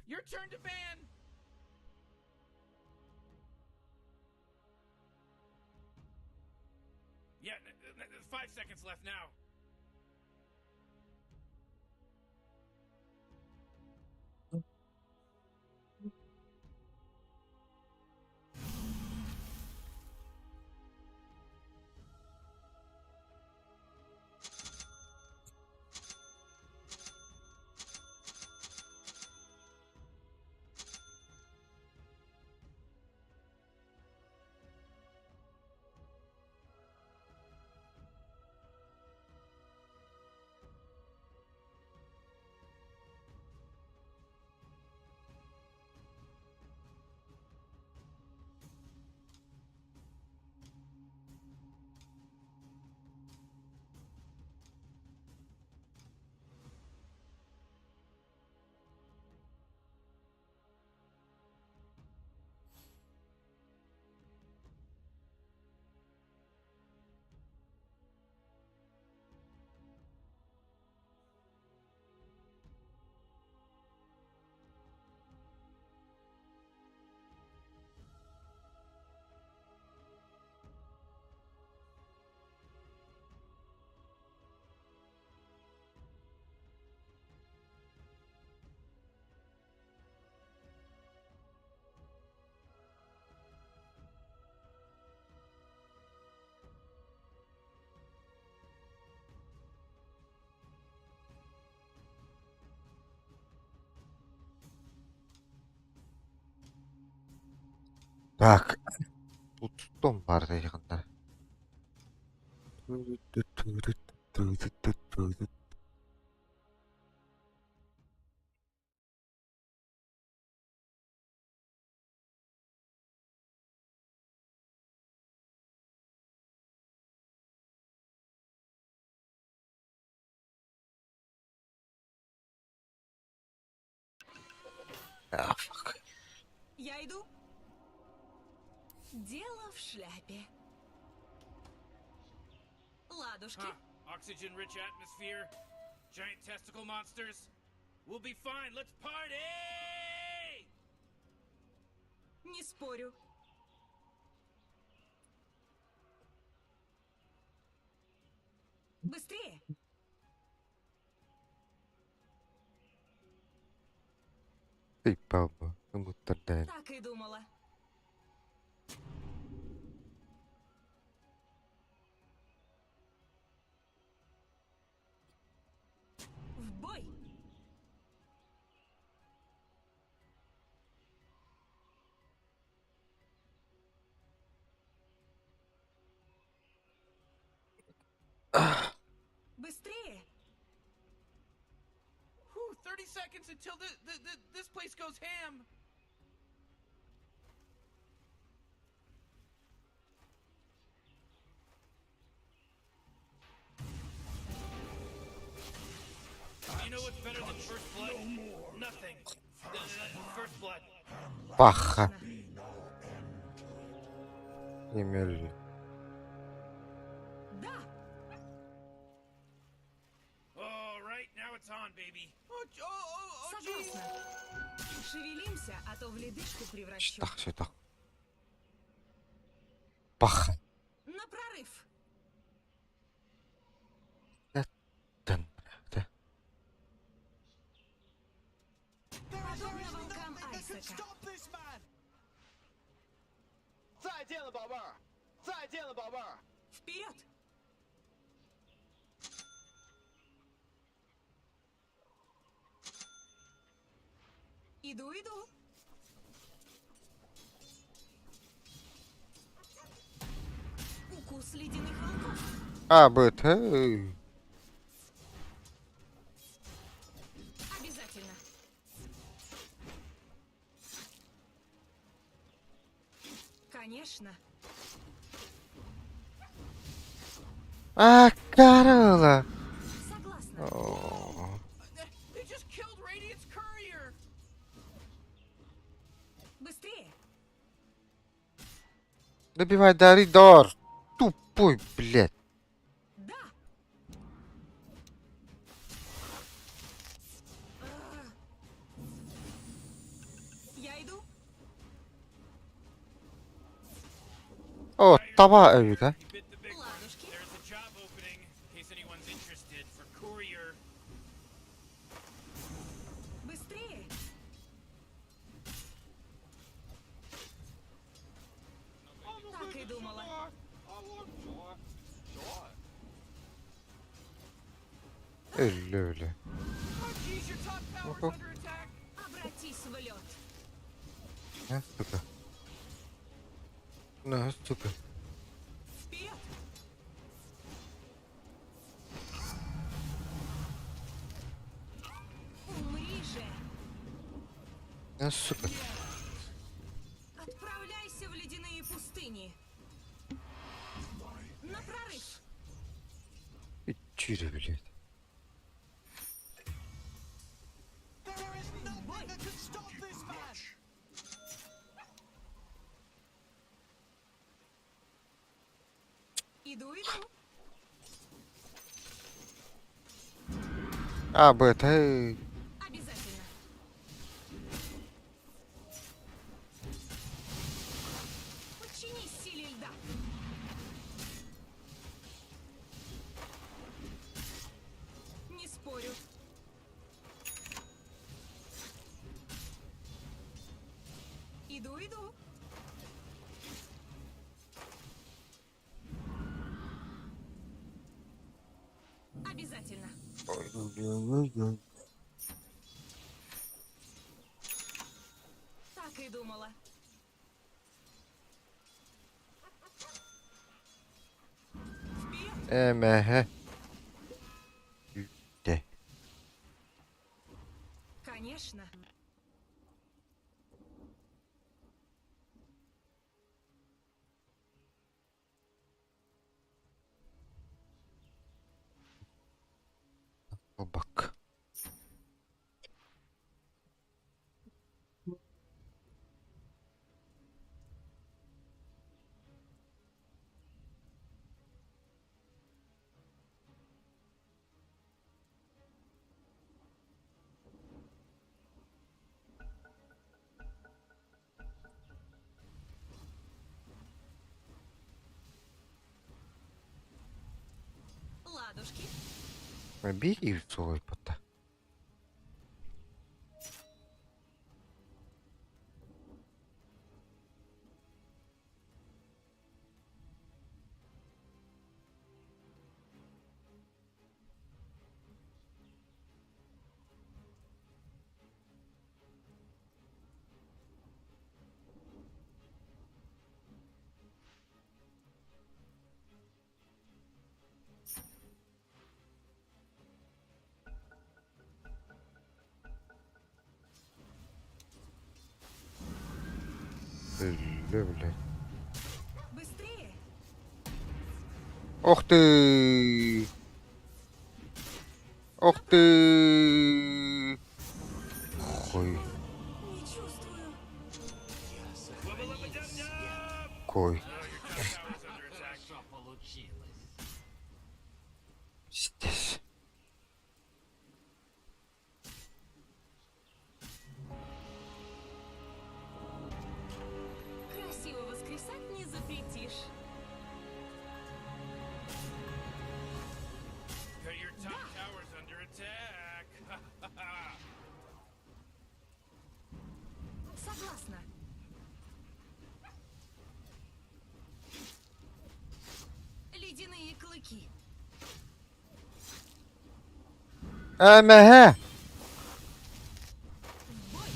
Your turn to ban. Yeah, 5 seconds left now. Так, Bloodstone бар дайгында. Ah, fuck. Я иду. Дело в шляпе. Ладушки. Huh. Oxygen-rich atmosphere, giant testicle monsters. We'll be fine. Let's party! Не спорю. Быстрее! Типа, мутардан. Так и думала. В бой! Быстрее! Whew, 30 seconds until this place goes ham. You know what's better than first blood? Nothing. First blood. Паха. Конечно. Немерли. Да! All right, now it's on, baby. Oh, geez. Согласна. Шевелимся, а то в ледышку превращу. Сюда, сюда. Паха. На прорыв! Тын. Да. Подобно волкам Айсека. Stop this man! 再见了，宝贝儿！再见了，宝贝儿！ Вперед! Иду, иду. Укус ледяных волков. А, быт. Эй. Обязательно. Конечно. А, Карла. Согласна. О, They just killed Radiant's courier. Быстрее. Добивай Даридор. Тупой, блядь. Да. Таба эбит ээ. You bit the big one. Ладушки. There's a job opening, in case anyone's interested, for courier. Быстрее! Так и думала. Өллө өлө. Oh, jeez, your top tower's Oho. under attack. Обратись в лед. На, сука. На, сука. Вперед! Умри же! На, сука. Отправляйся в ледяные пустыни! На прорыв! Чире, блядь. There is nothing that can stop this man. Иду, иду! А, Б, ты... Обязательно! Подчинись силе льда! Не спорю. Иду, иду. Обязательно. Ой-ой-ой-ой. Так и думала. Вперед! Эмэһэ. Дэ. Конечно. Бак. Ладушки. Бери свой пота. Өллө, блядь. Быстрее! Ох ты! Ох ты! Хуй. Не чувствую. Wubba-lubba-dub-dub! Кой. Oh, your top tower's under attack. Здесь. Красиво воскресать не запретишь. Okay, your top tower's under attack. Согласна. Ледяные клыки. Эмэһэ! В бой!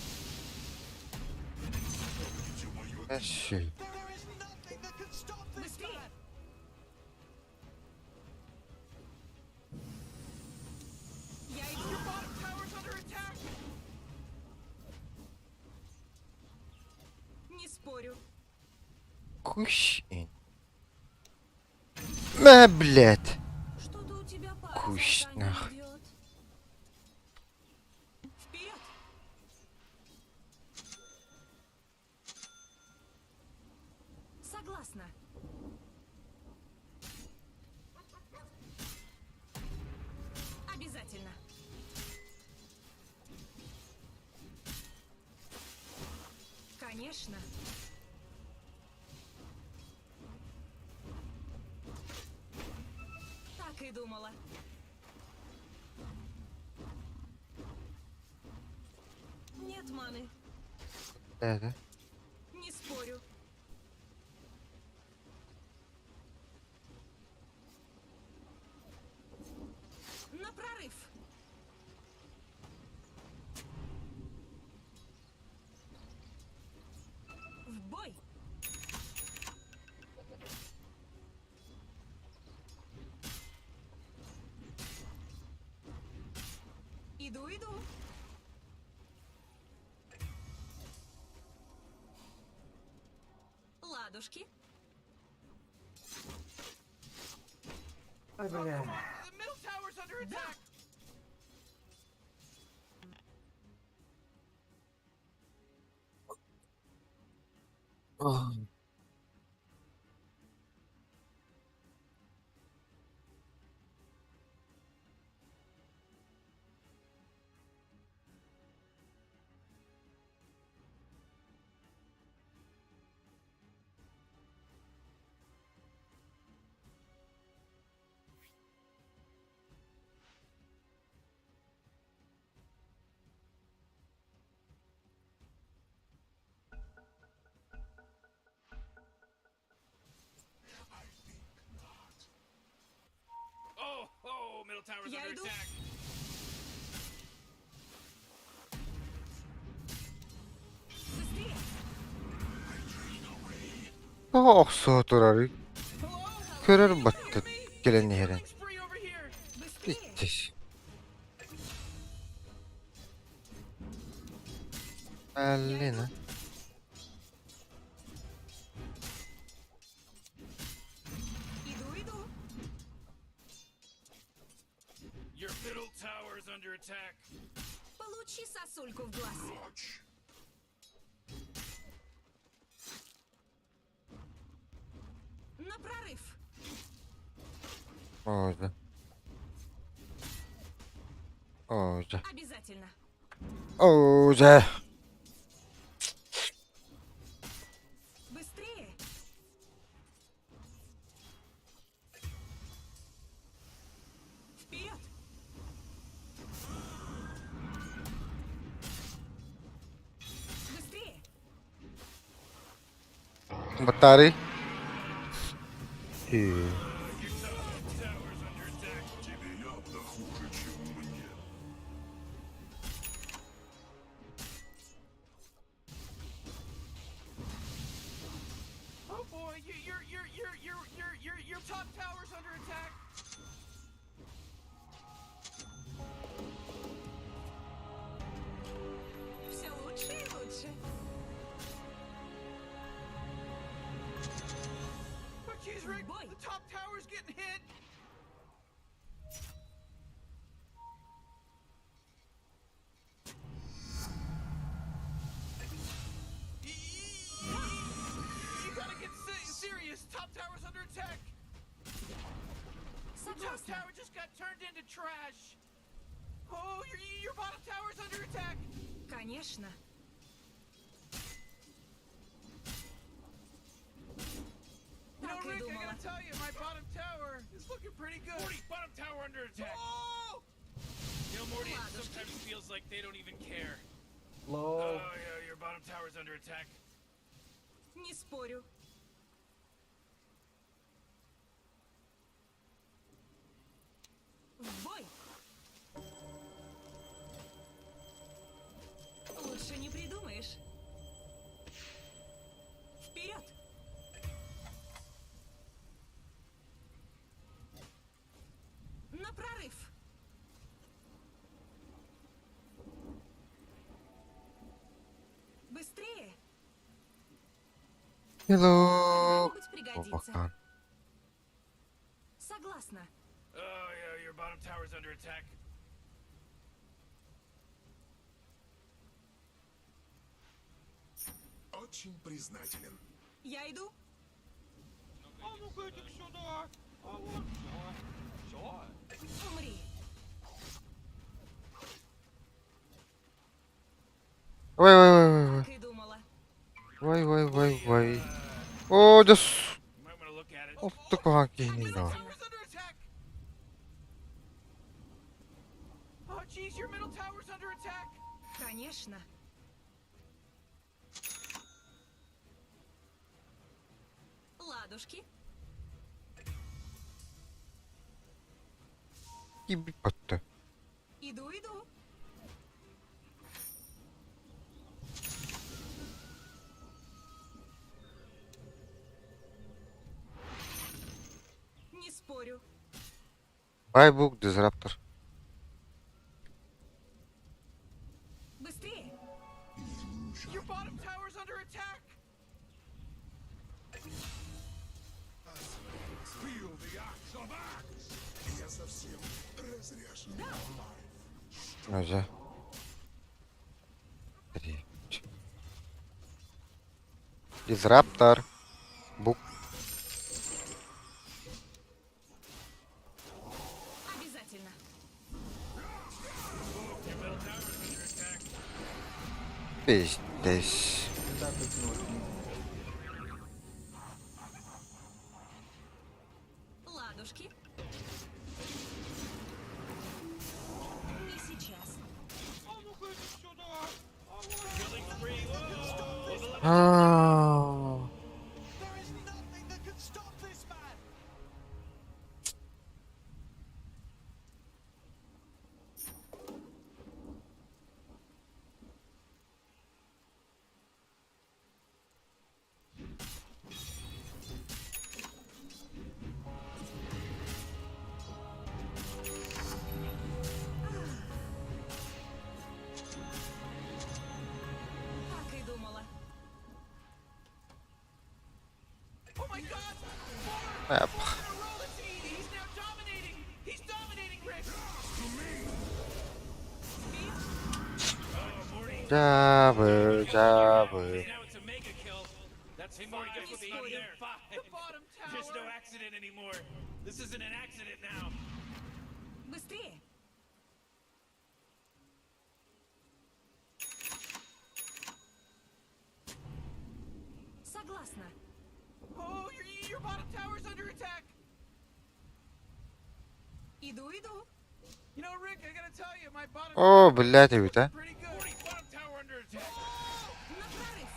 Эщи. There is nothing that can stop this Быстрее! man. Я иду. Your bottom tower's under attack. Не спорю. Кущ. Мэ, блядь. Что-то у тебя пара Кущ, изо рта не нах. идет. Вперед! Согласна. Обязательно. Конечно. думала. Нет маны. Этэ. Не спорю. На прорыв. В бой. Иду, иду. Ладушки. Oh, come on! The middle tower's under attack! Oh, oh, middle tower's Я under иду. attack. Быстрее. Тоҕо охсуһа турарый? Көрөр баттык кэлэн иһэрин. Killing spree over here. Быстрее. Иччис. Алина. Иду, иду. Your middle tower's under attack. Получи сосульку в глаз. На прорыв. Ода. Ода. Обязательно. Ода. Быстрее. Вперед! Быстрее! Батарей. И. Tower's under attack. Тебе явно хуже, чем мне. Oh boy, you, your top tower's under attack. Все лучше и лучше. Oh jeez, Rick, Boy. the top tower's getting hit. You gotta get serious. Top tower's under attack. The top Согласна. tower just got turned into trash. Oh, your bottom tower's under attack. Конечно. You know, Так и Rick, I думала. gotta tell you, my bottom tower is looking pretty good. Morty, bottom tower under attack. Oh! You know, Morty, it Ладушки. sometimes feels like they don't even care. Lol. Oh, yeah, your bottom tower's under attack. Не спорю. В бой! Лучше не придумаешь. Вперед! На прорыв! Быстрее! Hello. Когда-нибудь пригодится. Бакан. Согласна. Oh, yeah, your bottom tower's under attack. Очень признателен. Я иду. А ну-ка, иди сюда! А вот сюда! Умри. Ой, ой, ой, ой, Так и думала. ой, ой, ой, ой. О, да You might want to look at it. Оттук куһаҕан киһини да. Tower's under attack! Конечно. Ладушки. Киирбит Иду, иду. Не спорю. Байбук Дизраптор. Быстрее. Your bottom tower's under attack. Feel the axe of axe! Я совсем разряжен. Нельзя. Три. Дизраптор. Бук. Обязательно. Пиздец. Ладушки. Не сейчас. Killing spree. Whoa. А. There is nothing that can stop this man. Так и думала. Oh my god! Эп. Four in a row. Let's see. He's now dominating. He's dominating, Rick. Жабы, жабы. Now it's a mega kill. That's hey, Morty, guess what the there. Five. The bottom tower. There's no accident anymore. This isn't an accident now. Быстрее. Согласна. Oh, your, your bottom tower's under attack. Иду, иду. You know, Rick, I gotta tell you, my bottom О, блядь, эбит, а. pretty good. Morty, bottom tower under attack. На прорыв.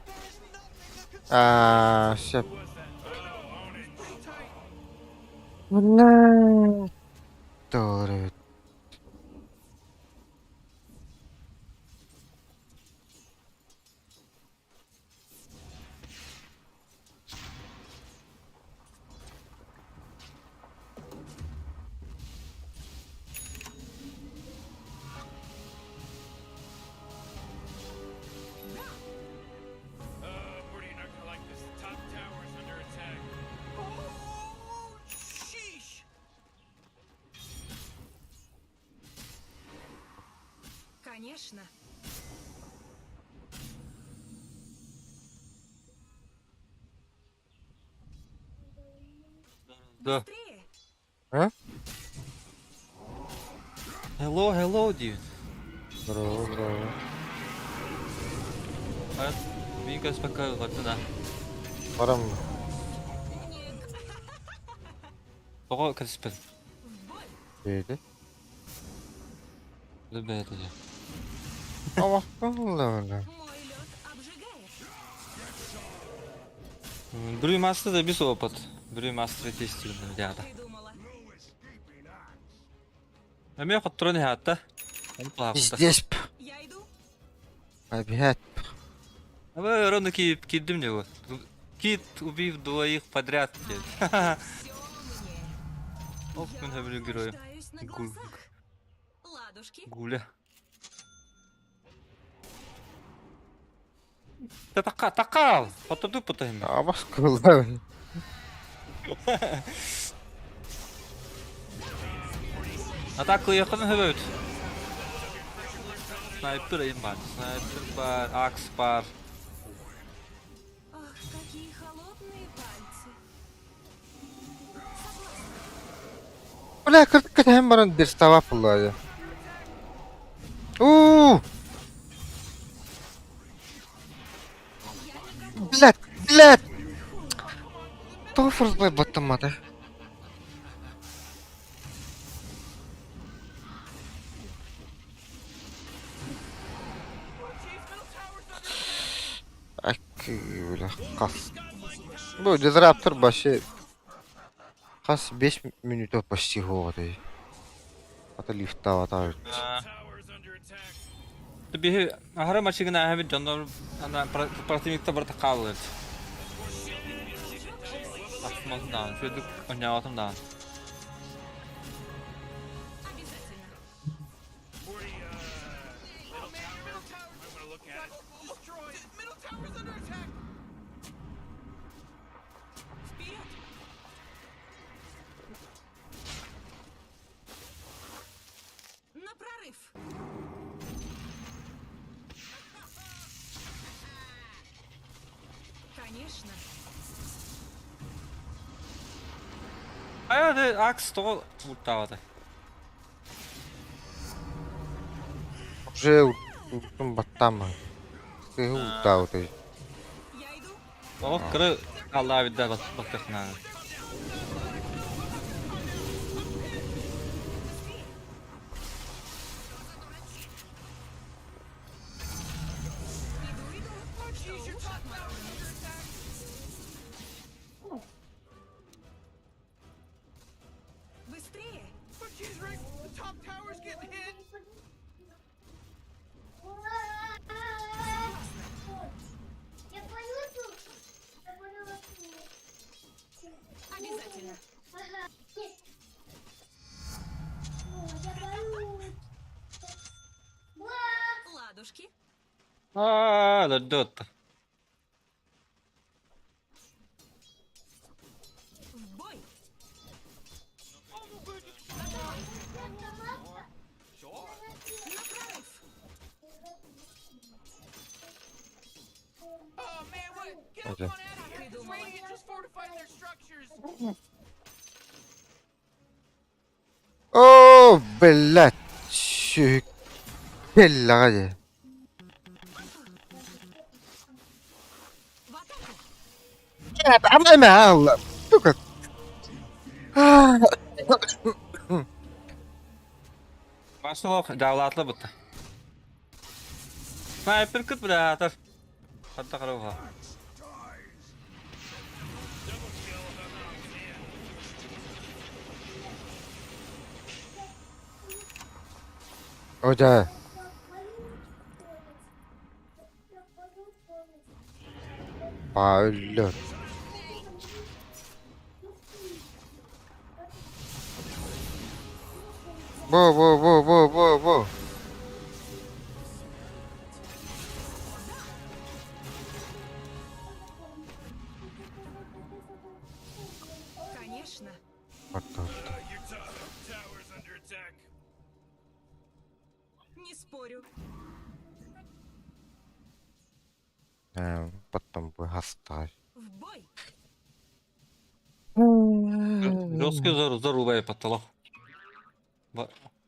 There is nothing that can А, все. Who was that? Oh, own it. pretty tight. Блядь. Доллары. Morty, you're not gonna like this. The top tower is under attack. Oh, sheesh. Конечно. Да. Быстрее. А? Hello, hello, dude. Здорово, здорово. А, Мин пока да. Барам. Тоҕо кэспин. В бой. Дейді. Бэйэтэ. Аллах, Мой лед обжигает. Brewmaster да бис опыт. Brewmaster тестирdim дяда. Так и думала. Эмиэ хотторон иһаатта. Onu плаапта. Пиздец. Я иду. Опять. Абы рону киip кирдим него. Кит убив двоих подряд. Все мне. Оп, Я мен хөбүлү герою. наслаждаюсь на Гуль. глазах. Ладушки. Гуля. Та така, такал. Хотоду потахим. Абас кылды. Атака yakın höböt. Sniper aim var. Sniper var, axe var. Ах, какие холодные пальцы. Бля, кыртык hem баран дерстава пуллады. У. Блядь, блядь. Тоҕо форсбай баттаммата? Бля, хас. Бу дизраптор вообще хас 5 минута почти хоҕотой. Ата лифтаабатаҕа. Биһи аһара машина аһабит дьоннор ана противниктар барыта хааллар. Ахсыматын даҕаны, үчүгэйдик оонньообатым даҕаны. Обязательно. Вперед! На прорыв! Конечно. Хайа да акс тоҕо ультаабата. Уже ультун баттаама. Кыһы ультаабытай. Я иду. Тоҕо кыра хааллаабит да баттахнааны. Иду, иду. Что уж отмороженный. Быстрее! Обязательно. Ладушки. Аа, өлөрдө В бой! На прорыв! Окей. Так и думала. Оо, блядь. Кэллэҕэ дии. В атаку! Сука. Маслох дьаалаатла бутта. Снайпер кыт быраатар. Хатта карауха. О, да. Полет. Во, во, во, во, во, во. Конечно. Потом. Не спорю. Потом бы оставь. В бой! Жесткий зор зор убай потолок.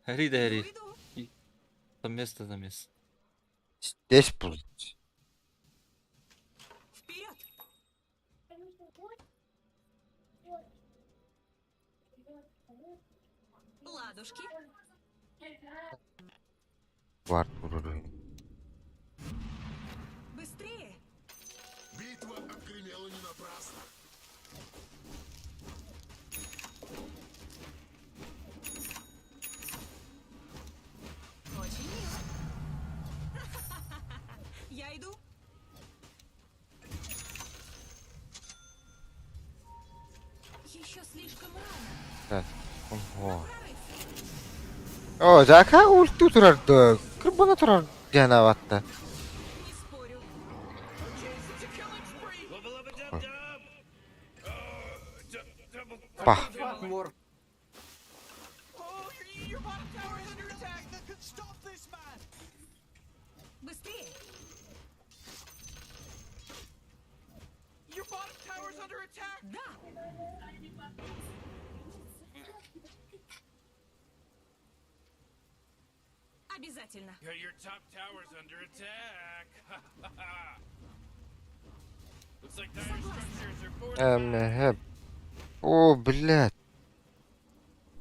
Хэри да хэри. Иду, иду. За место за место. Здесь будет. Вперед! Ладушки. Вард уровень. Быстрее! Битва отгремела не напрасно. Очень мило. Я иду. Еще слишком рано. Так. Ого. Прорыв! О, Зака ульту турар да. Кырбана турар диэн аватта. Не спорю. Пах. Быстрее! Да! Обязательно. Your top tower's under attack. Looks like dire structures are fortified. Эм, О, блядь.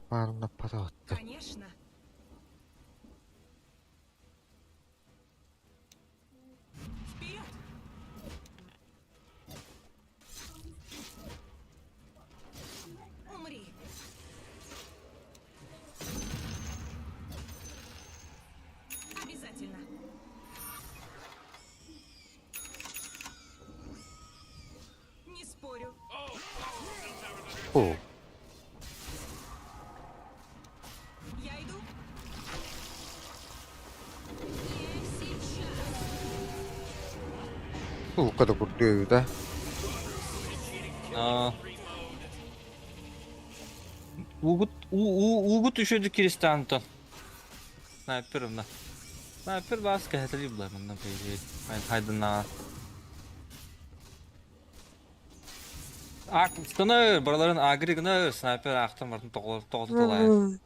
Марна подотта. Конечно. Вперед! О. Я иду. Не сейчас. Лука да курдук эбит а. Аа. Угут уугут үчүгэйдик киристэ Антон. Снайпер мына. Снайпер баас кэһэтэлии булар манна по идее. Хайдыннаҕа. Гынар, барыларын агри гынар, снайпер аахтан бартын тоҕотуталаайар.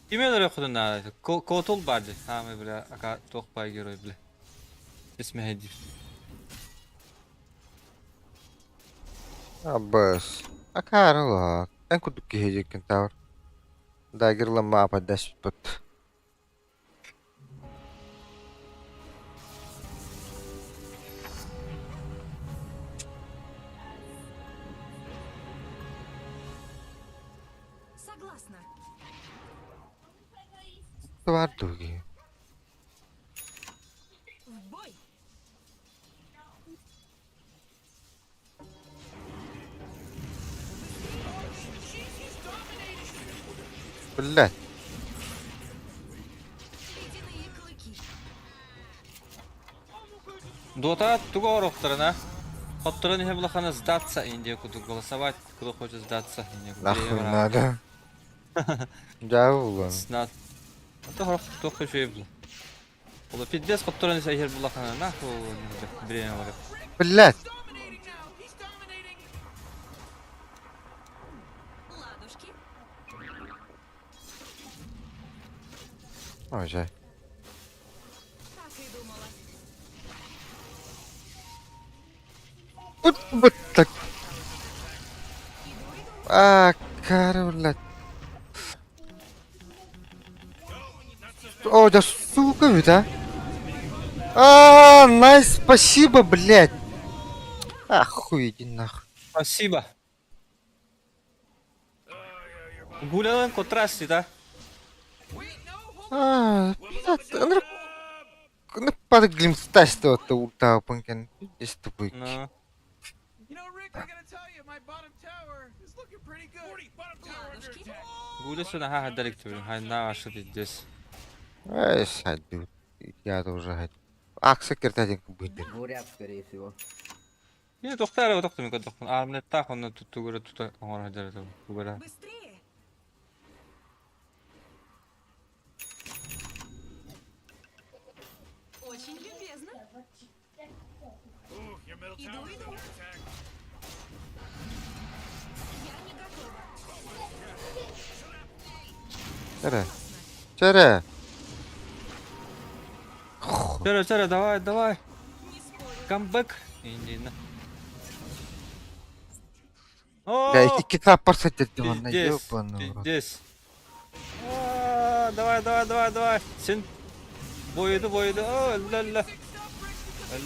Кими өлөрүөххүтүн наада? Котул баар дии. Хаамай бля, ака туох баай герой бля. Исмэһэйдиир. Абыс. Акаары улахан. Эн курдук киһи дьиккин тавр. Дагерламма дэспит. Согласна. Баар дуу киһи. В бой. Блядь. Ледяные клыки. Дота тугу оҥоруохтарына, хотторон иһэ булахана сдаться Индия курдук голосовать, кто хочет сдаться Индия Нахуй надо. Дьаабы булан. Снат. А то хорох туох үчүгэй була. Ола пиздец хотторон иһэ иһэр булахана нахуй время барар. Блядь. Dominating now. He's dominating. Ладушки. Ой, дьэ. Так и думала. Бут бут так. Иду, иду. А, кары, блядь. О, да сука ведь, а. А, найс, спасибо, блядь. Охуй, иди нахуй. Спасибо. Гулялан котрасти, да? Wait, no, hold А, блядь, ынырык падык глимстасты ультаапын Здесь тупик. Ну. You know, Rick, I gotta tell you, my bottom tower is looking pretty good. 40, bottom tower under Ладушки. attack. Гуля наһаа хаддарик түбүн, хайнаа ашы пиздец. Эй, садю. Я тоже хать. Акса кертадин кубыдыр. Бурят, скорее всего. Мин тохтар эрэ тохтум көрдөхпүн. Армлеттаах онно туттугура тута оҥоро сылдьар этим. Тугура. Быстрее. Очень любезно. Ooh, your middle Иду, tower's иду. under attack. Я не готова. Чэрэ. Чэрэ. Чэрэ, чэрэ, давай, давай. Не спорю. Камбэк. Индина. Бля, О, икки таппар саддердим онно, пиздец, ёбаный в рот. пиздец. А, Давай, давай, давай, давай. Син бойду, бойду. О, ля-ля.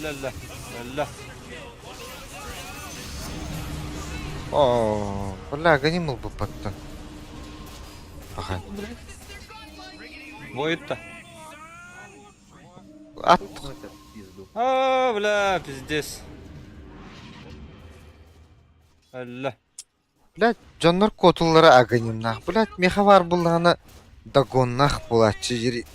Ля-ля, ля. О, бля, гонимыл бы баттан. Ага. Бойутта. Ат. Это в пизду. А, бля, пиздец. Алла. Блядь, дьоннор куотуллара аганимнаах. Блядь, миэхэ баар буоллаҕына догоннаах буолааччы дьири.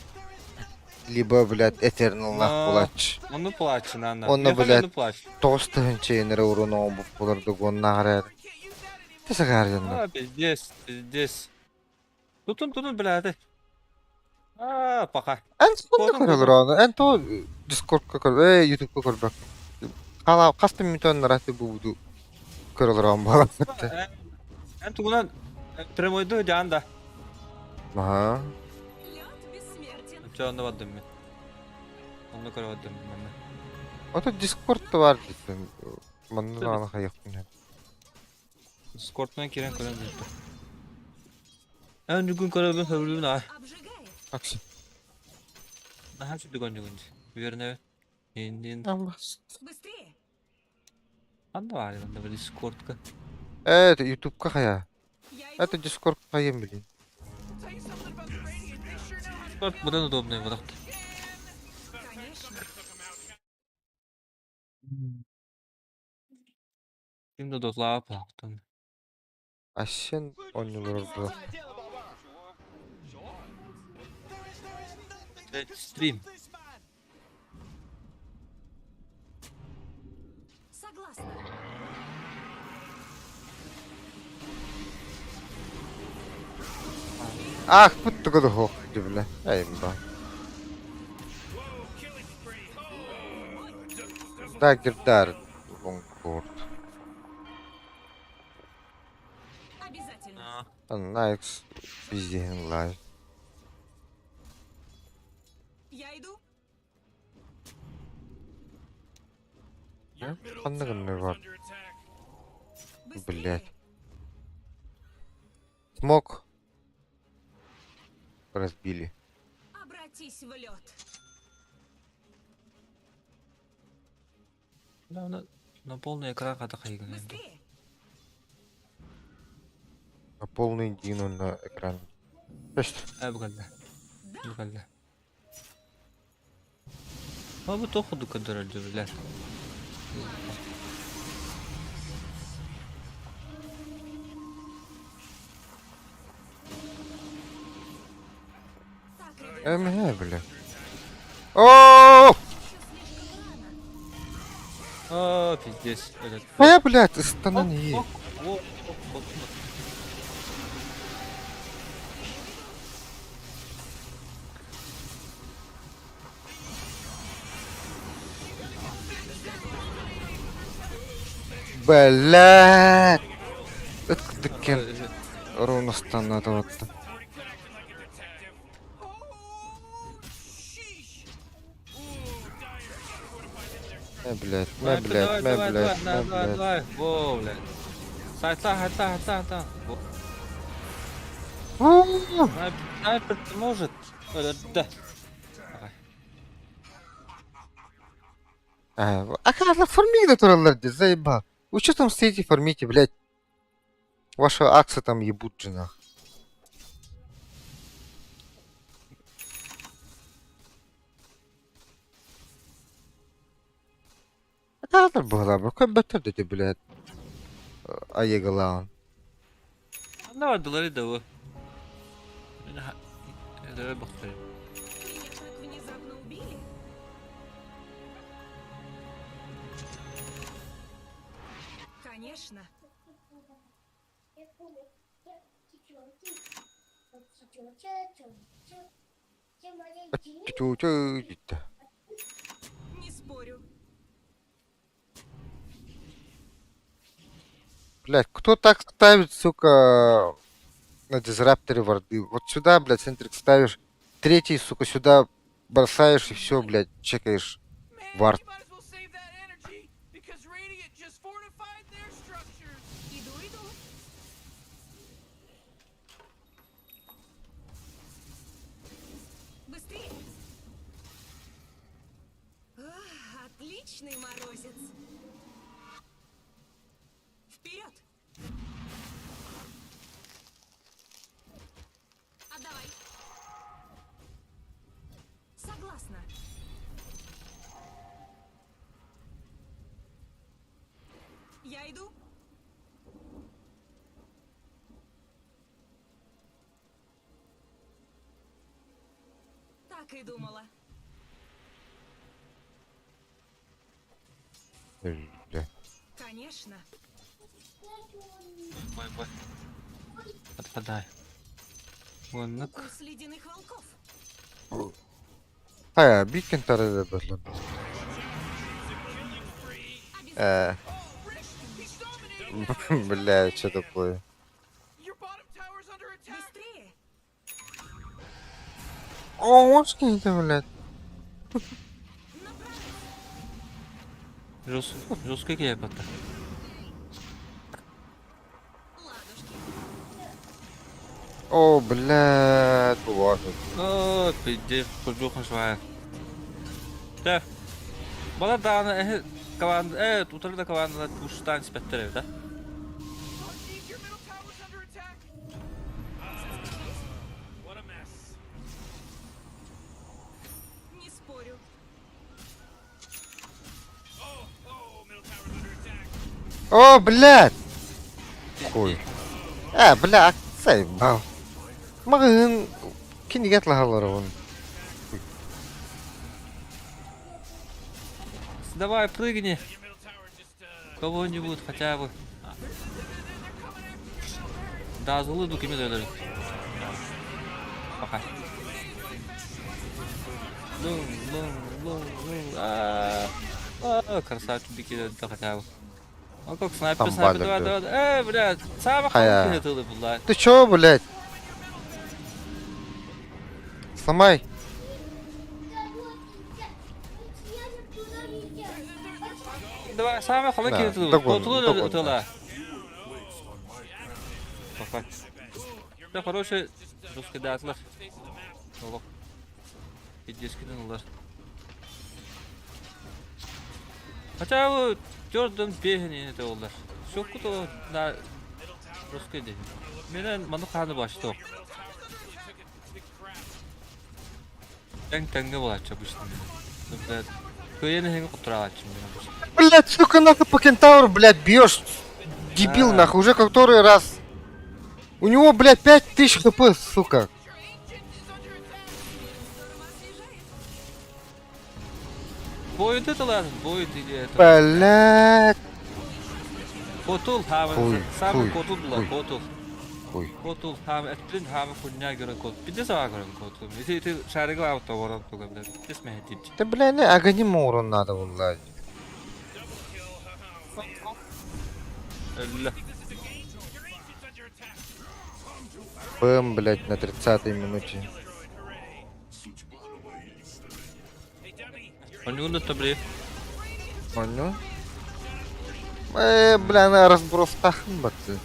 Либо, блядь, этерналлаах Но. буолааччы. Онну плачь, нана. Онно, блядь. Онну плачь. Тоҕус тыһыынча эрэ уруну оҥорбут буолар догоннаах эрэ. Тэсэгээр дьоннор. А, пиздец, пиздец. Тутун, тутун, бля, ты. А, пока. Эн сонно Куотун, көрөлөр ону. Эн то Дискордка көр, э, Ютубка көрбөккүн. Хала хас да мүнөтөн нараты бууду көрөлөр он буолар. Эн тугунан прямойду дьаан да. Аха. Лед бессмертен. Чэ, онно бардым мин. Онно көрө бардым манна. Ото Дискорд да бар диттим. Манна даҕаны хайыахпын. Дискордтан киирэн көрөн диттим. Эн бүгүн көрөбүн сөбүлүүбүн аай. Обжигает. Акси. Наһаа сүрдүк оонньуугун дии. Үөрэнэбин. Индин. Быстрее. Ханна баарый манна бу Дискордка? Э, Ютубка хайа. Я иду. Это Дискорд хайым билин. Tell you something about the Radiant. They sure know how to Дискорд быдан удобный бодохто. Конечно. Ким да дотлаабат Асен оонньуулар буо. Стрим. Согласна. Аахпыт туга да суох дьэ Эй, ба. Whoa, killing spree. Oh, Дагердар лонгборд. Обязательно. Найкс пиздин лай. Я иду. Your middle Ханнык tower's бар. under attack. Быстрее. Блядь. Смог. Разбили. Обратись в лед. Да, на, на полный экран хата хайган. Быстрее. На полный дину на экран. Что? Э, бугалла. Да. Бугалла. А бу тоходу кадыр бля. Так, ребят, МГ, бля. О, еще слишком рано. А, пиздец. Этот. А я, блядь, стану Ок, ок, ок, ок, ок. Блядь. Это кен ровно стану это вот. Already quit acting like a detective. Oh, sheesh. Ooh, Dire just fortified in their Э, блядь, Давай, мэ, блядь, мэ, давай, блядь, давай, мэ, давай, блядь. давай. Во, блядь. Сайта, хайта, хайта, хайта. Во. У-у-у. Снайпер, снайпер может? Да. Давай. А, а как фармить натураллар дии, заебал. Вы что там стоите, фармите, блядь? Ваша акция там ебут жена. Это была бы, какой беттер ты, блядь. Аегалаун. Давай, доллары давай. Давай бахтарь. Меня так внезапно убили. Конечно. Тю-тю-тю. Не спорю. Блядь, кто так ставит, сука, на дизрапторе варды? Вот сюда, блядь, центрик ставишь, третий, сука, сюда бросаешь и все, блядь, чекаешь. Man, Вард. you might as well save that energy because Radiant just fortified their structures. Иду, иду. Быстрее. Ах, отличный морозец. Вперед! Отдавай. Согласна. Я иду. Так и думала. Бля. Конечно. Бой, бой. Отпадай. Вон, ну Укус ледяных волков. Хайа, бикен тарада берлин. Э, Oh, Rish, he's dominating. бля, что такое? Your bottom tower's under attack. Быстрее. О, он скинет, блядь. На прорыв. Жестко кепата. Ладушки. О, блядь, бывает. О, пиздец, курдюхан швая. Да. Бала дааны э каван э утары да каван туштан спеттерев да. Oh, jeez, your middle tower's under attack. What a mess. Не спорю. Oh, oh, middle tower's under attack. О, блядь! Хуй. Э, бля, заебал. Маҕаһыын кинигэ атлаһаллар Давай, прыгни. Кого-нибудь хотя бы. Да, зулы кими өлөр. Пока. Лун, лун, лун, лун. А, а, красавчик бикини хотя бы. А как снайпер, Там снайпер, балер, давай, да. давай. Э, блядь, самый Хая. хороший тылы, блядь. Ты чё, блядь? Сломай. Давай, самый Да, хороший тылы. догон, Тылы, догон, тыла. Пока. Да, хороший русский датлар. Олох. Пиздец ылар. Хотя бы Джордан бэһин это олар. Шокку то на русский день. Менен маны ханы башты. Тэҥ тэҥҥэ буолааччы обычно. Ну, блядь. Кыайан иһин куттарааччым мен обычно. Блядь, сука, нахуй по кентавру, блядь, бьешь. Дебил, А. нахуй, уже который раз. У него, блядь, 5000 хп, сука. Бойды тылатын, бойды или это. Блядь. Хотул Хуй, хамы, самый хуй, хотул була, хуй. хотул. Хуй. Хотул хамы, этлин хамы хуйня көрөн кот. Бидде саға көрөн котул. Ити ити шарыгы авто ворон туга, блядь. Дес мәһетит. Да, бля, не, агоним урон надо, блядь. Өллө. Бэм, блядь, на 30-й минуте. Онюны табри. Понял? Бля, на разброс тахын баты.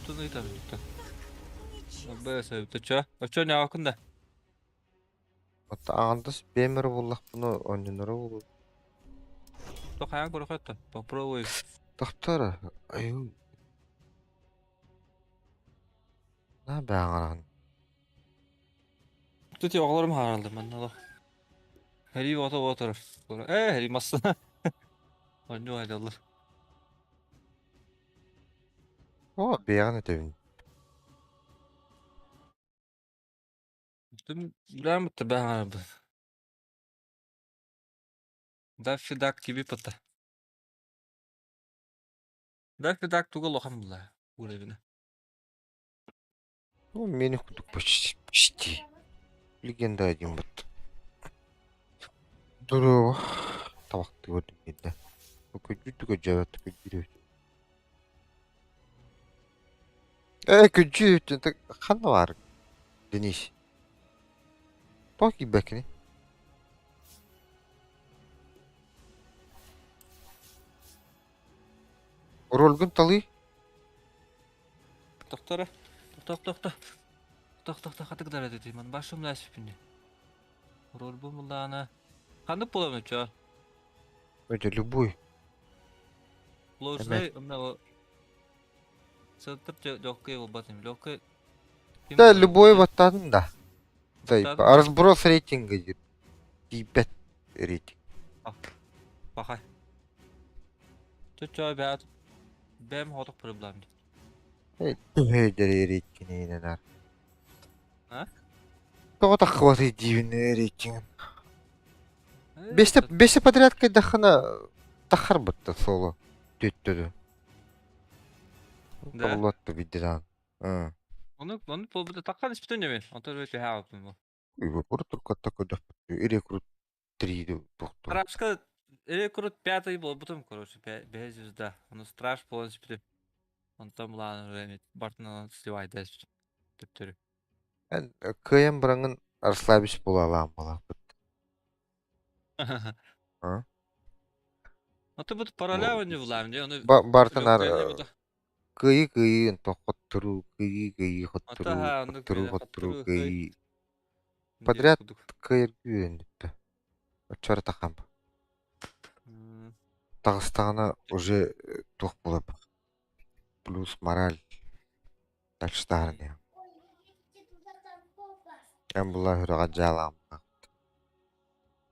Тун ыйтам. Бэсэ, ты чё? А чё не акында? Вот андас бемер буллах буну оннору бул. То хаян көрөхөттө. Попробуй. Доктор, аю. На бәңаран. Тут оҕолорум харалды манна. Хери ото отор. Э, хери масса. Онню айдаллар. О, бәңан өтөбүн. Түм билэм бит бәңар бу. Даффи Дак киби пата. Даффи Дак туга лохан була. Уровень. Ну, мени кудук почти, почти. Легенда один вот. Здорово. Табакты көрдүм мен да. Көжү жабат көжү. Э, көжү ханна бар. Денис. Токи бекини. Ролгун талы. Доктора. Тохто, тохто. Тохто, тохто, хатык дар эти ман башым ласипини. Роль бу муллана. Ханды буламы чё? Это любой. Сложный, умна Центр легкий болбатым. Легкий. Да, любой вот да. Да, а разброс рейтинга идет. И 5 рейтинг. Бахай. Чё чё бәт. Бәм хоток проблем. Төһөйдер рейтингинен. А? Тоҕо таххыбаты диибин рейтингин. Бесте бесте подряд кайдахана тахар бытта соло. Төттөдү. Да. Табылатты бидден. Оны оны болбута таккан испитен мен. Онтор өтө хааппын бу. Уй, только такой да. Рекрут 3 тохту. Страшка рекрут пятый был, потом, короче, 5 звезда. Он страж полностью. Он там ладно, время Бартон сливает дальше. Төптөрү. Кыйын быраңын Арслабич була алам була. А? Ну ты будет паралява не влам, не он. Бартон ар кыйы кыйын тохоттуру, кыйы кыйы хоттуру, хоттуру хоттуру кыйы. Подряд кыйыр күйен дипті. Очар тахам. Тағыстағына уже тух булып. Плюс мораль. Дальше таарны. Эм була хүрага жалам.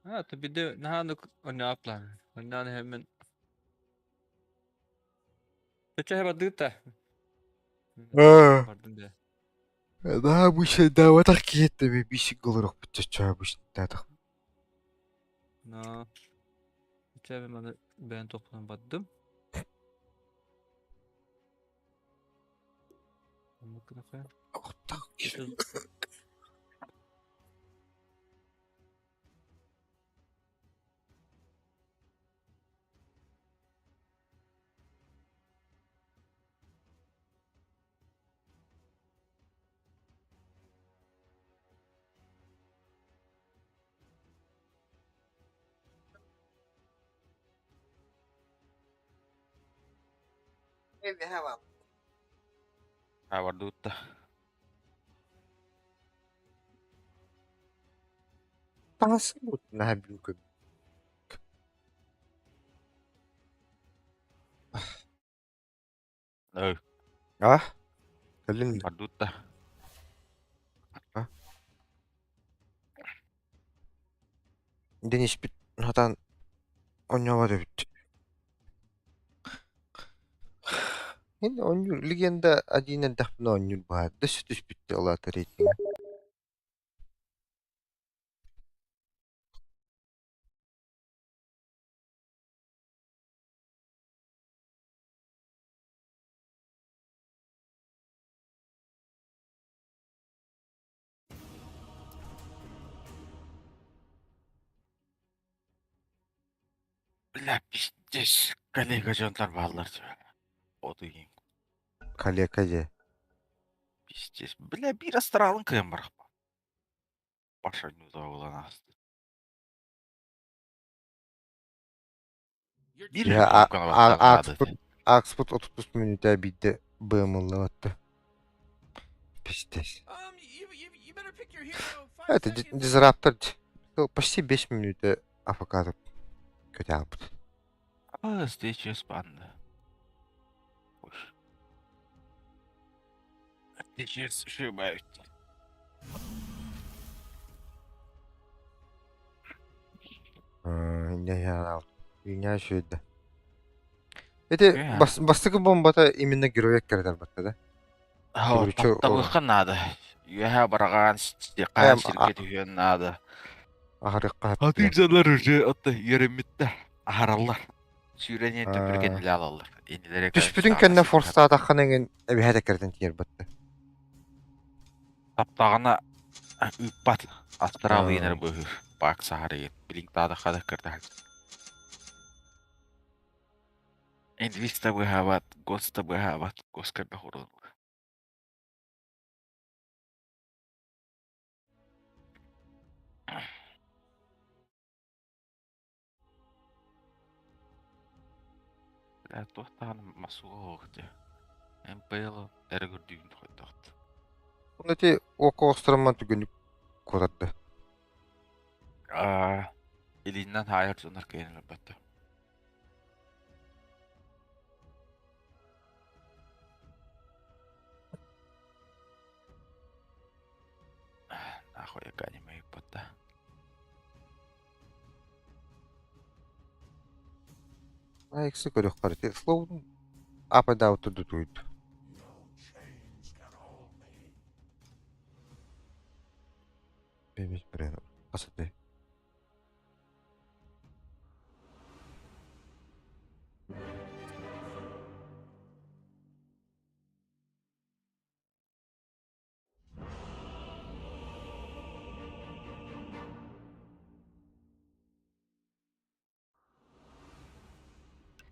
А, то биде наханук онна аплан. Оннан hemen. Чэ, бардыгыт да. Бардым да. Да, обычно киһиттэ бишик олорохпут чача обычно Но. Чэ, мен маны бэйэн тохтон бардым. Бардуутта. Таҥас наһаа бүкүн. Өө, А? Кэлин бардуутта. А? Денис хатан оонньообот эбит. Мин оонньуур легенда один эрдэхпинэ оонньуур быһаарда түспүттэ улаатар рейтинг. Бля, пиздец. Коллега дьонтор бааллар дии. Отуйун. Калека дьэ. Пиздец. Бля, биир астралын кыайан барахпа. Паша ньута ааста. Биир Я кнопканы баттаан наада Акспут Акспут 30 мүнүүтэ биирдэ быамыллыбатта. Пиздец. Это дизраптор почти 5 мүнүүтэ авокадо көтөҕүппүт. А, встреча с панда. Встреча сшибают. Меня еще Эти бастакы бомбата именно героя кэрэтэр батта да? Тапталыахха наада. Үөһэ бараҕаан хаан сиргэ түһүөн наада. Аһарыахха Хатыы дьоннор уже отто үөрэммиттэр. Аһараллар. Сүүрэн иһэн төппүрү кэннилэ алаллар. Иннилэрэ Түспүтүн кэннэ форстаатаххына эҥин эбиһэ да кэрэтэн тиийэр батта. Таптаҕына ыыппат. Астрал иэнэр быһыыр. Бак саһарыйын. Билиҥ таадахха да кырдаһар. Инвиз да быһаабат, гос да быһаабат, гос көрбөх уруун. Бля, туох даҕаны масуга суох дии. МПЛ эрэ көрдүүгүн хайдах Оны ити уокка оҕустарамман түгэнник куотарда. Аа, илиинэн хаайар дьоннор кыайан ылбаттар. Нахуй я не ыыппатта. Аяксы көрүөххэ ити словун апайдаабыт турдутуйд. Бэбис бирэн асаты.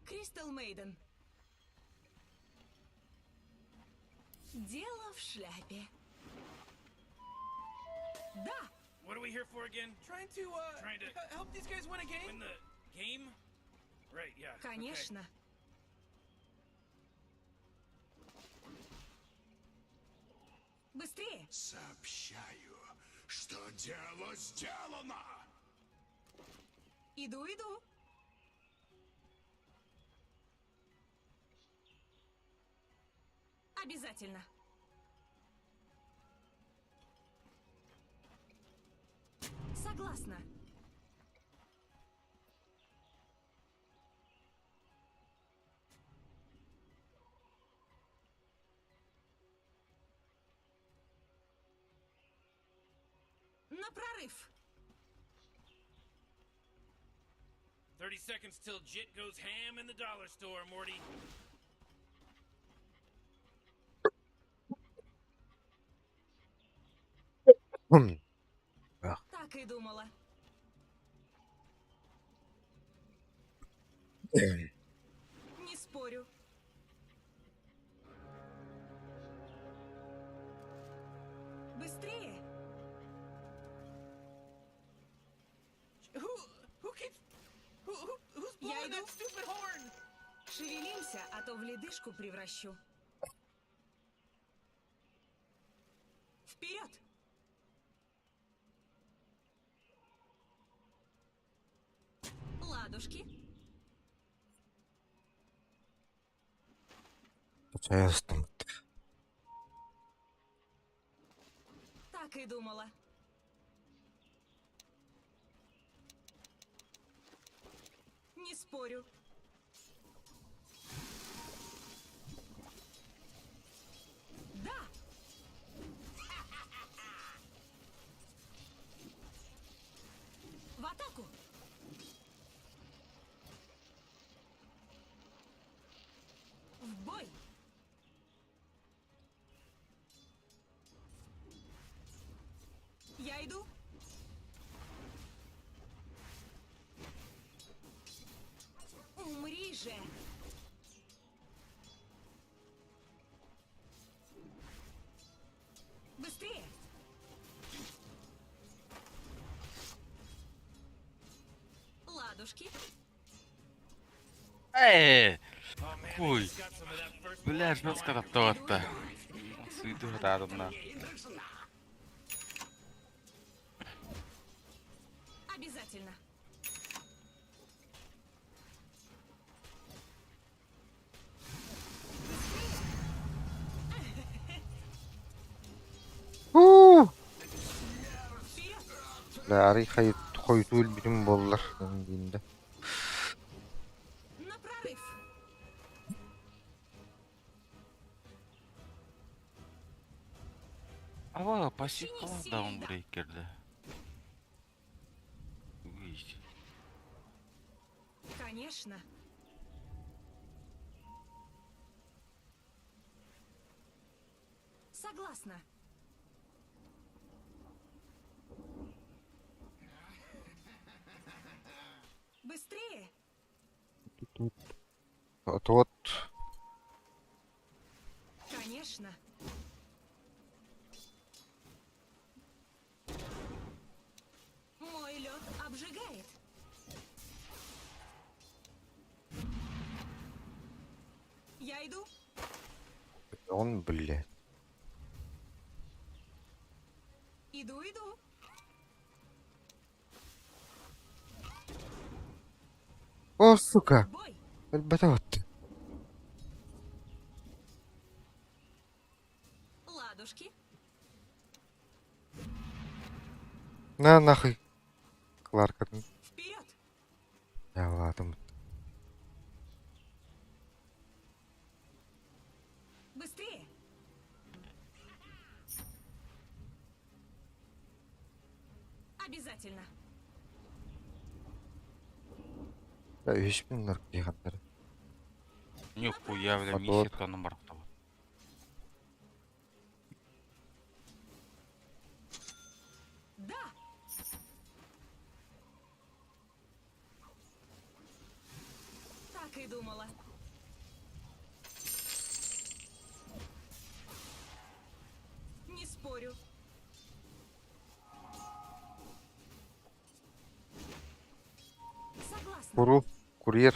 Кристал Мейден. Дело в шляпе. Да! What are we here for again? Trying to, Trying to help these guys win a game? Win the game? Right, yeah. okay. Конечно. Быстрее! Сообщаю, что дело сделано! Иду, иду. Обязательно. Согласна. На прорыв! 30 seconds till Jit goes ham in the dollar store, Morty. Так и думала. Не спорю. Быстрее! Who who keeps who, who who's Я blowing иду. that stupid horn? Шевелимся, а то в ледышку превращу. Вперед! Ладушки. Чайастаммыт. Так и думала. Не спорю. Да! В атаку! В бой! Я иду. Умри же! Быстрее! Ладушки. Ээ, Oh man, I Ой. just got some of that first бля, blood. жестко таптаватта. Суйду хатаадымна. Обязательно. Уу! Вперед! Бля, арый хайы хойутуу өлбүтүм буоллар диин да. На прорыв! Ава, пассив Чинись, даунбрейкерде. Уй. Конечно. Согласна. Быстрее! Отуот Конечно. Мой лед обжигает. Я иду. он, блядь. Иду, иду. О, сука! В бой! Өлбөтө Ладушки. На нахуй. Кларкатын. Вперед! Ялаатым. Быстрее! Обязательно. Үһүспүн наркиһаттар. Нихуя, бля, Отуот. миссия каным барахтава. Да! Так и думала. Не спорю. Согласна. Куру. Курьер.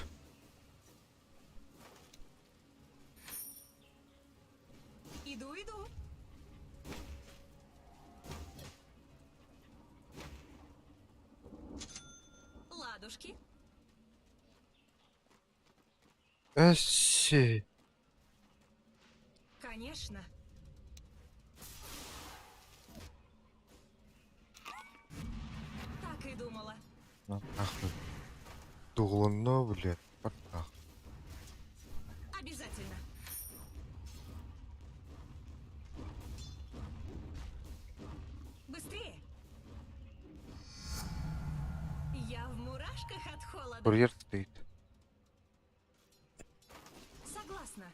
Иду, иду. Ладушки. Эсси. Конечно. Так и думала. На нахуй. Дугланно, блядь. Бар нахуй. Обязательно. Быстрее. Всех от холода. Курьер стоит. Согласна.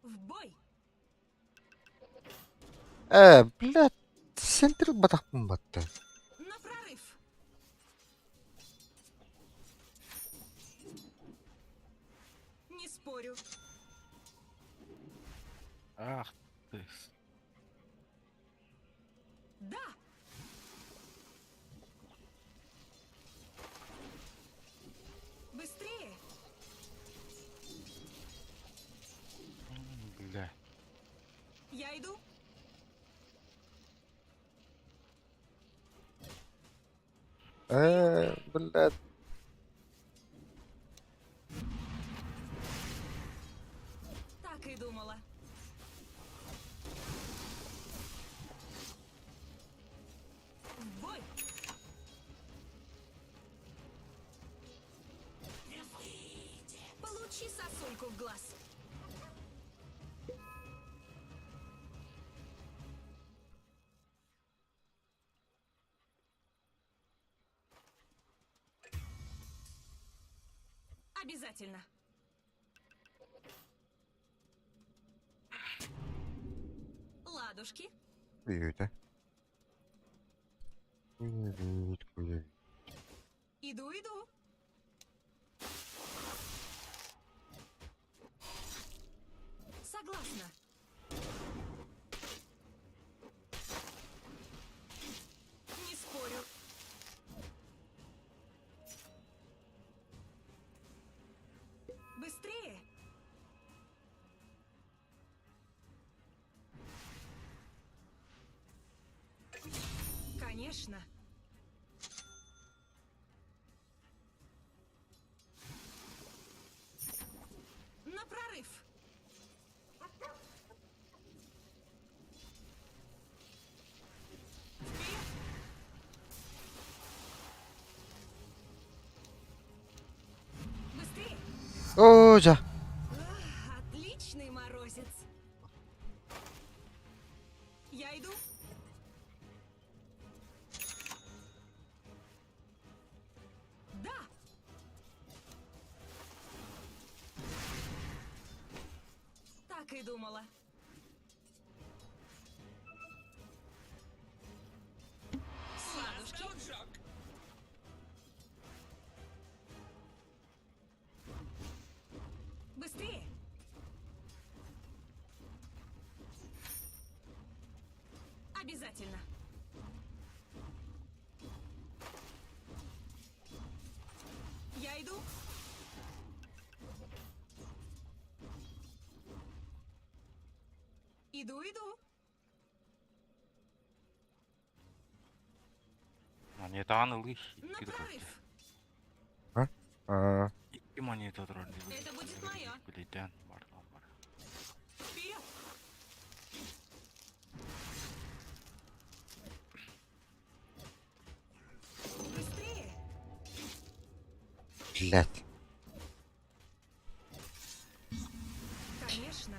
В бой! Ээ, блядь, центр батахпын батта. На прорыв! Не спорю. Ах ты. Да! Быстрее! Бля. Я иду. Ээ, блядь. Так и думала. В бой! Получи сосульку в глаз. Обязательно. Ладушки. Бүйтэ. Бүт, бүт. Иду, иду. Согласна. Не спорю. Быстрее! Конечно. На прорыв! Вперед! Быстрее! Оо, дьэ. Ах, отличный морозец. Я иду. Да. Так и думала. Ладушки. Быстрее! Обязательно. Я иду. Иду, иду. Монетаны ылый. На прорыв. Аа, Икки монета турар. Это будет моё. Билетен бар бар. Вперед! Быстрее! блядь. Конечно.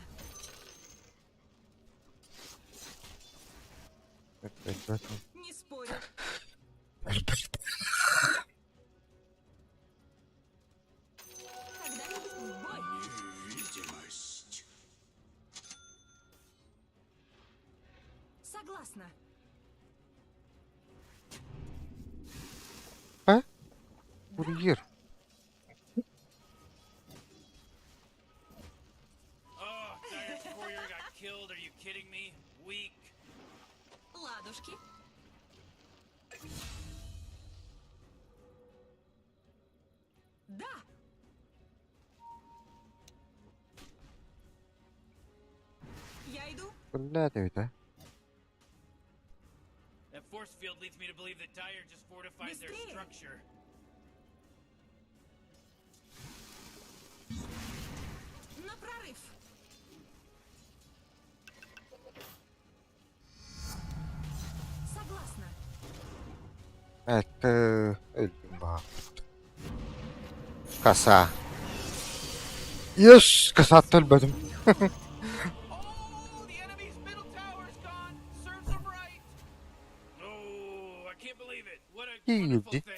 Это- Не спорю. Когда-нибудь в бой. Невидимость. Согласна. А? Курьер. Oh, Dire's courier got killed. Are you kidding me? Weak. Ладушки. Да. Я иду. Блядь, это. That force field leads me to believe that Dire just fortified their Быстрее! structure. На прорыв. Согласна. Это... Өлдүм Каса. Yes! Касаттан өлбөтүм. Oh, the enemy's middle tower's gone. Serves them right. Oh, Wonderful Иди. thing.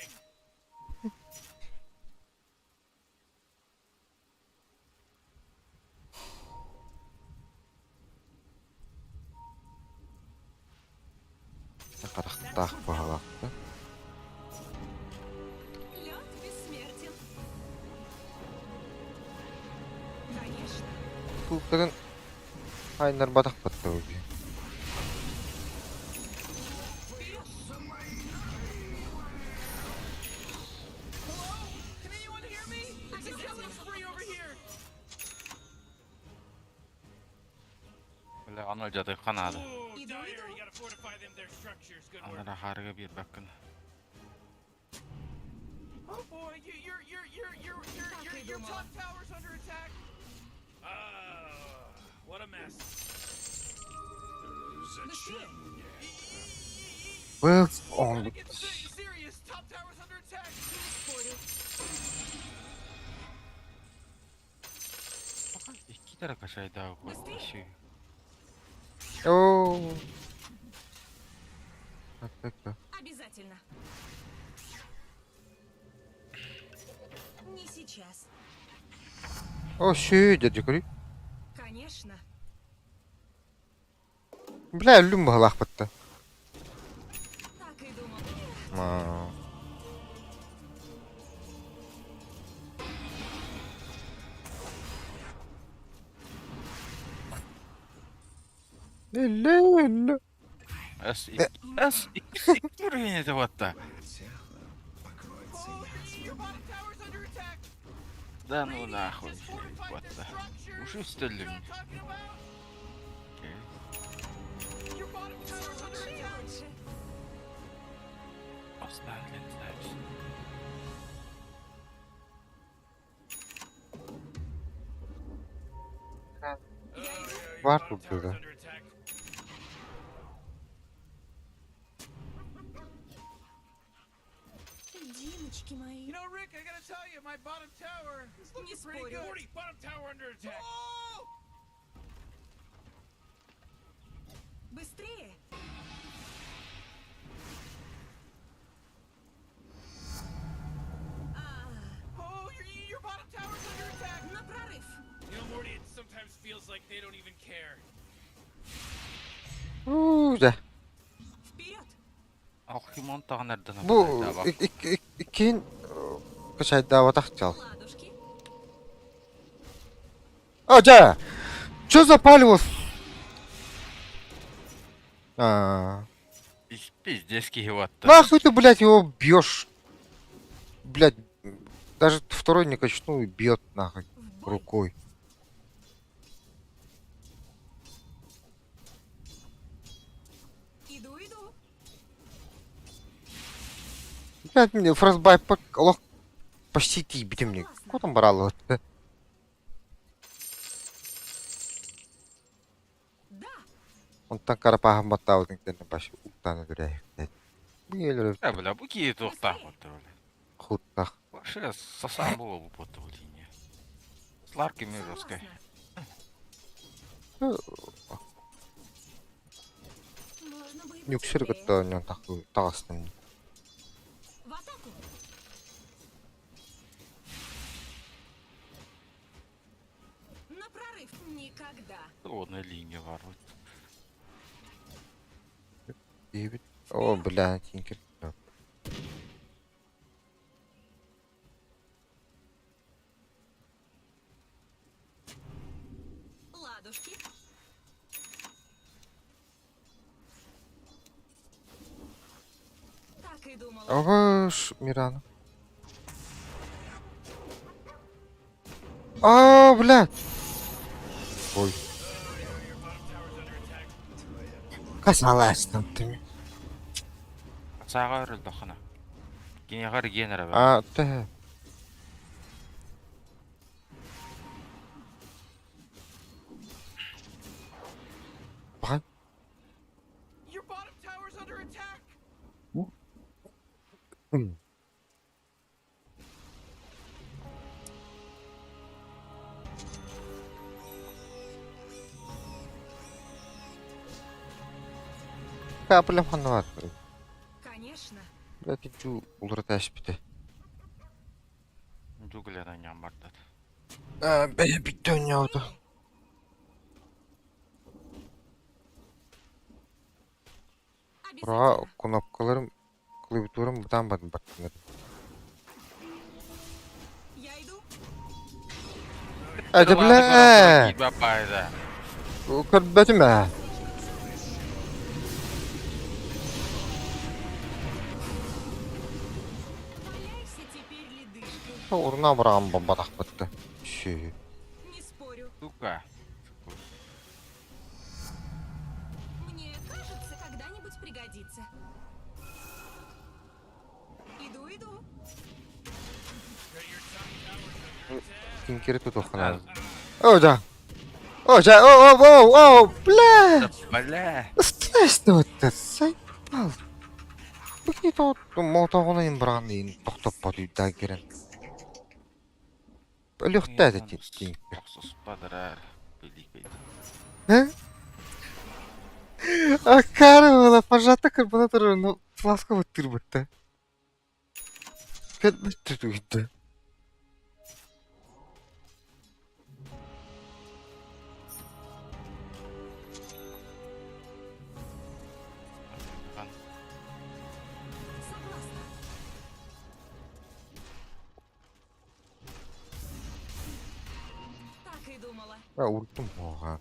Харахтаах баһылаах да. Лед бессмертен. Конечно. Култарын хайнарбатах баттабы. Hello? Can anyone hear me? It's a killing spree over here. Бля, аны жадыхха наада. Ooh, Иду, Dire, иду. you gotta fortify them their structures. Good work. Анара харыга биэрбэккин. Oh boy, you, your your your your your Так your и your думала. top tower's under attack. Ah, what a mess. Быстрее. Был Gotta он get serious. Top tower's under attack. Не спорю. Икки тара кашайдаа Быстрее. О. Так, так, так. Обязательно. Не сейчас. О, шүү дядя кори. Конечно. Бля, өлүм баһылаах батта. Так и думал. Ма. Элле, элле. Эс эс икки уровень это вот та. Oh, your bottom tower's under attack. Да ну Radiant нахуй. just fortified Вот their та. structures. Уже You know стөллүм. what I'm talking about? Your bottom tower's under Лучше и attack. лучше. Останлен знаешь. Oh, yeah, your Var bottom burada tower's da. under attack. Димочки мои. You know, Rick, I gotta tell you, my bottom tower is looking Не pretty спорю. good. Morty, bottom tower under attack. Oh! Быстрее. А, Oh, your bottom tower's under attack. на прорыв. You know, Morty, it sometimes feels like they don't even care. Уу, да. Вперед. Алхимон тағанардан Бу иккин качайдаабатах чал. Ладушки. А, жа. Чё за палево? А. Пиздец кихи вот та. Нахуй ты, блядь, его бьешь? Блядь, даже второй не качнул и бьет нахуй В бой. рукой. Иду, иду. Блядь, мне фростбайт лох почти ти мне. Согласна. Куда там брал? Да. Онтон карапаһын баттаабытын кэннэ баш уктаан өлөрөөһүктэр. Бу өлөрө Да, бля, бу кихи туохтаах вот бля. хуттах. Вообще сасан было бы вот линия. Сларки мировской. Согласна. Можно бы и Нүксэр потеплее. кытта онньон таҕыстым. В атаку. На прорыв. Никогда. Одна линия бар вот. Диэбит. О, бля, тинкер. Ладушки. Так и думала. Аваш, Мирана. А, блядь. Ой. Your bottom tower's under attack. Касалась там ты. Саға өрілді Генеғар генера бә. А, ты. Бахан. Your bottom tower's under attack. Капля ханвар. Конечно. Блядь, дьуу уларыта эспитэ. Дьуглер анньан бардат. Аа, бэйэ бүттэ оонньообута. Ураҕа Обязательно. кнопкаларым, клавиатурам бытаан баттанар. Я иду. Эдэ Ылааны көрөн туран бля! киирбэт баайда. Көрбөтүм ээ. Валяйся теперь ледышкой. Уруна быраҕан бомбатахпытты. Сү. Не спорю. Сука. Мне кажется, когда-нибудь пригодится. Иду, иду. Тинкери тутуохха О, да. О, да, о, о, о, о, бля! Бля. Страшно это, заебал. Бу мотоҕун быраҕан иһин тохтоппот үйдээн кэлэн. Өлүөхтэй этэ тинкер. Охсуспадырар. Биликпит. Аккаары буола пожата кырбана турар, но фласка быттыырбытта. Кэлбэттэ тугуйда. Согласна. Так и думала. А урдум хоҕа.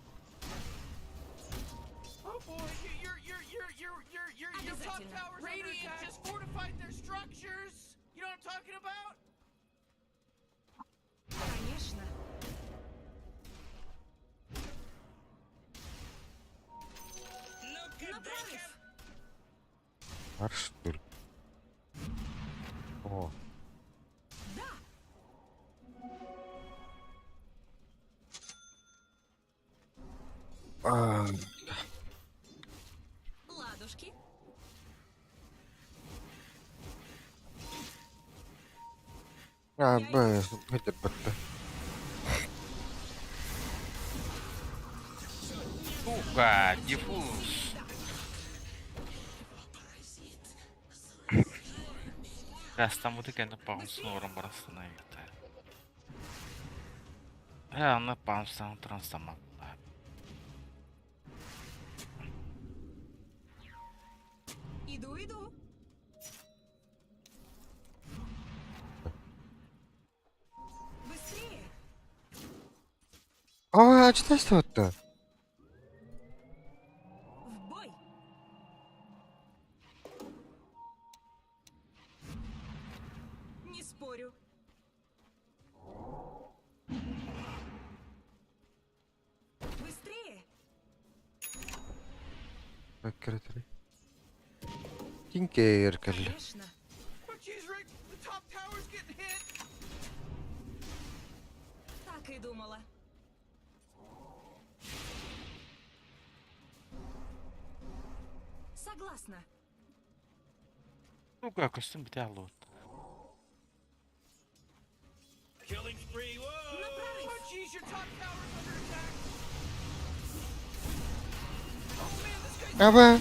Oh boy, your your your your your your your top Обязательно. tower's under attack. Just fortified their structures. You know what I'm talking about? Конечно. Look На at прорыв. Марш тур. О, Да. а, Ладушки. а, б, бытты. Сука, диффуз. Растамуты кэннэ паунсын барасына это. Э, она паунсан трансамат. Иду, иду. Быстрее. А, читайся это. В бой. Не спорю. Быстрее. Тинкер кэллэ. Конечно. Oh jeez, Rick, the top tower's getting hit. Так и думала. Согласна. Сука, костюм битялот. Killing spree. Whoa! На прорыв. Oh jeez, your top tower's under attack. Oh man, this guy's Аба.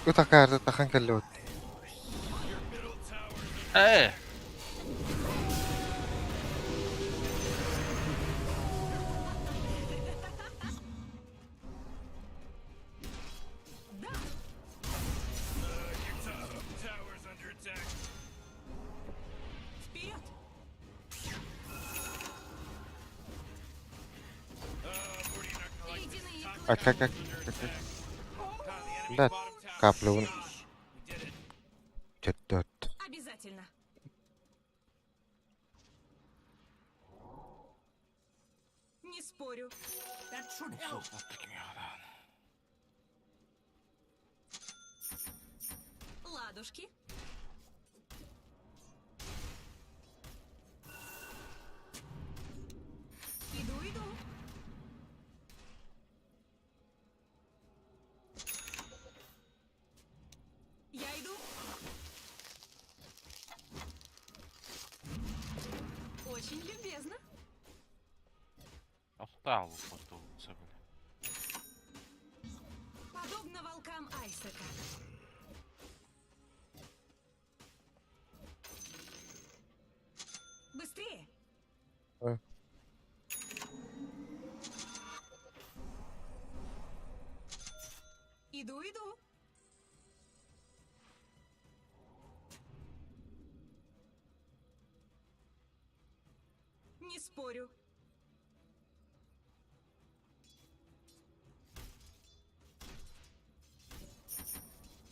Утакаар тахан кэллэ. Your middle tower's under Э, Да. Your top tower's under attack. Вперед. Morty, you're not gonna like this. Ледяные Top А клыки. как как under attack. Oh, the enemy's Да, bottom tower. каплюн. We did it. Төттөт. Обязательно. Не спорю. That should help. Ладушки. Иду, иду. Я иду. Очень любезно. Охталу потулся, бля. Подобно волкам Айсека. Иду, иду. Не спорю.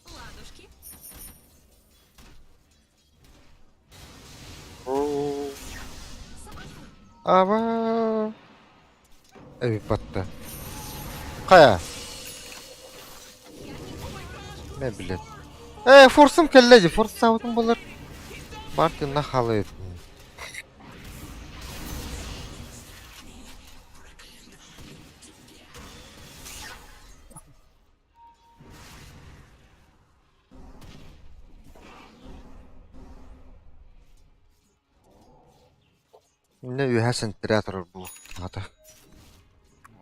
Ладушки. Аба. Эбит батта. Хайа? Не билет. Э, форсум кэллэ дии, форсаабытым буолар. Бар тынна халыт. Иннэ үөһэ сентэрэ турар буолуохтаата.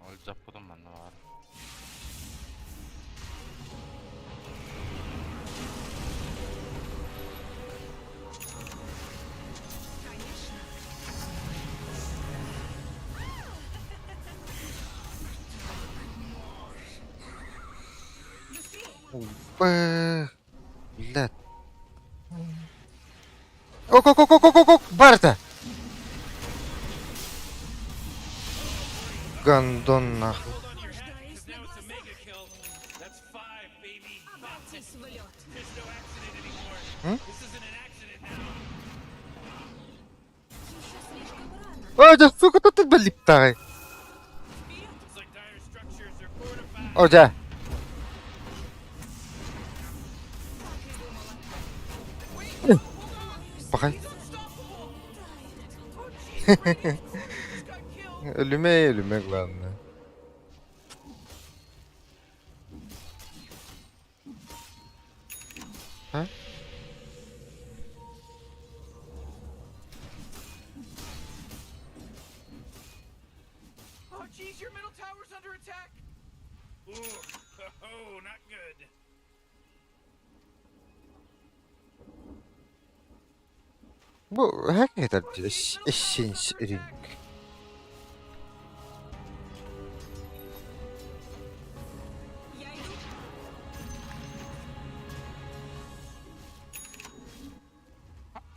Ол заппытым манна баар. Конечно. Быстрее! Блядь. Ок, ок, ок, ок, ок, ок, барда. Гандон нахуй. М? Ой, да сука, тут блиптагай. О, да. Пахай. Өлүмэ, өлүмэ, главное. А? Oh, jeez, your middle tower's under attack. Ooh, oh, not good. Бу хак этэр Essence Ring. Я иду.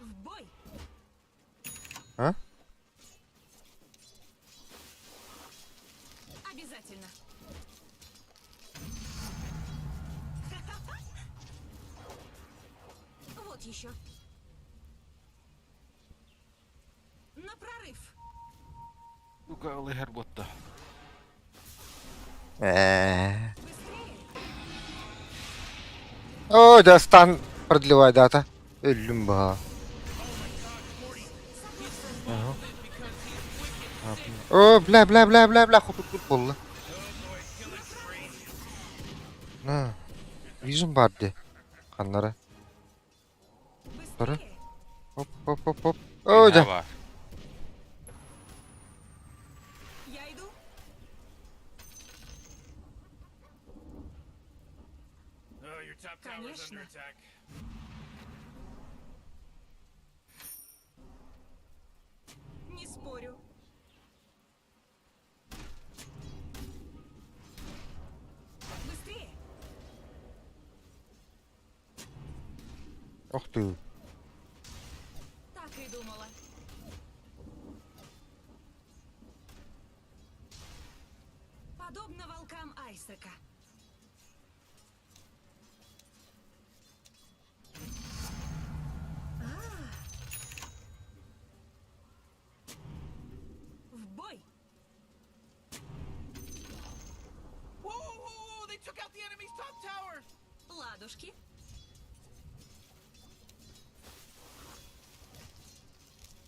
В бой! А? Обязательно. Вот еще. На прорыв. Сука, ылыһар буотта. Э. Быстрее. О, да стан продлевай дата. Өллүм баа. Ага. О, бля, бля, бля, бля, бля, хотут болла. На. Вижен бар де. Ханнара. Бара. Быстрее. Оп, оп, оп, оп. О, да. Баар. Я иду. Oh, your top tower's under Конечно. attack. Не спорю. Быстрее. Ох ты. Так и думала. Подобно волкам Айсака. А. В бой! Whoa, whoa, whoa! They took out the enemy's top tower. Ладушки.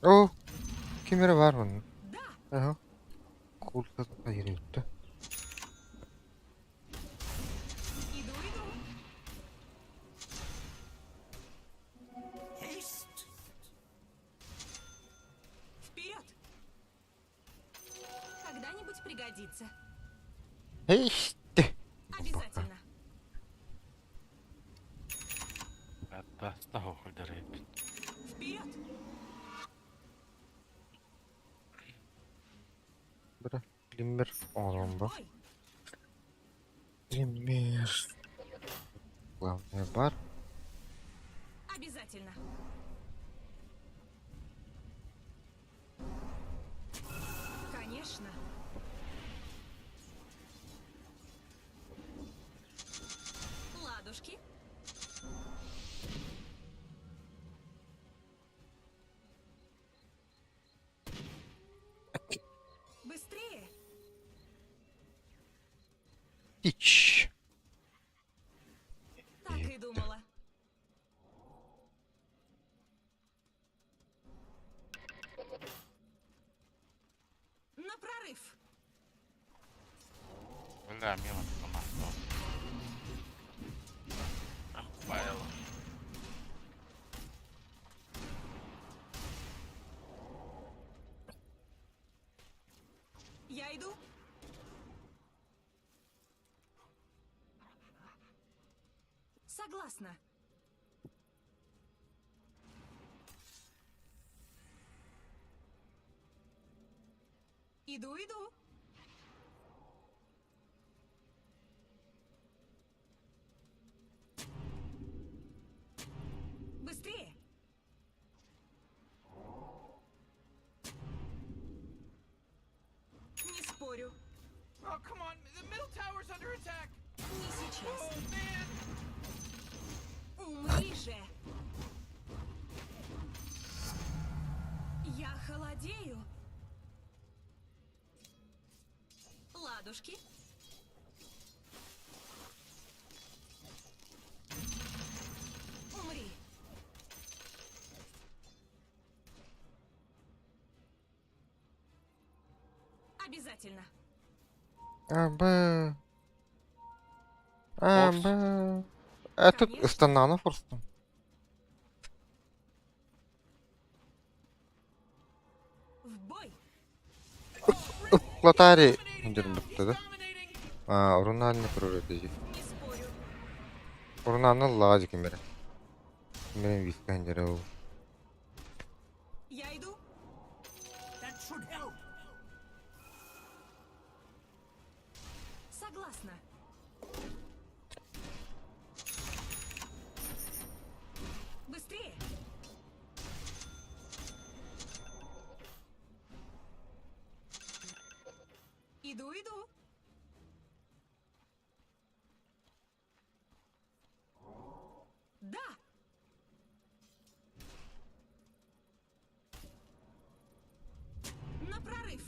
О, кемере бар мын. Да! Ага. Кулка yürüttü. Иду, иду. Haste! Вперед! Когда-нибудь пригодится. Эй, ты. Обязательно. Атта хоҕуйдар эбит. Вперед! Бра. Глиммер. Оğlum В bu. бой! Глиммер. Главное бар. Обязательно. Конечно. Ладушки. Быстрее! Ич. Так и думала. На прорыв! Бля, мимо туман. Ах, Я иду. Согласна. Иду, иду. Быстрее! Не спорю. Oh, come on. The middle tower's under attack. Не сейчас. Oh, man. Умри же! Я холодею. Ладушки. Умри. Обязательно. Аба. Аба. Этот ыстаннаҕына форстан. В бой! Лотари диэн да? Аа, Уруннаанны турар этэ Не спорю. Уруннааны ыллаҕа дьэ ким эрэ. Ким эрэ вискаһын дьэрэ ол. Я иду. That should help. Согласна. Быстрее! Иду, иду. Да! На прорыв!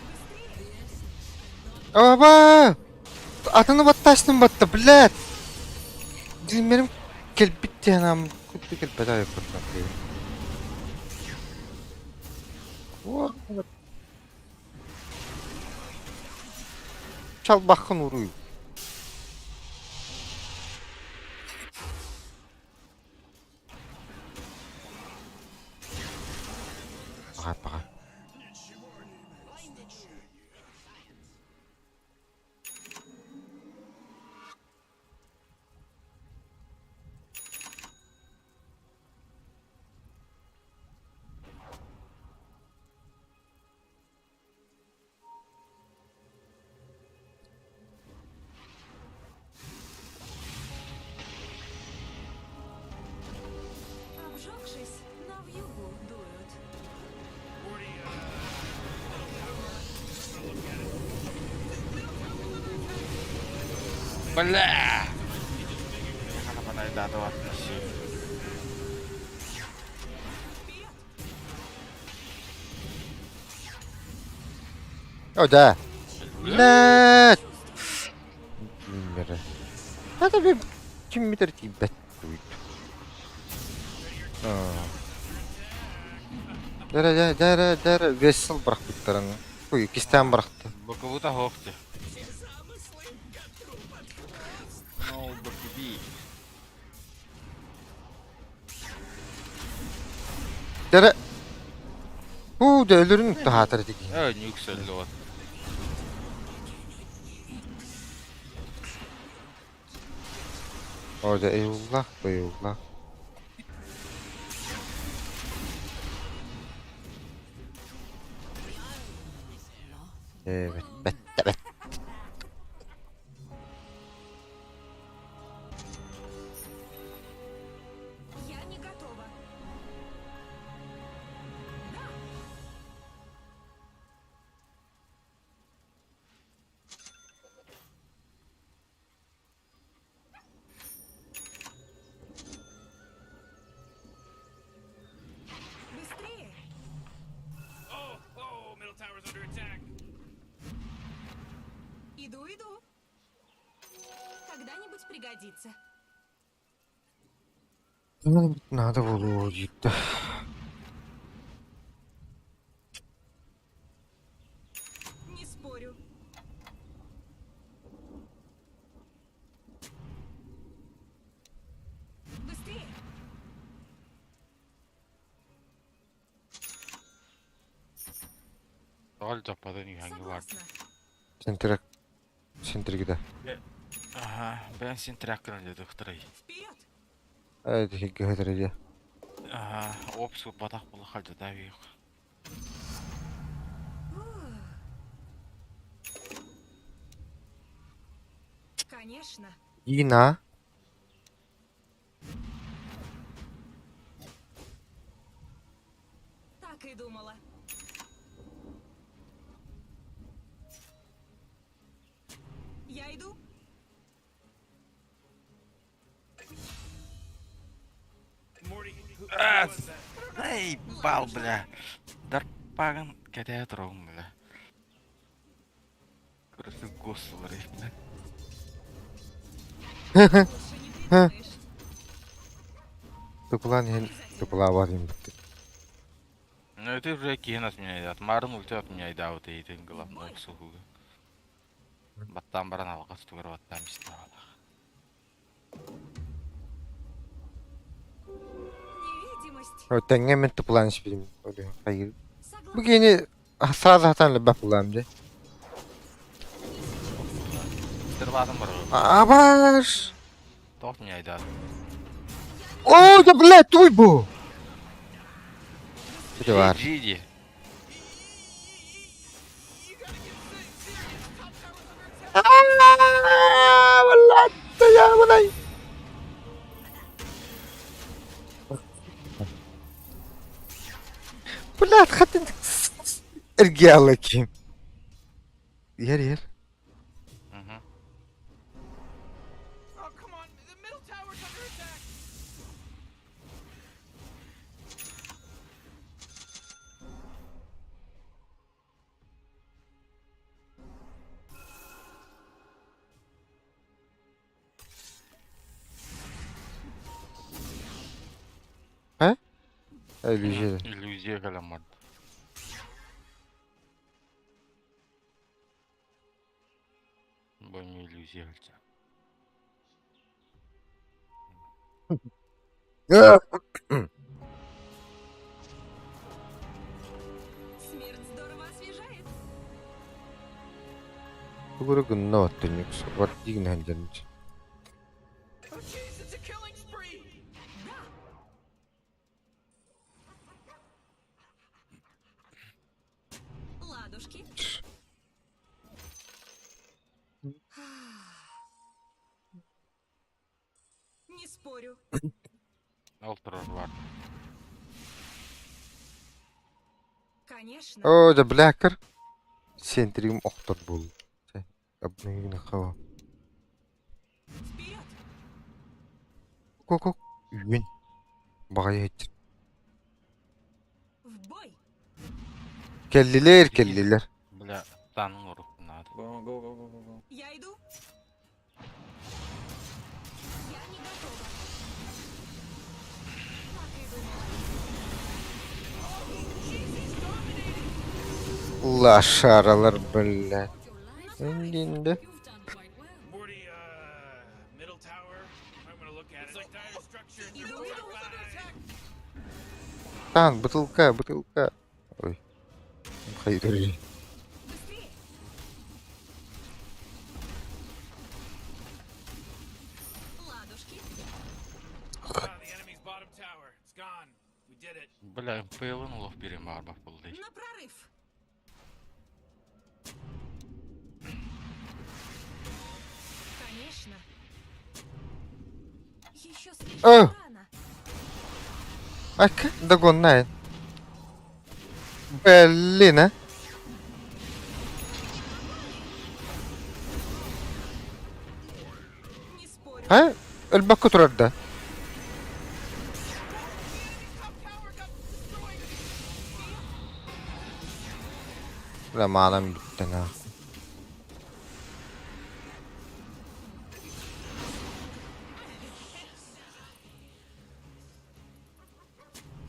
Быстрее! Аба! Атыны батташтым батта, блядь! Дилмерим кэлбит диэн ам кутtu кэлбэт айыппыттан Чалбаххын уруй. Пока, пока. Обжегшись, на вьюгу дуют. Бля! Хана Вперед! О, да. Блядь! Это би ким метр тиийбэт дуйт. Дэрэ дэрэ дэрэ весел бырахпыттарын. Ой, кистээн бырахта. Боковута хохте. No, BKB. Дэрэ Уу, дэ өлөрүн таһаатар этики. Э, нюксэллот. О, дэ eyvallah, eyvallah. Ээ бэт бэт Я не готова. Да. Быстрее! Oh, oh, middle tower's under attack. Иду, иду. Когда-нибудь пригодится. Наада буолуо диирдэ. Не спорю. Быстрее! Ол дьаппатын үһэҥҥэ бар. Согласна. Сентирек сентиргидэ. Аха, бэйэн син тракторын дедухтарай. Вперед! Ээ тиһиггэ дьэ. Аха, опсу батах була халдьата үйөх. Конечно. Ина. Так и думала. Я иду. Morty, who, who Ah, was that? Эй, бал, бля. Дарпаган кэтээ турабын, бля. Короче, госсалар, бля. Лучше не придумаешь. Тупулаан иһин тупулаабат иһин Ну это уже киһин отменяет. Марын ульти отменяет, да, вот и главное обслугу. Баттан баран алғас тугар баттан биставалах. Невидимость. Тэҥҥэ мин тупулаан испитим. Хайыр. Бу Согласна. киһини сразу хатан лэбэх булаам дьэ. Тырлаатын бар. Абаш! Тоқ отменяет. О, да блядь, туй бу! Ити бар. Жиди. Блядь, я Блядь, хатын ارجع لك ير ير Мгм. Oh, come on. The middle tower's under attack. Иллюзия. Иллюзия калямар. Бо не иллюзия альча. Смерть здорово освежает. Тугура гынна оттуннук бар дигин ханжаныч. Oh, jeez, it's a killing spree. Да. Ладушки. Не спорю. Ол турар бар. Конечно. О, да блякер. Сентригим охтор бул. Абныгын хава. Вперед! Ко-ко. Үйен. Багай хет. В бой! Келлилер, келлилер. Бля, танын урук надо. Go, go, go, go, go, go. Я иду. Я не готова. Так и думала. Лошаралар, блядь. Индинде. Morty, middle tower. Might want to look at it. It's like dire structure. Иду, иду. Тан, бутылка, бутылка. Ой. Хайыр. Быстрее! Ладушки. Ah, the enemy's bottom tower. It's gone. We did it. Бля, МПЛ-ын улов берем бар бак болды. На прорыв! О! Рано. Ака, догонная. Блин, а. Не спорю. А? Өлбөккө турар да. Бля, манам бүттэ нахуй.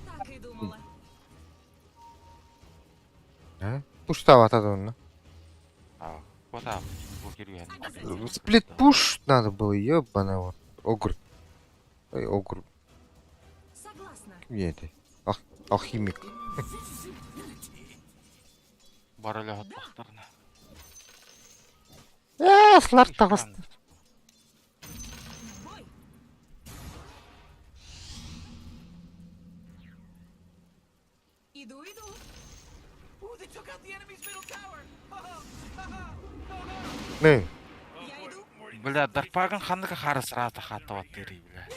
Так и думала. А? Пуштавата да онно. А, вот а, бу кирген. Сплит пуш надо было, ебаный вот. Огр. Ой, огр. Согласна. Ким это? Алхимик. Бар эле хаттахтарына. Э, слар тагыс. В бой. Иду, иду. Ooh, they took out the enemy's middle tower. Не. Я иду. Бля, Дарпагын ханныка харысырата хаттабаттыры, бля.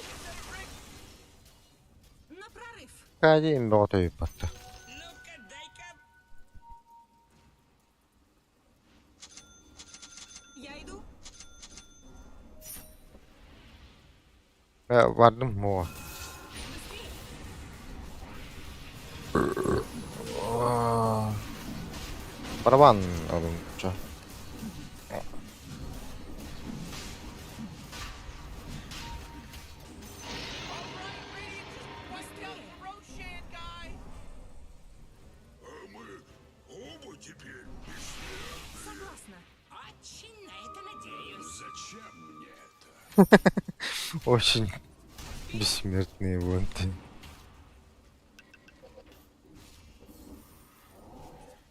На прорыв. Кадим боготой батта. Ну-ка, дай-ка. Я иду. Э, бардым мо. Барабан алым. Чо. Wiped out the Roshan guy. А мы оба теперь Согласна. Очень на это надеюсь. Зачем мне это? Очень бессмертные вон ты.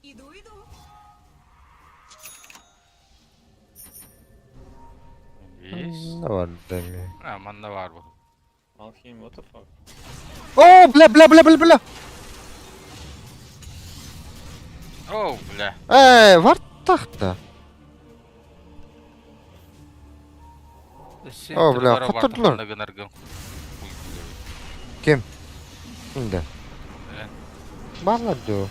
Иду, иду. Есть. Навардами. А, манна бар бу. Alchemy, what the fuck? О, бля, бля, бля, бля, бля. Оу, бля. Э, вартахта. О, бля, хотурдулар. Ким? Да. Барлар дөө.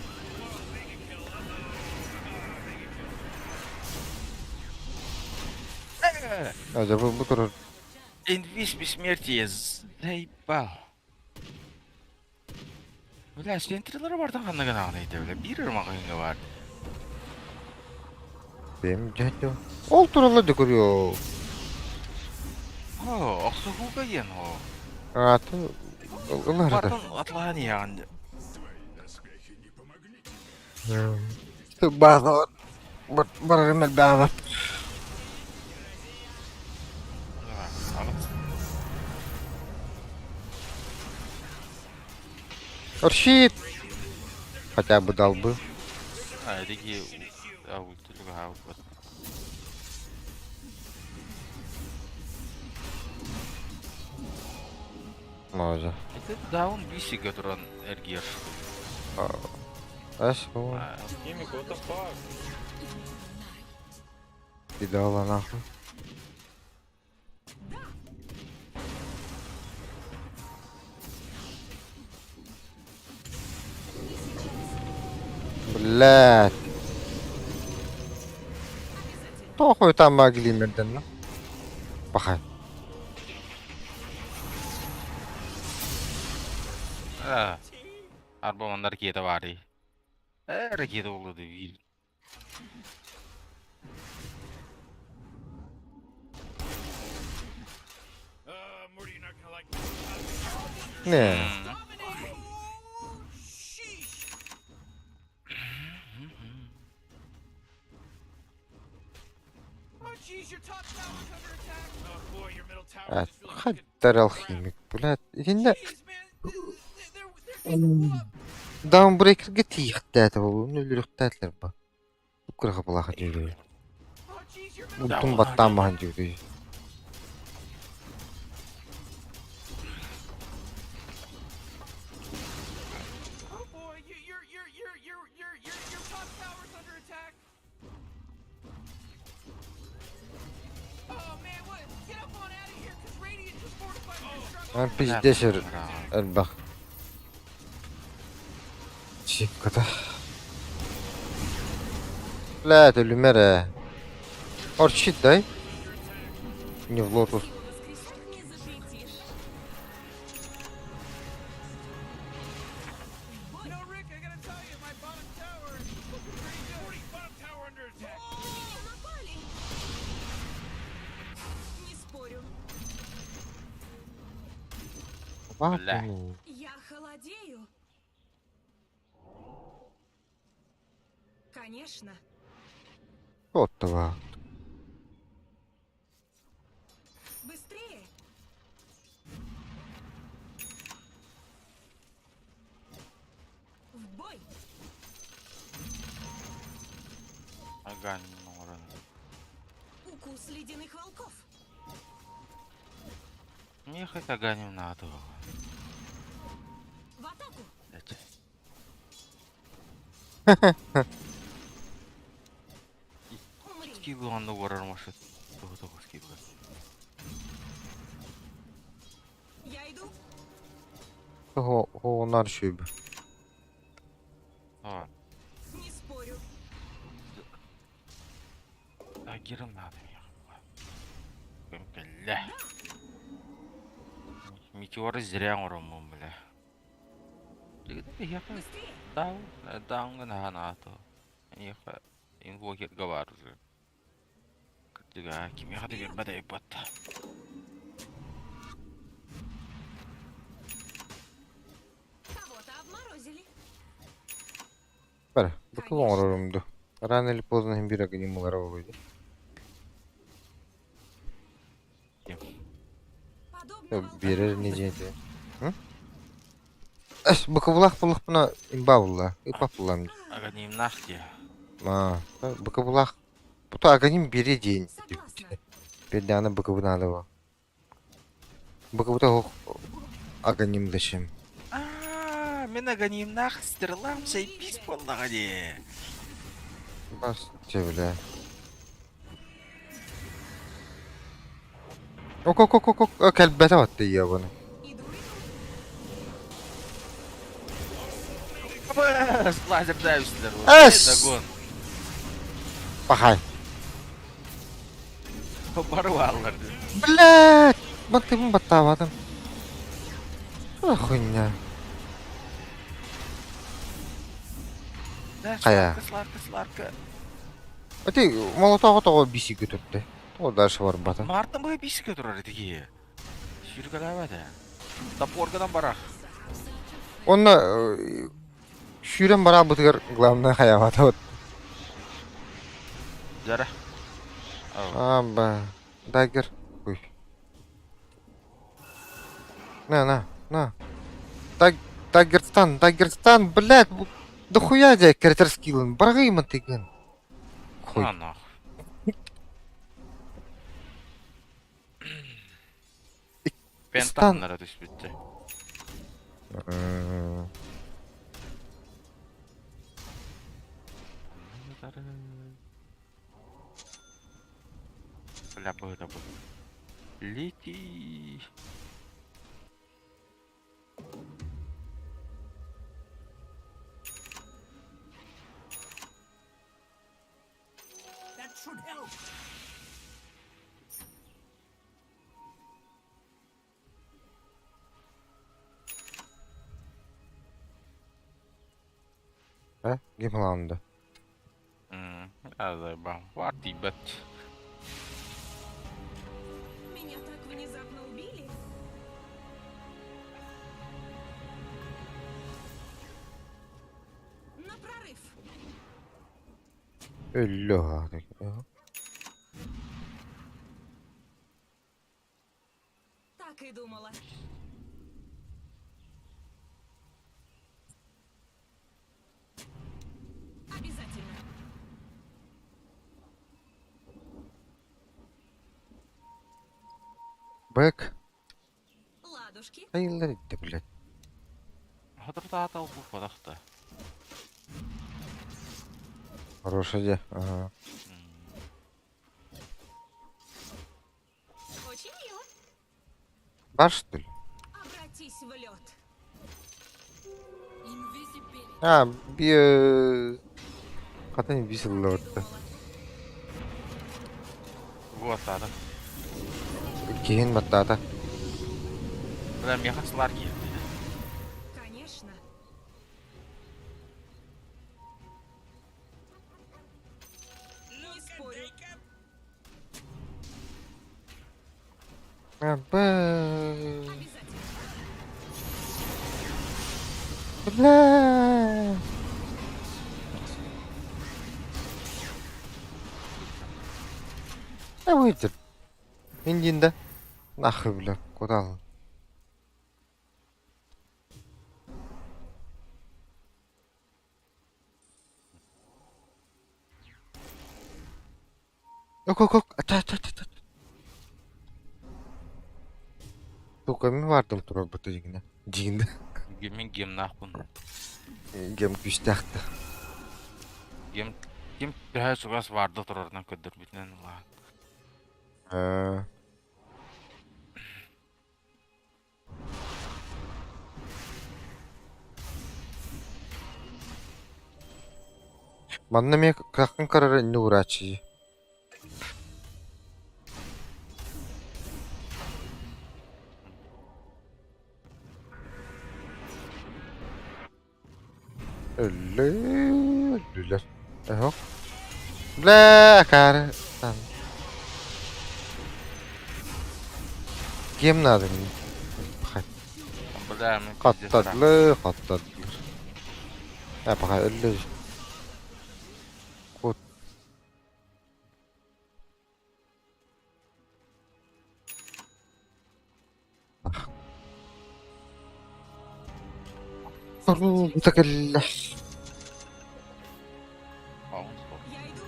А, бу бу турар. Инвиз бессмертие, заебал. Бля, сентрилер бардан ханныгы нагын бля. Бир ырмагынга бар. Бем дядя. Ол туралы да көрүө. О, оксугуга ен о. А, то ылар да. Бардан атлаан яган. Доспехи не помогли тебе. База. Барарым база. Орщит. Хотя бы дал бы. А, диги ультилюга хаалбыт. Можно. Это даун бисига туран эргиер. Ас, о, Alchemic, what the fuck? кидала нахуй. Блядь. Похуй там могли медленно. Пахай. А. Арба манна ракета бары. Э, ракета болду бир. Morty, you're not gonna like this. Не. Oh, sheesh. Oh, jeez, your top tower's under attack. Oh boy, your middle tower А, just feels like Хаттар алхимик, блядь. Итиннэ Jeez, man. They're beating up. даунбрейкерге тиихтээтэ болу, нүлүрүхтээтилэр ба. Уккураха балаха дьүрү. Oh, jeez, your middle Утун баттаан бахан дьүрү. Oh boy, you, your top tower's under attack. Oh man, what? Get up on out of here, cause Radiant just fortified their structure. Пиздец элбэх. Чипката. Блядь, өлүмэр ээ. Орчит дай. Не в лотус. Воскрешать не запретишь. No, Rick, I gotta tell you, my bottom tower is looking pretty good. Bottom tower under attack. На меня напали. Не спорю. Бля. Я холодею. Конечно. Оттова. Быстрее. В бой. Аганим оҥорон. Укус ледяных волков. Миэхэ аганим наада. В атаку. Блядь. Умри. Скилл онно уорар машин. Тоҕо тоҕо скилла. Я иду. Оҕоннор үчүгэй. А, Не спорю. Тагирым наада миэхэ. Кэллэ. Метеоры зря оҥороммун бля. Биһиэхэ Быстрее. даун дауҥҥа наһаа наада. Эйиэхэ инвокерга баар уже. Кырдьыга кимиэхэ да биэрбэт эбиппат. Кого-то обморозили. Бара, бу оҥорорум дуу. Рано или поздно иһин биир аганим ылара буолуо дии. Подобно волкам. Биэрэр не диэн этэ. Эс, быкыбылаах буллахпына имба булла. Ыппат буллам. Аганимнаах дии. Аа, быкыбылаах. Бу аганим биэриэ диэн. Согласна. Биэрдэҕинэ быкыбы наада буо. Быкыбыта суох аганим зачем? Аа, мин аганимнаах стрелам заебись буоллаҕа дии. Бас бля. Ок ок ок ок ок кэлбэтэ батта ебаны. Иду, иду. Лазер давишь. Эс! Догон. Пахай. Барваллар. Блядь! Баттыбын баттаабатым. Что за хуйня? Хайа. Сларка, сларка. Ати молотоҕо тоҕо бисигэ турда. Тоҕо дальше барбата. Мартын быһа бисигэ турар итиги. Сүүргэлээбэт ээ. Топоргадан барах. Онно сүүрэн бараабытыгар главное хайаабата вот. Дьара. Аба. Дагер. Ой. На, на, на. Даг Дагерстан, Дагерстан, блядь. Да хуя дьэ кэрэтэр скиллын. Барҕыймын тыгын. Хуй. На нах. Пентаннара түспүттэ. Бля, быһыта бу. Лети. That should help. Э, ким ылаанды? Азайбам. Бар тиийбэт. Меня так внезапно убили. На прорыв. Өллө. Так и думала. Обязательно. Бэк. Ладушки. Хайыллар итте, блядь. Соторутааҕыта ылбыт Хорошая идея. Ага. Очень мило. Бар, что ли? в лед. А, би хатын би сыллабытта. Вот, ада. Киһин баттаата. Бля, меха сларки. Конечно. Не спорю. Аба. Обязательно. Бля. А выйдет. Индин да? Нахуй, бля, куда он? Ок, ок, ок. Ата, ата, ата, ата. Сука, мин бардым турар бу дьиҥинэ. Дьиҥинэ. Мин гемнаахпын. Гем күүстээхтэ. Гем ким төһө чугас баарда турарынан көрдөрбүтүнэн улахан. Ээ. Манна эмиэ кыаххын көрөр инни уурааччы Өллө өллүлэр. Эһок. Бля, акаары. Кем надо мне? Бля, мин Хаттадлы, хаттадлы. Э, пока өллө. Кут. Кэллэ. Я иду.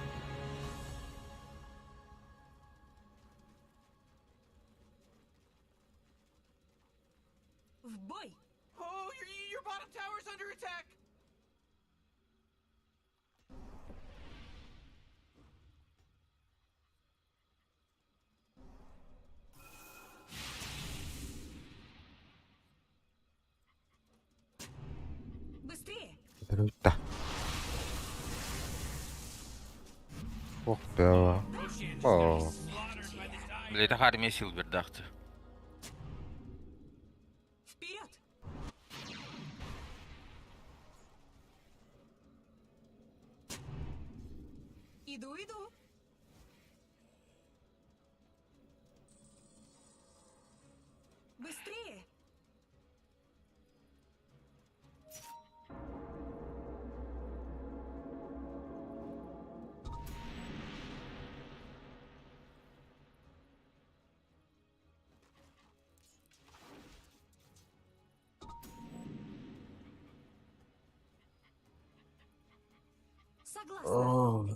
В бой! Oh, your, your bottom tower's under attack. Быстрее! Өрүттэ. Ох, да. О. Блядь, армия сил бердахты. Вперед! Иду, иду. Быстрее! Согласна. О,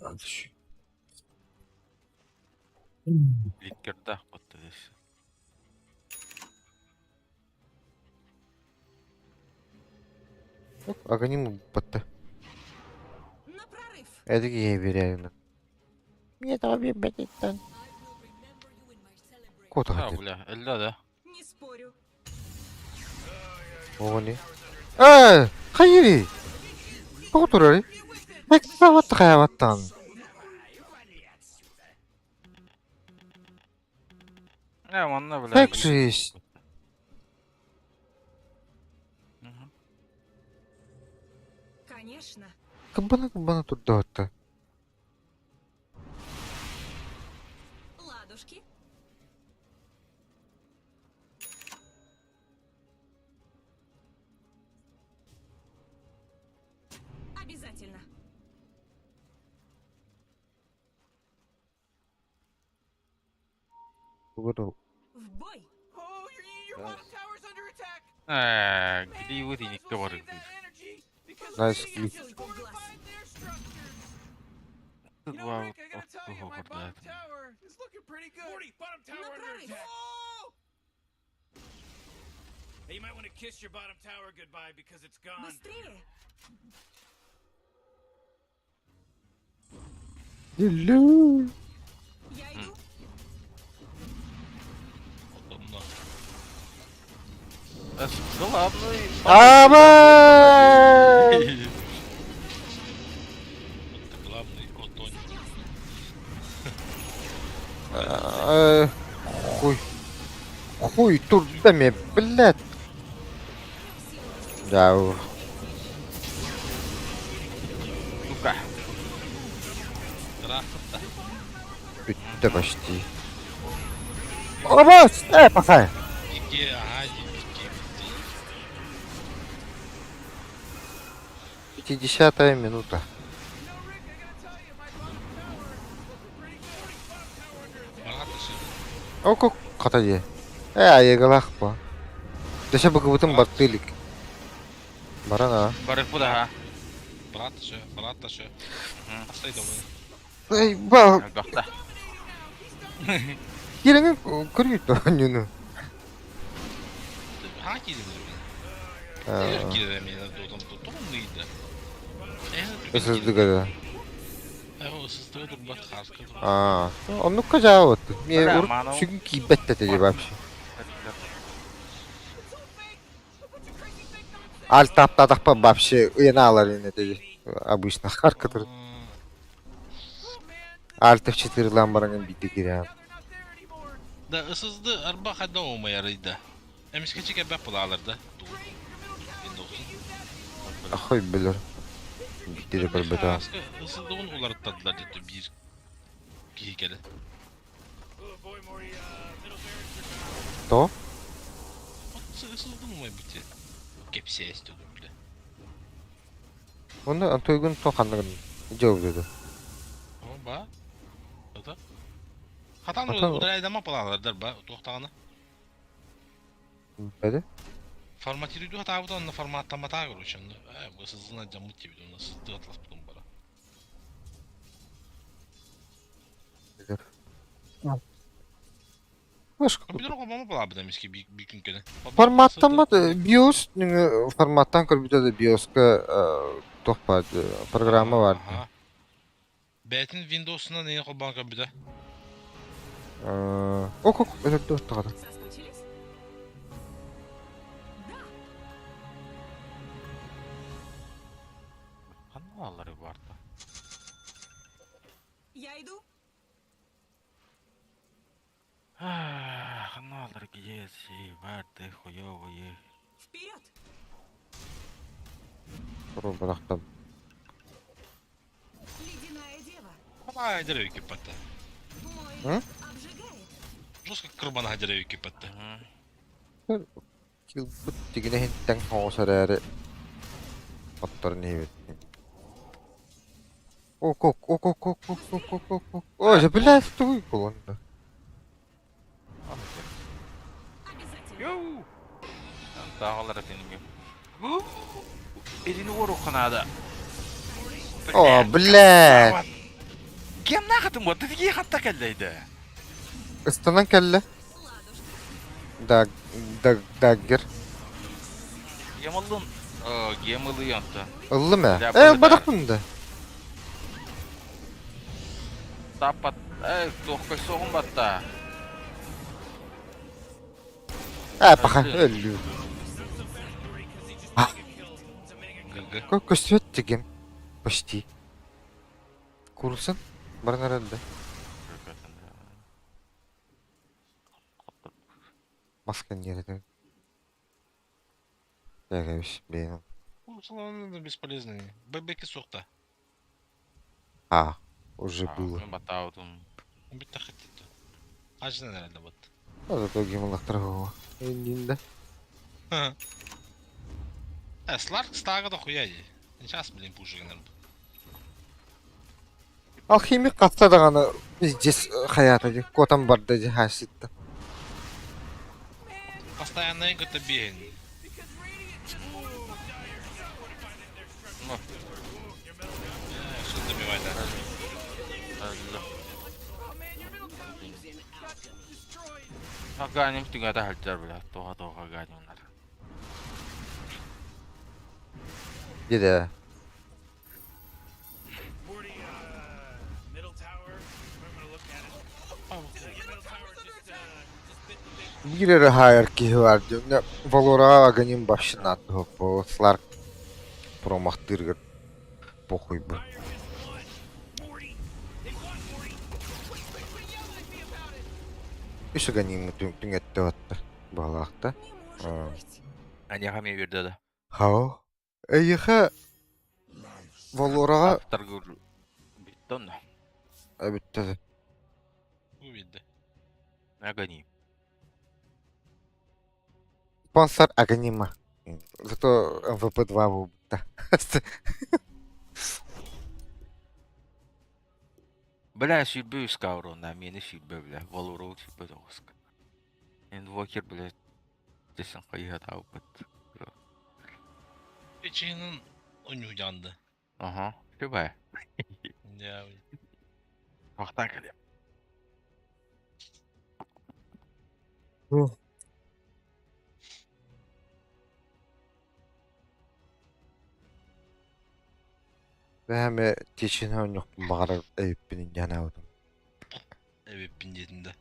Ликкердах вот здесь. Аганим батта. На прорыв! Эдиги берерин. Мне того бетиттен. Кот А, хатыр. бля, элла да. Не спорю. Оҕони. Э, хайыри. Тоҕо турарый? Эксават хайаваттан. Э, манна, бля. Эксис. Мгм. Конечно. Кыбана кыбана турдаатта. Ладушки. Обязательно. Тугу В бой! Oh, your, your bottom tower's under attack. Э, Man, где you его might ты as не well говорил? save that energy, because Nice Radiant clip. just Силку в глаз. fortified their structures. You know, Два Rick, I gotta tell you, my bottom tower is looking pretty good. 40, bottom tower under прорыв. attack. Oh! Hey, you might want to kiss your bottom tower goodbye because it's gone. Быстрее! Hello. Я иду. Главный... Аба! Это главный отонь. Хуй. Хуй турда ме, блядь. Да. Сука. Трахта. Бүттэ почти. Оба, пахай. Иге, ага, иге, 50-я минута. О, как хата дии. Э, айыгалаах бо. Дөсө быгыбытын бартыы илик. Баран аа. Барык да, Брат ше, брат ше. Астай Эй, ба, Бахта. кирэҥин көрүүт оонньууну. Ха киирдим. Киирдим мен дотом тотом ыйда. Ысыздыга да. Ысыздыга турбат хаска. Аа, оннукка жаабыт. Мие урут сүгүн киирбэт да этэ вообще. Аль таптаатахпа вообще ыйана алар ини обычно харка турар. Альт F4 баран биирдэ киирэн. Да ысызды арба хадда оомайарыйда. Эмискечи кэбэк булаалар да. Windows'un. Ахой билэр. Биирдэ да көрбөтөҕүм. Ысыздыбын уларыттадылар деді биир киһи кэлэ. То? Ысыздым умай бите. Кепсээс бile. Онно Антойгун то ханныгын дьыл О, ба. Это? Хатан Хатан- ударайдама палалардар ба, туохтаҕына. Бэдэ? Форматируйду хатаабыт онно форматтаматаа короче. Онно бу сызына жаммыт тибит, онно сызды атласпытым бара. Билэр. Башка Компьютер холбомо палаабыт эмиски би күн кэлэн. Форматтаммат BIOS форматтан көрбүтэ да BIOS-ка туох баар программа бар. Бээтин Windows-унан эйин холбоон көрбүтэ. Ок ок өтөрдө оттоҕото. Соскучились? Да, Каналары барда. я иду. Каналары киеси, барды, хуёвые. Вперед! Барахтам. Ледяная дева. Хабаа деревики патта. Мой М? лед обжигает. Жестко кырбана деревики патта. Килбут тигинэ хинтэн хоосар отторун иһибит. Ок ок ок ок ок ок ок ок ок ок. Ой, блядь, тугуй кулонна. Обязательно. Йоу! Тағалар этинге. Элини оруханада. О, блядь. Кем нахатым вот, тиги хатта келлейди. Ыстанан кэллэ. Ладушка. Даг даг даггер. Гемалдын, гемалы янты. Ыллым ээ. Я Э, буду, бадахпын да. Таппат, тохкой соғын батта. Э, паха, өллүү. ГГ. Көстүбэт тигим. Почти. Курсын. Баран эрэлдэ. Маска нерede. Дәгәбиш, бейнем. Салон бесполезный. Бэбеки сохта. А, уже было. Мен баттаудым. Битта хаттиту. Ажынан herhalde бат. А зато гемалактар го. Эндинде. Сларк стага да хуя Сейчас, блин, пушигнер. Алхимик катса даганы здесь хаята ди. Котам барды ди хаситта. Постоянно это бегин. Ну. Что добивать, да? Аганим түгәдә хәлтәр белә. Тоға тоға аганимнар. Диде. Morty, middle tower. I'm gonna look at it. Your middle tower just bit the big. Биир эрэ хаайар киһи баар дии. Онно Валораҕа Аганим вообще наадыһык Сларк промахтыырыгар похуй бу. Үс Аганимы түҥэттэ батта. Баҕалаахта. Аняха эмиэ биэрдэ да. Хау. Эйиэхэ Валораҕа Аттаргыр бүттэ онно. Бүттэ. Бу биэрдэ. Агоним. Спонсор Агонима. Зато МВП-2 буолбута. Бля, сүүрбэ үс каурона, миэнэ сүүрбэ, бля, Валура 39. Инвокер, бля, Десен хайыһатаабыт. Печенин онньуйданды. Ага, любая. Я Вахтан кэлиэм. Бэһэме тичин оонньуохпун баҕарар эбиппин инньэһэн Эбиппин диэтин да.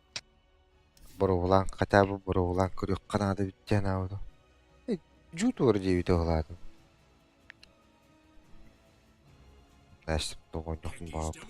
Боруобалаан хотя бы боруобалаан көрүөххэ наада эбит диэн аабытым. Дьуутугар диэбитэ уһулаатым. Оҕонньохпун баҕарбын.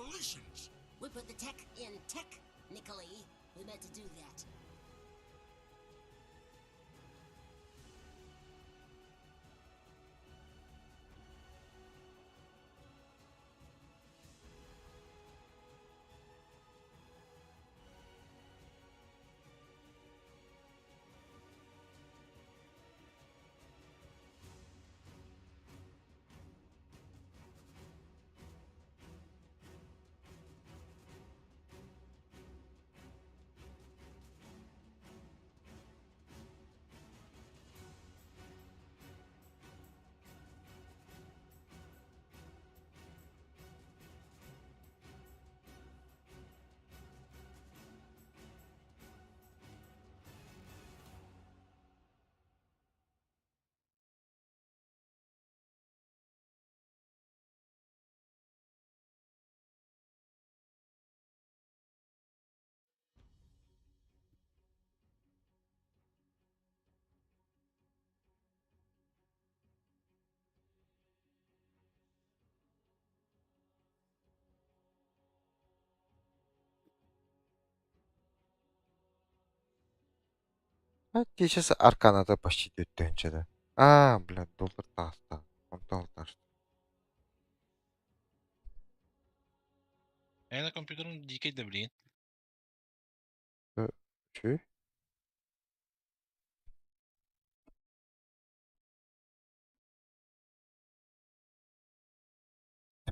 А сейчас арканата почти төттөнчө да. А, бля, доллар таҕыста. Онтон алташ. Эн компьютерын дикэй да билигин. Чү?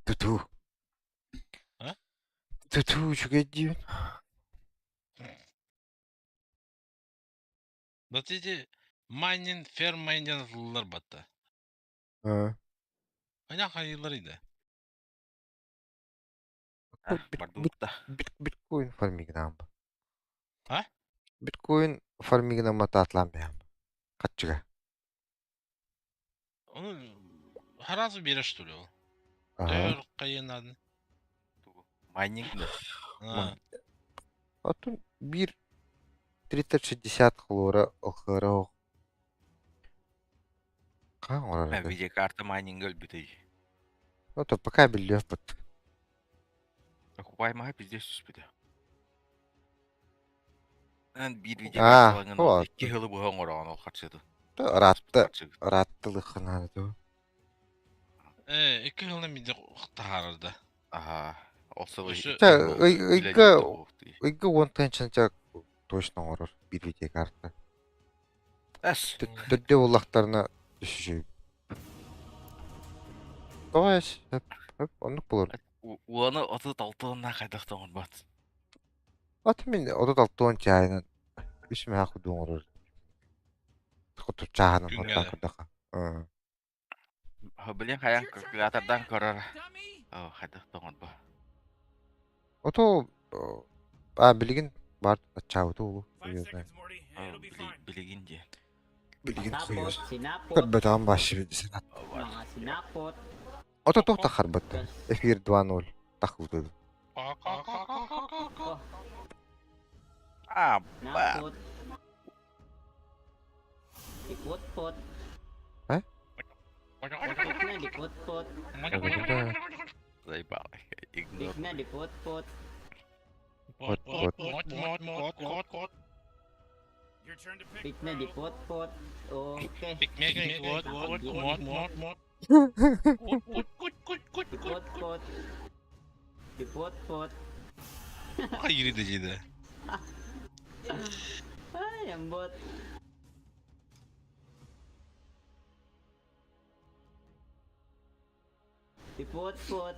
Тутуу. А? Тутуу үчүгэй диибин. Вот эти майнинг, фермайнинг атыллар батта. А. Айна хайылар иде. Бардыбыт да. Биткоин фармигнаам. А? Биткоин фармигнама таатылаан бэйэм. Хаччыга. Onu сразу берешь, что ли? ол? Ага. Төр кайынадын. Майнинг да. А, Отун биир 3060 хлора охоро хаан оҥорор этэ? Видеокарта майнинга өлбүтэй. Ото пока биллиэхпит. Окупай маһа пиздец түспүтэ. Эн биир Аа, видеокарталаҥын вот. икки сылы быһа оҥороон ол харчыты. Ыраатта Харчыгы. ырааттылыххынааны туу. Э, икки жылдан биде тахарарда. Аха. Ол сылы Өссө- Чэ, икки ый жыл ыйга үлэлиир буолуохтуй. ыйга уон тыһыынча точно оҥорор биир видеокарта. Эс. Төрдө буоллахтарына үсүсү. Тоҕо эс хөп хөп оннук буолар. Уону отут алтыанна хайдах оҥорбот. Аты мин 36 чааһынан үс мэһэ курдук оҥорор. Хоту чааһынан Күҥҥэ хотаа да. көрдөххө. Блин хайаан Your turn to калькулятордан ban, көрөр. dummy! Оо, хайдах да оҥорбо. Ото а билигин бар аччаабыта улуу. 5 seconds, Morty, and it'll be fine. Билигин диэн. Билигин Sinapot, хуйус. sinapot, Көрбөтөҕүм башы сенат. mga sinapot. Ото туох тахарбыт. Эфир 2.0 тахыбыт. Ка-ка-ка-ка-ка-ка. А, Sinapot. Dipot-pot. А? Pikna dipot-pot. Заебал. Игнор. Pikna dipot-pot. Вот, вот. Кот, кот, кот, кот. Your turn to pick, Pikna bro. dipot-pot. Oke. Пикмек, кот, кот, кот, кот, кот. Кот, кот, кот, кот, кот, кот. Dipot-pot. Dipot-pot. Хайри дежиде. Ay, ambot. Dipot-pot.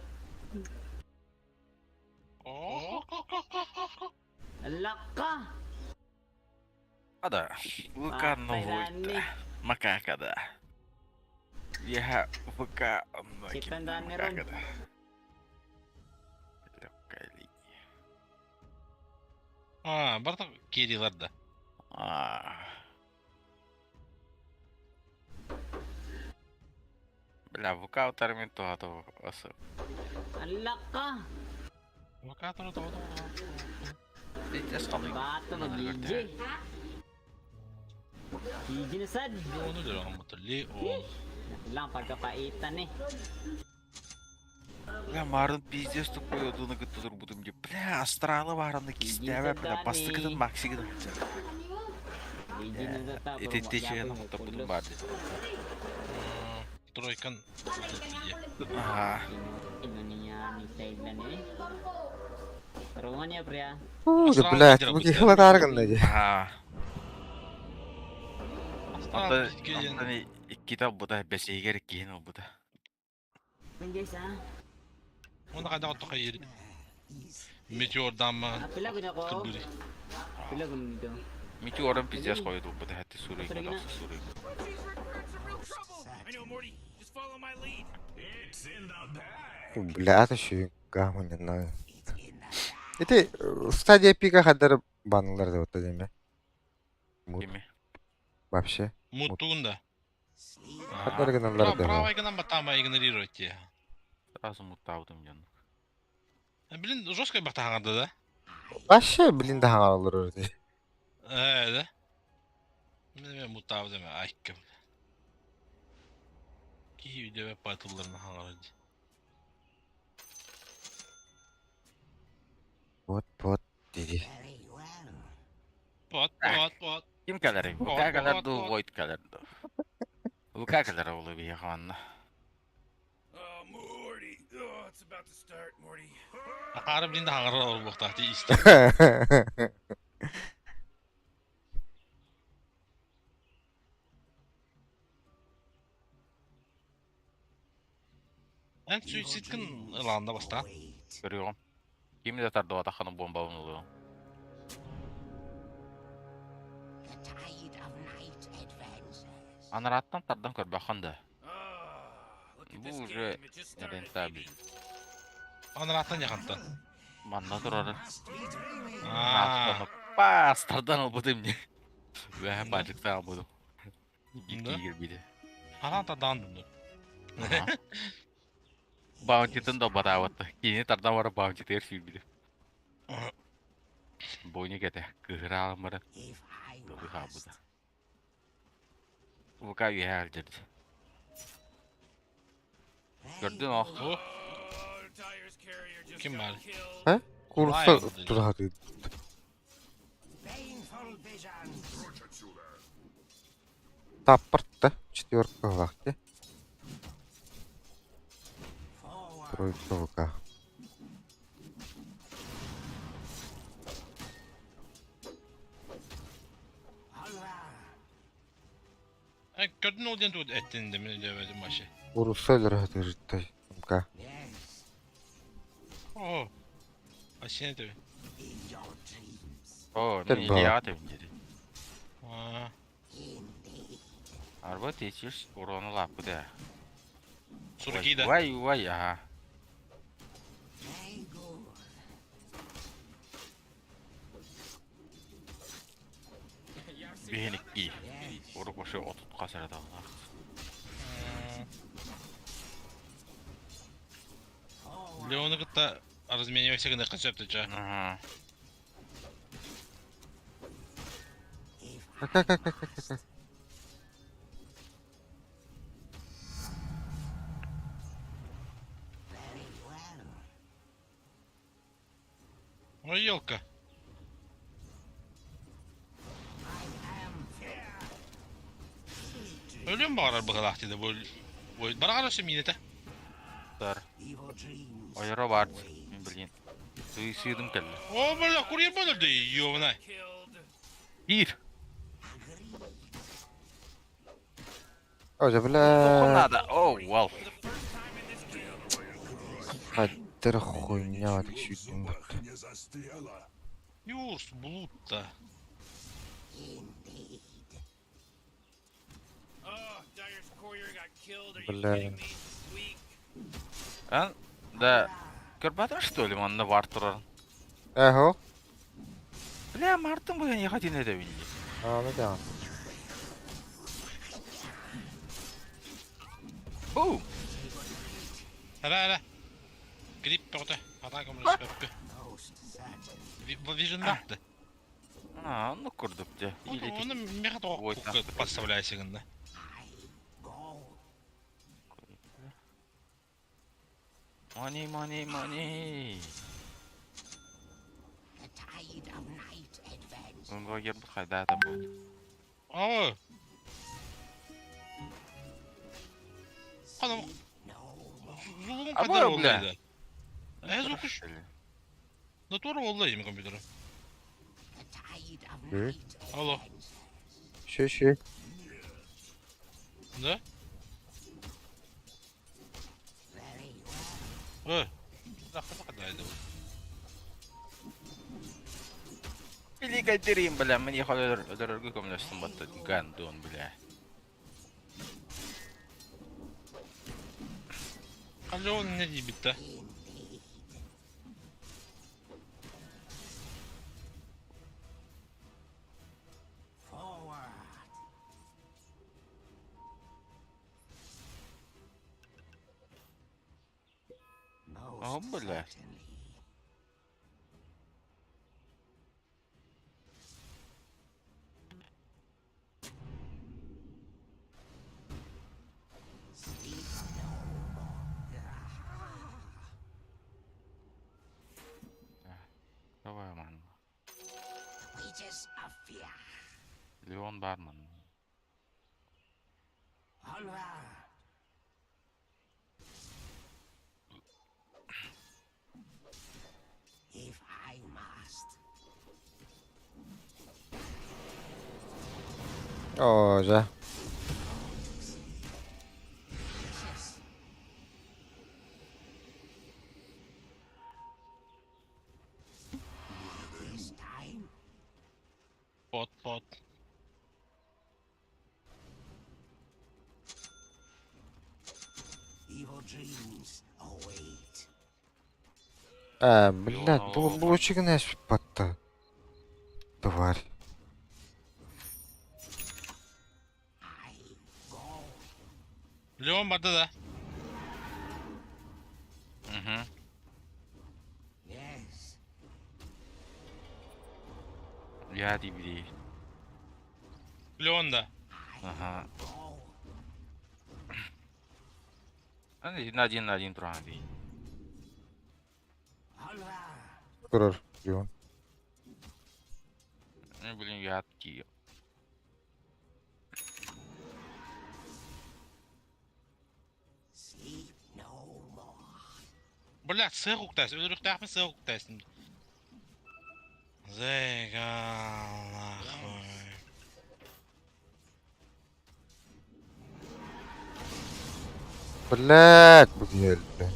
Alak ka! Ада, ВК Patay новый Макакада. Я ВК многим Читан ron. макакада. Легкая линия. А, барта Кирилларда. А. Бля, ВК утармин то то осы. Alak ka! ВК то то то. Сейчас алый. Bato mag-GG. GG na sad. Леону дөрөм Леон. Lang pagkapaitan eh. Бля, Марын пиздец тупой одуна гыттыр будум деп. Бля, астралы бараны кистәбә, бля, бастыкытын максигын. GG na sa ta. Ити течен онта будум барды. Тройкан. Ага. Ino niya ni side na ni. Tarungan niya pre ah. Фу, да, блядь, мы кихлатарган дии. Ага. Астрал Антон иккита буда бесигер киин буда. Yun guys ah. Оны кайда оттока ери. Метеордан ма? Pila ko na ko. Кырбыри. Pila ko nito. Метеорын пиздец койду буда хәтте сүрөйгө даксы сүрөйгө. These recruits are real trouble. I know, Morty. Just follow my lead. It's in the bag. Бля, это еще гамма Ити стадия пика хаддар банлар деп отта деме. Мут Кими? вообще. Муттугун да. Хаддар гыналар деп. Правой гынан батама игнорировать те. Сразу муттаудым жан. Блин, жестко баттаганда да? Вообще, блин, да хагалар өрді. Э, да? Мен муттаудым айкым. Ки үйдөбө патылларын хаңарады. Вот, вот, диди. Пот, пот, пот. Ким калер? Кот, ВК калер кот, ду, кот. Void калер ду. ВК калер олы бия ханна. Oh, Morty. Oh, it's about to start, Morty. Акары блин да хаңарар олбукта ти исте. Эн суицидкин ылаанда баста. Көрüyorum. Ким де тарды атаханы бомба унулу. Анараттан тардан көрбәхан да. Ah, look at Bu this уже game. It just started, рентабель. baby. Анараттан якантан. Манна турары. Аа. Пастардан албыдым не. Вә бачыкта албыдым. Да? Кигер биде. Анан тардан дүндү. Баунтитын да барабатты. Кини тардан бара баунтитер сүйбиде. Бойны кете. Кыгыра алмыры. Добы хабыда. ВК үйә әлдерді. Көрдүн ох. О, Oh, Dyer's carrier just Kim got var? killed. Курса турады. Прочь отсюда. Таппыртты. Четверка вахте. Тройка ВК. Көрдүн ол ден туд эттин деме дөбөдүм башы. Уруса өлөр МК. О. Ашене төбө. О, Тел мен бала. идея атым деді. Аа. Арба течиш урону лапы да. Сургида. Вай, вай, ага. Бехеникки. Уру бошы отутка сарада. Леоны кытта разменивайся гына концепты ча. Ага. Как, как, как, как, как. Ой, елка. Өлүөн баҕарар быһыылаах дии бу бараҕар өссө миинэтэ. Тар. Ойоро баар мин билигин. Сыыдым кэллэ. О, бля, курьер буолар дии, ёбаный. Киир. О, Туохха бля. наада? О, вау. Хайдах хуйня так сүүрдүм бутта. Не застряла. Юрс, блуд-то. Oh, Dire's courier got killed. Are you Бля. kidding me? Weak. Эн да көрбөтүҥ что ли манна бар турарын? Эхо. Бля, Мартын быһан ехать этэбин дии. А, ну да. Бу. Ара, ара. Грипп бөҕөтө. Атака көмөлөспөппү. Vision бақты. А, ну курдук дьэ. Или Оны меха Ой, тоҕо подставляйся гынна. Money, money, money. Онго гербут хайдаата буут. О. Хана. Зулугун А кадar бу, бля. ollaydı. Э, зукуш. Натура оллай ми компьютера. Hı? Алло. Ши ши. Да? Э. Да, хата Или кайтерим, бля, мне холер дорогой көмөлөстүм батта гандон, бля. Алло, не дебит-то. О, бля. Давай, ман. Леон Барман. О, да. Пот, пот. А, блядь, бу лучик наш батта. Тварь. Леон барды да. Угу. Я дибди. Леон да. Ага. Один на один туран дии. Турар, Леон. Ну, блин, я ки. Бля, сыр уктайсың. Өлөрүктаахпын сыр уктайсың. Зэга нахуй. Блядь, бу geldi.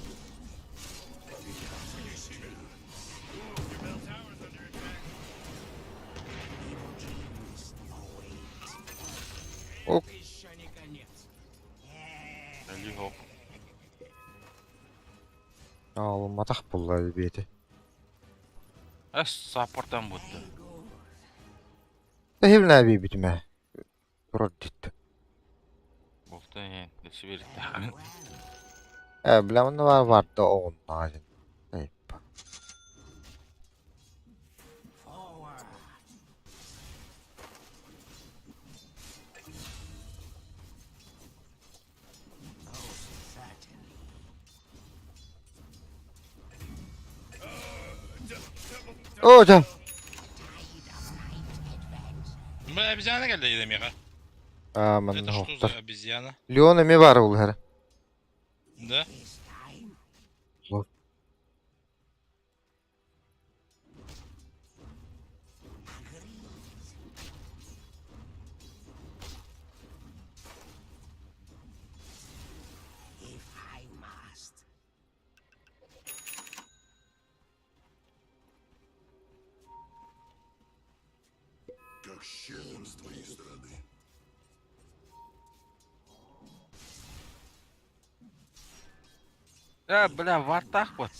Ок. Лихоп. Аалымматах буолла биэти. Эс саппортан бутты. Тэһилнэ биибитимэ. Турар дитте. Болтан ен, дэси Э, бля, онно бар барда оҕуннаҕа Эйпа. Double О, дьэ. Бля, обезьяна кэллэ дии миэхэ. Аа, манна Это что оһохтор. за обезьяна? Леон эмиэ баар улаһар. Да? Вот. Как щедро с твоей стороны. Э, бля, вартах вот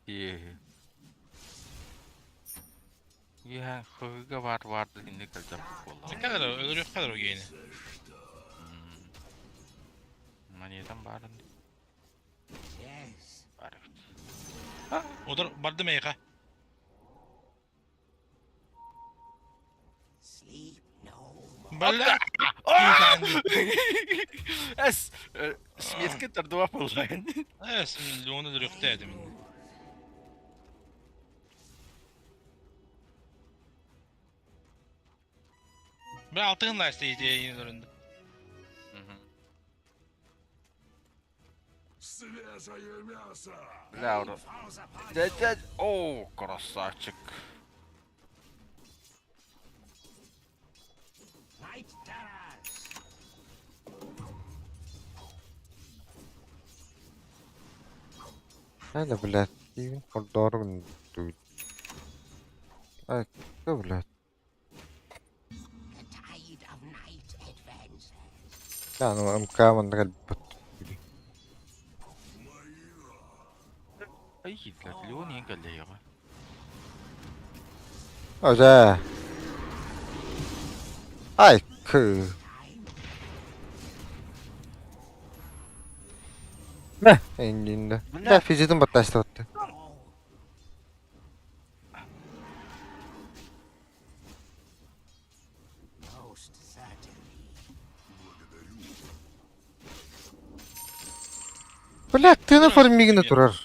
Е. Я хыга вар вар дегенде кэлдэр буолла. Кадр, өлөрүөх кадр гейни. Монетам баарын. Бар. Удар барды мейха. Бля! Эс, сметке тардыва боллайн. Эс, Леону өлөрүөхтэй этим. Бля, алтын лайсты идея өрүндү. Свежее мясо! Бля, ура. Дядя, о, красавчик. Hala, блядь, Стивен Хордорун дует. Ай, кто, блядь? Да, ну МК манна кэлбит. Ай, блядь, Леон ең кэллэ яга. О, дьэ. Ай, кы. Мэ, иннинде. Бля, физитин баттастыбытты. Бля, тыны фармигіне турар.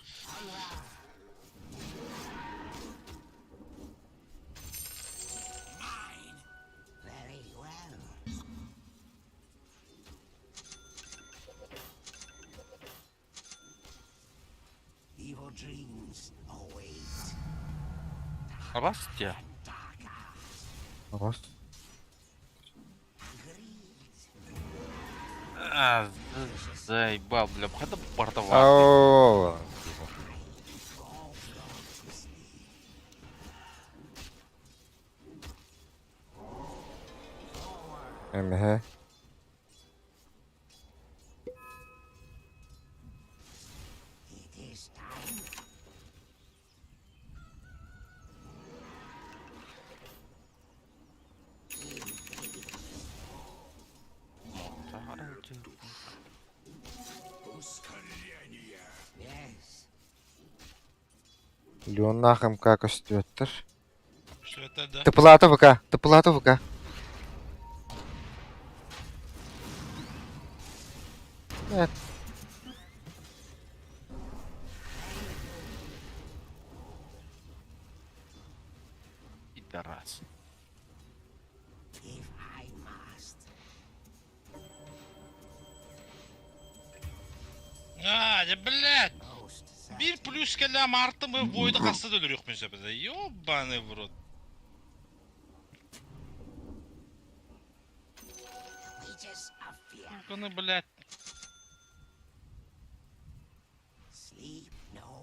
Абастя. Ос. А, заебал, бля, хата бардава. Ау. Эмэ. Ускорение! Леоннаах МК көстүөттөр. Что это, да? Тыпылаата ВК, тыпылаата ВК. Нет. Пидорас. А, да, блядь! Бир плюс кэллэ мартым мы войда хасса да өлөрүөх мин сөпөдө. Ёбаный в рот. Ну, блядь.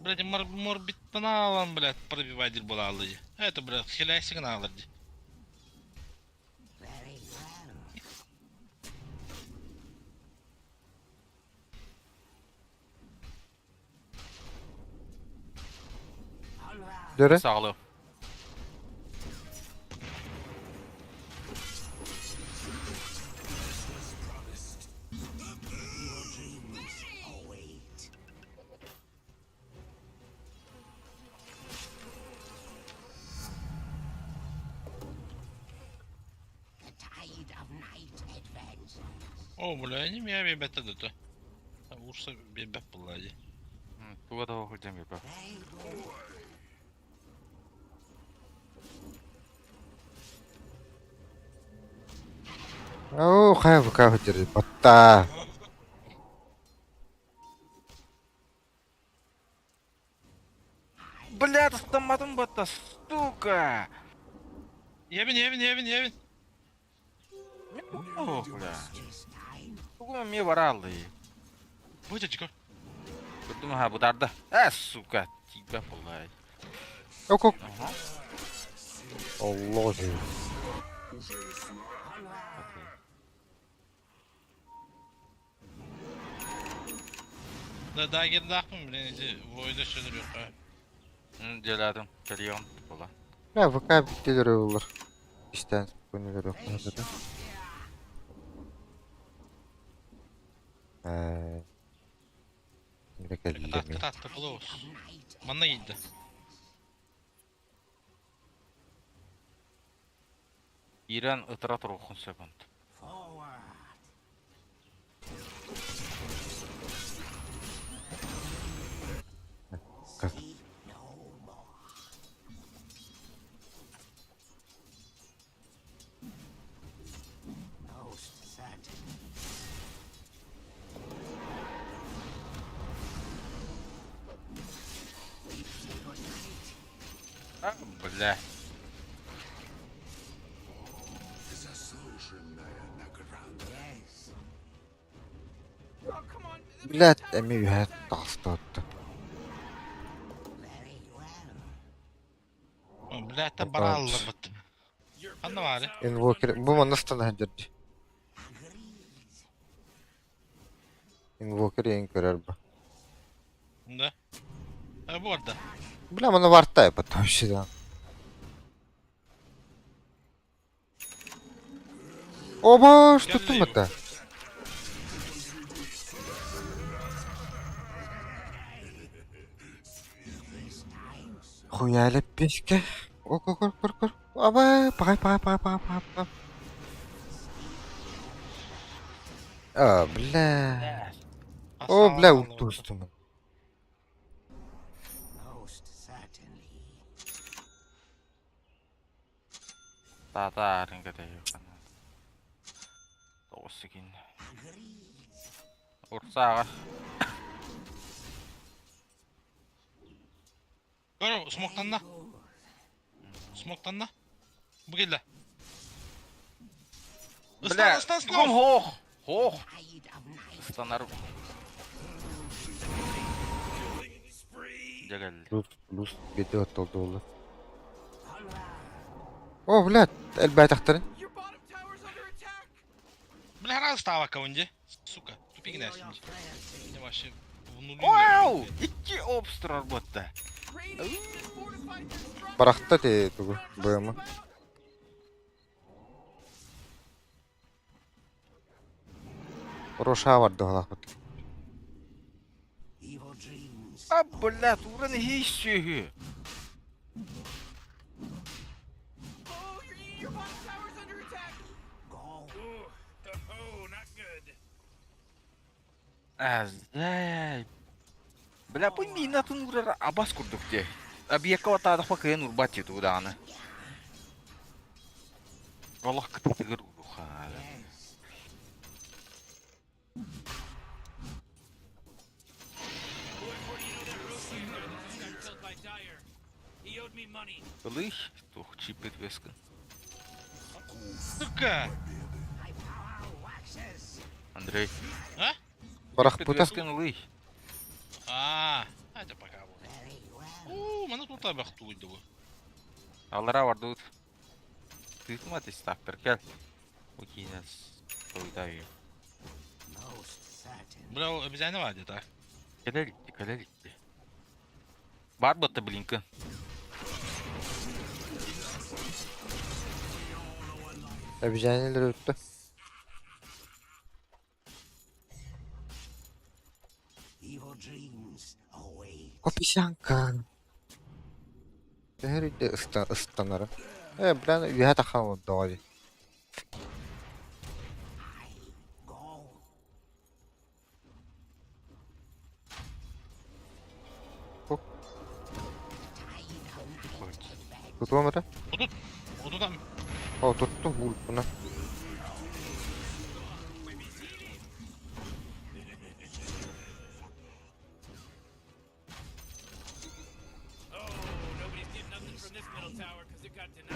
Блядь, мор морбиттаналан, блядь, пробиватель была Это, блядь, хиляй сигнал. Дөрө. Сағылы. О, бля, не меня бебет это. Урса бебет была. Туга да хотям бе. Оо, хайа ВК сылдьар баттаа. Бля, тастамматым батта, сука! Ебин, ебин, ебин, ебин. Ох, бля. Тугу эмиэ бараалый? Бу дьэ Көрдүм аха бытаарда. Э, сука, тиийбэт буолла. Ок ок. Оллоҕо дии. Да, дагердаахпын, блин, ити войда сөдүрүөххэ. Дьэлээтим, кэлиэҕим буола. Бля, ВК биттилер олар. Истэн спокойно көрүөххэ. Э, Міне кэллэ Кытаатта, кытаатта, close. Манна киирдэ. Киирэн ытыра туруоххун сөп онтон. А, бля. Заслуженная награда. Oh, come on. The middle Блядь, tower's эми under үһэ attack. таҕыста отто. Блядь, та барааллар бат. Ханна баары? Инвокер бу манна стана сылдьар дии. Инвокер ең көрөр бу. Да. Э, бу барда. Бля, маны вартай потом сюда. Оба, что там это? Хуяли писька. О, кор, кор, кор, кор. Аба, пагай, пагай, пагай, пагай, пагай, пагай. А, бля. О, бля, утустум. Татаарынга тэйхана. Тоҕус кин. Урсааҕа. Көрө, смоктанна. Смоктанна. Бу кэллэ. Бля, Ыстан, ыстан, ыстан. тугум хоох. Хоох. Ыстанар. Дьэ кэллэ. Плюс, плюс, беде оттолду олу. О, блядь, элбэтэхтэрин. Your bottom tower's under attack. Бля, раз ставка онде. Сука, тупик нәсін. Не вообще в нулю. Вау! Икки обстрор ботта. Radiant just fortified their structures. Барахта те тугу, быма. Роша барды халахпыт. А, бля, туран хищү. Oh, your, your bottom tower's under attack. Ooh, oh, not good. Азай. Бля, бу минатын урара абас курдук те. Объекка ватаадахпа кыйын урбат тету дааны. Аллах кытыгыр уруха. Boy, 40, you know that Roshan guy that just got killed by Dyer. He owed me money. Ылых, тух чипет вескин. Сука! Андрей. А? Барахпыта. Вескин ылых. А, это пока вот. У, мана тут абах туйды бу. Аллара бардыбыт. Тыытма тестаптар кел. Окинес. Тойдайы. Бля, ол обязательно бар где-то. Кэлэр итти, кэлэр итти. Бар батта блинка. Обезьянелер өттү. Кописянка. Тэһэр ыстанара. Э, бля, үһэ тахам доҕо. Тутуам это? Отут, отутам. О, туттум ультуна.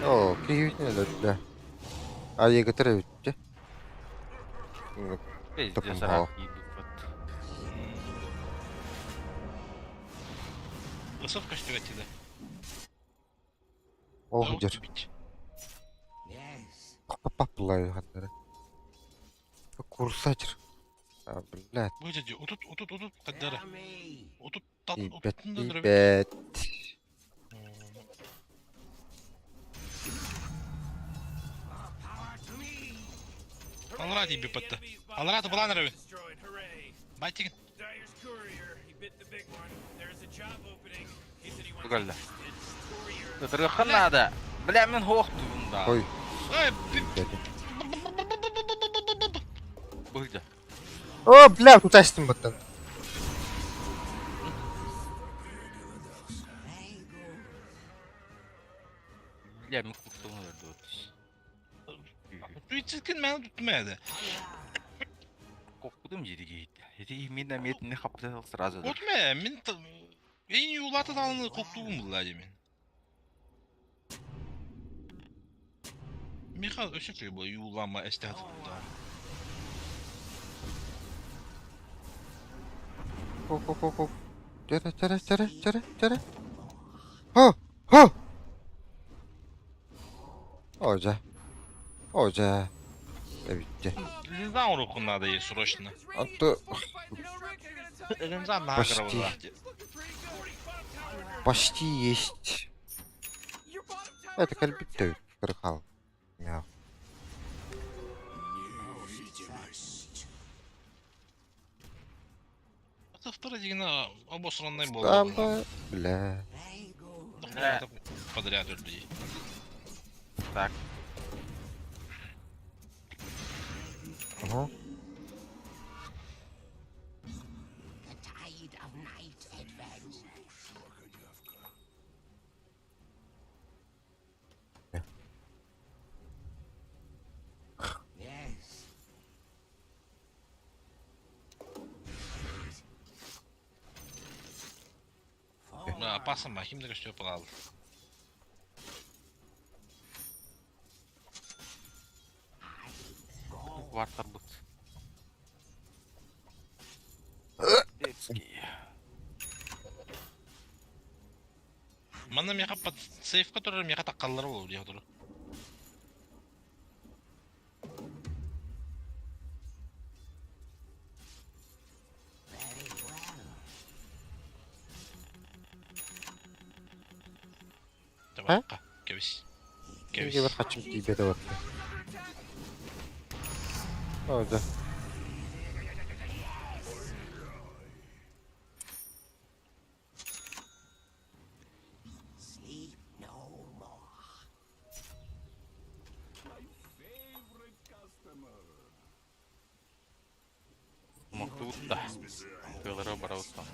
Оо, киһибитин өлөрдө. Айыгытыр эбит дьэ. Пиздец, ыраах киирбиппит. Ысык көстүбэт дии. Ол сылдьар. Паппаппылай ханнары. Курсачыр. А, блядь. Бу дьэ утут утут утут хаддара. Утут тат Тиийбэт, утутун да өлөрөбүт. тиийбэт. Аллара тиийбит батта. Аллара тупалаан эрэбин. Байтигин. Тугалла. Ытырыахха наада. Бля, мин хоохтуйбун да. Ой. Эй, Быһыйда. О, бля, тутастым баттан. Бля, мин куттугун өлөрдүбүт. Суицидкин маны туттум эди. Коппутум жери кийит. Ити мин эмиэ не хаппыта сразу. Отме, мин эйин юлата далны коктугум булла мин. Михаил өсө чөй бу юлама эстәт да. Ко ко ко ко. Чere чere чere чere чere. Хо, хо. Ожа. Ожа. Эбитте. Линза урукун надо ей срочно. А то Линза на Почти. Почти есть. Это кальбит кырхал. Мяу. Это второй день обосранный был. Там, бля. Подряд людей. Так. Ага. Да, опасно, махим да что палал. Вартар бут. Детский. Мана меха под сейф, который меха так каллар бол, я туру. А? Кебис. Кемге бір хачым тиибет вот. Ожа. Мохтуутта. Тылары барауттан.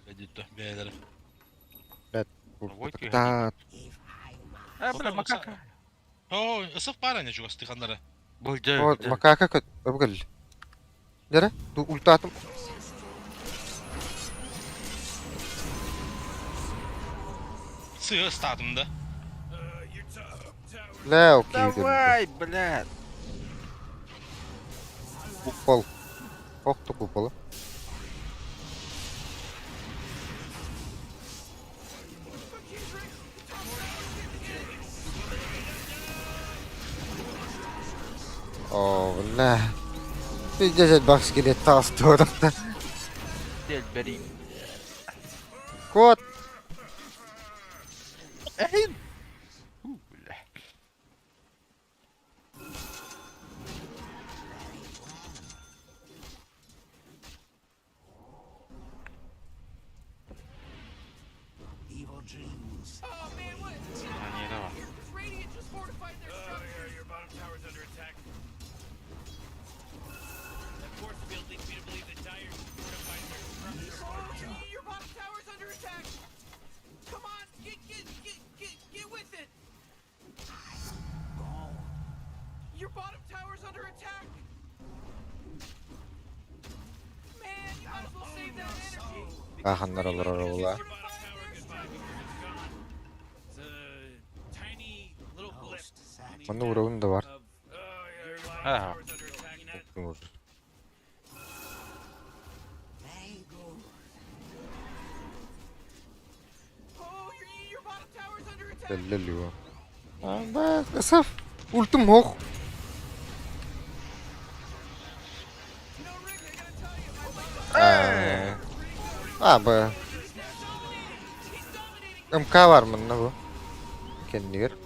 Блядь, бәлер. Ой, Да, Э, бля, макака. О, ысык баар ане чугас тыханнары. Былдьа. вот макака көт. Өбгөл. Дere, ду ультатым. Сыы ыстаатым да. Бля, окей. Давай, блядь. Купол. Охту купола. О, бля. Пиздец, бак скелет тас турда. Дел бери. Кот. Эй. Фу, бля. Oh man, what? Не, давай. Radiant just fortified their structures. Your bottom tower's under attack. That force field leads me to believe that Dire fortified their structures. Oh, your bottom tower's under attack. Come on, get get get get get with it. Your bottom tower's under attack. Man, you might as well save that energy. Аханнар олорор ола. Fortified their structures. Манна уровень да бар. Ага. Кэллэ Ба, Саф, ультум хох. А, ба. МК бар манна бу. Кэннигэр.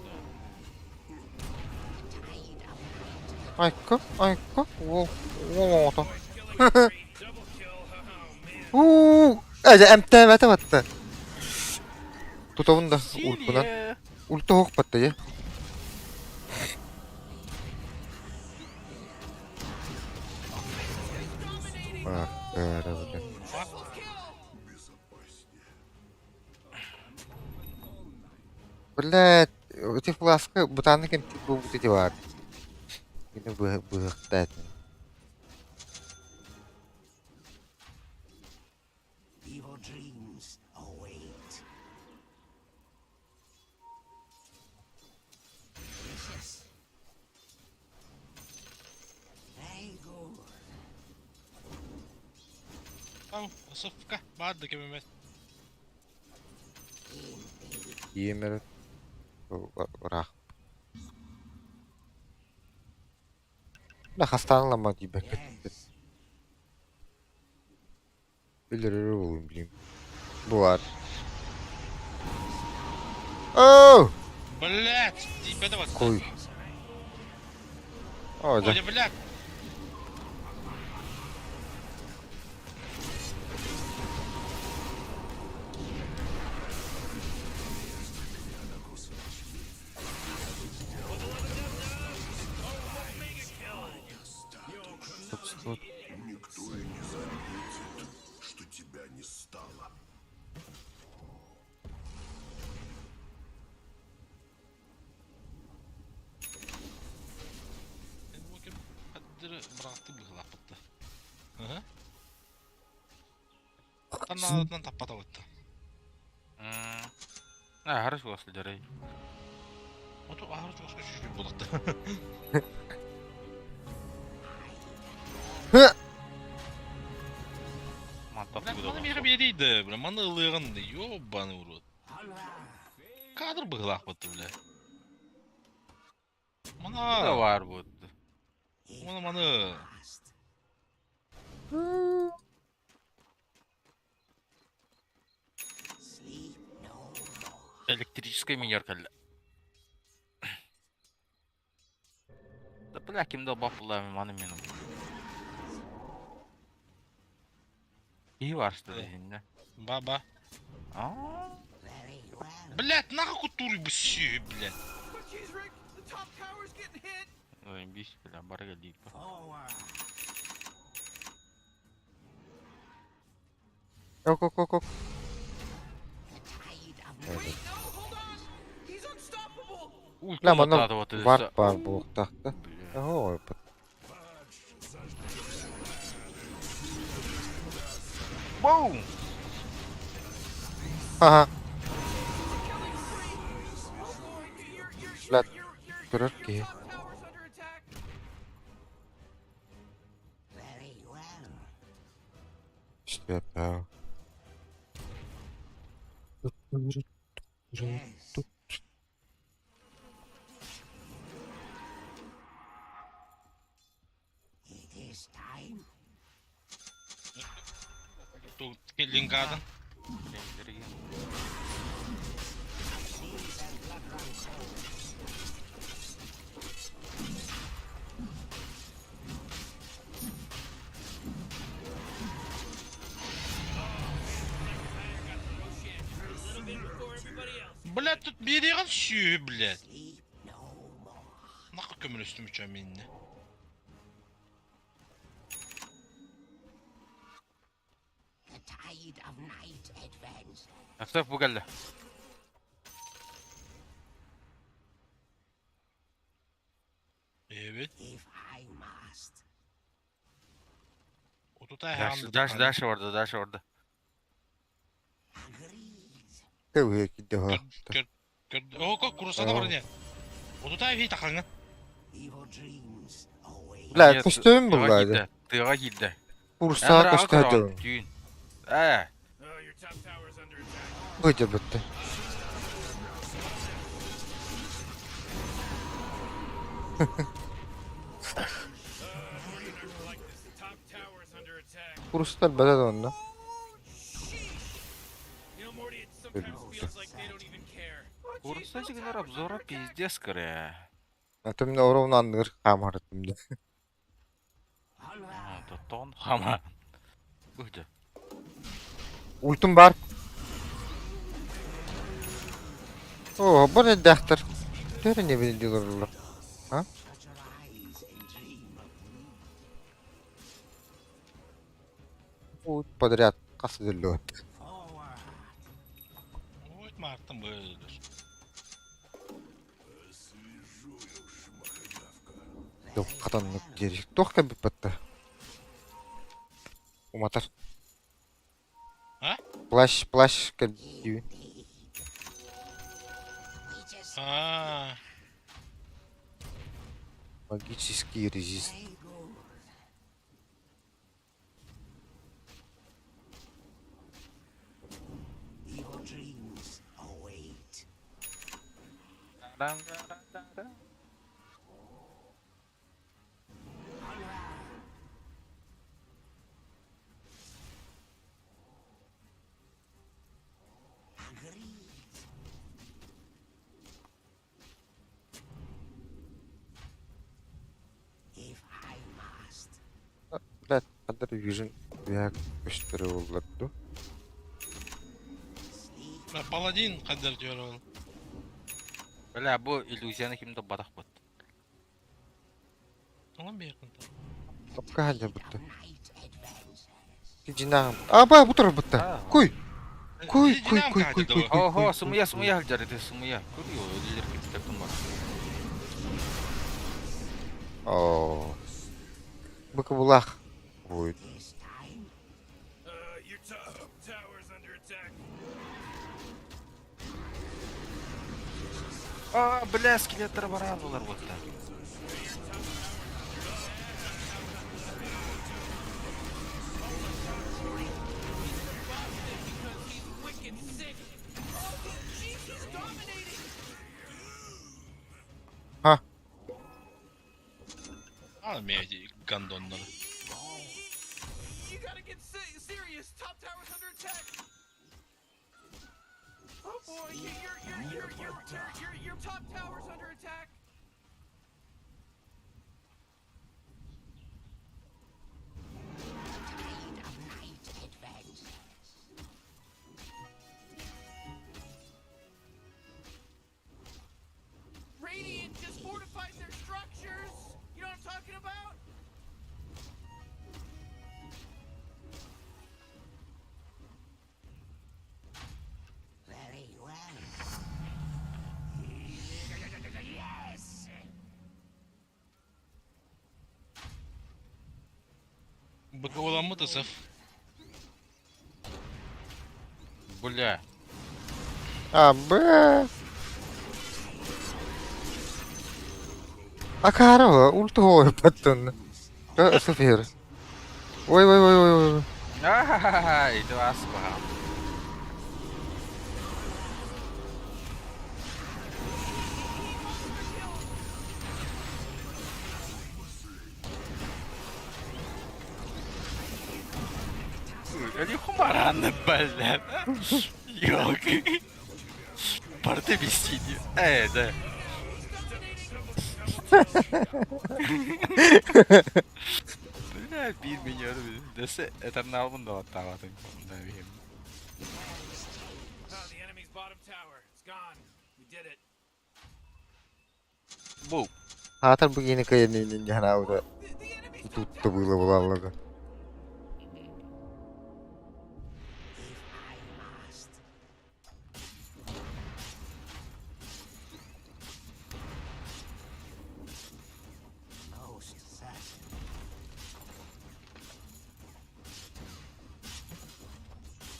Айка, айка, уол, уол оҕото. Уу, эдэ эмтээбэтэ батта. Тутабын да ульпунан. Ульта оһох батта дьэ. Блядь, эти фласка бытааннык эмтиир буолбут ити баар. Кини быһахтаа этим. Сыфка баар да кэмэмэт. Иэмэр ыраах. Да хастаан ылама диибэккэ. Билэрэр буолуом билим. Бу баар. Оо! Блять, тиийбэтэ баста. Куй. Оо, дьэ. Ой, блядь. Стоп, стоп. Никто и не заметит, что тебя не стало. Быраҕаттыы быһыылаахпытта. Танаатынан таппатабытта. Аһары суох сылдьарай. Ото аһары чугаска чүчү буолатта. Маны миэхэ биэрий да, бля, маны ылыаҕын да, ёбаный урод. Кадр быһыылаахпытта, бля. Мана баар буолду. Маны маны. Электрическая минер кэллэ. Да бля, ким да баффылаа маны мен. Киһи барста дehиннэ. Ба-ба. Аа. Блять, нахуй кутури бы сүйі, блядь. Ой, бис, бля, барга диир. Ок, ок, ок, ок. Бля, манна варп баар буолуохтаах да. Оо, Боум! Ага. Блядь, көрөр киһи. Истиэппээ. Лингаден. Блядь, тут биэриэҕин сүөһү, блядь. Нахуй көмөлөстүм үчүн минне. Автоп бу кэллэ. Evet. Dash, dash orada, dash orada. Кэбиһиэ киирдэ Көр, көр, око, курусана бар не. Утутай бии тахаҥҥын. Бля, Нет, көстөбүн тыаҕа булла киирдэ. Тыаҕа киирдэ. Курсаҕа Эн көстө көрөҕүн сылдьабын. түүн. Ээ. Oh, your top tower's under attack. Сылдьабыт. Morty not gonna like this. The top tower's under attack. Курстар бэлэ да онно. You know, Morty, it sometimes feels like they don't even care. Курса сигнер обзора пиздец кыры. А то мин оровно анныгар хаамарытым да. Тоттон хама. Быһдьа. Ультум бар. О, бу редактор. Төре не билдилер. А? Ут подряд хас дүллүөт. Ой, Мартын бөлөр. Туох хатаннык диэри. Туох кэлбиппэтте. Уматар. А? Плащ, плащ кэлбиттии. Аа, Магический резист. Блядь, хаддар вижен бэк көстөрө буоллар дуу. Паладин қадар diyor ол. Бля, бу иллюзияны ким да батах бут. Оңон бейқын. Топка халдьабытта. Динам. Аба, бу турар бутта. Куй. Куй, куй, куй, куй, куй, куй. Ого, сымыя, сымыя халдьар ити сымыя. Көрү өлүлэр киттер бар. Оо. Быка булах. Ой. Your top tower's under attack. А, бля, скелеттер барар булар бутта. Wicked sick. He's dominating. Ха. Ал мен гондоннор. You gotta get serious. Top tower's under attack. Oh boy, your top tower's under attack. Radiant just fortifies their structures. You know what I'm talking about? Very well. Yes! Быка оламмы тысыф. Бля. А, б. Акара, ульту баттын. Сафир. Ой, ой, ой, ой, ой. Ахахаха, ити ас баха. Али хумаранны бля. Ёлки. Парты висит. Да. Бля, бир меня Десе это на албын да оттаватын. Да, бихем. Oh, the enemy's bottom tower. It's gone. We did it. Бу. Хаатар бу кини кыйын жанауда. The enemy's top Тутта было булаллага. If I must. Most certain.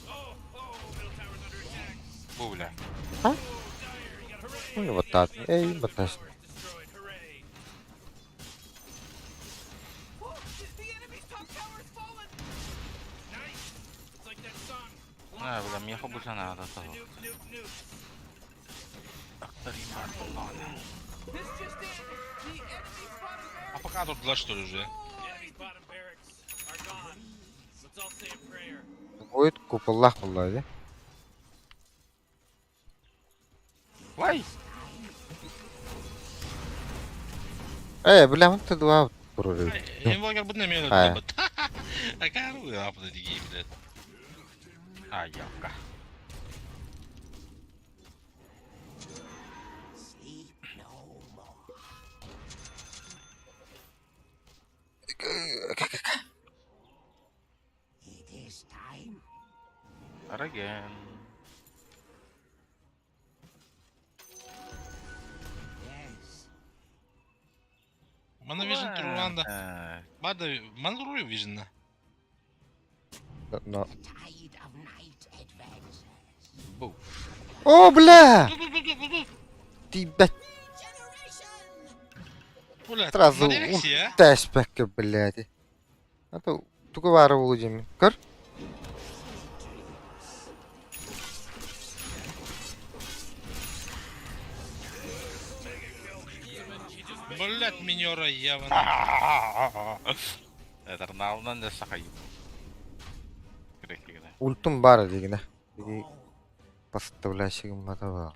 Oh, oh, middle tower's under attack. Бу, бля. А? Ну, вот так. Эй, баташ. Tower is А, бля, миэхэ бу санаата суох. А пока тут два что ли уже? Void куполлаах буолла дии. Вай! Ээ, бля, мын тыдуа турар эбит. Инвокер бу нэмиэ Хайа. өлөрбүт. Акаару апта дии блядь. А, явка. Again. Мана Vision туруранда. Бада мана турую Vision'на. Но. Бу. О, бля! Ты, блядь, Бля, сразу Рексия. тэшпэккэ, блядь. А то тугу баара буолуо диэмин. Көр. Блядь, минера явно. Этерналынан да сахайым. Керек Ультум баар дигинэ. Диги поставляющий мата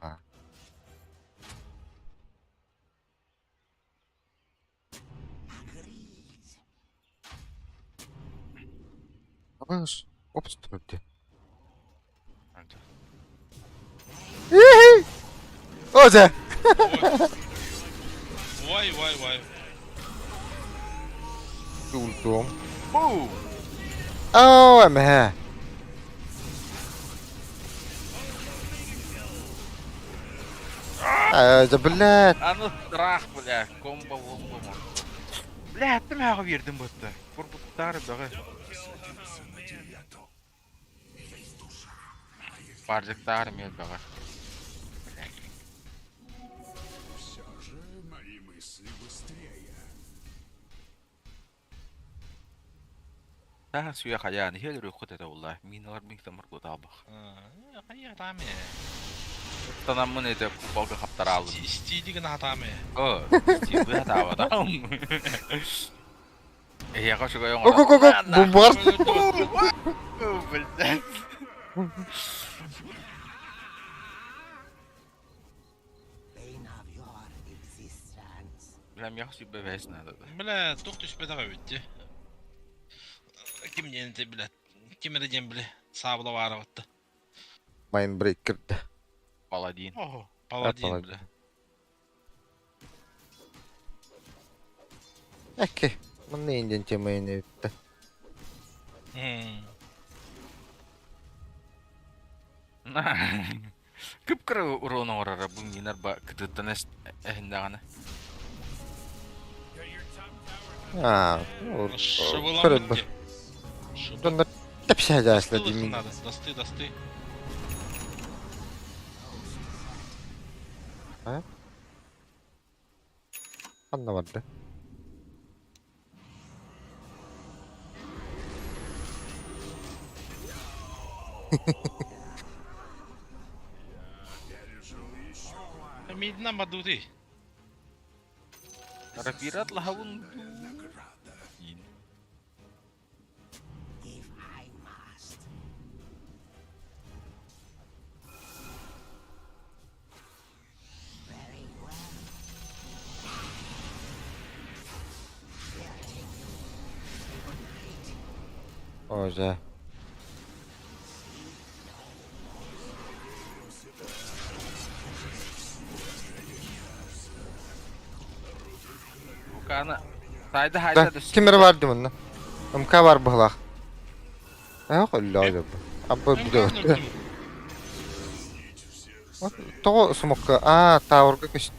Абаш, опс турды. О, дьэ! Вай, вай, вай. Ультум. Бу! Оо, эмэ. Э, да блядь. А ну страх, бля, комбо ломбо. Бля, ты меня вердим будто. Курбуттары бага. Баржыктары мел бага. Все же мои мысли быстрее. Та суя хаян хел рухут это улла. Миналар мин тамар гутабах. Хайя таме. Танаммын это купалга хаптаралым. Стилиген хатаме. О, стилы хатава да. Я хочу го Го го го го. Бумбар. Блядь. Бля, миэхэ сүбэ надо. Бля, тух түспэтэх эбит. Ким диэн бля. Ким эрэ диэн бля. Саабыла баара батта. Майнбрейкер. Паладин. Ого, паладин бля. Эке. Манна инден темайны өттө. Кып-кыра урон оҥорор бу минар ба кытыттан эһиндэҕинэ. А, Шыбыламмыт көрөт дии. Доннор тэпсэ дааслар дии. Надо, дасты, дасты. А? Ханна барда. Мидна бадути. Рапират лаһабын О, дьэ. Укана. Сайда Да, хайда да. ким эрэ бар дии манна. МК бар быһылаах. Ээ, холлоо дьэ. Абы бүдэ. Тоҕо смокка, аа, таурга көстү.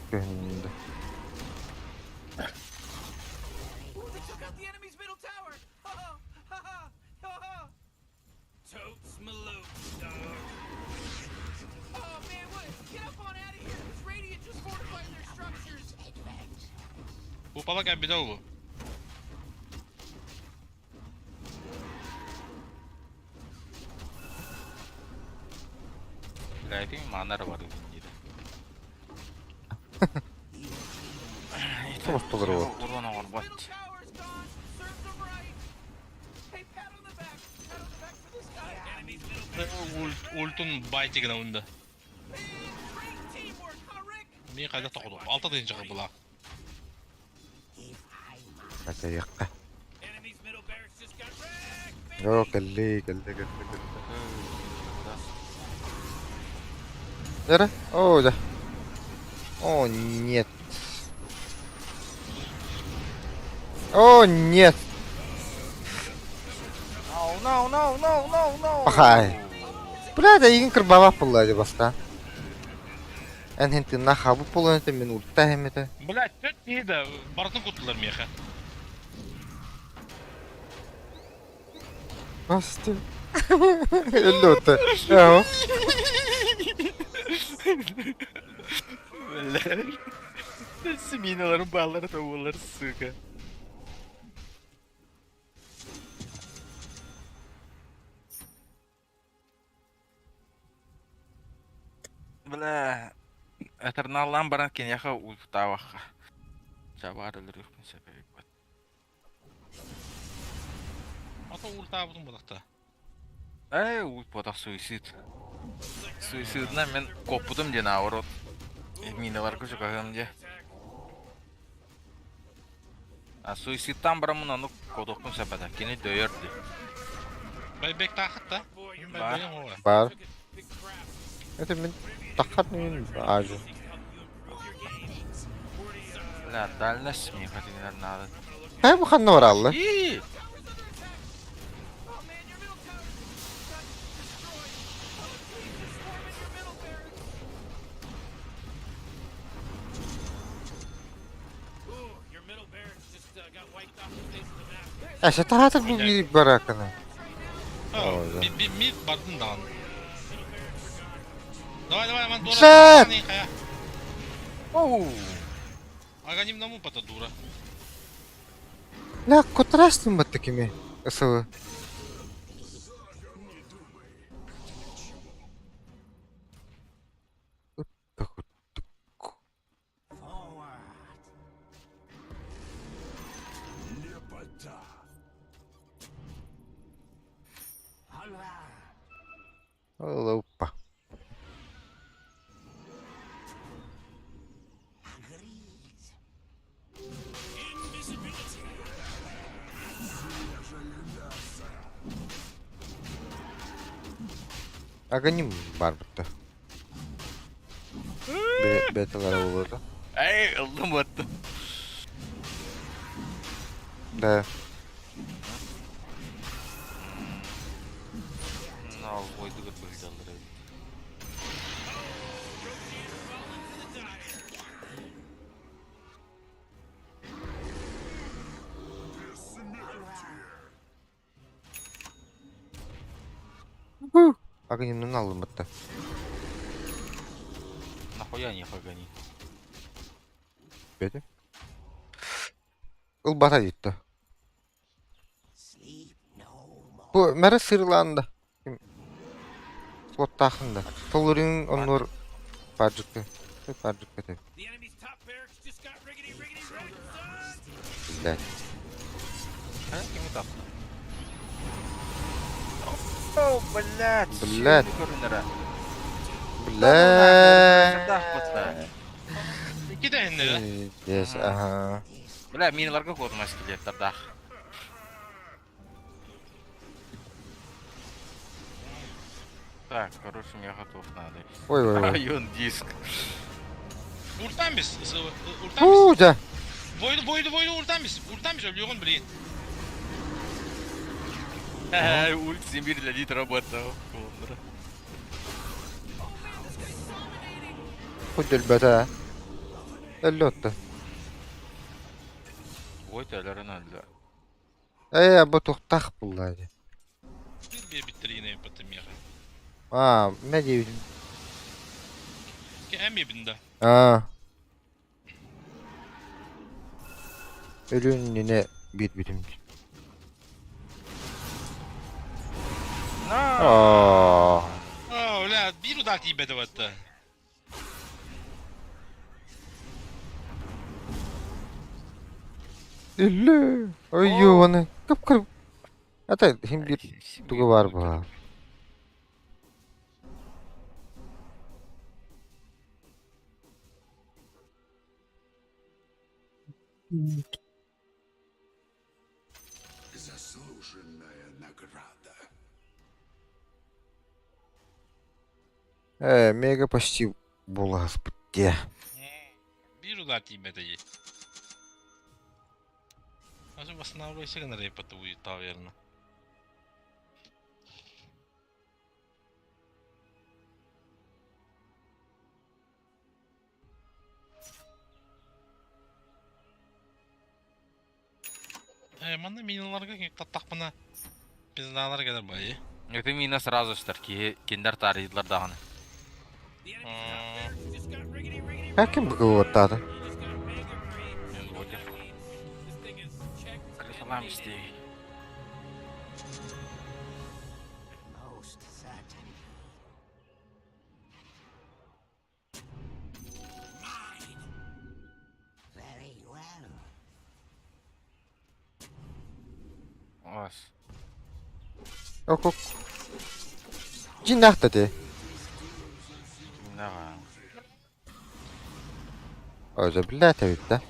Ooh, they took out the enemy's middle tower. Ha ha ha ha ha. Totes malotes, dog. Oh man, what? Get up on out of here! This Radiant just fortified their structures. Купала кэлбитэ ол. Этим манар бар диир. Толор вот. Урон оҥорбот. Ультун байтигына унда. Мин хайда тоҕоду. Алта тыһыынча кырбылаах. Атайыққа. Оо, кэлли, кэлли, кэлли, кэлли. Эра? О, да. О, нет. О, нет. No, no, no, no, no, no. Пахай. Бля, да игин кырбабах булла ди баста. Эн хин тынна хабы болон это мен ульта хемете. Блядь, төрт киһи да барытын куттулар миэхэ. Басты. Өллө Яо. Бля. Семиналарым баллары тобулар, сука. Бля, Этерналлаан баран киниэхэ ультаабахха. Чабаар өлөрүөхпүн сөп эбит. Ата ультаабытым бодохто. Ээ, ульт ботах суицид. Суицидынан мен коппутум диэн наоборот. Миналарга чугаһыам диэ. А суицидтан бараммын ону кодуохпун сөп этэ. Кини дөйөр дии. Байбек таахыт да? Бар. Бар. Это мен тахат мен ажы. Бля, дальность миэхэ тигинэр наада. Хай бу ханна бараллы? Ии! Эше таһаатар бу биир бараканы. Ми бардын даҕаны. Давай, давай, ман дура. Блядь! Оу! Аганим наму пата дура. Ля, кутрастым бат такими. СВ. Опа. Аганим бар бутта. Беталар болду. Эй, ылдым баттым. Да. Ну, ойдугар быһыдаллар эбит. Аганимнын алым бутта. Нахуя не погони? Бети. Ыл бата дитти. Бу мәрі сырыланды. Слоттахында. Толырын оннор паржыкты. Паржыкты деп. Блядь. А, кими тапты? О, блядь! Блядь. Көрүнэрэ. Блядь. Икки да иннere. Yes, ага. Бля, миналарга кодумас скелеттердаах. Так, короче, мне готов надо. Ой, ой, ой. Район диск. Ультан biz. Ультан biz. Фу, да. Бойду, бойду, бойду ультан biz. Ультан biz өлүөҕүн билигин. Ульт Сибирь для работал. Худел бата. Өллөттө. Ой, төлөрөн өллө. Э, бу тухтах булла. Bir биттер yine yapatım миэхэ. А, мә дейбин. Ки эми бинда. А. Өлүн нене бит битим. На! А. А, бля, bir удар тиийбэтэ батта. Үллэ. Ой, оны кып-кыр. Ата хим бир тугу бар бу. Заслуженная награда. Мега почти буласпыт де. Биир удар тиийбэтэ дии. Даже восстанавливайся гына рейпаты будет верно. Э, манна миналарга таттахпына пиздаалар кэлэр баайы. Это мина сразу стар, киндер таарыйдылар даҕаны. Как ким быкылыттаата? Крысалам истей. Ос. Ок ок. Дьиҥнээх да дии. Дьиҥнээх аа. Оже блядь эбит да.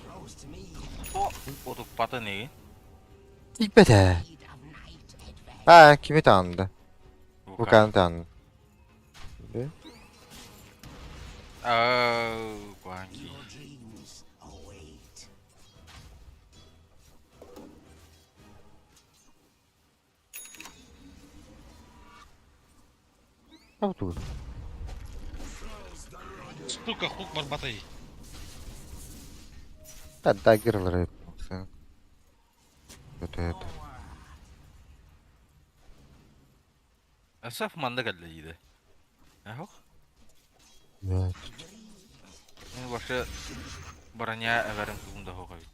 Утуппатын игин. Тиийбэт ээ. Аа кими таанна? Вулканы таанна. Аа, Гуанги. Сука, хук барбатай. Да, даггерлары. Это это. Асаф манна кэллэ диде. Ахох. Блядь. Мин вообще броня эбэрим тугум да суох эбит.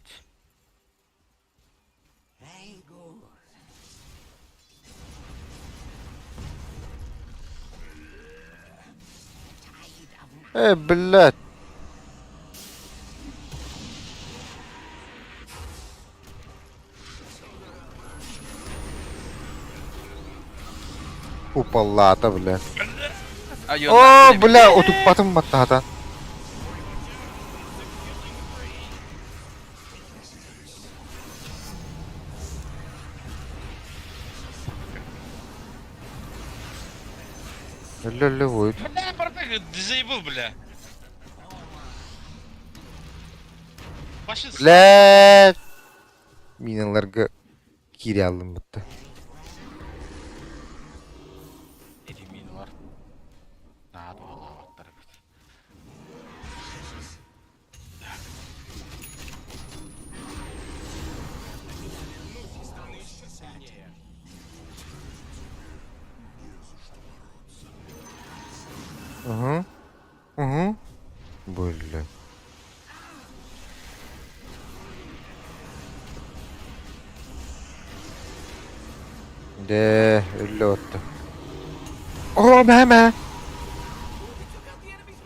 Э, блядь. Куполлаата, бля. О, бля, утуппатым баттаата. Өллө-өллө будет. Бля, барбек, дизейбл, бля. Блядь. Миналарга киире аллым бутта. Ити миналар наһаа туһалаабаттар эбит. Угу. Угу. Бля. Дэ, өллө отто. О, мэ-мэ!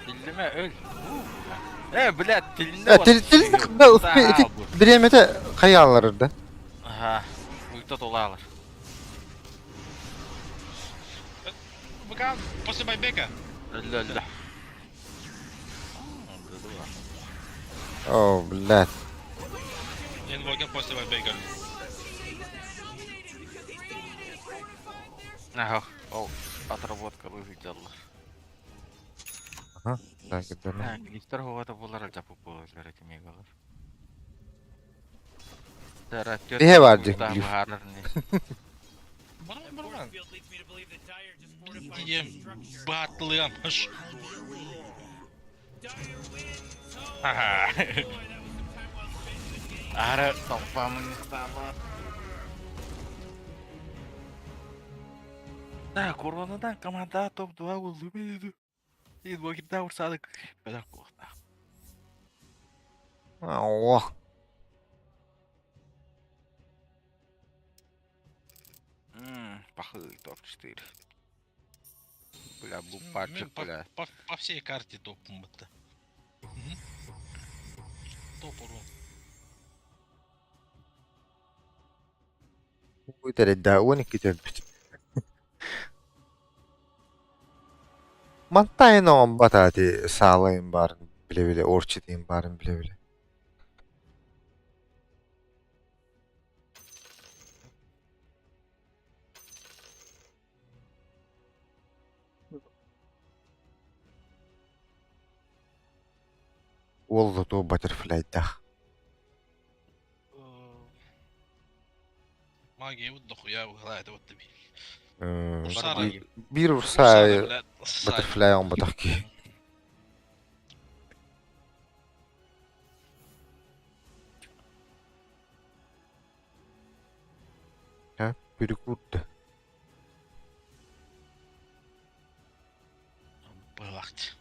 Тиллимэ, өл. Э, блядь, тилиннэ. Тил тил бириэмэтэ хайаалар да. Аха, ульта тулаалар. Пока после байбека. Өллө, өллө. О, блядь. Инвокер после байбека. Ага, ол отработка выглядела. Ага, так, это. Глифтер хоҕото буолар алдьаппыт буолаллар этим мегалар. Биһэ бар дии глиф. Барман, барман. Дием баатылыам. Ага. Ара толпа мунньахтаама. Да, коронадан команда топ-2 уллуб Инвокерда урсаадык бэлэх куохтаах. О. Пахы топ-4. Бля, бу парчик, По, бля. по, по всей карте топом это. Угу. Топ урон. Үтэридэ 12 өлбүт. Мантайын оҥомбот аати саалайын баарын билэ-билэ, орчитин баарын билэ-билэ. Уол тутуу баттерфляйдаах. Магия вот дохуя выхлает вот тебе. Биир урсаа баттерфляй оҥботох киһи. Перекур да. Бывает.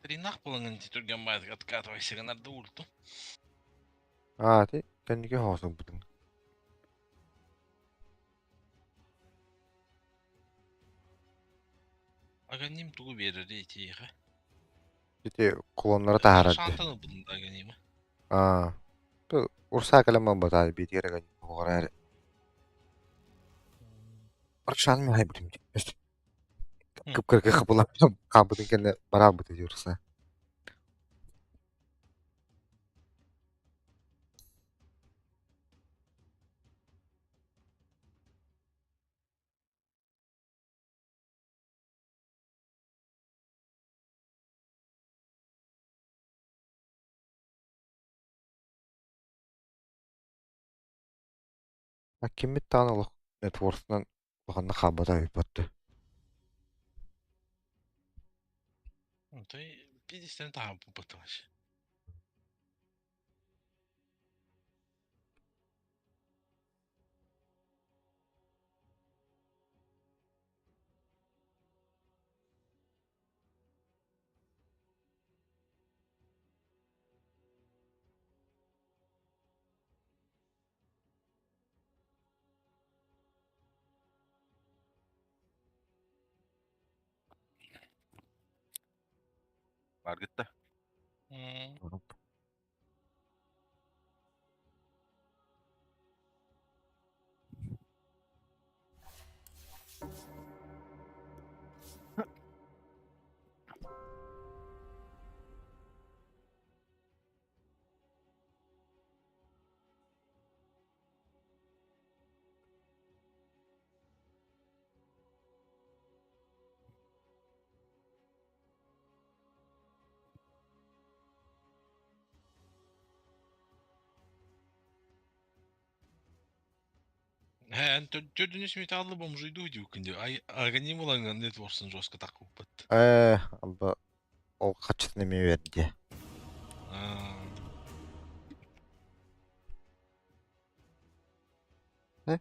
Тринах булаҥын түргэн баайдык откатывайся гынарды ульту. Аа, ти кэнники хоосуҥ бутуҥ. Аганим тугу биэрэр итиэхэ. Ити кулоннары таһаарар дии. Шантан ылбытын да аганима. Аа. Ту урсаа кэлэн батаар биитигэр аганим оҕораар. Аршан ми хайбытым. Кып-кыргы хапылап хаалбытын кэннэ бараалбыт дии урсаа. А киммит даҕаны олох нетворсунан улаханнык хаалбата ыйбатты. Ты пиздец таһаан буппатылаш. Баргытта. Эн төрдүнүс металлы бомжуйдуу диуккун дии. Ай аганим ылаҥҥын нетворсын жестко таккуппут. Ээ, абба ол хаччытын эмиэ берди. Э?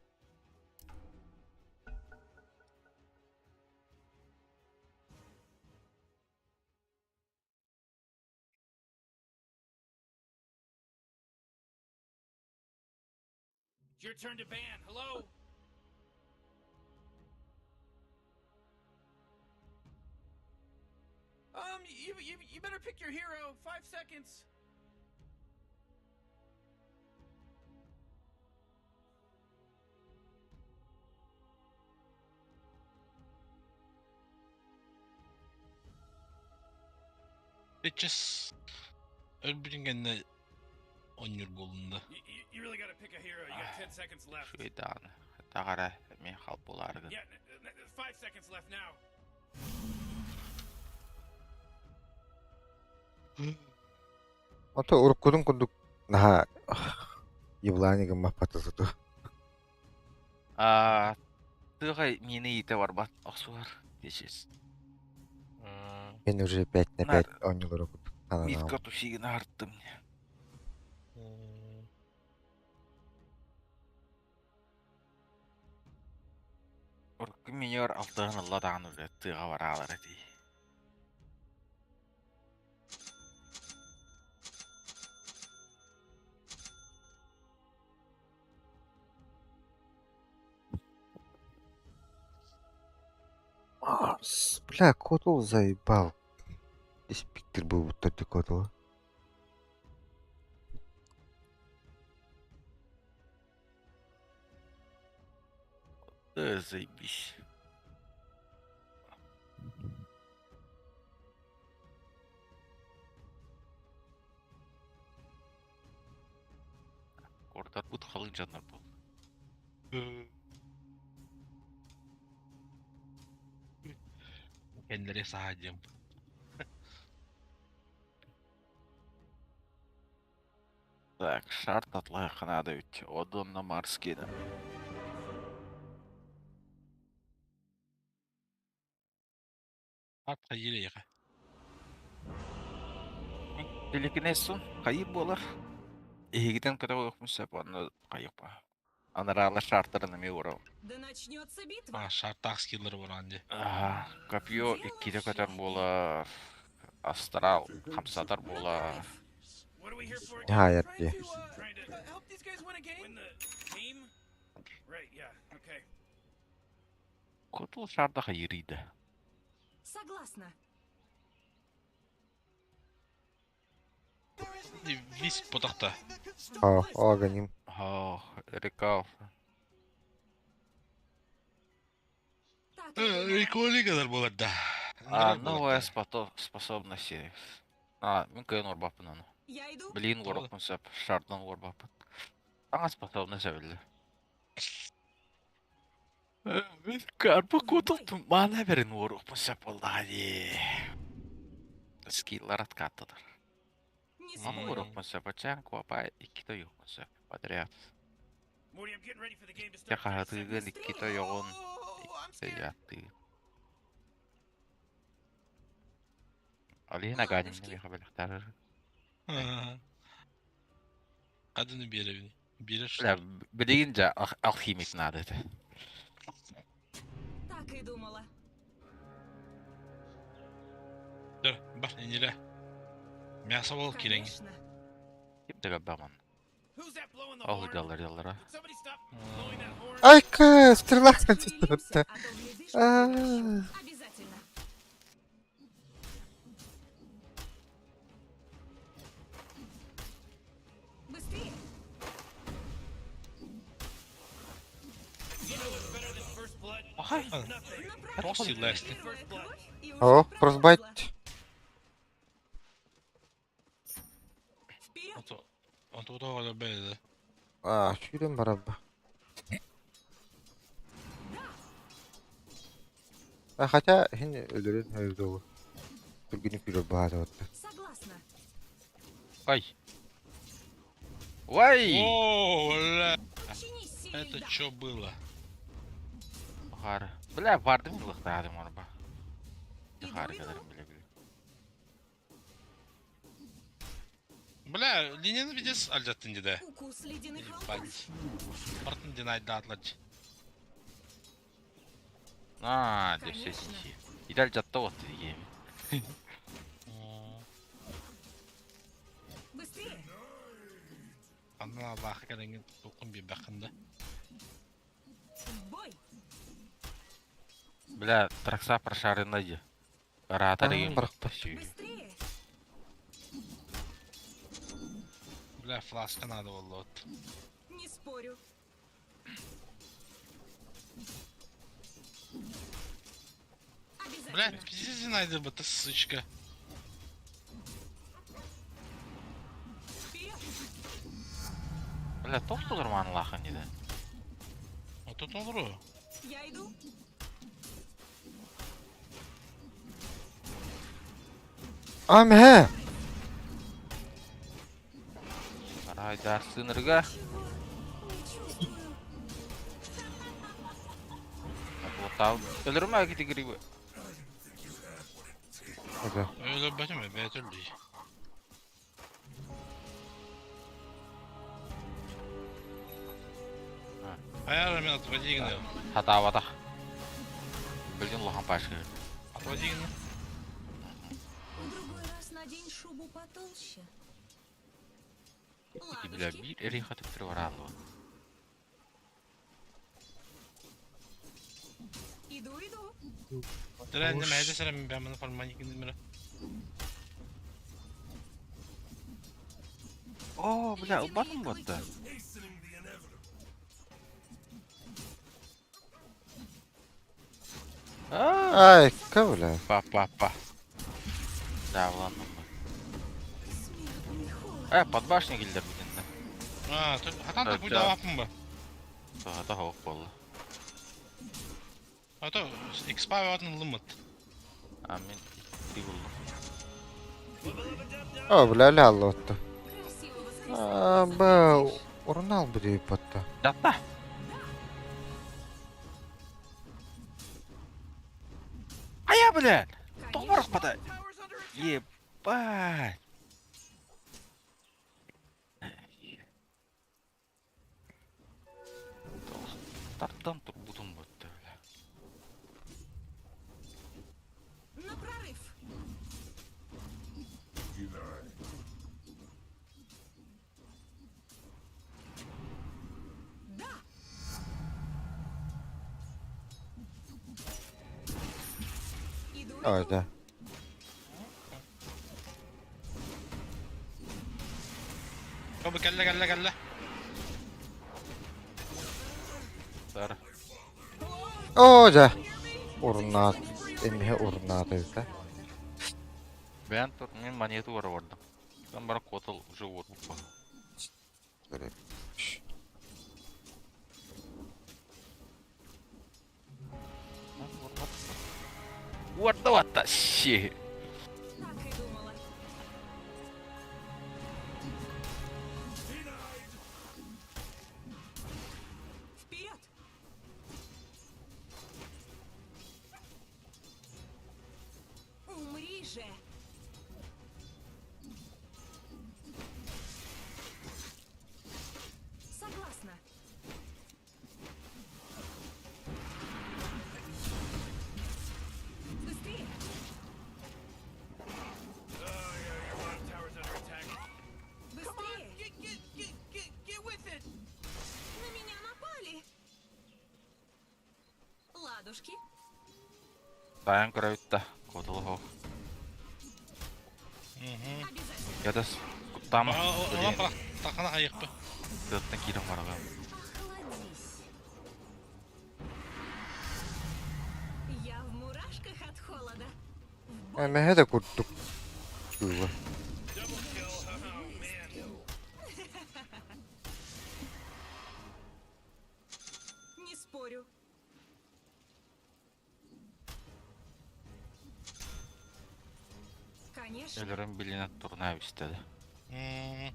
It's your turn to ban. Hello? Um, you better pick your hero. 5 seconds. Bitches. Өлбүтүн кэннэ онньур буолунда. You really gotta pick a hero. You got 10 seconds left. Үчүгэй даҕаны. Таҕара эмиэ хал буолаарыгын. Yeah, 5 seconds left now. Ото уруккутун курдук наһаа еблани гыммаппата сыту. Аа, тыаҕа миэнэ иитэ барбат охсуһар. Дечес. Мен уже 5 на Нар 5 оонньуулары курдук сананаабыт. Митка тусигин аһарттым. Урукку минер алтыһын ылла даҕаны үлэ тыаҕа бараалар этий. Марс, бля, Котул заебал. Испиктер был будто ты Котула. Да заебись. Кордар бут халык жаннар бол. Кэннэри саха диэм. Так, шарт атлай ханада үт. Одонна Марс кеде. Ат хайыр Телекинессун хайыр болар. Эһигитен көтө охмун сөп онно хайыпа. Анарала шарттарын эми урау. Да начнется битва. А, шарттаах скиллары баран ди. Аа, копье икките көтөр болар. Астрал хамсатар болар. What are we here for? Хайыр Trying дии. to Trying to help these guys win a game? win the game? Right, yeah, okay. Котул шарда хайырыйды. Согласна. Вис потахта. А, аганим. Ох, рекал. Так и думала. Реколи kadar болар да. А, новая способность. А, мен кыйын орбаппын аны. Я иду. Блин, Тоҕо? орбаппын сөп, шардан орбаппын. Аңа способность әбілді. Мен карпы котултум, мана берин оруппун сөп болду ди. Скиллар откаттыдыр. Не Аны спорю. оруппун сөп, ачан куапай икките юкпун сөп. Подряд. Morty, I'm getting ready for the game to Те start. in 30 харатыгын seconds. икките йогун, Oh, I'm икките scared. яттыгын. Алина ганим Ладушки. не хабелехтар. Кадыны беребин. Берер. Бля, билигин жа алхимик надо это. Так и думала. Dur, бар иниле. Мясо бол кирен. Конечно. Ким де баман. Who's that blowing the Ол horn? жаллар жаллара. Did somebody stop blowing that horn? Айка, стрела Шевелимся, а то в ледышку превращу. Обязательно. Быстрее. You know what's better than first blood? Ахай. Nothing. На Тоқ праздник. сыйласты. Первая кровь и уже О, промерзла. фростбайт. Вперед! Онто тоҕо бэйдэ. А, сүүрэн барабба. А, хотя, хин өлөрөн өлдөгү. Түргүнү күрө баата батта. Согласна. Ай. Вай! Оо, бля. Подчинись силе. Это чё было? Хар. Бля, бардым ылыктаадым орба. Иду, Хар иду. кэлэрин билэ-билэ. Бля, линияны видес алдьаттын деді. Укус ледяных волков. Ебать. Бартын динайдаатылар. Аа, деп Конечно. сесинчи. Идал жатта вот дигем. Быстрее. Анна Аллаха кэлэҥҥин тукун биэрбэххин да. В бой. Бля, тракса прошаренный ди. Ыраата Аа, деген барахта. Быстрее. Бля, фласка надо буолла вот. Не спорю. Бля, Обязательно. пиздец динайдер быта сучка. Вперед. Бля, тохтулар маанылаахын диде. А тут олору. Я иду. Аа мэ. Арай сынырга. Не чувствую. Отау. Өлөрмө кити гриби. Ага. Öyle бэтим бэт өлдүй. Аяр мен отводи гына. Хатаабатах. Билген улахан пашка. Отводи гына. В другой раз надень шубу потолще. Ити бля Ладушки. бир эри хатып туруп бараалы. Иду, иду. Тренде мәйде сәрем ben bunu farman yıkındım О, бля, Ледяные убатым ботта. клыки. Аа, Ай, бля. па па па. Да, ладно. Смертный холод. Э, под башню килдер бүтүн да. А, тут хатан Да, да куйда апын ба. Тоһата хоох болла. А то экспа атын лымыт. А мен икки булдум. О, бля, ля лотта. Красиво воскресенье Аа, ба, урнал буде потта. Жатта. Ая, бля! Тоҕо Конечно. барахпата. Ебать. Тардан турбутум ботта, бля. На прорыв. Да. Иду, Ой, иду. да. Бабы кэллэ кэллэ кэллэ. Тар. О, да. Урнаат. Эмиһэ урнаат эбит. Бэйэн тур мен монету бар бардым. Там бар котыл уже уорбуппа. Уорда ватта щи. Так и думала. Вперед! Умри же! Согласна. Быстрее! Oh, yeah, your bottom tower's under attack. Come on, Быстрее! get, get, get, get, get with it! На меня напали! Ладушки, Тайан көрөбүт да. Котыл хоох. Мгм. обязательно! Ятас куттама. Олан парах тахана хайыкпы. Тыттан киирэн барага. Охладись. Я в мурашках от холода. В бой! Эмиһэ да курдук. Кыыла. Double kill. Oh, man. Не спорю. Конечно. Өлөрөн билинэ турна бистеди. Мм.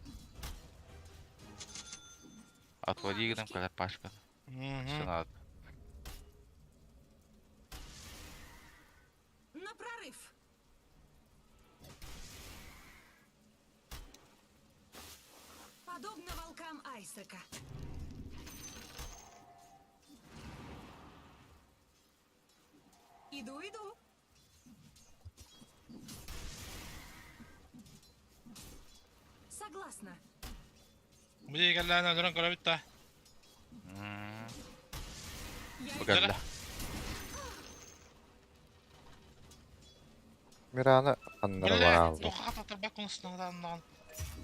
Отводи гынан кэлэр пашка. Сенат. На прорыв! Подобно волкам Айсека. Иду, иду. Согласна. Бу диэки кэллэҕинэ өлөрөн көрөбүт да. Я Бу иду. кэллэ. Мираны ханнара Бля, бараалла. туохха хататарбат кунустанадан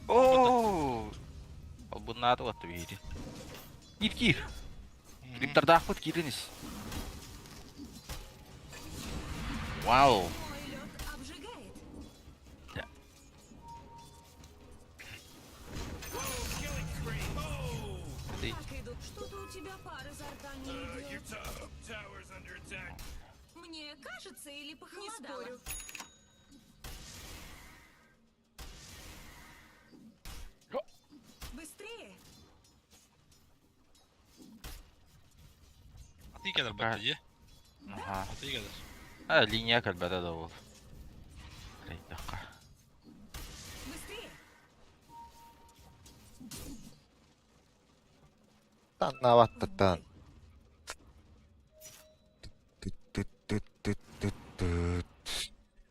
Оо! Албыннааты уотта биһиги. Киир киир. Криптардаахпыт киирин ис. Вау! Мой лед обжигает. Ты. Так идут. Что-то у тебя пар изо рта не Your идет. top tower's under attack. Мне кажется или похолодало? Не спорю. Быстрее! Атыы кэлэр батта дии. Аха. Атыы кэлэр. А, линия кэлбэтэ да ол. Рейдахха. Быстрее! Таннаабаттаттан. Түт-түт-түт-түт-түт.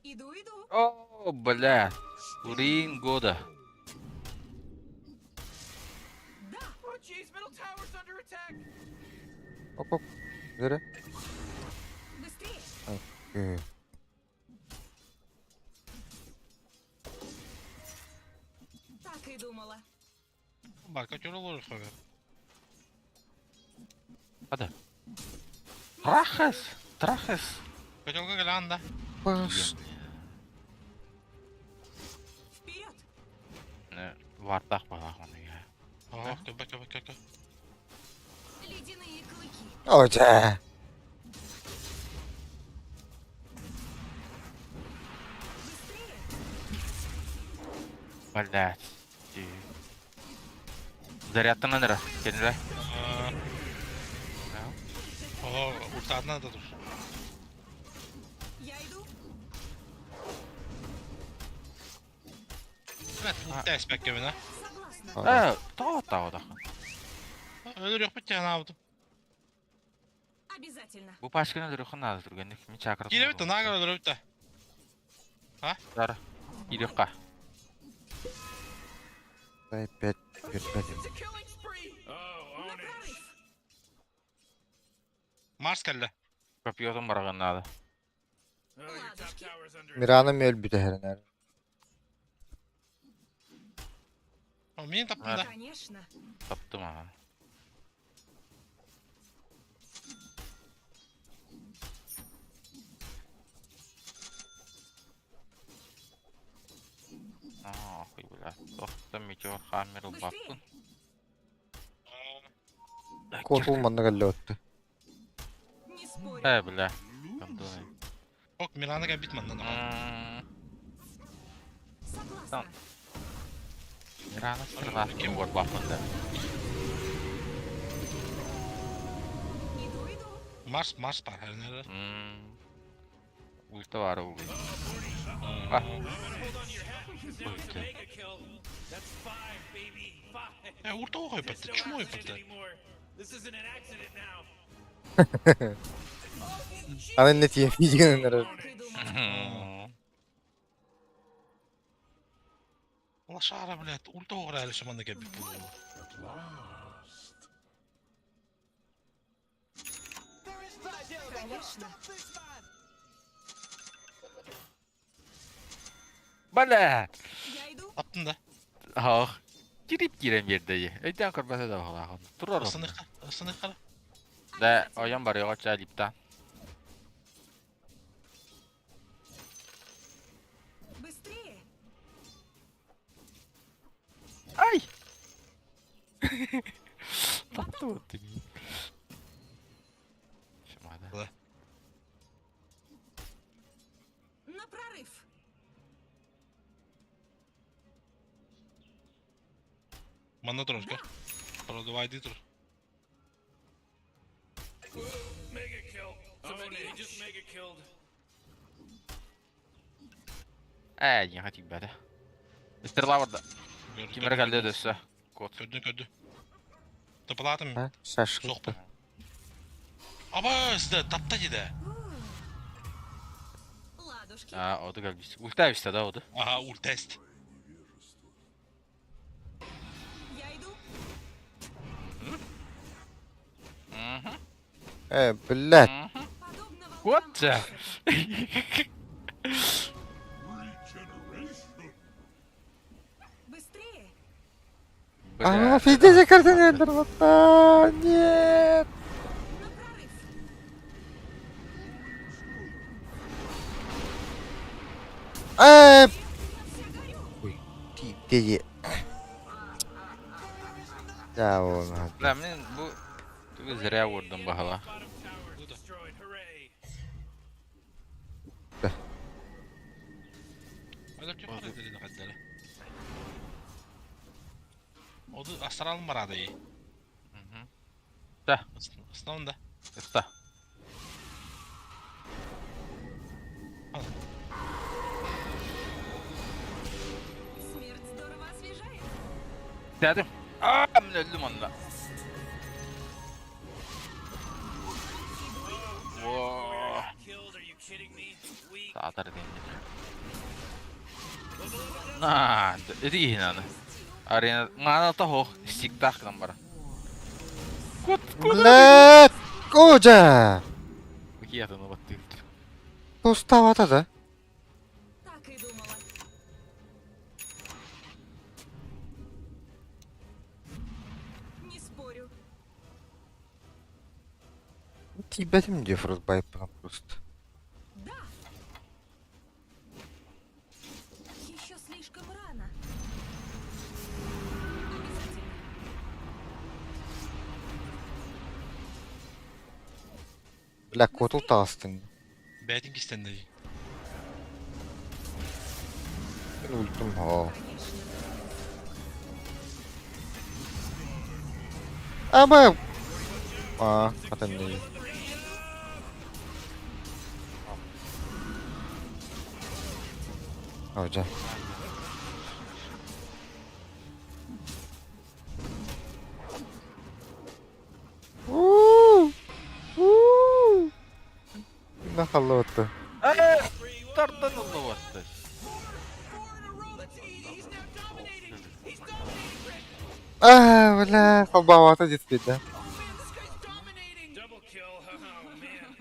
Иду, иду. О, бля. Урин года. Да! Oh jeez, middle tower's under attack. Оп-оп. Нere? Быстрее! Э, Так и думала. Барка көр олорор хабар. Hadi. Трахес! Трахес! Котелга кэлэҕин да. Паш. Вперед! Не, вартах балах оны я. Ох, көбө көбө көбө. Ледяные клыки. Ожа. Быстрее! Блядь. Зарядтан ынырар. Кенре. О, ультаатына да тур. Я иду. Блядь, ульта эспэккэбин а. Согласна. Э, тоҕо таҕа Өлөрүөхпүт диэн аабытым. Обязательно. Бу пачканы өлөрүөххэ наада түргэнник. Мин чакратын Киирэбит да, наагар өлөрөбүт да. Дара. Киириэххэ. Дай пять, Oh пять, jeez, пять. it's a killing spree. Oh, На own it. прорыв! Марс кэллэ. Копьетун бараҕын наада. Oh, your top tower's under attack. Мираны мөлбүтэ хэринэр. О, мин таптым да. Конечно. Таптым аха. Аа, хуй бля. Тохтон метеор хаммер Быстрее! ылбаппын. Куотул манна кэллэ Не спорю. Э, бля. Кондуй. Ок, Милана кэлбит манна. Согласна. Рано стрелавкин уорбаппын да. Иду, иду. Марс, Марс бар хэринэр. Ульта баар улуй. А. Hold on to your hat, 'cause that was a Ульта. mega kill. That's five, baby. Five. Э, урта There's оҕойбатта, no чмо accident ойбатта. anymore. This isn't an accident now. Аны не тиен физигин ынырар. Так и думала. Лошара, блядь, ульта оҕор әлі шаманна кэлбит буолуо. There is no Конечно. Stop this man. Бля! Я иду. Таптым да. Ах. Кирип киирэн биэрдэ. Өйдөөн көрбөтө да баҕалаах. Турар. Ысыныхха, ысыныхха. Да, ойон барыаҕа чалипта. Быстрее! Ай! Таптым ты. Шамада. На прорыв! Манна турар, көр. Продувайды тур. killed. Ээ, диэхэ тиийбэтэ. Стрела барда. Ким эрэ кэллэ өссө. Кот. Көрдү көрдү. Тапалаатым. А, Шашка. Суохпун. Абас да тапта деді. Ладушки. Аа, оду кэлбит. Ульта эбистэ да оду. Аха, ультест. Я иду. Блядь. Подобно волкам What the? Айсерка. Быстрее. А, пиздец, картина рвата. Нет. На прорыв. Я вся горю. Ой, ты, ты, Да, он. Бля, мен бу тугу зря уурдум баһала. Bottom tower is destroyed. Hooray! Оду астралым бар адайы. Да. Основында. Ыста. Смерть здорово освежает. Дедим. Аа, мен өлдүм онно. Во. Killed? Are you kidding me? We Саатар диэн. На, эти иһин аны. Арена, маана тохох, стиктах гынан бара. Кут, кут. Блядь. Кожа. Киятын баттыы. Туставата да. Так и думала. Не спорю. Тиийбэтим диэ фростбайпынан просто. Да. Еще слишком рано. Обязательно. Бля, котул таҕыстыҥ. Бәйтин кистенде. Мин ультум оо. Конечно. Аба. Аа, хатан дии. Оо, дьэ. Уу! Уу! Нахаллоотто. Ээ, тардан ыллыбатты. Four in a row. That's he's now dominating. He's dominating, Rick. Аа, бля, холбообото диспит да. Oh man, this guy's dominating. double kill. Oh man.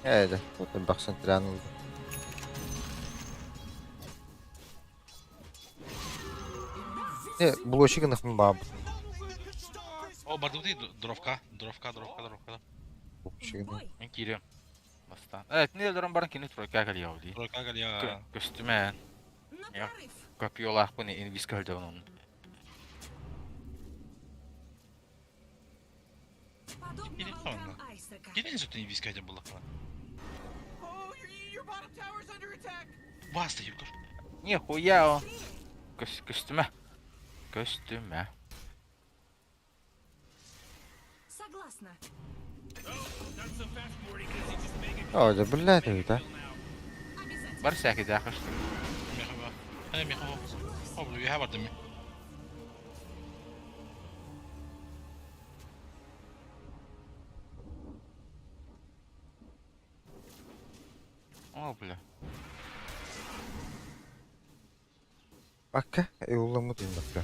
Ээ, дьэ, отон бахсан тирээн ылла. Э, блочик гынахпын баабыт. О, бардыбыт дровка, дровка, дровка, дровка. Блочик В бой. Мен киирем. Бастаан. Ээ, кини өлөрөн баран кини тройка кэлиэ дии. Тройка галия. Көстүмэ. На Я. прорыв. Копьелаахпын инвиска өлдөбүн онно. Подобно Или волкам ладно. Айсерка. Кирин сөтін виска хотя было. Oh, your bottom tower's under attack. Баста, Юркор. Нихуя он. Көстүмэ. Көстүмэ. Согласна. Oh, not so fast, Morty, because he just mega Оо, дьэ, блядь, эбит, а. kill now. Обязательно. Бар сээки дээхэ. Мехаба. Э, мехаба. О, бля, я бардым. О, бля. Бакка, уламмыт иин бакка.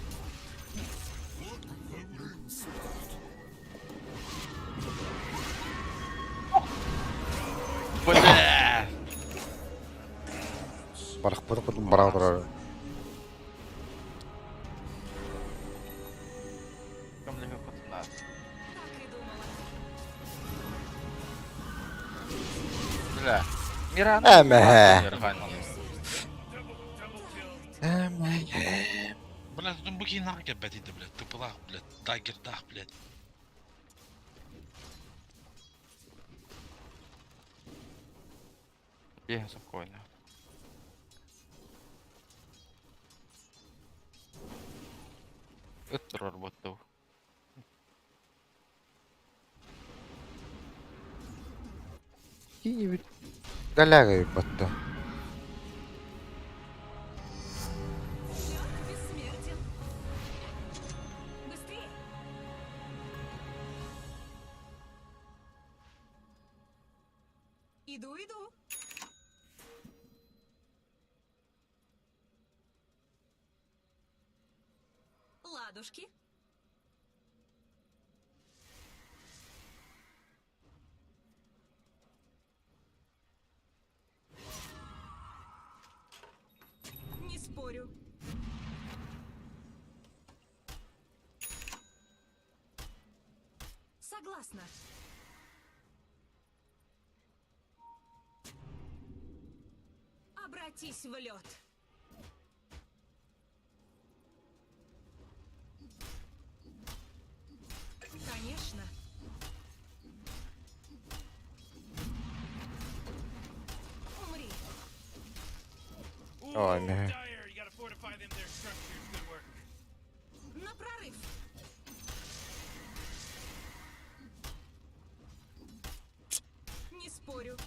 Бля! Барахпыт кутун бара турар. Көмлөһө кутунаа. Так и думала. Бля. Миран. Эмэ. Мирхан. Double kill. Эмэ. Бля, тут бу киин нах кэббэт иди, бля. Тыпылах, бля. Дагердах, бля. Бе, спокойно. Ыт турар буотту. Киинибит Даляга батта. Лед бессмертен. Быстрее! Иду, иду. Ладушки. Не спорю. Согласна. Обратись в лед. Конечно. Умри. Ой, мэ. Dire, you gotta fortify them their structures. Good work. На прорыв. Не спорю.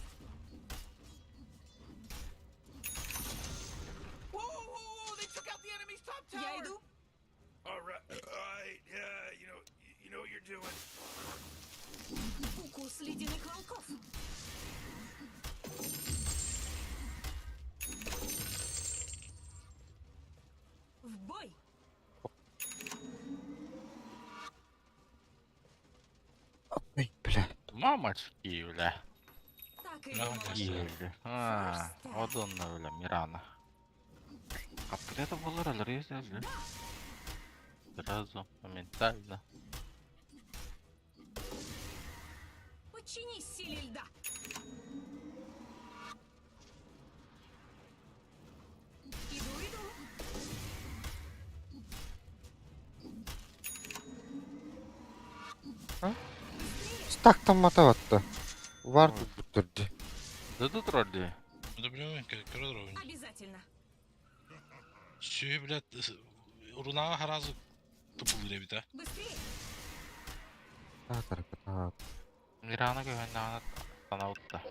Whoa, whoa, whoa! They took out the enemy's top tower. Я иду. All right, all right, yeah, you know, you know what you're doing. Укус ледяных волков. В бой! Ой, бля. Мамочки, бля. Так и Да, думала. Ели. А, вот он, бля, Мирана. А при этом был разрезали. Сразу, моментально. Подчинись силе льда. Иду, иду. Стактаммата батта. Var бүттүрдү. Да тут вроде. Да блин, көрөр Обязательно. Сүй, блядь, урунаға харазы тупулыр эбит, а. Быстрее! Таатар. Мирана көһөннөҕүнэ танаутта.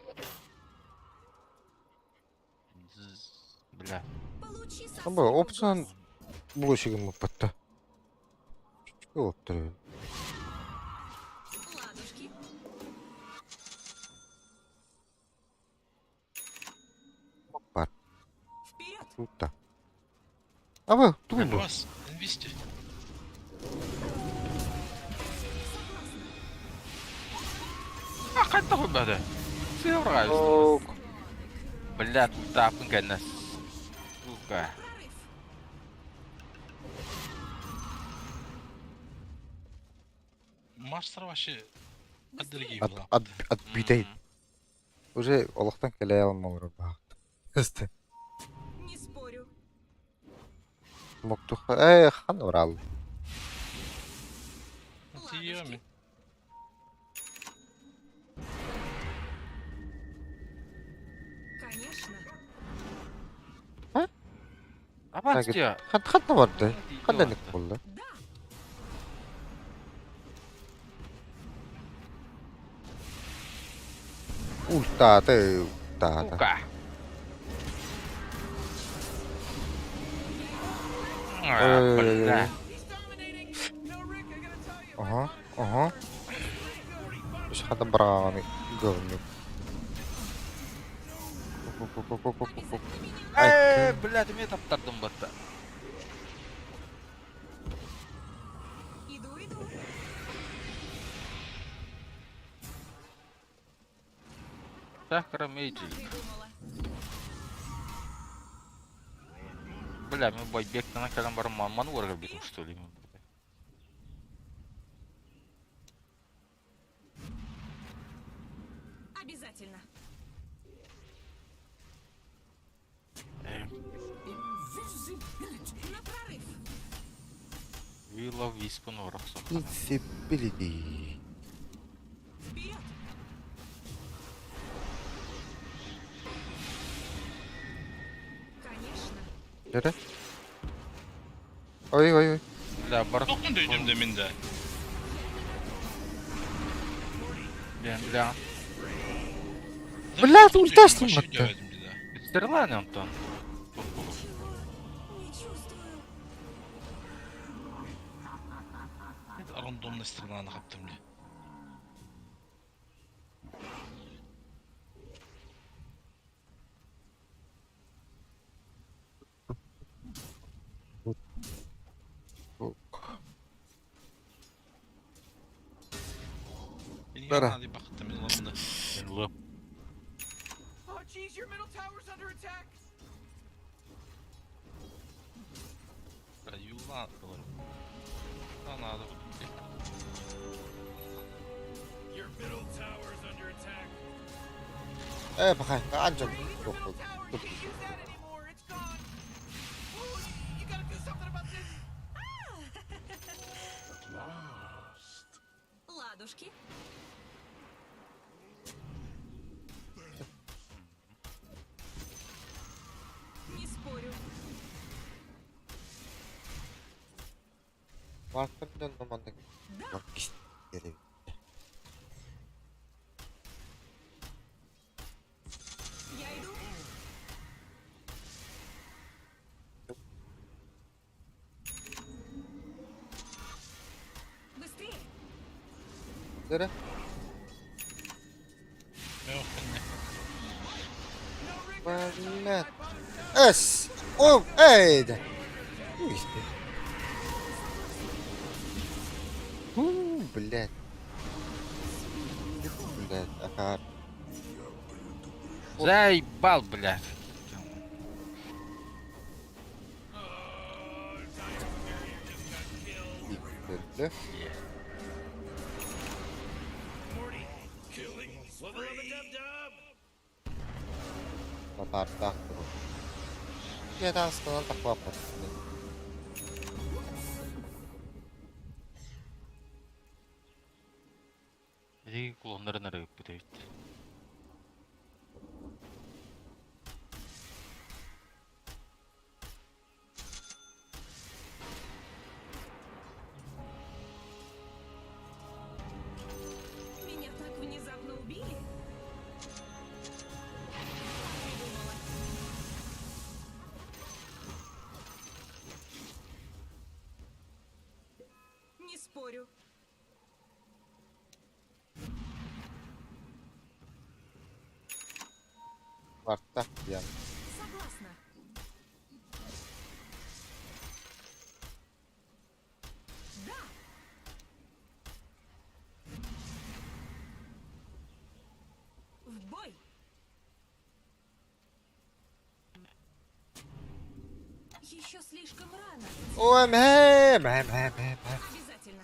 Бля. Получи со Бу свету опцион глаз. булушигин муппатта. Оттур. Ладушки. Бар. Вперед! Тутта. Аба, тугу бу. Бас, инвести. Согласна. А хайдах бады? Сыграй. Ок. Бля, тапын кэннэ. Сука. Прорыв! Мастер вообще Быстрее! отдергей От была. от от битей. Уже олохтон келе алмалар баахт. Өстө. Не спорю. Моктуха. Э, хан орал. Тиеми. Ладушки. Конечно. Абастия. Хан хан барды. Хандан болду. Да! Ультаты, ультата. Сука. Ой-ой-ой. Бля. He's dominating. No, Rick, I gotta tell you. Ага, ага. Үс хадан барааны говнюк. Э, бля, ты меня таптардым батта. Иду, иду. Сахара мейджи. Так и думала. Бля, мы байбек на калам бар маман уорга битым, что ли? Обязательно. На прорыв! Вилла виспун орохсо. Invincibility. Вперед! Конечно. Жere. Ой, ой, ой. Бля, бар. Тоқтон дөйдүм да мин да. Бля, бля. Бля, ультастым матта. Стрела не Антон. Не чувствую. Рандомный стреланы хаптым бля. Бара. Бахтым мен ламында. Мен Oh jeez, your middle tower's under attack. Юлан надо. Your middle tower is under attack. Ээ бахай, аанжа. Your middle tower, you can't use that anymore. It's gone. Oh, you gotta do something about this. Ладушки. Не спорю. Мартын номанды. Да. Керек. Я иду. Быстрее. Дere. Блядь. Эс. О, эй. да. Уй, ты. У, блядь. Блядь, ага. Заебал, блядь. Бля. Wubba lubba dub dub! Татардаах тур. Я таастан тахпаппат. Эти кулоннарын арыгып бүтөйт. Меня так внезапно убили. Так и думала. Не спорю. Барта я. Согласна. Да. В бой. Еще слишком рано. Ой, мэ, мэ, мэ, мэ, мэ. Обязательно.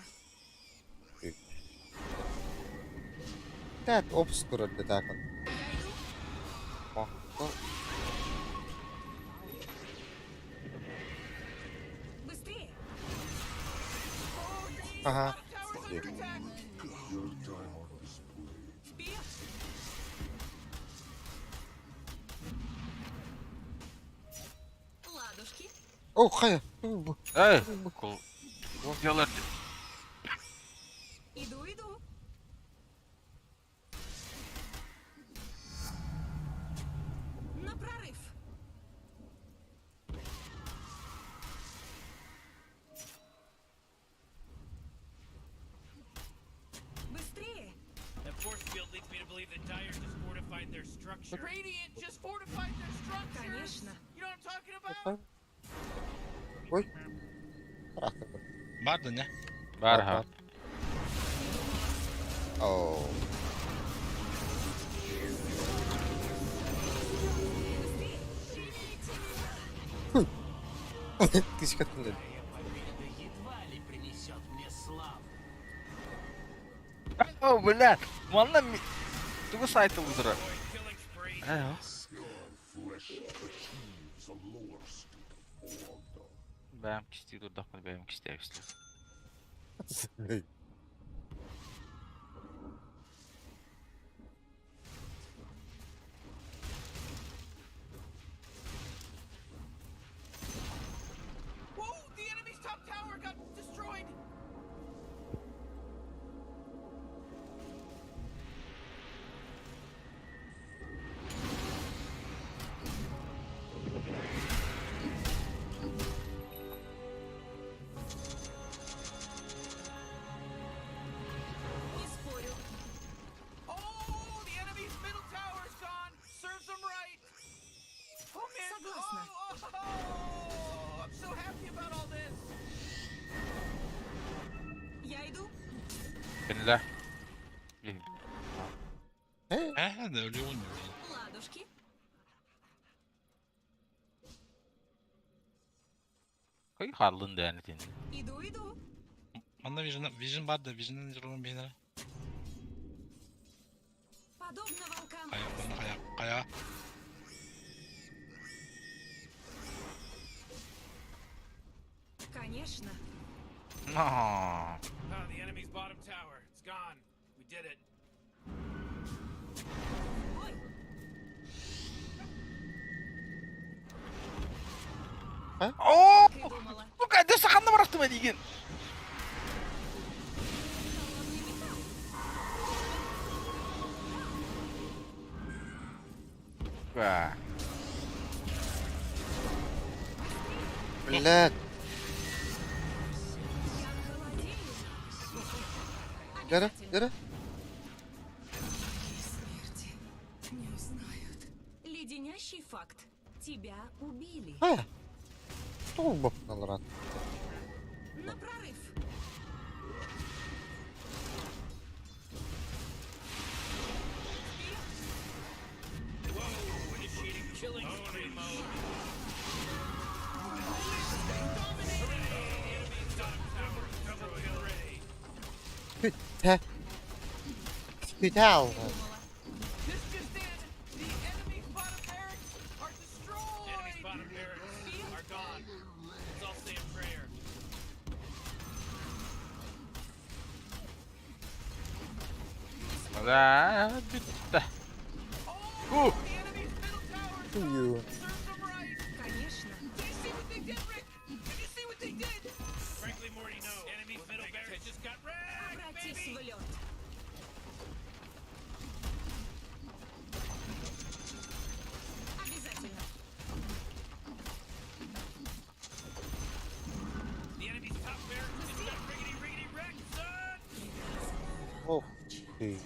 Тät obscure tätä. Pakko. Быстрее. Aha. Вперед. Ладушки. О, хайа. Эй, кул. Делар. Иду, иду. На прорыв. Быстрее. That force field leads me to believe that Dire just fortified their structure. Radiant just fortified their structures. Конечно. You know what I'm talking about? Ой. Рахтан. Барды не? Бар ха. Оо. Тишкаттын. Едва ли принесет мне славу. О, блядь. Манна тугу сайты удара. Э. Бэм кисти дурдахмын бэм кисти эвсли. Whoa, the enemy's top tower got destroyed. Кинилэр. Э, да өлүөҕүн Ладушки. Кый хааллын дээн итин. Иду, иду. Манна вижен, вижен бар да, вижен жүргөн бейнere. Подобно волкам. Хайа, манна хайа, хайа. Конечно. No. Ah, the enemy's bottom tower. It's gone. We did it. Ой, Оо! так и думала. Сука, дөссө ханна барахтыма диигин. Холодный металл. Сука. Блядь. Я холодею. Дere, Обязательно. dere. Смерти не узнают. Леденящий факт. Тебя убили. Хайа. Туул бапналарат. На прорыв. Whoa, initiating killing spree mode. Double kill ready. Тэ. Pytää. This just in, the enemy's bottom barracks are destroyed. Enemy's bottom barracks are gone. Let's all say a prayer. Да, бүттэ. Ху. The enemy's middle tower Хую. serves them right. Конечно. Do you see what they did, Rick? Did you see what they did? Frankly, Morty, no. Enemy's middle barracks just got wrecked, Обратись baby. в лед. Обязательно. The enemy's top barracks just got riggedy riggedy wrecked, son. Ох ты.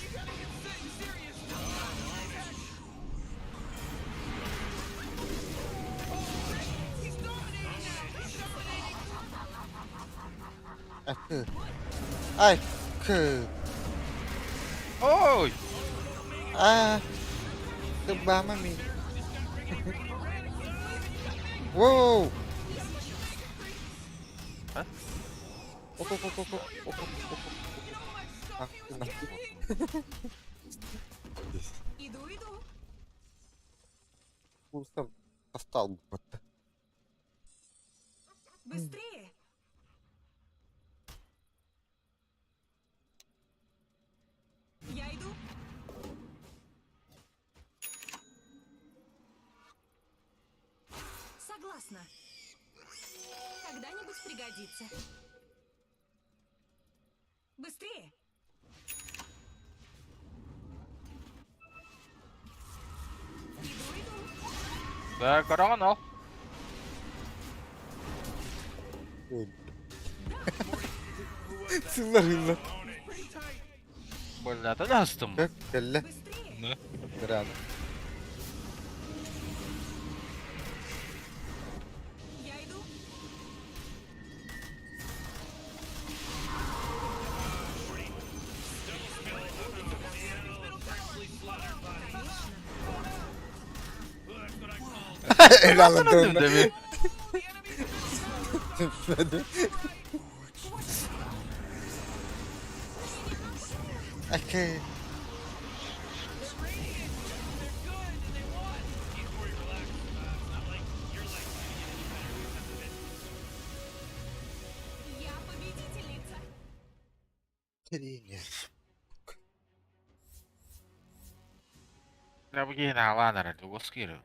You gotta get serious. Under attack. Oh, Rick, he's dominating now. He's dominating. Айкы. Айкы. Ой! Аа. Тыбама ми. Воу. А? Оп, оп, оп, оп, оп, оп, оп, оп. А, ты нахуй. Иду, иду. Курсом достал бы. Быстрее. Я иду. Согласна. Когда-нибудь пригодится. Быстрее. Иду, иду. Да, көрөҕүн ол. Сыллар хыллар. Бөлләтэ да астым. Как кэллэ. Быстрее. Да. Грана. Я иду. El alındığında. Demi. Айкы. Я победительница. Тренер. Я бу киһини аалаан эрэр, тугус киирэр.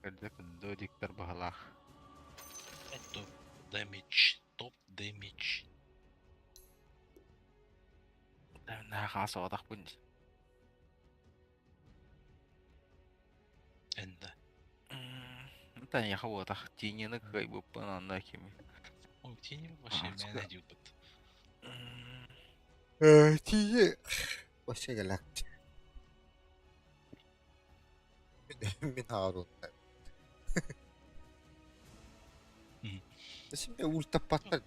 Кырдьык додиктар баһылаах. Топ damage, топ damage. Наһаа соҕотохпун. Энда. Да, я вот Тинины кайбыппын анна кими. Ой, Тини вообще мээнэ диэбит. Тиийэ вообще галактик. Мин хаарунна. Şimdi ультаппаттар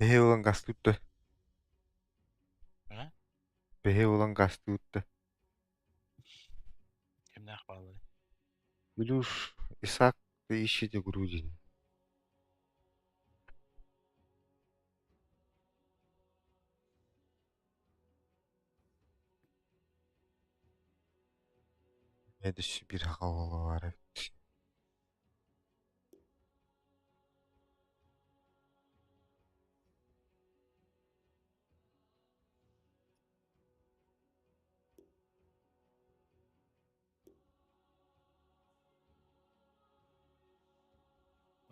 Бэһи ылан гастуутта. А? Бэһи ылан гастуутта. Кимнээх баалларый? Илюш, Исаак, вы ищете Грудин. Эмиэ биир хаха уола баар эбит.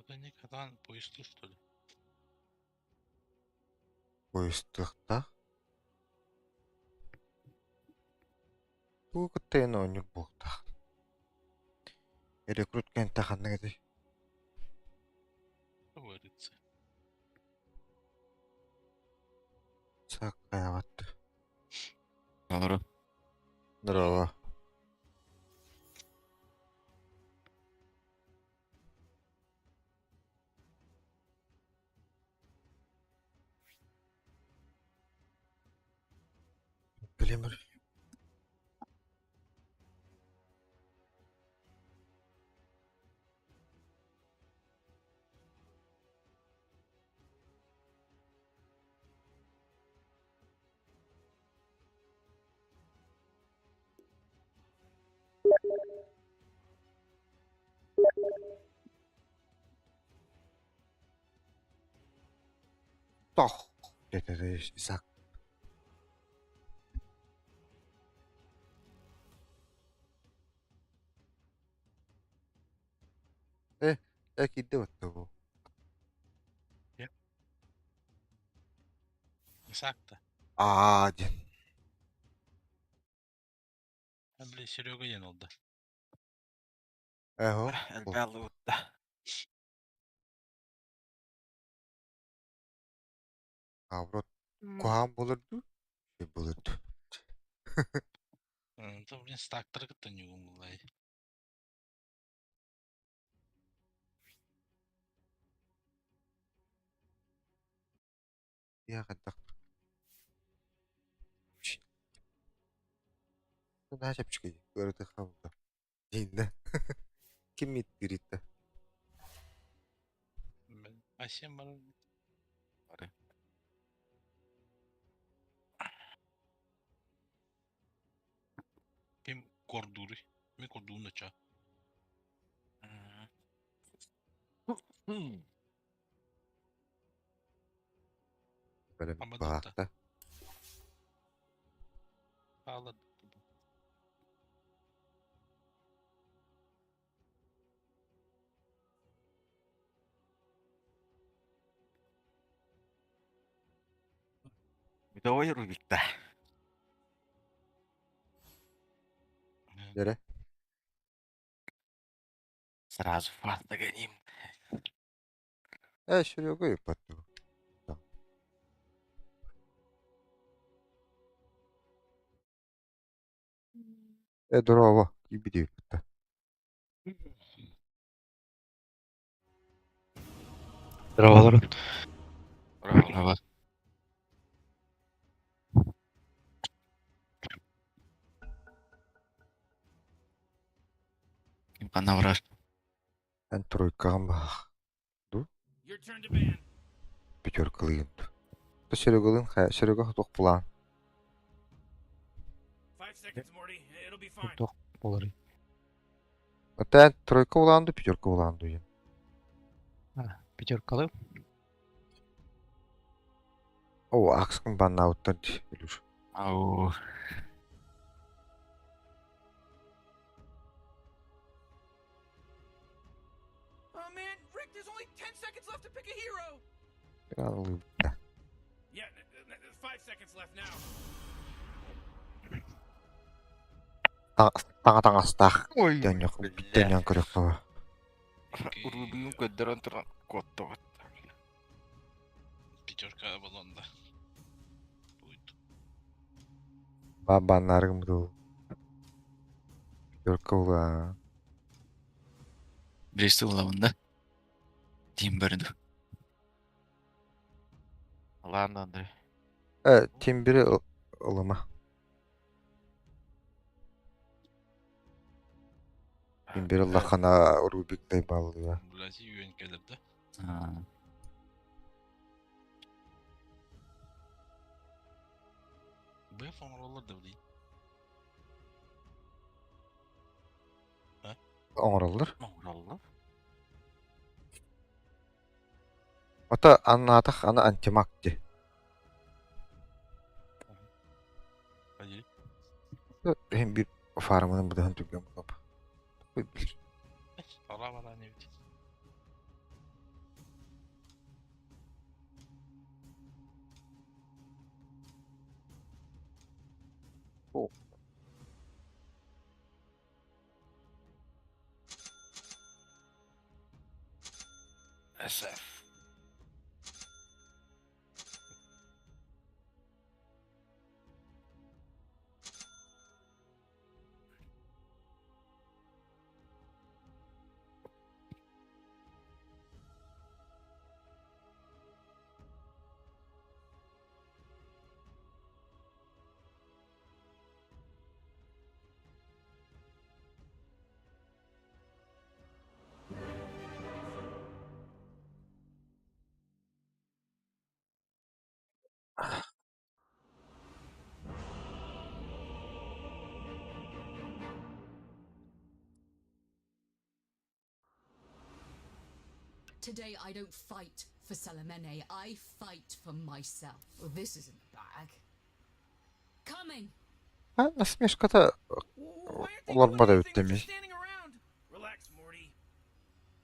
Вот они катан поезду, что ли? Поездтыахтаах. Тугу кытта эн оонньуур буолуохтаах. Рекрут кэнтэ ханнык этэй? Говорится. Саккайаҕат. Олору. Здорово. Климер. Тох. Диэтэ Исаак. Э, э киирдэ баттабы. Исаак-то. Аа диэн. А, бля, Серега диэн олда. Эһо. Элбэҕи Наоборот, куһаҕан буолар дуу, үчүгэй буолар дуу. Это, блин, стактары кытта ньугун буллай. Ийэ хайдах Наһаа чэпчэки ыарытыахха буолла. Дииннэ. Ким миттириттэ? Асем бар. Бары. Ким кордури? Ми кордуун да ча. Бэлэм Ама баахта. Хаалар. Давай Рубик-то. Дэрэ. Сразу фарт догоним. Серега ыыппат дуо? Дорообо, киирбит эбиппит да. Здраволор. Здраво. Ким ханна барар? Эн тройкаҕын баах дуу? Your turn to ban. Пятеркалыйын дуу? То Серегалыын хайа Серега туох булаан? 5 seconds, Morty. It'll be fine. Туох буоларый? Оттон эн тройка булаан дуу, пятерка булаан дуу диэн. А, пятеркалыы. Оо, Акскын баннаабыттар дии, Илюш. Ау. Oh man, Rick, there's only 10 seconds left to pick a hero. Ылыыбыта. Yeah, 5 seconds left now. Таҥа таҥастаах Ой, дьонньох бля. дьонньон көрөххө. Урубуйун көрдөрөн туран куоттубут. Пятерка баллонда. Будет. Баннааргым дуу. Пятерка булаан. Бристи булабын да. Тим бөрүнү. Ладно, Андрей. Тимбири ылыма. Тимбири лахана Рубиктай баллыга. Блядь, юен келер да? А, Бэф оҥороллор да блин. Оҥороллор. Оҥороллор. Ото аннаатах аны антимаг дии. Поделить. Иһин биир фармынан быдаһан түргэн булап. Бир. Ала бала не бит. О. SF. Today I don't fight for Salamene, I fight for myself. Well, this is in the bag. Coming! А, насмешката Why aren't they doing олорбот anything? эбит They're эмиэ. just standing around. Relax, Morty.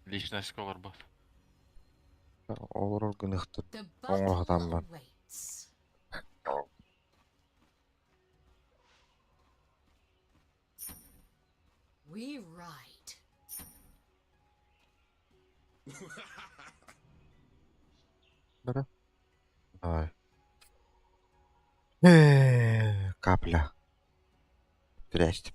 Личность олорбот. Олорор гыныхтыр. The Оҥоро battle сатааммын. awaits. We ride. Бара. Давай. Капля. Трясти.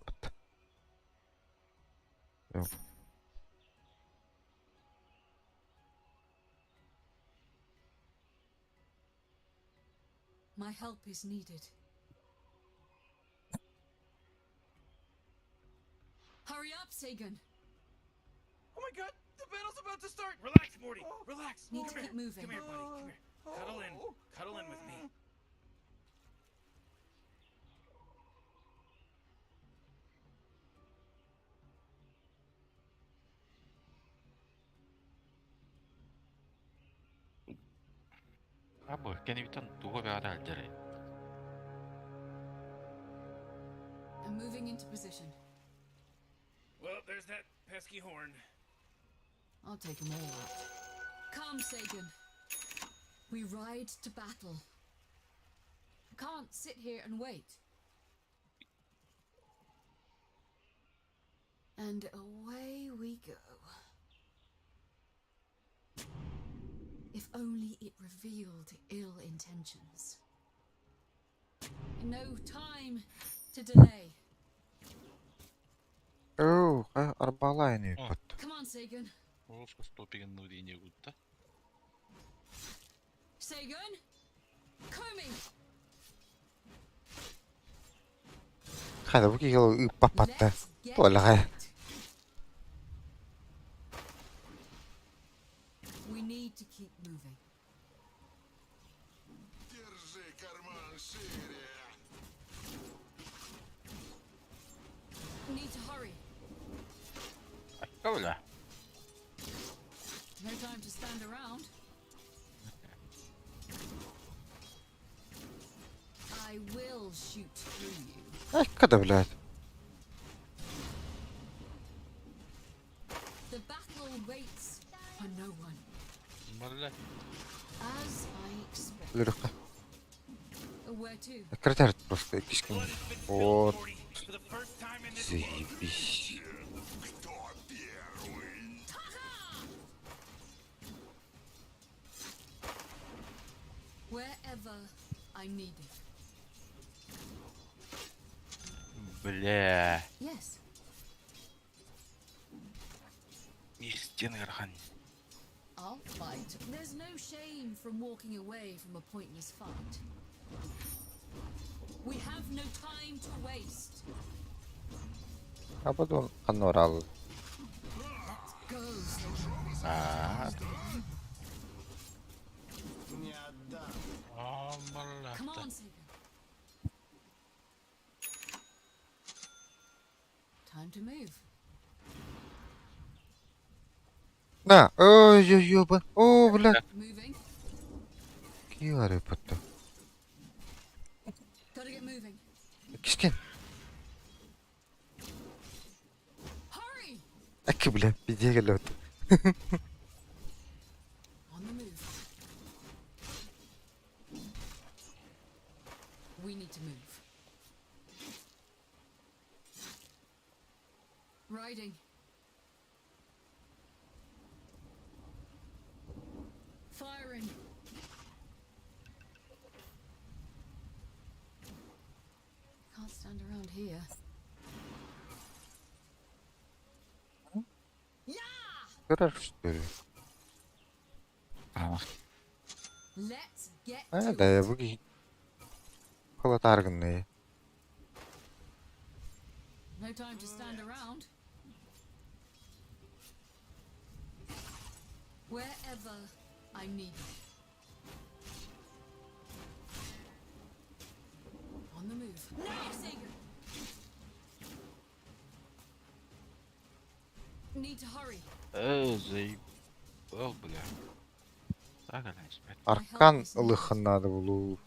My help is needed. Hurry up, Sagan. Oh my god, the battle's about to start. Relax, Morty. Relax. Need to Come keep here. moving. Come here, buddy. Come here. Cuddle in. Cuddle in with me. А бу кэнниттэн тугу бэҕэ алдьарай. I'm moving into position. Well, there's that pesky horn. I'll take 'em all out. Come, Sagan. We ride to battle. I can't sit here and wait. And away we go. only it revealed ill intentions. No time to delay. Оо, арбалаайын ыыппыт. Come on, Sagan. Оф, стопигин нудине гутта. Sagan? Komi! Хайда бу киһи ыыппаппатта. Let's get Туолаҕай. to it. We need to keep moving. Держи карман шире. Need to hurry. Айка бля. No time to stand around. I will shoot through you. Айка да, блядь. The battle waits for no one. Бля. As I expect. Өлөрөххө. Where to? Кратер просто кишкин. Blood has been spilled, Вот. 40, for the first time in this world. Заебись. Кто первый? Wherever I'm needed. Бля. Yes. Истинный архан. I'll fight. There's no shame from walking away from a pointless fight. We have no time to waste. А потом ханорал. Let's go, Sagan. Аа. Не отдам. А, бля. Come on, Sagan. Time to move. На, ой, ёба. О, блядь. Moving. Киары потом. Gotta get moving. Кишкин. Hurry! Аки, бля, пиздец, вот. On the move. We need to move. Riding. Firing. Can't stand around here. Yeah! Көрөр что ли? Аа. Let's get А, to да, it. бу киһи холотаргынный. No time to stand around. Wherever I'm needed. On the move. Now, Sagan! Need to hurry. Э, заебал, бля. Так, она спать. Аркан ылыхын надо булуу.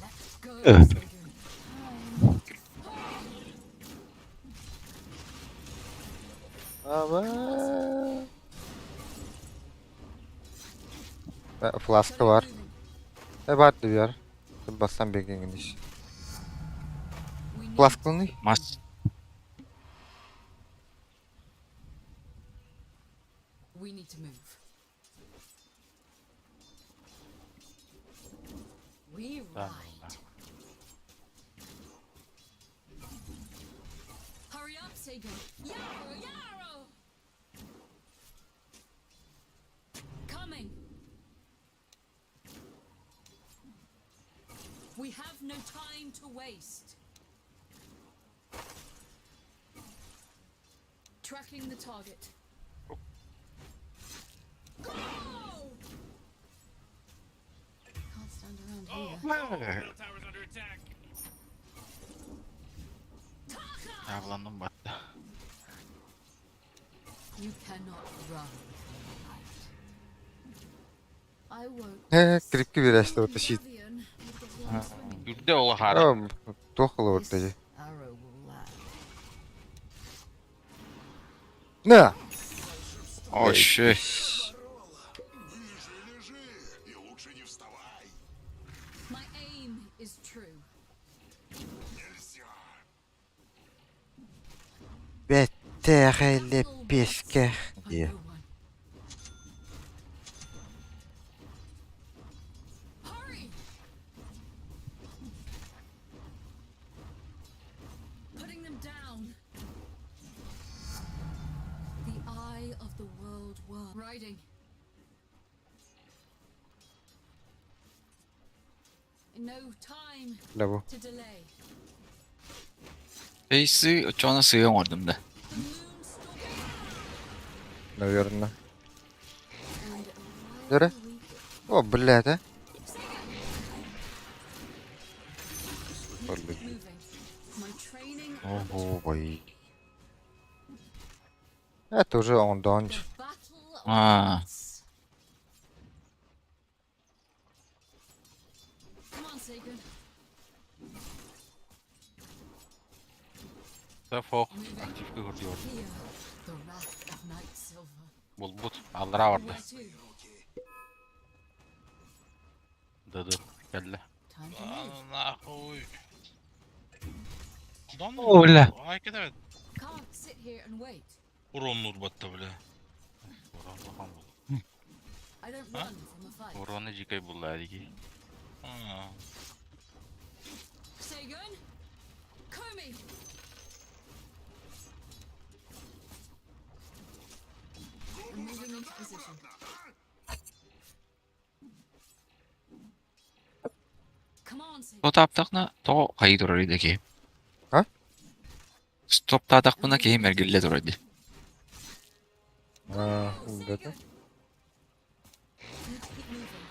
Let's go, Sagan. Time. Ава. Фласка бар. Gotta get moving. Э, бар дибер. Бастан бергенген иш. We need Фласкалыный? Мас. We need to move. We Да, ride. Hurry up, Sagan. Yarrow, Yarrow! Coming. We have no time to waste. Tracking the target. Go! Can't stand around Oh, here. oh, middle tower's under attack. Avlandım battı. You cannot run from the light. I won't. Э, крипки берәсті вот щит. Davian would get along swimmingly. Үрдэ олахары. Тохло вот This эти. arrow will land. На! О, shit. Лежи, лежи, и лучше не вставай. My aim is true. Нельзя. Беттереле песке. For Е. no one. Riding. No time Бля бу. to delay. Фейсы очоно сыа оҥордум да. Наверное. Дөрө. О, блядь, а. Moving. My training Ого, бай. Это уже он донч. Аа. Come on, Sagan. Фох, активка көрдүөр. Hear the wrath of Night Silver. Булбут, аллара барды. Where to? Дыды, кэллэ. Time to move. Нахуй. Да ну. О, бля. Ай, кede Can't sit here and wait. Урон урбатта, бля. Урон улахан бул. I don't А? run from a fight. Урону жикай булла диги. А. Sagan? Komi! I'm moving into position. Come on, Sagan. Стоп то хайы турар иде киһи. А? Стоп таатахпына киһи мэргилле турар дии. А, да. Need to keep moving.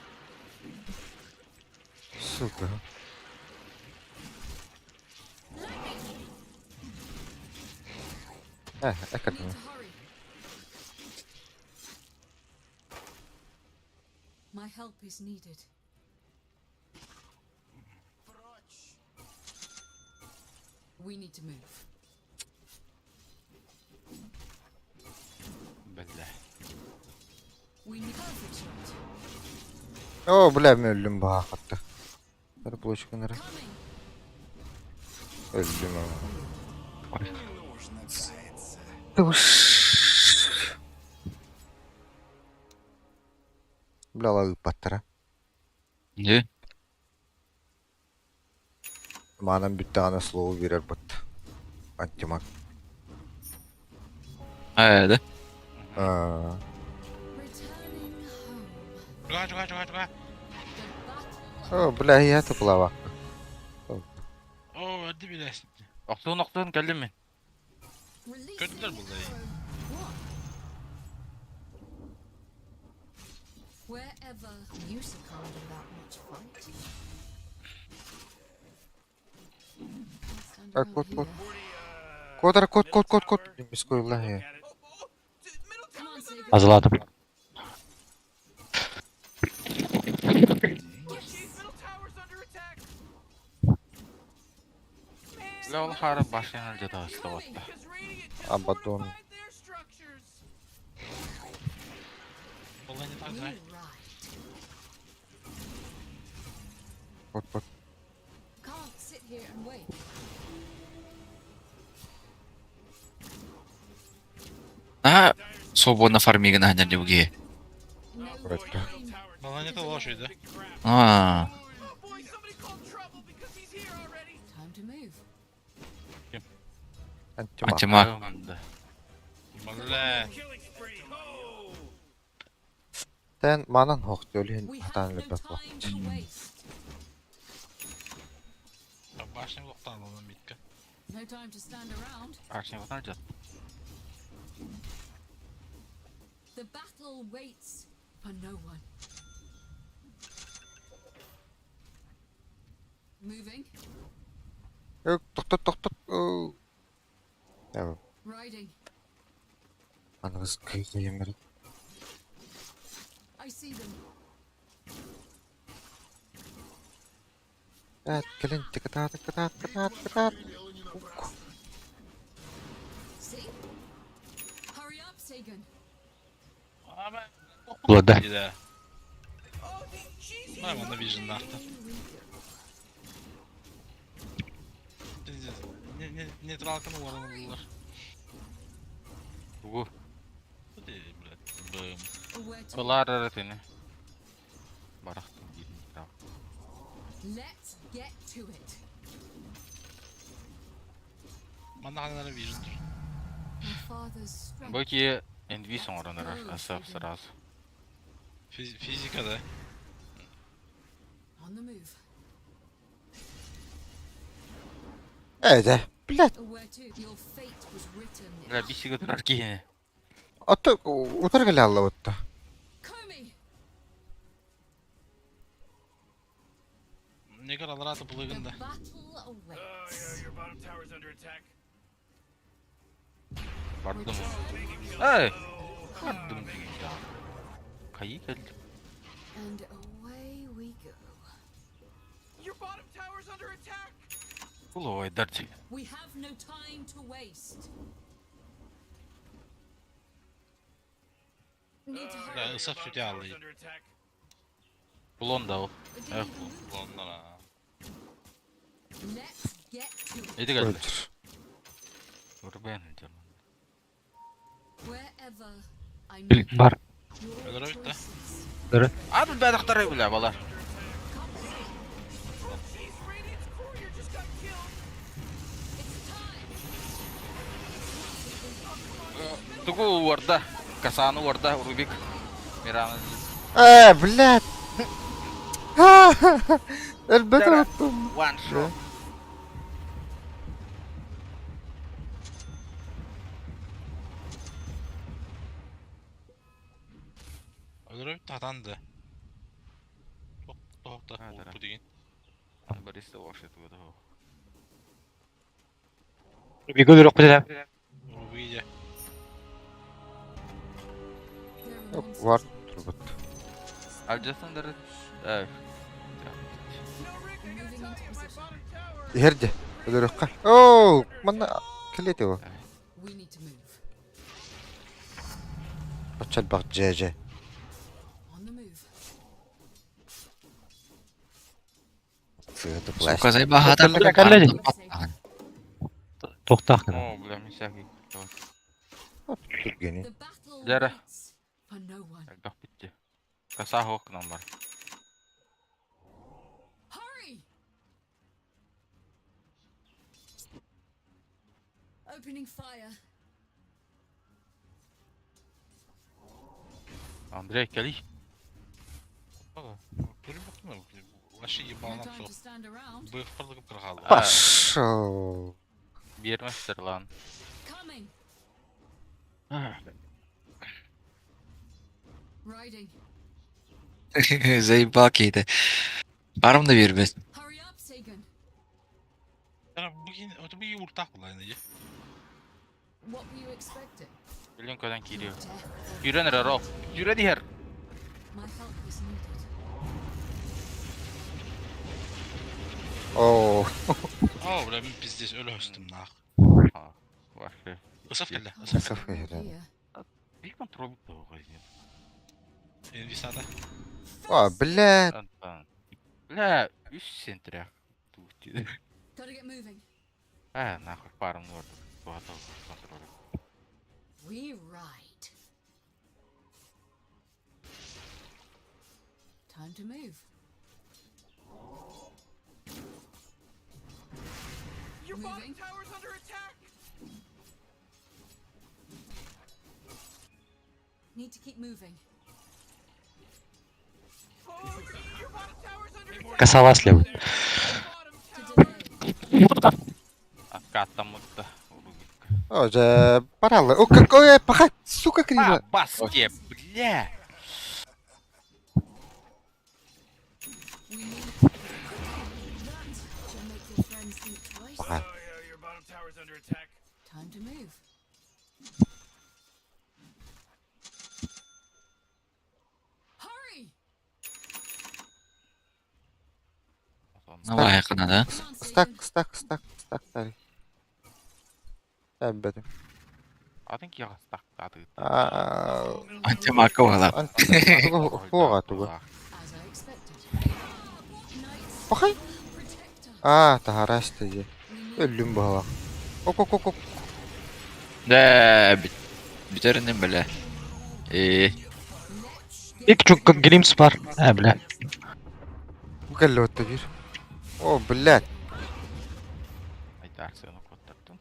Сука. Э, Need это to hurry. My help is needed. We need to move. Бэллэ. We need perfect shot. О, бля, мен өлдүм баахатты. Бер булочканары. Өлдүм ама. Бля, ла ыппаттара. Не? Манан бүттэҕинэ слово биэрэр бат. Антимаг. Аа да. Аа, Returning home. Чуга, чуга, чуга, чуга. О, бля, я плава. О, öldü bile. Охтуун охтуун кэллим мин. Kötüler bunları. Wherever you succumbed without much fight. Can't stand А, around кот, кот. here. Кот, кот, кот, кот, кот. Мискойлла. Come on, Sagan. Азаладым. Middle tower's under attack. Бля, ол хары башняны жата батта. Because Radiant just Абадон. fortified their structures. Vallahi ne We tarz ride. Кот, кот. Can't sit here and wait. Аа, свободно фармигын ханьар дии киһи. No Right. time. Vallahi ne tarz şeydi. Аа. Oh boy, somebody called trouble because he's here already. Time to move. Антимаг. Антимаг. Бля. Killing spree. Oh! Тэн манан хохт өлүн We хатаан have no лэбэт time to waste. Башня блоктан битке. No time to stand around. Башня батан жат. The battle waits for no one. Moving, Э, тохтот, тохтот. Э, riding. аныгыс кыймыр. I see them. Э, кэлин тикатат, тикатат, тикатат, тикатат. See? Hurry up, Sagan. Булада. Да. Oh, the jeez, Нормально vision нахта. Here we go. Пиздец. Не, не, нейтралканы уораны булдылар. Бугу. Блядь, бэм. Where to? Ылар эрэ тини. Барахтын диирин трав. Let's get to it. Манна ханара vision тур. My father's strength Бу ки Инвиз оҥорон эрэр СФ сразу. Физика да? On the move. Э, да, блядь. Where to? Your fate was written in Бля, бисигэ турар киһини. Ото утары кэлэ аллабытта. Comey! Негр алрааты The былыгын да. battle Oh, awaits. yeah, your bottom tower's under attack. Бардым. Эй! Бардым да. Кайы кэлди. And away we go. Your bottom tower's under attack. Кулуойдар дии. We have no time to waste. Need to Да, hurry. ысап Your сүтэ bottom аллый. tower's under attack. Кулон да ол. I didn't Эх, even move. Кулоннар Let's get to it. Ити кэлди. Өлөр. Урбен өлөр. Wherever I may be. Бар. Your Өлөрөбүт да. choices. Аты бәдіқтары бля, балар. Oh jeez, Radiant's courier just got killed. It's time. Тугу уорда. Касаны уорда, Рубик. Мираны. Э, блядь. Өлбөт оттум. One shot. Өлөрөбүт татанды. Тоқ А, да. бу деген. Борис да вообще тугу да. Рубик өлөрөк битэ. Рубиде. There are monsters. Var турбут. Алжасындыр. Э. No, Rick, I gotta Moving tell into you, my position. bottom tower. Иһэрдэ. Өлөрөххө. Оо, манна кэлиэт его. We need to move. Очол баг жээ. On the move. Сыгы флеш. Сука, заебаха Бля, кэллэ. We're safe. Тохтаах О, бля, мен всякий. Түргени. The battle Жара. waits for no one. Элбэх битти. Каса хоок номер. Hurry! Opening fire. Андрей, кели. Вообще No ебалнам time соқ. to stand around. Бык пырлыгып кыргалды. Пошел. Берместер лан. Coming. Riding. Заебал кейді. Барым да бербес. Hurry up, Sagan. Бүгін, бүгін уртақ булайны. What were you expecting? Билин көдөн кириyor. Death or Yürен ро. Yürü diğer. My help is needed. Оо. О, бля, мен пиздец өлі өстім нақ. А, вообще. Ысап келді, ысап. Саф иһэрэ. Here. Bir kontrol да Инвисада. А, блядь. Антон. Бля, үс центрях. Gotta get moving. А, нахуй парым орду. Тугата контроль. We ride. Time to move. Your bottom Moving. tower's under attack. Need to keep moving. Oh, your bottom tower's under attack. Касалас левый. Bottom To tower. delay. Откаттамытта. Рубик. О, жэ, паралы. О, какое, паха, сука, криво. Баске, бля. We need that should make your friends think twice. Паха. Oh, yeah, your bottom tower's under attack. Time to move. Hurry! Давай, да? Come on, Стак, Sagan. стак, стак, стак, тари. Эббетим. Атын киға стак аты. Аа, Антимака бала. хуага тугу. As I expected. Knights Пахай. protect us. Аа, тахарас тежи. We need Өллүм баһала. Ок, ок, ок, ок. Да, бүтерінен біле. Э, let's get Ик чукка глимс бар. Э, бля. Кэллэ отто бир. О, блядь. Айтарсыны коттырдым.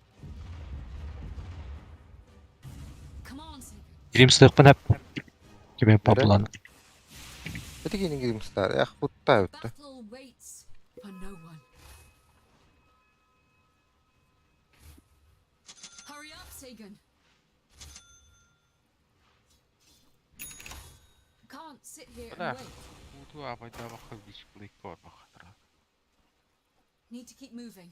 Come on, Sagan. Гримстыахпын эп. Кими паблан. Эти кини гримстар, эх, кутта өттө. Battle waits for no one. Hurry up, Sagan. Can't sit here Бля. and wait. Уту абайдаабакка дисплей корбахатара. Need to keep moving.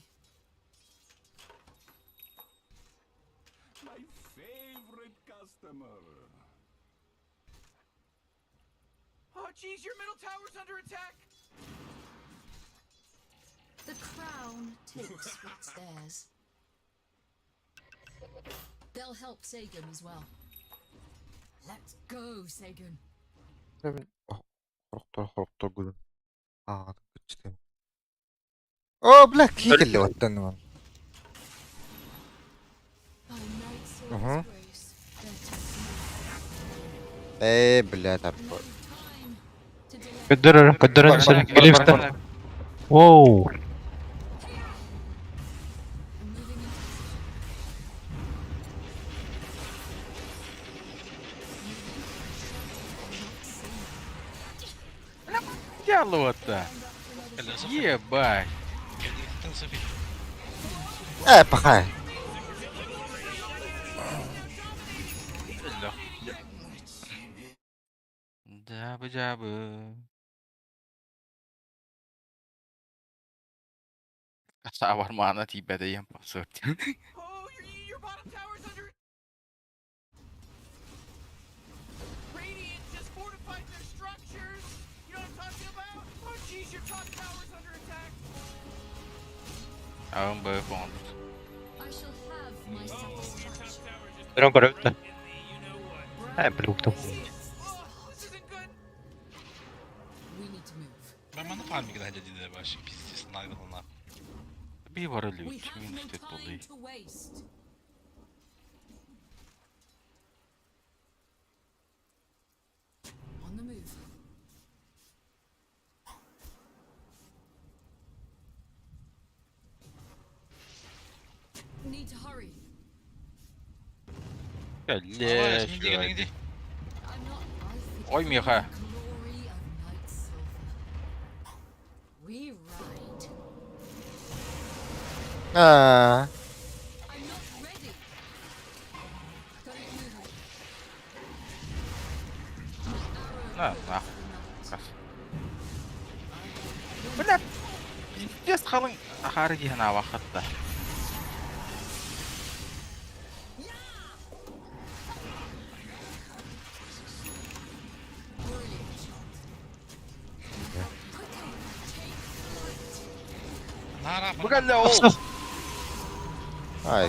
My favorite customer. Oh jeez, your middle tower's under attack. The crown takes what's theirs. They'll help Sagan as well. Let's go, Sagan. Хорохтор хорохтор гүлүн. Аа, күчтэй. Оо, бля, кикэлээ оттон нэг. By Night Silver's Mhm. grace, better be. Ээ, бля, тап. No time to delay. Көддөрөр, көддөрөн сен Гримстер. Воу. I'm moving into position. Дялуота. Ебать. Ээ, пахай. Жабы жабы. Сабар маана тиибэдэ иэн пасыт. Oh, your bottom tower's under. Radiant just fortified their structures. You know what I'm talking about? Oh jeez, your top tower's under attack. Аан бэ фонд. I shall have my satisfaction. Өрөн көрөттө. Э, блюкту. Oh, this isn't good. We need to move. Ben bana farming edildi вообще пиздец нагло Би барыл We үт have минус no тэт time болъё. to waste. On the move. Need to hurry. Кэллээ. I'm not. I feel Ой, Миха. the glory of Night Silver. We ride. Аа. I'm not ready. Gotta get moving. My arrow На, calls на. the night. Кас. Бля. Пиздец халын ахары киһин авахатта. Brilliant shot. Quickly, take flight. Бүгэлээ ол. Ай,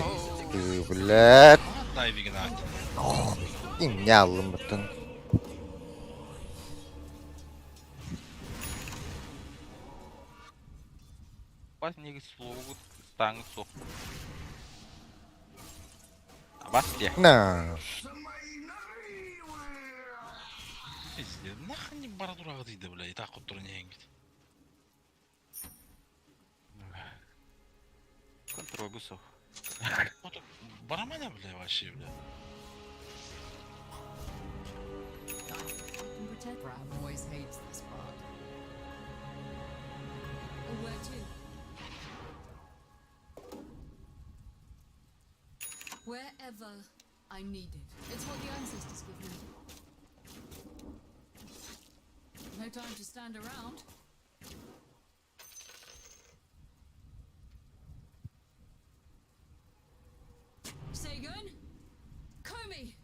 бля. Дайвиг на. Иньялым бутын. Бас нэг слугут таң сух. Бас тий. На. Пиздец, нахуй не бара дыйды, бля, и так вот турне Контроль бусов. Барамана, бля, вообще, бля. I can protect. Brad always hates this part. Where to? Wherever I'm needed. It's what the ancestors give me. No time to stand around. Sagan? Komi!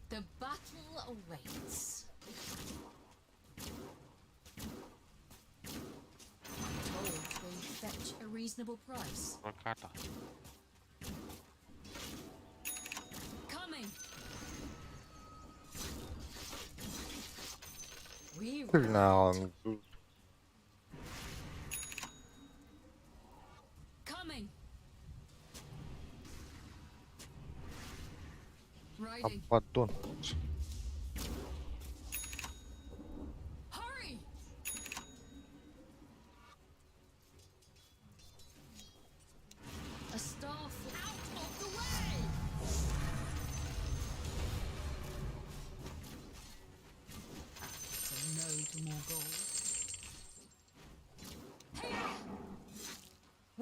The battle awaits. I'm told they fetch a reasonable price. Проката. Coming! We Күлнаа. coming! Riding. Аппадон. Hurry! A star out of the way!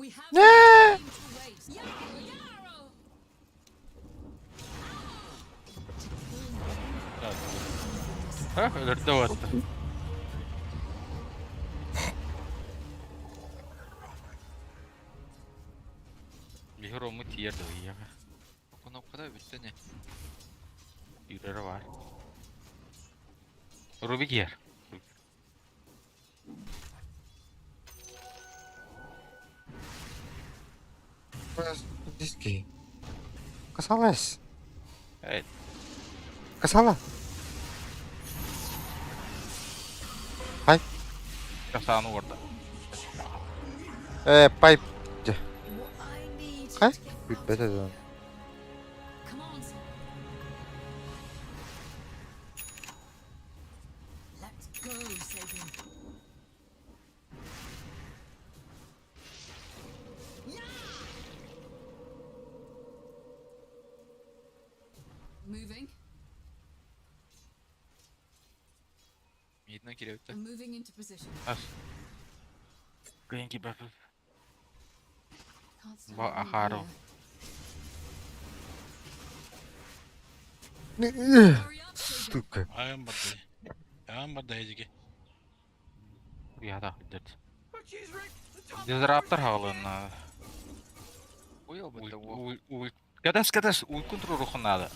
We have no time to waste. Yarrow, Yarrow! Ha, өлөрдө уотта. Биһир ому тиийэр да ыйыаҕа. Кнопкада бүттэ не. Юрара бар. Рубик иһэр. Диски. Касалась. Эй, Касала. Хай. касааны уорда. Э, пайп. What I need Хай. to get out Бүппэт of этэ. here. Come on. Let's go, Sagan. Yeah! Moving. Мидна кире бүттэ. I'm moving into position. Ас. Кыйын кибер. Can't stand Ба- any Ахару. here. Hurry up, Sagan. Сука. Айан барды. Айан барды эдиги. Уяда дед. Oh jeez, Rick. The top Дизраптор tower's хаалын. Ой, Ул бүттэ. ул ул. Кадас кадас ул контрол рухнада.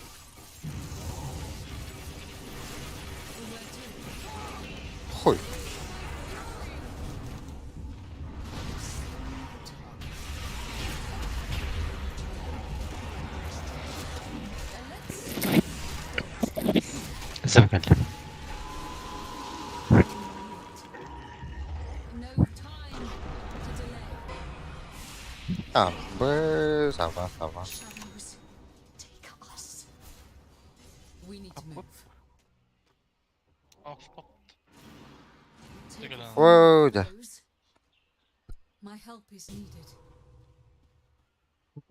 Where to? Хуй. Завгали. No time to delay. А, Б, сава, сава. Shadows, take us. We need to move. Take us, Ой, да. heroes. My help is needed.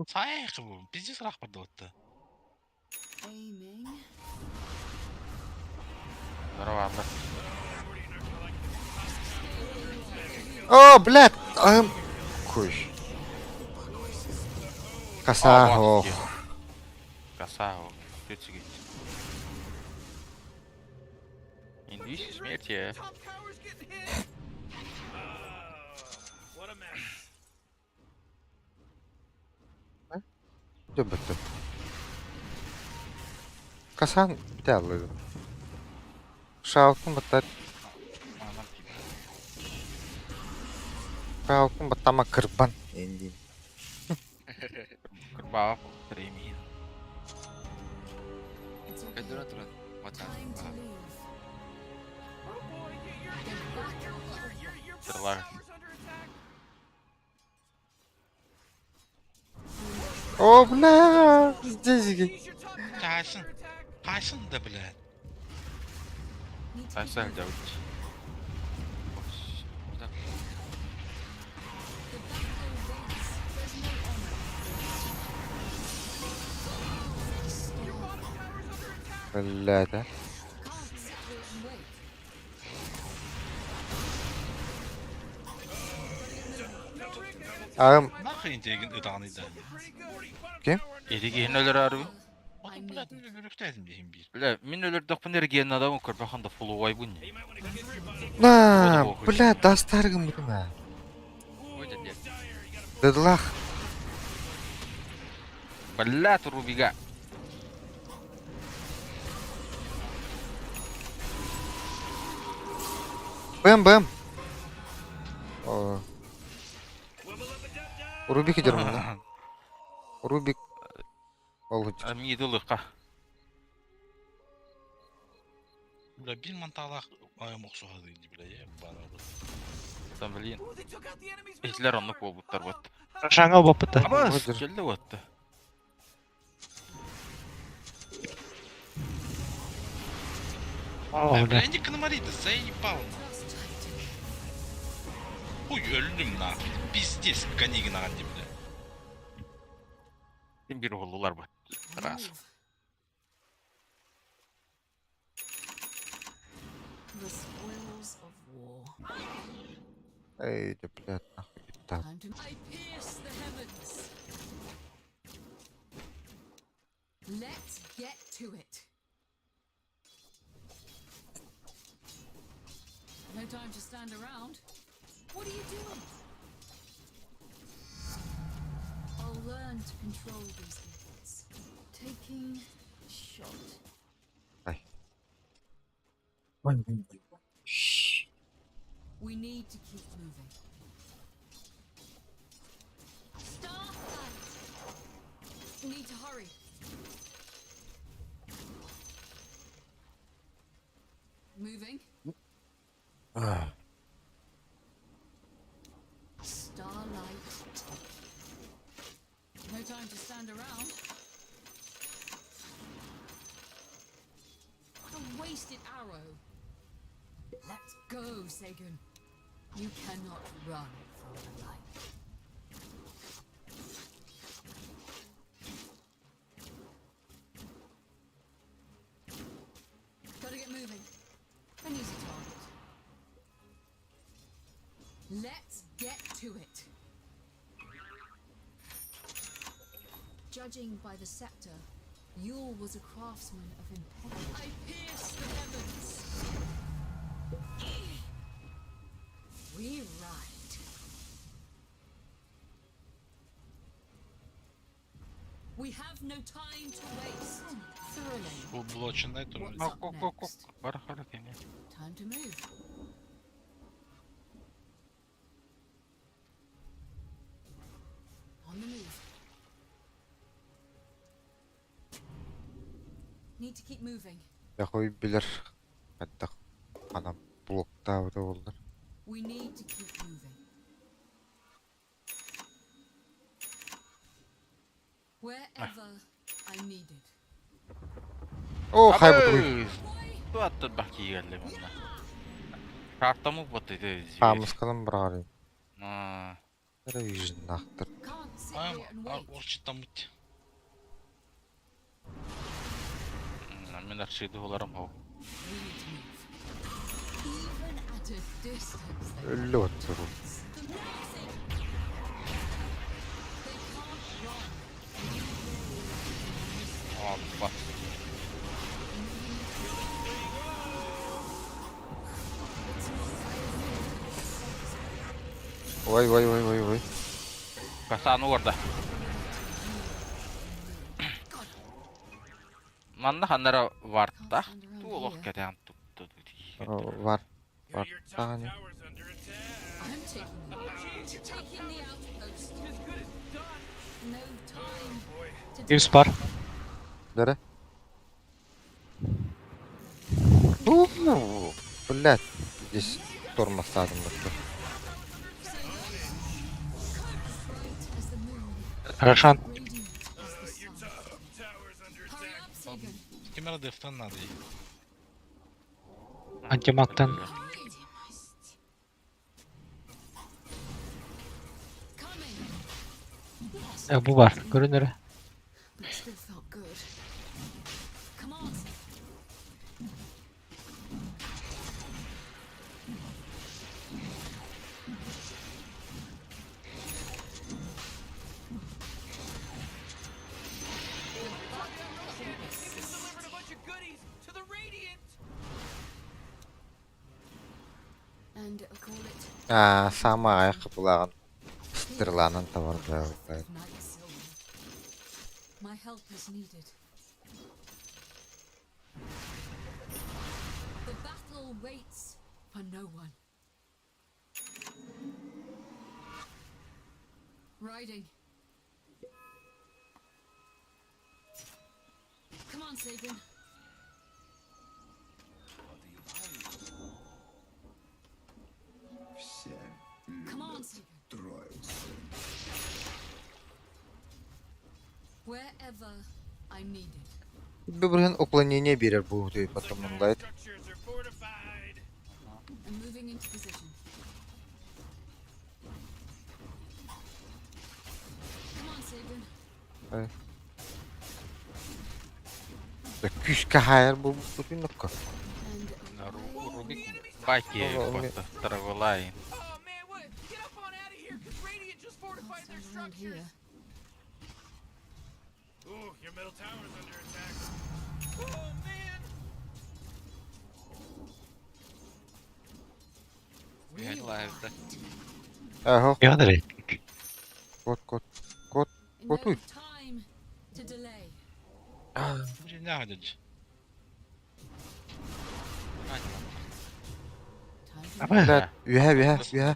Сайх бу. Пиздец рах барды отты. Aiming. Здорово, О, блядь! Ам. Хуй. Коса, ох. Коса, Тыцигит. Индийская смерть. я. Top tower's getting hit. What a mess. Дө бүттэ. Касан бите аллыгын. Шаалтын баттар. Анам тип. Шаалтын баттама кырбан. Эндин. Кырбаав премия. It's okay. Кайдура туран. Ватан. Time to leave. Oh boy, your Get back your out your of your there. your bottom Трлар. tower's under attack. О, бля! Здесь. Jeez, your top tower's Тайсон. under attack. Тайсон да блядь. Need to Тайса be moving. дәүт. The battle waits. There's no honor. Your bottom tower's under attack. Блядь, а. Can't sit here and wait. No, Rick, I gotta Ам. Нахрен деген ыдааны да. pretty good. Ким? Эдиги хин өлөр арбы. I Отun need блядь it. өлөрүктәдим дехим бир. Бля, мин өлөр докпун эрген адам көрбөхан да фулуай бун. You might want to kiss your bottom. На, бля, дастаргым бүтүмэ. Ой, дед. Дыдлах. Бля, Рубига. Бэм, бэм. О. Рубик идермин, да? Рубик. Ол Ми дылыка. Бля бир манталах айым оксуга дейди бля е бара. Там блин. Ooh, they took out the enemy's middle Этлер оннук tower. болбуттар бат. Шаңа бопыта. Абас, Бодыр. келди батты. О, бля. Бля не кномарида заебал. Trust Titan. Хуй өлдүм нахуй. Пиздец конигин аган деп бля. Ким бир болдулар бат. Раз. Move. The spoils of war. Эй, да, блядь, нахуй. Та. Time to I pierce the heavens. Let's get to it. No time to stand around. What are you doing? I'll learn to control these gifts. Taking shot. Ай. We need to keep moving. Starlight! Need to hurry. Moving. Starlight. No time to stand around. What a wasted arrow. Let's go, Sagan. You cannot run from the light. Gotta get moving. An easy target. Let's get to it. Judging by the scepter, Yule was a craftsman of impeccable. I pierce the heavens. We ride. We have no time to waste. Thrilling. Бу блоченный тоже. What's up Ок, ок, ок, next? ок. Бар харакини. Time to move. On the move. Need to keep moving. Яхой билер. Хаддах. Анам блоктаабыта буоллар. We need to keep moving. Wherever I'm needed. Оо хайбытый. Туаттар бакигалли манна. Картамы вот это Хаамыскалан быраҕарын. А, Эрэ вижнахтар. Can't sit А, here and а, wait. орчит мен аршиды оларым хау. We need to move. Even at a distance, they Өллө оттору. The They can't run. Аппа. Ой ой ой ой ой. Касаны орда. Манна ханнара варта. Туолох кэтэн тутту. Бар. Бар. Таганы. I'm taking the, taking the outpost. No time to Гипс бар. Дара. Уу, блядь, здесь тормоз садым бутты. bright as the moon, Рошан. radiant as the sun. Hurry up, Sagan. Кемера дефтан надо. Антимактан. Hide. Coming. Yes, Э, бу бар. Көрүнөр. but it still felt good. Come on, Sagan. Just delivered a bunch of goodies to the Radiant. And I'll call it Аа, сама аяқ булаган. Стерланан табарда. Night Silver. My help is needed. The battle waits for no one. Riding. Come on, Sagan. Все Come on, любят Sagan. троицу. Wherever I'm needed. Бүгүн уклонение берер бу дип потом онлайт. I'm moving into position. Come on, Sagan. Күскә хайыр бу бутын нокка. And Рубик баки просто травылай. Oh man, what? Get up on out of here, cause Radiant fortified their Stand around structures. here. Ooh, your middle tower's under attack. Oh man! Үһэн лайвта. Аха. Ядыр. Кот кот. Кот. No Котуй. time to delay. Не надо. Бля, үһэ үһэ үһэ.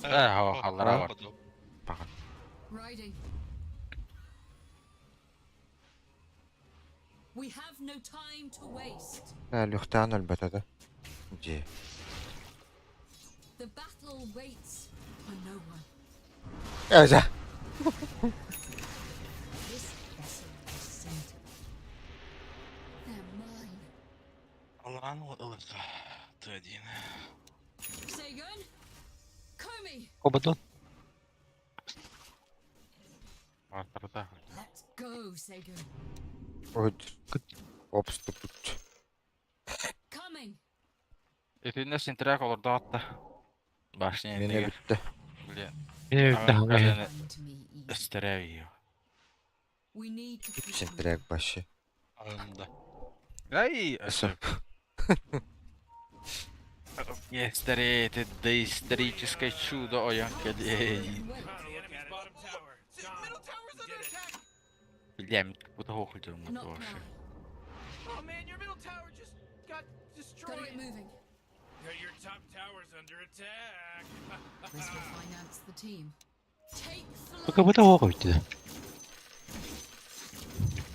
Э, халлара бар. Riding. We have no time to waste. Бля, люхтаан өлбөтө да. Же. The battle waits for no one. Эжа. This vessel is sent. They're mine. Аллаан ылырга. Тыадин. Sagan! Komi! Обадон. Артарда. Let's go, Sagan. Ой. Опступут. Coming! Итинне синтрак олордо атта. Башня Мене инниге. бүтте. Блин. Мене бүтте, ага. Өстерәви. We need to keep moving. Синтрек башы. Алында. Ай, Өсө. История, это доисторическое чудо, ой, Wait. The enemy's bottom tower. It's gone. Middle tower's under attack. Бля, будто хохотел Not now. Oh man, your middle tower just got Gotta get destroyed. moving. Yeah, your top tower's under attack. This will finance the team. Take Пока flight! будто хохотел.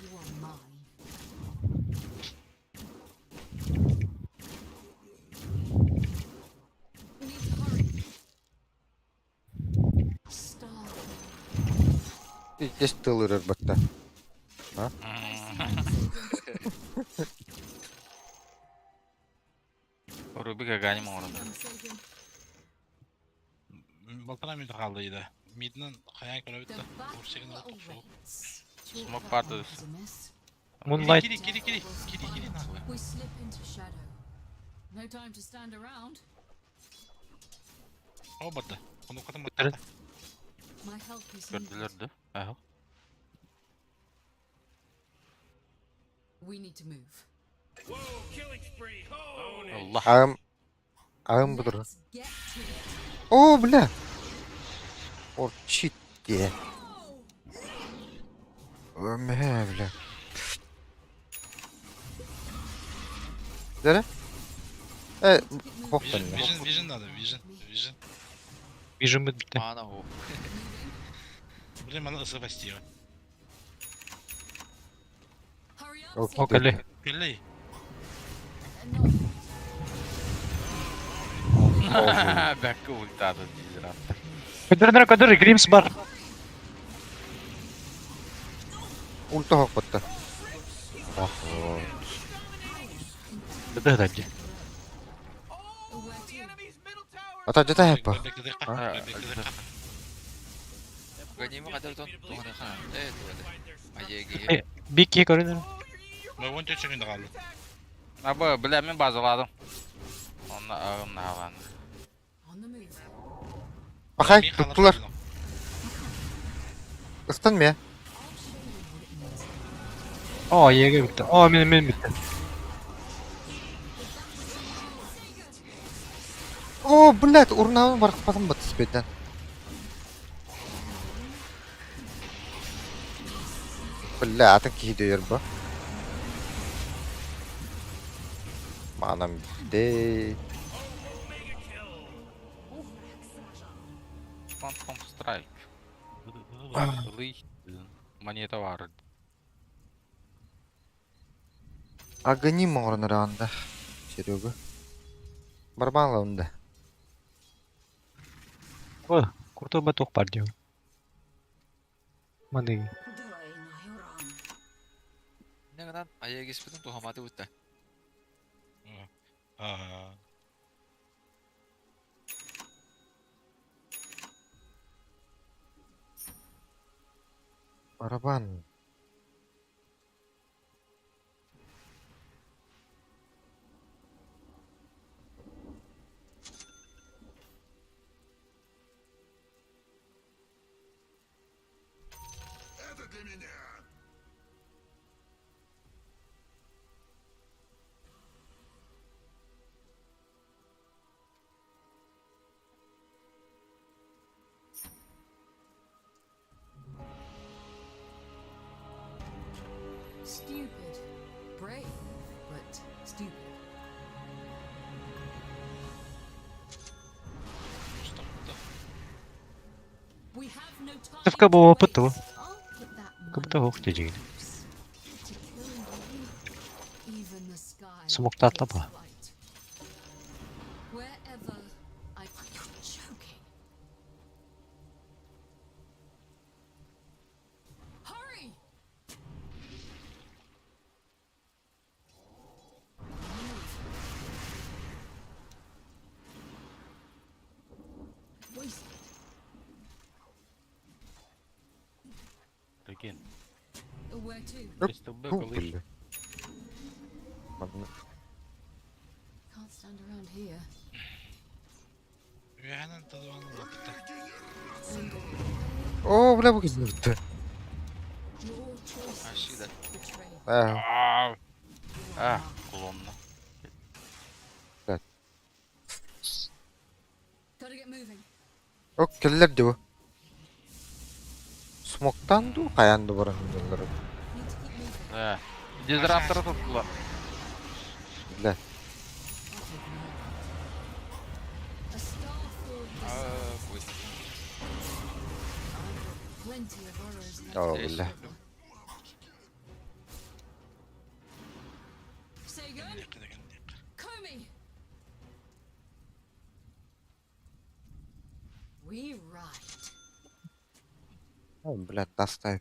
You are mine. Need to hurry. Starve. Здесь тыл батта. А? Рубик аганим орда. Sagan. Балтана мид қалды еді. Миднен қаян көріп The бітті. battle Урсегін алып awaits. Smoke Chalk part that one of as a miss. Moonlight. Кири, кири, кири, кири, кири, нахуй. We slip into shadow. No time to stand around. О, барды. Оны қатын Бүтүрүн. My help is needed. Көрдүлөр да. Аха. We need to move. Whoa, killing spree. Oh, Allah. Ағым. Ағым бұдыр. Let's get to it. О, бля. Орчит де. Өмә, бля. Дәрі? Э, хоқтан. Вижен, вижен надо, вижен, вижен. Бежим бітті. Мана хо. Блин, мана ысы бастиға. Hurry up, Окей. Sagan. Околе. Келлей. Not Бәкке ультады дизрат. Көдөрнөр көдөр Гримс бар. Ульта хоқ батта. Ах, вот. Бітті дәді. Oh, the enemy's middle tower. Ата жата хапа. Ганима кадыр тон туганы хана. Э, туганы. Аеги. Бикки көрінер. Мен он төрт секунда қалды. Абы, бля, мен базаладым. Онна ағым нағаланы. On the move. Бақай, туттулар. Ыстан ме? О, еге бітті. О, мен мен бітті. О, блядь, урнауын барқпадым ба түспеден. Бля, атын кейде ер ба. Манам бітті. Phantom Strike. Лый. Монета бар. Агоним оңырын Серега. Барбан лаунда. О, куртой баток бар деу. Маны. Не гынан аеги спитин тухаматы бутта. Ага. Барабан. для меня. Stupid. Brave, but stupid. We have no time Сывка to буолбут waste. тугу? I'll put that Кыбыта money суох дьиҥин. to kill you. Even the sky Смоктаатла takes ба. flight. Wherever I... You're joking. Hurry! Wasted. Прикинь. Where to? СТБ Фу, колись. бля. Манна Can't stand around here. Үөһэнэн тылбан лапта. Оо, бля, бу киһини бүттэ. Your choices Ашида. betray. Аа, А, кулонна. блядь. Gotta get moving. Ок, кэллэр дии бу. Смоктан дуу, хайаан да баран дьоннору. Need to keep moving. Э, дизраптор туттулар. Бля. I'll take them all out. A starfall А, пусть. I've got plenty of arrows left. Оо, бля. Sagan, Komi. We ride. О, бля, доставь.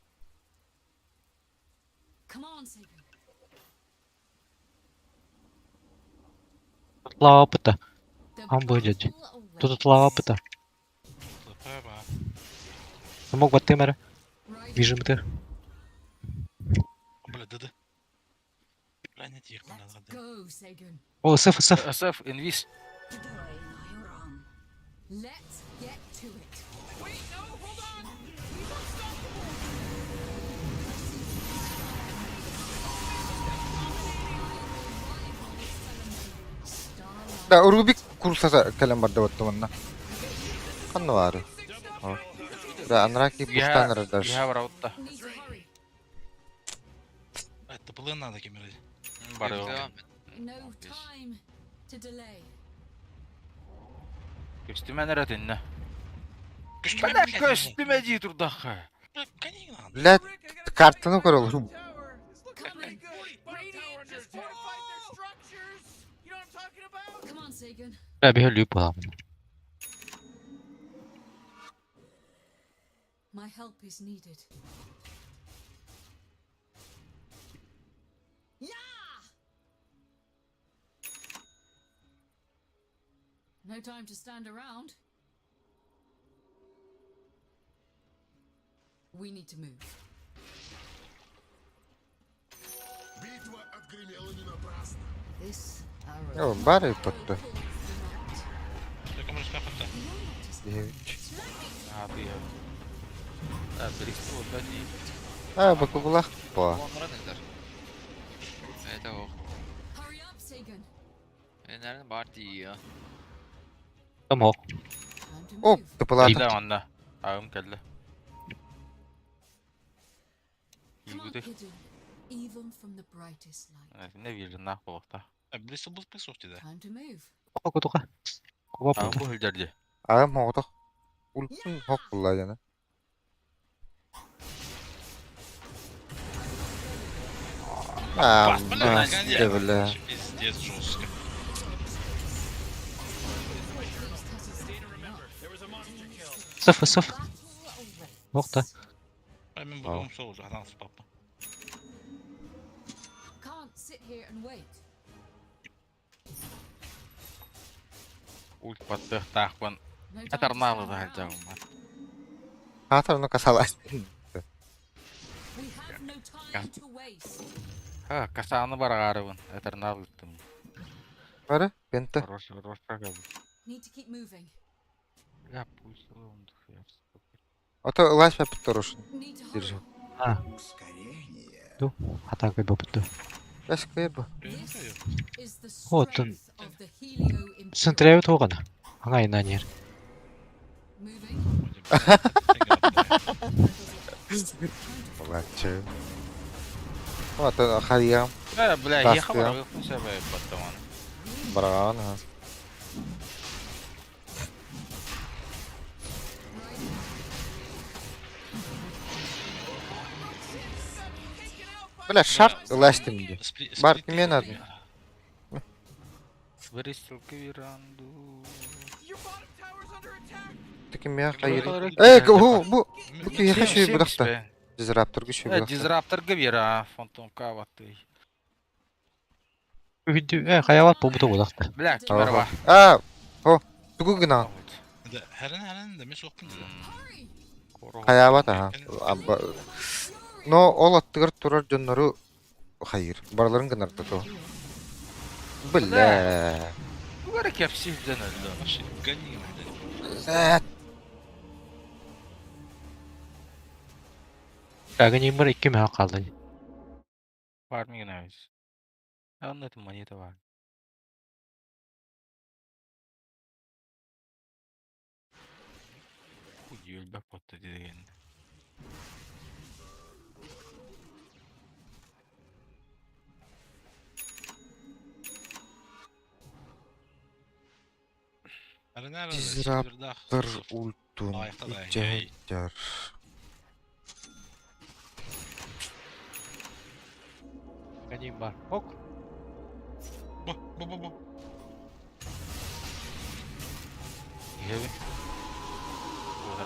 Come on, Sagan. Тут лава опыта. The Ам выглядит. battle Тут лава awaits. опыта. Лапаба. Смог баттымера. Ride Бежим ты. Бля, ДД. Бля, нет, их надо. Let's go, Sagan. О, СФ, СФ. СФ, инвиз. Let's get to it. Wait, no, hold on. He's unstoppable. Starlight. Да, Рубик курсата кэлэн барда батта манна. Ханна баары. О. Да, анраки пустанар даже. Я бараутта. Need to hurry. Это плын надо кемерить. Бары. No time to delay. Көстүмэн эрэтиннэ. Көстүмэ Бля, көстүмэ дии турдахха. Блядь, Rick, I gotta картаны tell you, көрө top tower. This looks Coming. pretty good. Radiant just fortified their structures. You know what I'm talking about? Come on, Sagan. Бля, бежим лүп буламын. My help is needed. Yeah! No time to stand around. We need to move. Битва отгремела не напрасно. This arrow О, бары батта. pulls the night. Девять. А, ты. А, Бристол, да, не. А, бакубулах по. Онлар Это ох. Hurry up, Sagan. Nerede бар diyor. Там хок. Time to О, move. тыпылата. Да, онна. Агым кэллэ. Come on, Югуды. hidden, even from the brightest light. Не вижу, нахуй лохта. Бристол был песок да. Time to move. Тока тока. Куба Агым пута. бу хилдерди. Агам хоҕотох. Улкун хок булла жана. А, Бля, бля, бля. Пиздец жестко. СФ, СФ. Battle awaits. Нокта. А мен бүгін сол жағдан спапа. Can't sit here and wait. Ульт баттых тахпан. No time to Атарналы stand да around. хилдерди. Хаатар ну касала. We have no time to waste. Ха, касаны барагарыбын. Атарналы ыттым. Бары, пента. Хорош, хорош, как Need to keep moving. Я пусть он Ото лаш папитторушун. Need to hurry. Держу. А. Ду, хатан кыйбаппыт ду. Бэс кыйба. Оттон Сынтырайбыт хуогана. Аңайынан ер. Молодцы. Вот харьям. Э, бля, я хабар, Бараан, ха. Бля, шарт ыластым ди. Бар, кимге надо? Вырастил веранду. Кимге хайыр? Эй, бу бу бу киһиэхэ үчүгэй бырахта. Дизрапторга үчүгэй бырахта. Дизрапторга бера, фантомка баттый. Э, хайалат буолбута буолахта. Бля, кимэр ба? Аа, о, тугу гына? Хәрен хәрен да мен суохпун Хайаабат аха. Но ол аттыгар турар дьоннору хайыр. Барыларын гынарда то. Бля. Тугара кепсизден өлдө. Блядь. Агонимбар икки мөһө хаалла. Фарминг нравится. А он это монета бар. Өлбөк ботта деген. Дизраптор ультун иччэһэттэр. Агоним бар. Ок. Бу, бу, бу, бу.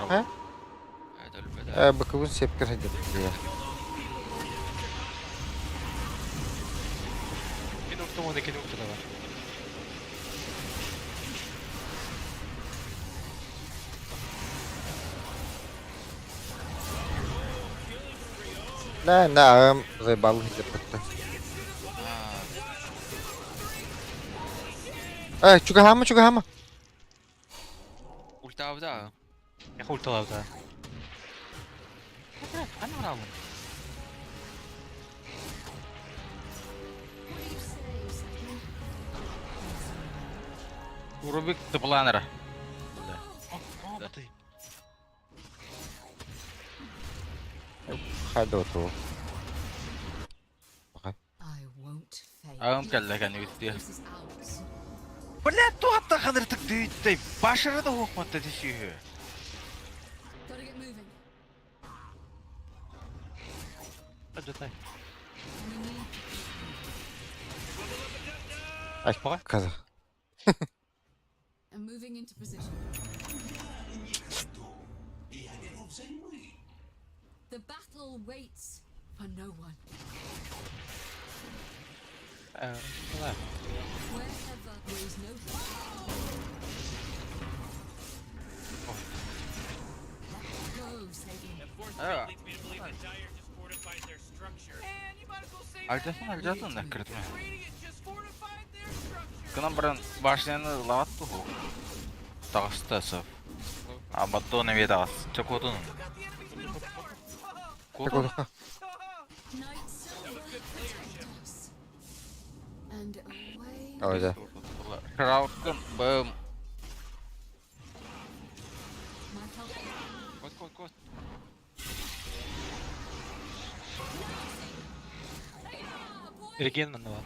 Э? Э, быкыбын сепкер хадыр. Мен уктум оны кини укту да бар. Да, да, заебал хидер Э, чугахама, чугахама. Ультаабыта. Яха ульталаабыта. Рубик тыпланера. Хайда оту. Агым кэллэ кәнүгүттү. Бля, туатта ханыртык дүйіттэй. Башыры да хоқматта десүйі. Ажатай. Ай, казах. I'm moving into position. The battle waits for no one. Э, Wherever there is no Go, Sagan. Альжасын, альжасын да кірдім. Кынан баран башняны лават туху. Тағысты сып. А баттон эбе тағыс. Чакотун. Котун. Night Silver, protect us. And away. Ой, да. Шрауткын бым. My help. Кот, кот, кот. Реген манна бар.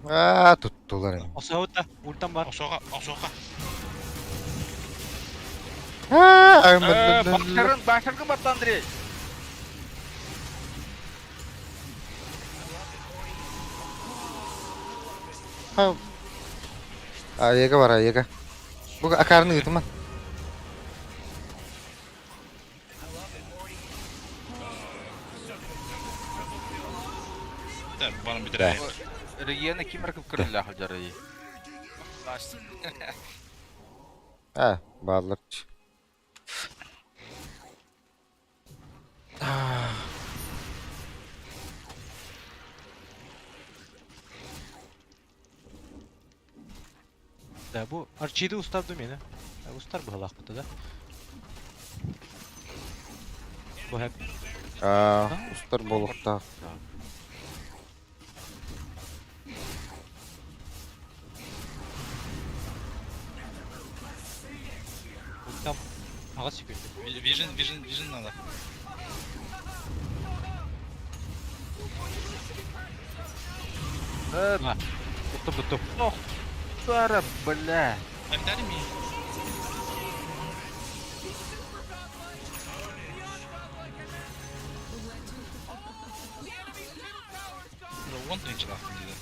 Аа, туттулар эми. Осаута, ультам бар. Осоға, осоға. Аа, Башырын, башыргын батты Андрей. Аега бар, аега. Бу акарны ыытыман. Да, баны битирэ. Регена ким ракып кірілі ақылжары. А, баалар. Да, бу Арчиды устар ду мені? Устар быһалаахпыта да. Бу хэп. Аа, устар буолуохтаах. Там аҕыс секунда. Vision, vision, vision надо. Туттум, туттум. Ох, Сара, бля. Опять ми. Уон тыһыынчалаахпын диэтэ.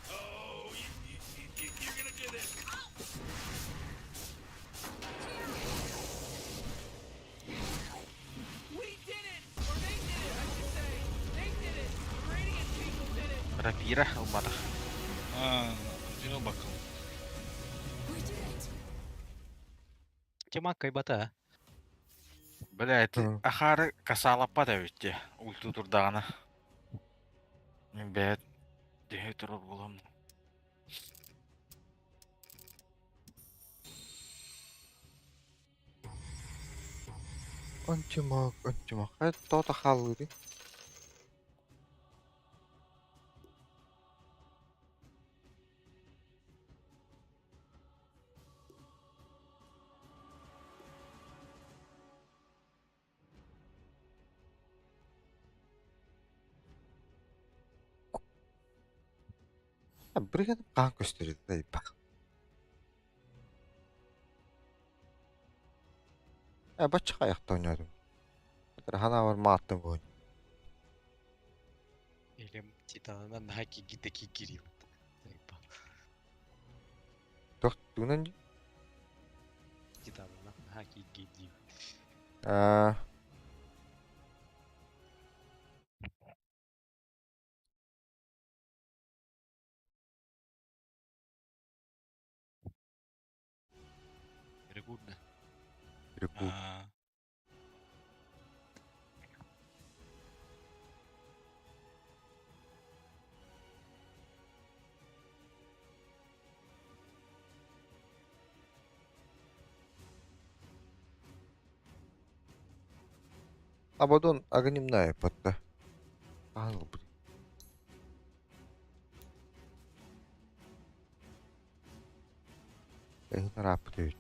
Oh, you're gonna do this. We did it! Or they did it, I should say. They did it. The Radiant people did it. Рапира ылбатах. А, бир бакыл. We did it! Тема кайбата. Бля, это ахары касалаппат эбит ульту турдаҕына. Мин бэйэт дөһө турар буолам. Антимаг, антимаг. Тота хааллыыр. Бригад хаан көстөр да. Бачча аяқта ойнадым. Хана бар мааттым буын. Или Титанынан хаки гитаки кирил. Тох тунан Титанынан хаки гиди. Аа. Рекурда. Рекур. Абадон агнимная патта. Аал бу. Эһин раппыт өйт.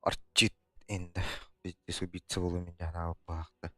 Арчит инде. Биздес убийца болу мен жана баакты.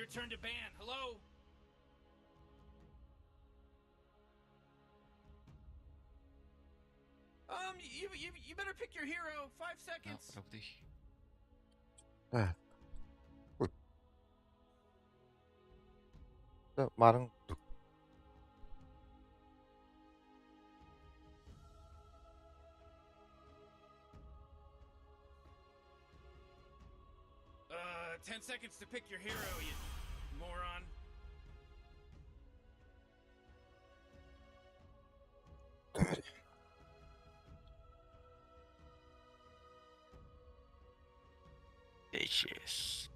It's your turn to ban. Hello? You better pick your hero. 5 seconds. Да. Ой. Да, марын. 10 seconds to pick your hero, you moron. Bitches.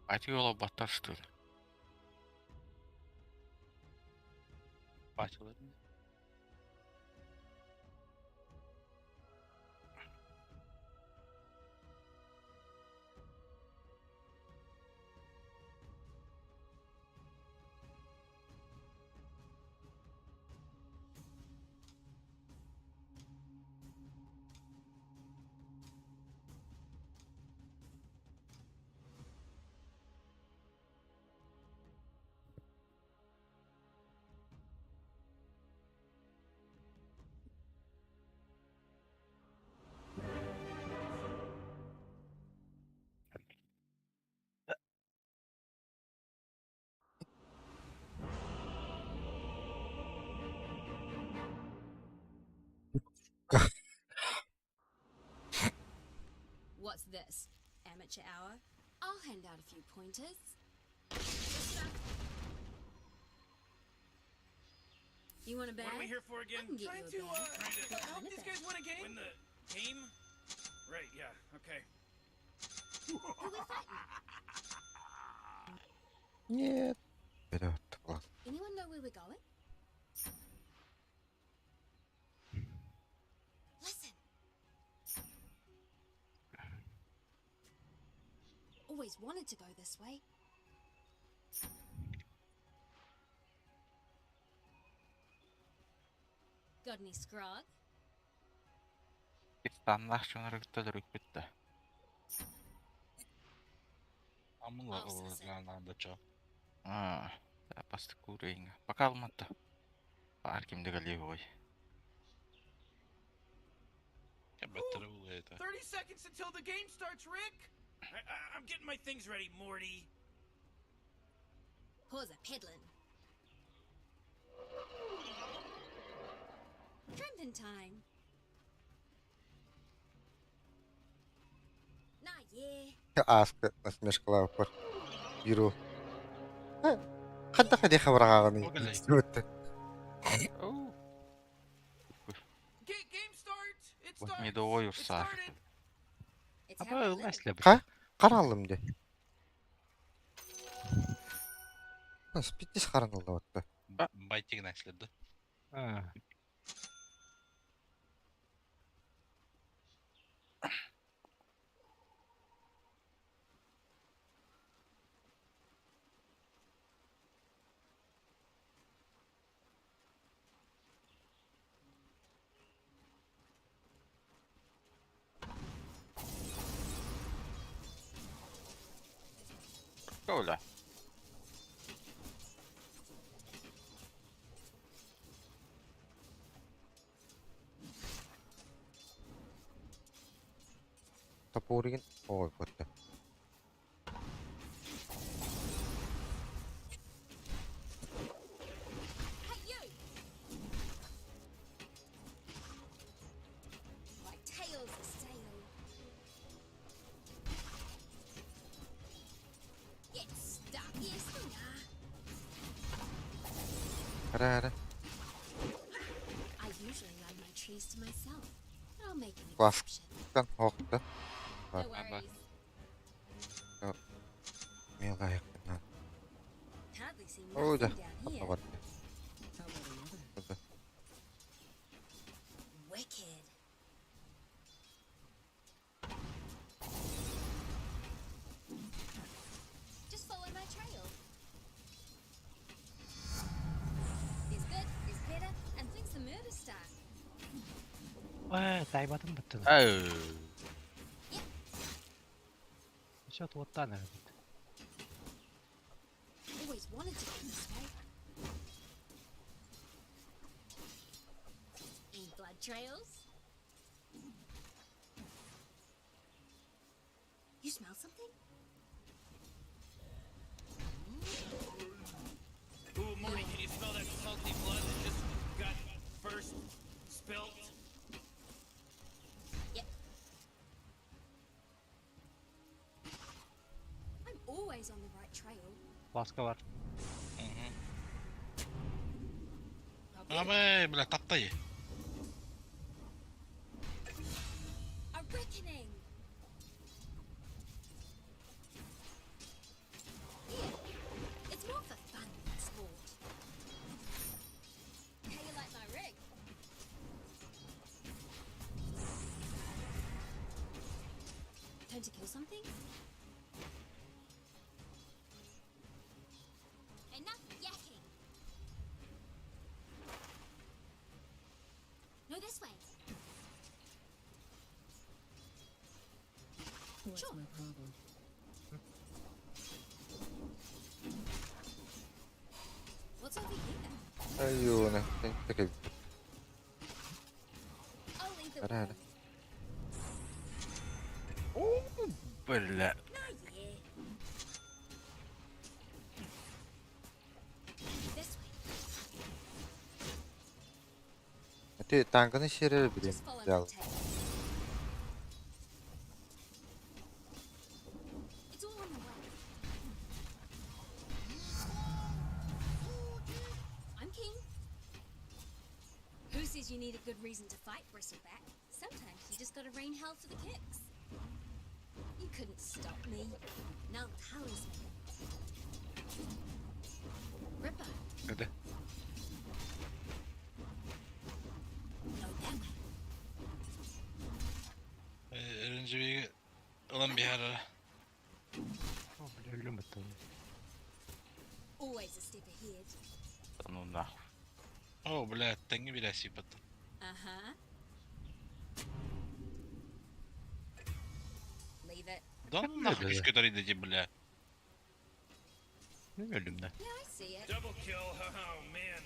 Батюла батар, что ли? Батюла. What's this? Amateur hour? I'll hand out a few pointers. Listen up. You want a bag? What are we here for I again? can get Trying you a to bag. What help kind of these bag? guys win a game. Win the game? Right, yeah, okay. Who we fighting? Нет. Вперед, ладно. Anyone know where we're going? Listen. Always wanted to go this way. Got any scrog? Станнах чонрыктар бүттэ. Амла I'll suss it. надо чё. Аа, басты курейн. Пока алматты. Бар кимде галей. Я беттер это. 30 seconds until the game starts, Rick. I'm getting my things ready, Morty. Pause a peddling. Tramping time. Nah, yeah. Ааска насмешкалаабыппар. Биру. Ханта хади хабарааҕыный. Өттө. Оу. Game start. It Вот starts. медовой It урсар. started. It's how I live. Ха? Қаралым де. Спиттис харанылда отты. Байтигин әследі. А, Коля. Топоригин ой потта. Hey, you! My tail's a sail. Get stuck. Yes, nah. Ара ара. I usually trees to myself, but I'll make an exception. Ласкан хоқты. No worries. Милая хна. Hardly see О, да. nothing down here. Бар. How about another? Wicked. Just follow my trail. There's good, there's better, and things the murder start. Ой, тайбатым баттын. Ау. Еще туоттан эбит. Always wanted to go this way. Any blood trails? You smell something? Ooh, Morty, can you smell that salty blood that just got first spilt? Yep. I'm always on the right trail. Ласка бар. Абай, бля, таптай. A reckoning. Here, it's more for fun than sport. How you like my rig? Time to kill something? Enough yakking. No, this way. What's Sure. my problem? What's over here? Айуна. Такой. I'll lead the Ара, way. Бля. No, yeah. This way. Ты танканы шерер билем. Just follow my Взял. tail. It's all on the way. I'm keen. Who says you need a good reason to fight, Bristleback? Sometimes you just gotta rain hell for the kicks. You couldn't stop me. Null talisman. Ripper. Hadi. No, that way. Önce bir ылан биһара. О, бля, өлүм баттын. Always a step ahead. Да ну нахуй. О, бля, теңги биле сипат. Leave it. Да ну нахуй күскө деди, бля. Мен өлүм да. Yeah, I see it. Double kill. Oh, man.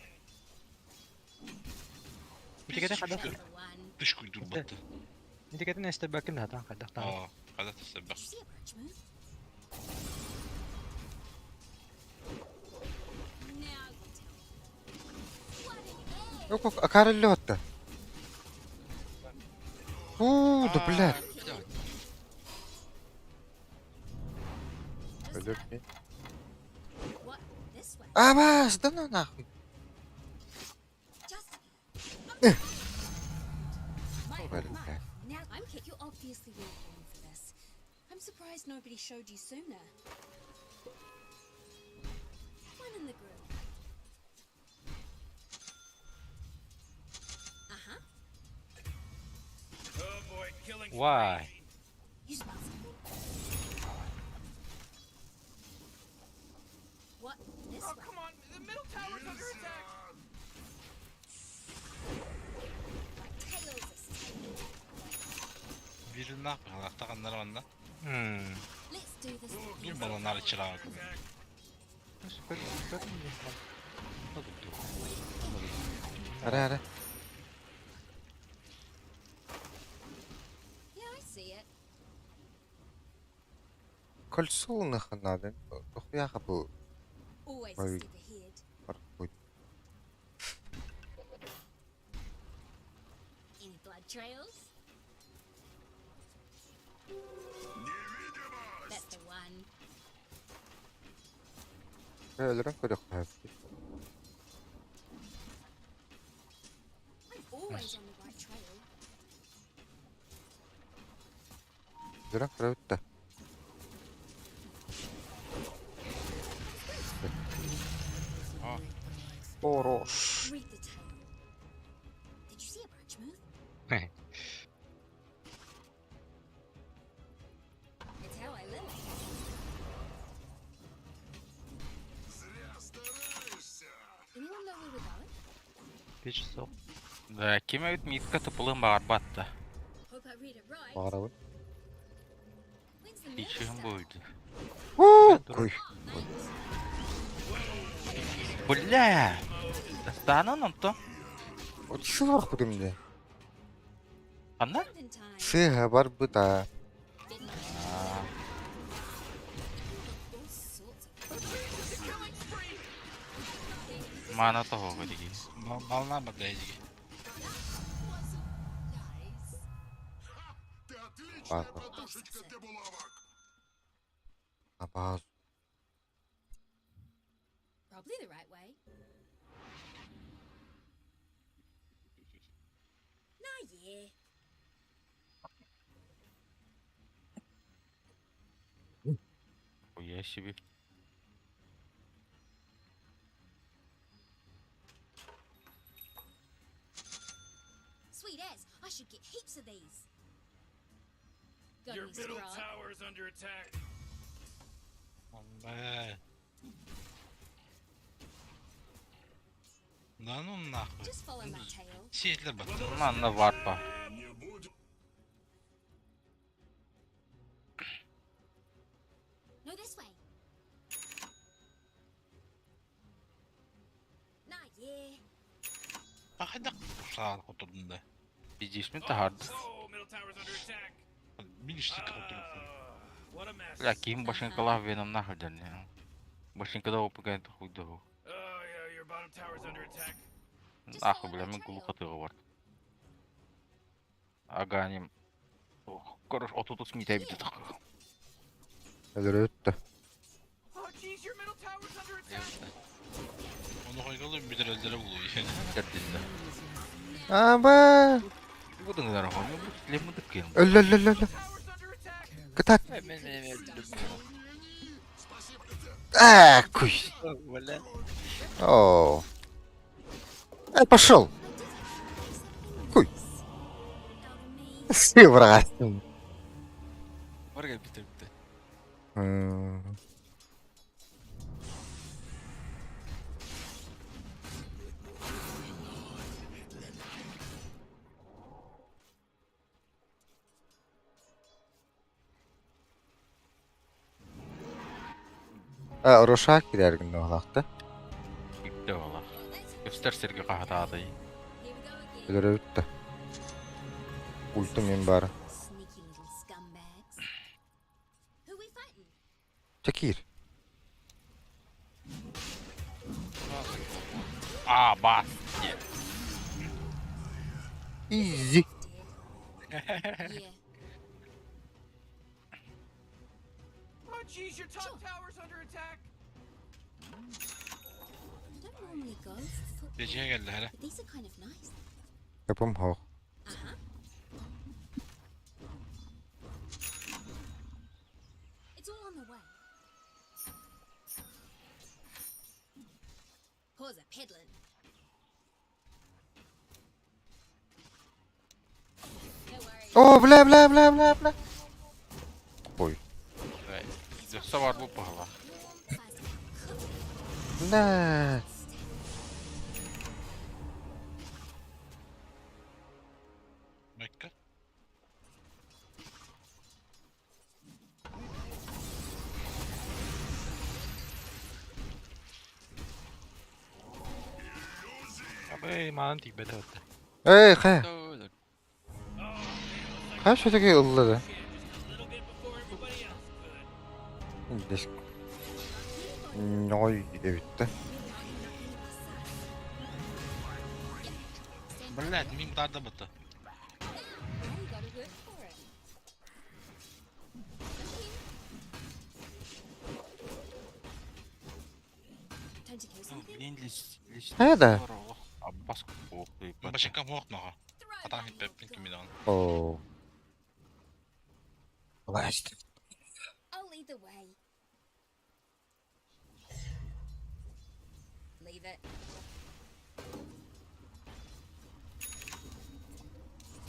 Битекетен када. That's the one. Тыш куйдур батты. Битекетен эсте бакын хатан када. Оо, када тасыбак. Did you see a branch move? Now you tell me. What an egg! Yok yok akarelli hatta. Уу, да блядь. Өлөр ми? What? This way? Абас, да ну нахуй. Just. My, Блядь. my. Now I'm kid. You obviously weren't born for this. I'm surprised nobody showed you sooner. One in the group. Oh, boy, killing Why? You smell something? What? This Oh, way? come on. The middle tower's under attack. My tail's a snake. Бир нахуй, лахтаганнар манна. Let's do this. Бир баланар чырак. Супер, супер. Ара ара. Yeah, I see it. Кольцо нахуй надо. Дохуяха был. Always a Ой. step ahead. Ой. Any blood trails? That's the one. Өлөрөн көрөх хайп. I'm always on the right trail. Дөрөн көрөбүт да. Хорош. Read the tale. Did you see a branch move? It's how I live. Зря стараешься. Anyone know where we're going? 5 часов. Да, ким эбит мидка тупулун баҕарбатта. Hope I read it right. Баҕарабын. When's the murder Ичиһин start? буолду. Куй. Бля! Станан онтон. Сыах бу кэмҥэ. Ханна? Jumping time. Сыыһа барбыта. All sorts of Мана тоһуга дии. Волна бля, lies. Ты отличная База. подушечка для булавок. На базу. Probably the right way. Nah, yeah. Хуя себе. Sweet as, I should get heaps of these. Got Your any middle scrub? tower's under attack. Бля. Да ну нахуй. Just follow my tail. Сиэтлер бат. Манна варпа. Не будь No, this way. Nah, yeah. Хайдах саар хотурдун да. Пиздишь мен тахарды. Oh, middle tower's under attack. Билишти хотурдун. What a mess. Бля, ким башенкалаах веном нахуй дьэн. Башенкада опыган хуйдаху. Oh, yeah, your bottom tower's under attack. Нахуй, бля, мен глухотыга бар. Аганим. Ох, короче, отут смитай бит так. Өлөрөттө. Oh, jeez, your middle tower's under attack. Оны койголу бидерелдере булуу. Кертинде. Аба. Будыңдар хо, мен бу лемудык кем. Өллө өллө өллө. Tower's under attack. Кытат. Мен мен өлдүм. Спасибо. А, куй. Бля. О. Эй, пошел. Куй. Out of me. Сыврастым. Барга битирбитте. А, Рошак кирергин олақта. Икте ола. Өстер серге кахатаады. Here we go again. Өлөрөттө. Ульту мен бар. Sneaky little scumbags. Who we fighting? Чакир. А, бас. Изи. Dead. Yeah. Oh, jeez, your top tower's under attack. I don't normally go for football, Дече келди хара. but these are kind of nice. Капым хох. Uh-huh. It's all on the way. Pause a peddling. No worries. О, бля, бля, бля, бля, бля. Ой. Өссө бар бу пахла. Warm, fuzzy, cookie. Бля. Мекка. Абы манан тиийбэт этэ. Эй, хэ. Хэ, все-таки ыллады. Just a little bit before everybody else could. Деск. Ной эбитте. Блядь, мим тарда бата. Now you gotta work for it. Time to kill something? Блин, лис лис. Хэ да. Аббас ох. Башенкам хоох нага. Throw Атаан my хиппеппин little кимидон. О. Власть. I'll lead the way. Leave it.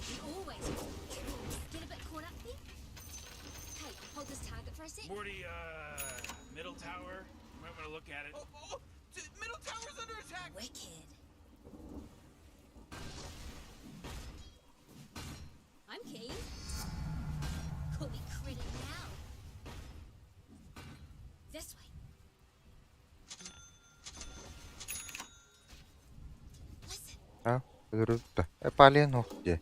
You always get a bit caught up there. Hey, hold this target for a sec. Morty, middle tower. You might want to look at it. Oh, oh, middle tower's under attack. Wicked. I'm keen. Call me critter now. This way. Listen. А, өлөрбүт. Э, Пален ох дии.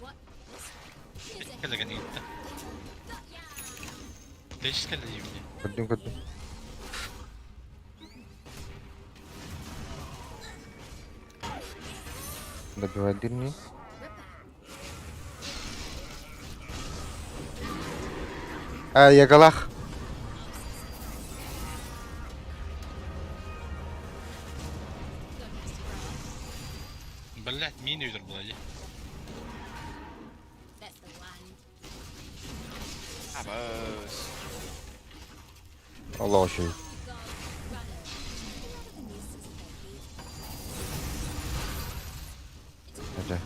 What? This way. Here's a Кэлеген иитте. Got ya. Лечис кэллэ диибин. Көрдүм көрдүм. Добивайдыр не? А, ягалах. Блять, мин өйдөр була дии. That's the one. Абас. Аллах шөй. Go running. Get out of the nest as a baby. Это.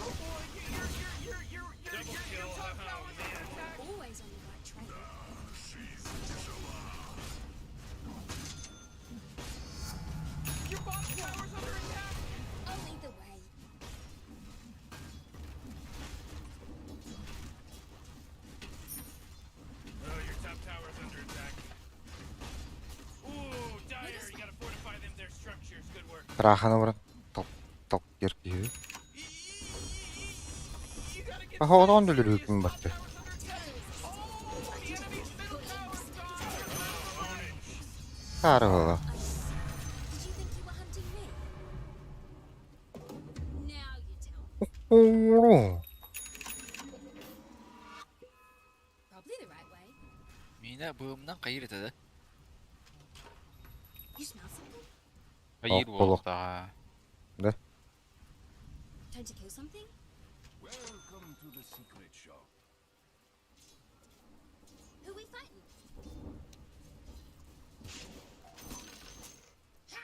Oh boy, your top tower's under attack. Always on the right trail. Your bottom tower's under attack. I'll lead the way. Oh, your top tower's under attack. Ooh, Dire, you gotta fortify them their structures. Good work. Трахана баран. Тоқ, тоқ кирки. You gotta get Аха, одан да өлөрбүппүн батты. tower's under attack. Oh, the enemy's middle tower's gone. Сары Did you think you were hunting me? Now you tell me. Оо. Probably the right way. Мина быымнан кайыр этеде. You smell something? Хайыр Ох, буолуохтааҕа. Да. Time to kill something? Welcome to the secret shop. Who we fighting? Ha!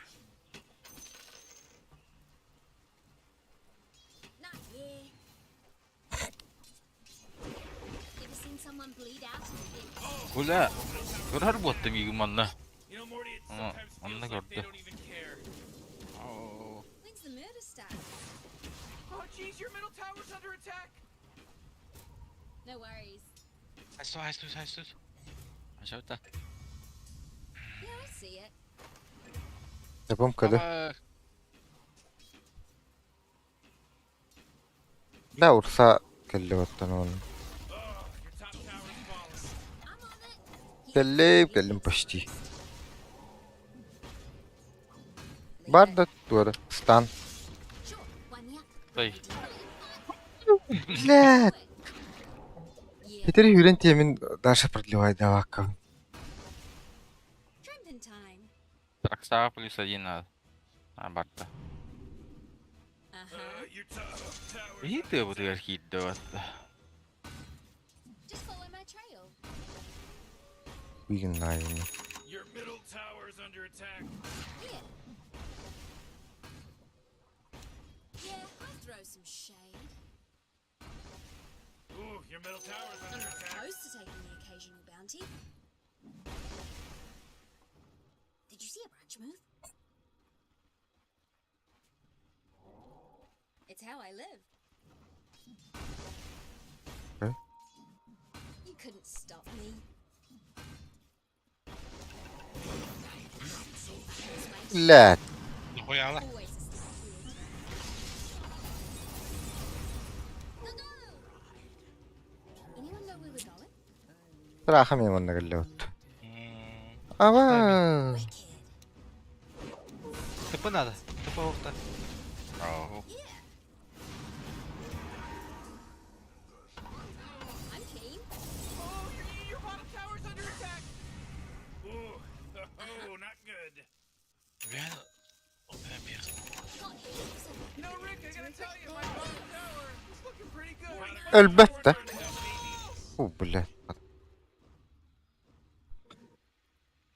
Not here. Ever seen someone bleed out and think, Бля, көрөр буоттым игин манна. You know, Morty, it Aa, sometimes anla feels like they gördü. don't even care. Оо. when's the murder start? Oh jeez, your middle tower's under attack. No worries. Хайсуу хайсуу хайсуу. Ашаута. Yeah, I see it. Yapam kadı. Аба. Да, урса кэллэ баттан он. Oh, your top tower's falling. I'm on it. Кэллэп кэллим почти. Бар да туора. Стан. Sure, wind me up. Ой. Блядь. Yeah, Теперь хүрэн тиэмин дальше продлевай давакка. tramping time. Траксаҕа плюс один надо. А, барда. Uh-huh. Your top tower's Биһи тыабытыгар киирдэ батта. Just follow my trail. Уигин наайын. Your middle tower's under attack. Yeah. Yeah, I throw some shade. Ooh, your middle tower's I'm under not attack. opposed to taking the occasional bounty. Did you see a branch move? It's how I live. Okay. You couldn't stop me. Блядь. Нахуяла. Always a step ahead. Go go! Anyone know where we're going? Трахам юм онна кэллэ бат. Ава. Wicked. ТП надо. ТП охта. Оо. Yeah. I'm keen. Oh, your bottom tower's under attack. Ooh, oh, not good. Бля, бля, Got heaps of You know, Rick, I gotta tell you, my bottom tower is looking pretty good. Элбэтте. О, бля.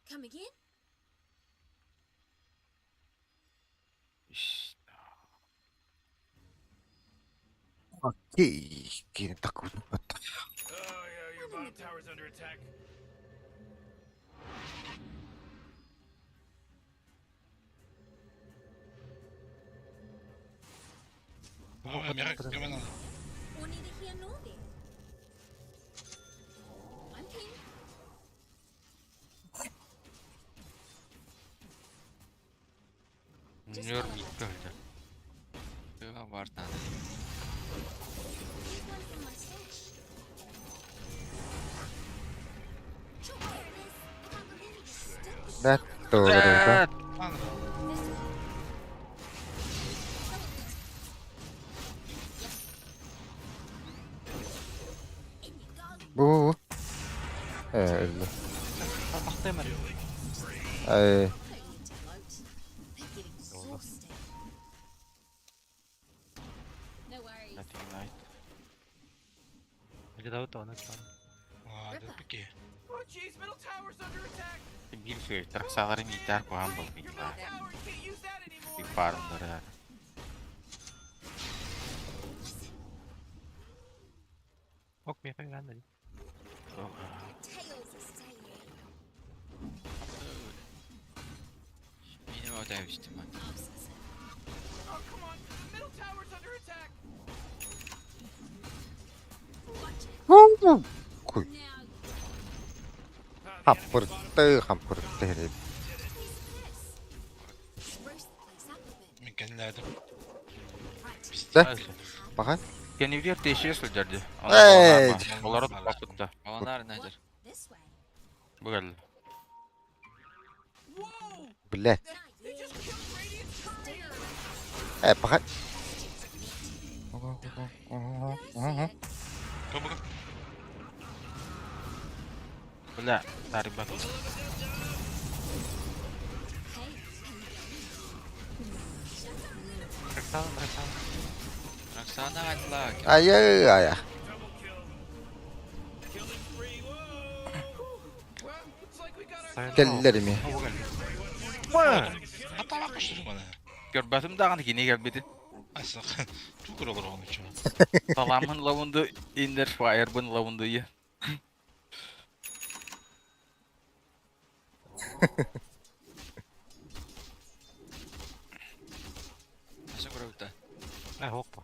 Come again? Окей, так вот. Oh yeah, your bottom tower's under attack. О, мира, кем надо? Or neither here nor there. I'm keen. Нөр микка. Тыга бар надо. Here's one from my stash. Sure, there it is. I can't believe you just stood there. Да, тоже, да. This way. In you go. Бу. Э, өллө. Тарбахтаймар. Ай, I don't need to gloat. They're getting exhausted. No worries. Или да оны там. А, да пики. Oh jeez, middle tower's under attack. Биир сөй траксалары миитар куһаан Your болбут. middle tower, you can't use that anymore. Фармдары. Listen, Ок, мне надо. the tales are saying. Мине өтәбүстүм. Obsessive. Oh come on, the middle tower's under attack. Watch it. Ху. Куй. Now Хаппырты, хаппырты. piece of this. Spruce the place up a bit. Мин кенләдем. Right. Да? Баха. Кенивер тешие сылдьарды. Эй! Олары туппаппыт Аланар нәдер. This way. Бүгәл. Whoa! Блядь. Not They you. just killed Radiant's courier. Э, баха. Did I see it? Кому? Бля, тарибат. Hey, how you going? Shut up. Роксана, Роксана. Роксана айтла. Ай, ай, ай. Double kill. Killing spree. Whoa! Well, looks like we got our Кэллэрими. Ата бакыштыр мана. Көрбәтим дагы кини келбити. Асак. Тукур olur onun için. Таламын лавынды индер фаербын лавынды е. Аша көрөбүтэ. Э, опа.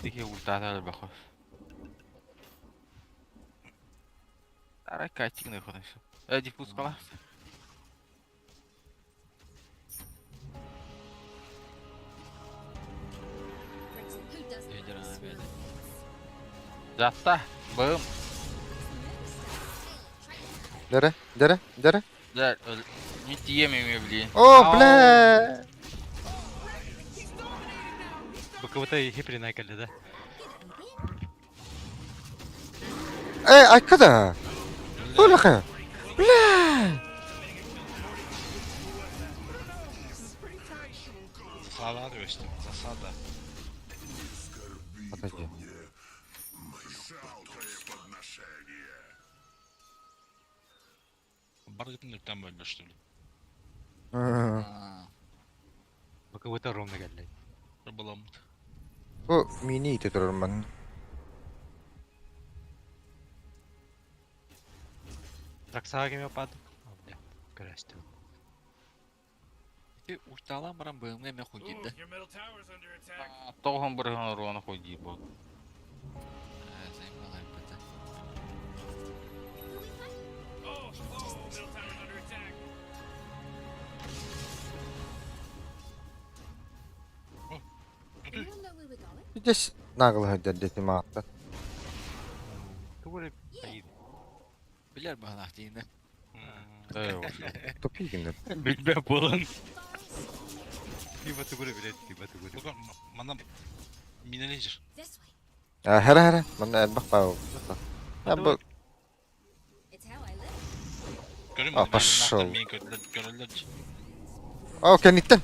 Тихе ультата бахо. Арай кайтик не ходишь. Э, диффуз кала. Who doesn't Ядерная like a беда. swirly mix? Затта. Бым. Дәрі, дәрі, дәрі. Да, не тиемем блин. О, бля! He's dominating now. He's БКВТ хипри кэллэ да. Э, айкада. Тураха. Бля! Засада өстüm. Засада. Подожди. Жалкое подношение. Бар гытын үптен бөлбө что ли. М, БКВТ ровно кэллэ. Баламыт. Бу мини ите турарман. Роксана кеме пад. О, бля. Көрөстүм. Ити ульталан баран быымга эме Ooh, хуйдида. your middle tower's under attack. Тоғын бір руаны қойды бұл. Сен балай бата. Who we fighting? Oh, oh, middle tower's under attack. Anyone know where we're going? Здесь нагло дядя Марта. Тугуре Yeah. Билер баалаах диинэ. Тупигин. Билбе болын. Тиба тугуре билет, тиба тугуре. Мана минележер. This way. А, хара хара. Манна элбэх баа. Я бу It's how I live. Көрүм. А, пошел. Мен көрөлөр. О, кэнниттэн.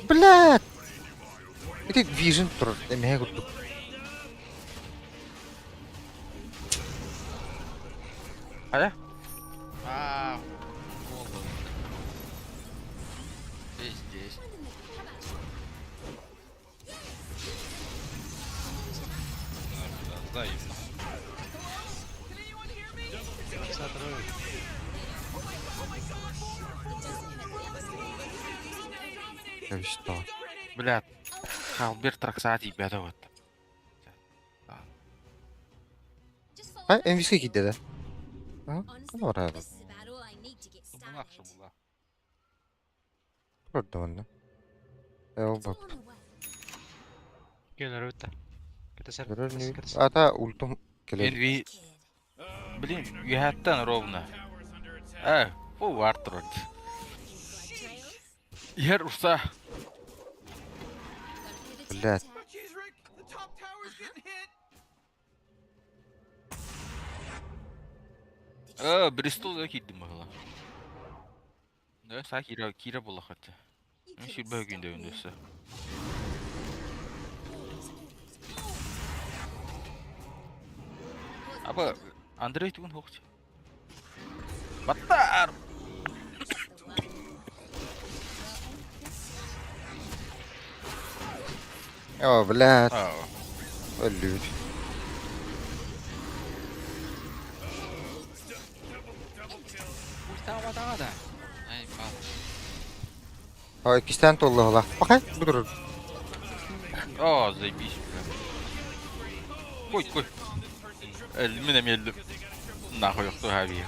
Бля! Ити вижн тур. Эмэхэ курдук. Хайа? Аа, буолла. Пиздец. Взаимно. Что? Блядь. Халбер тракса тиийбэтэ вот. А, MVC киирдэ да? А, ким барар? Була. Көрдө онно. Э, ол бап. Кэлэр өттө. Кэтесер. Көрөр не? Ата ультум келер. Энви... Блин, үһэттэн ровно. Э, бу Артур. Иһэр урса. Блядь. Э, Бристол да киирдим баһыла. Да, са кира кира була хотя. Мен сүрбэ күндө өндөсө. Аба, Андрей тугун хоқчу. Баттар! О, блядь. Өллүүт. Ультаабатаҕа да. Ай, бал. Ой, кистэн толлоһула. Пахай, бу турur. О, заебись, бля. Кой, кой. Элмин эмиэллим. Нахуй охту хаби.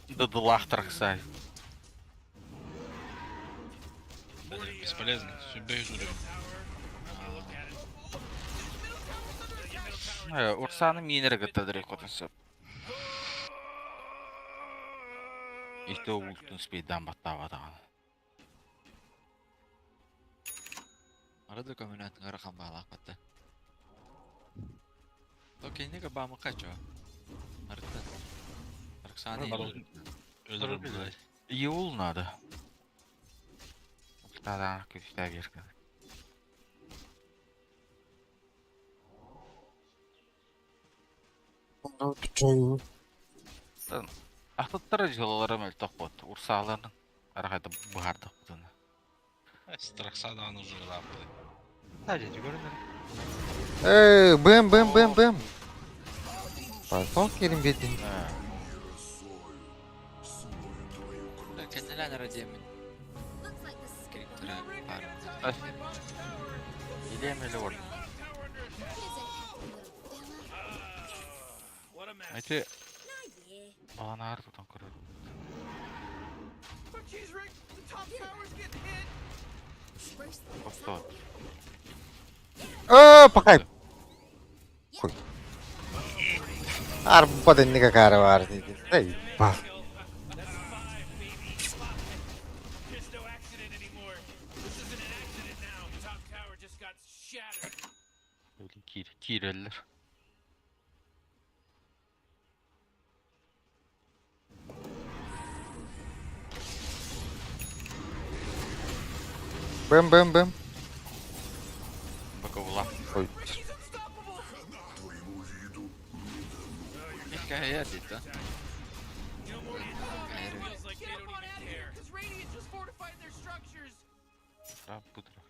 Дыдылах траксай. Бесполезно. Сүрбэ үс уровень. Э, Урсаны минер гыттадыр котын Ихте ультун спейдан баттаабатаҕан. Арада көмөнөтүн ыарахан баалаах батта. То кинигэ баамы качо. Арыттан. Арксаны Өлөрөр блядь. Еул надо. Ультадан күстә берген. Ахтаттара дьылалара мөлтөх бот. Урсааларын арахайда быһардах бутуна. Страхсадан уже лапы. Садите, көрүнөр. Эй, бэм, бэм, бэм, бэм. Потом келин бедин. Кэннилээн радиэмин. Кириктэрэ баар. Илиэм эле бар. Эти баланаар тутан көрөр. Посто. Э, пахай. Хуй. Арба деннига кара бар дейді. Эй, ба. Кир, киреллер. Бэм, бэм, бэм. Баковла. Ой. Иккэ дейт да. Пудра.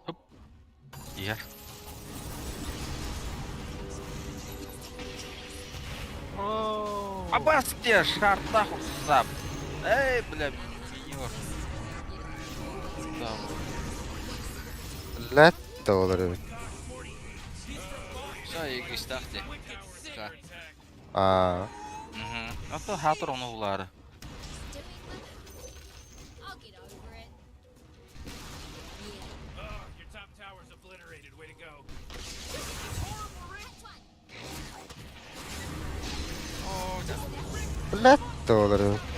Хоп. Иһэр. Абасте, шартах сап. Эй, бля, минер. Там. Ләт олар эбит. Са егистахте. Са. А, Угу. А то хатыр оны улары. Your top tower's obliterated. Way to go. Ләт олар эбит.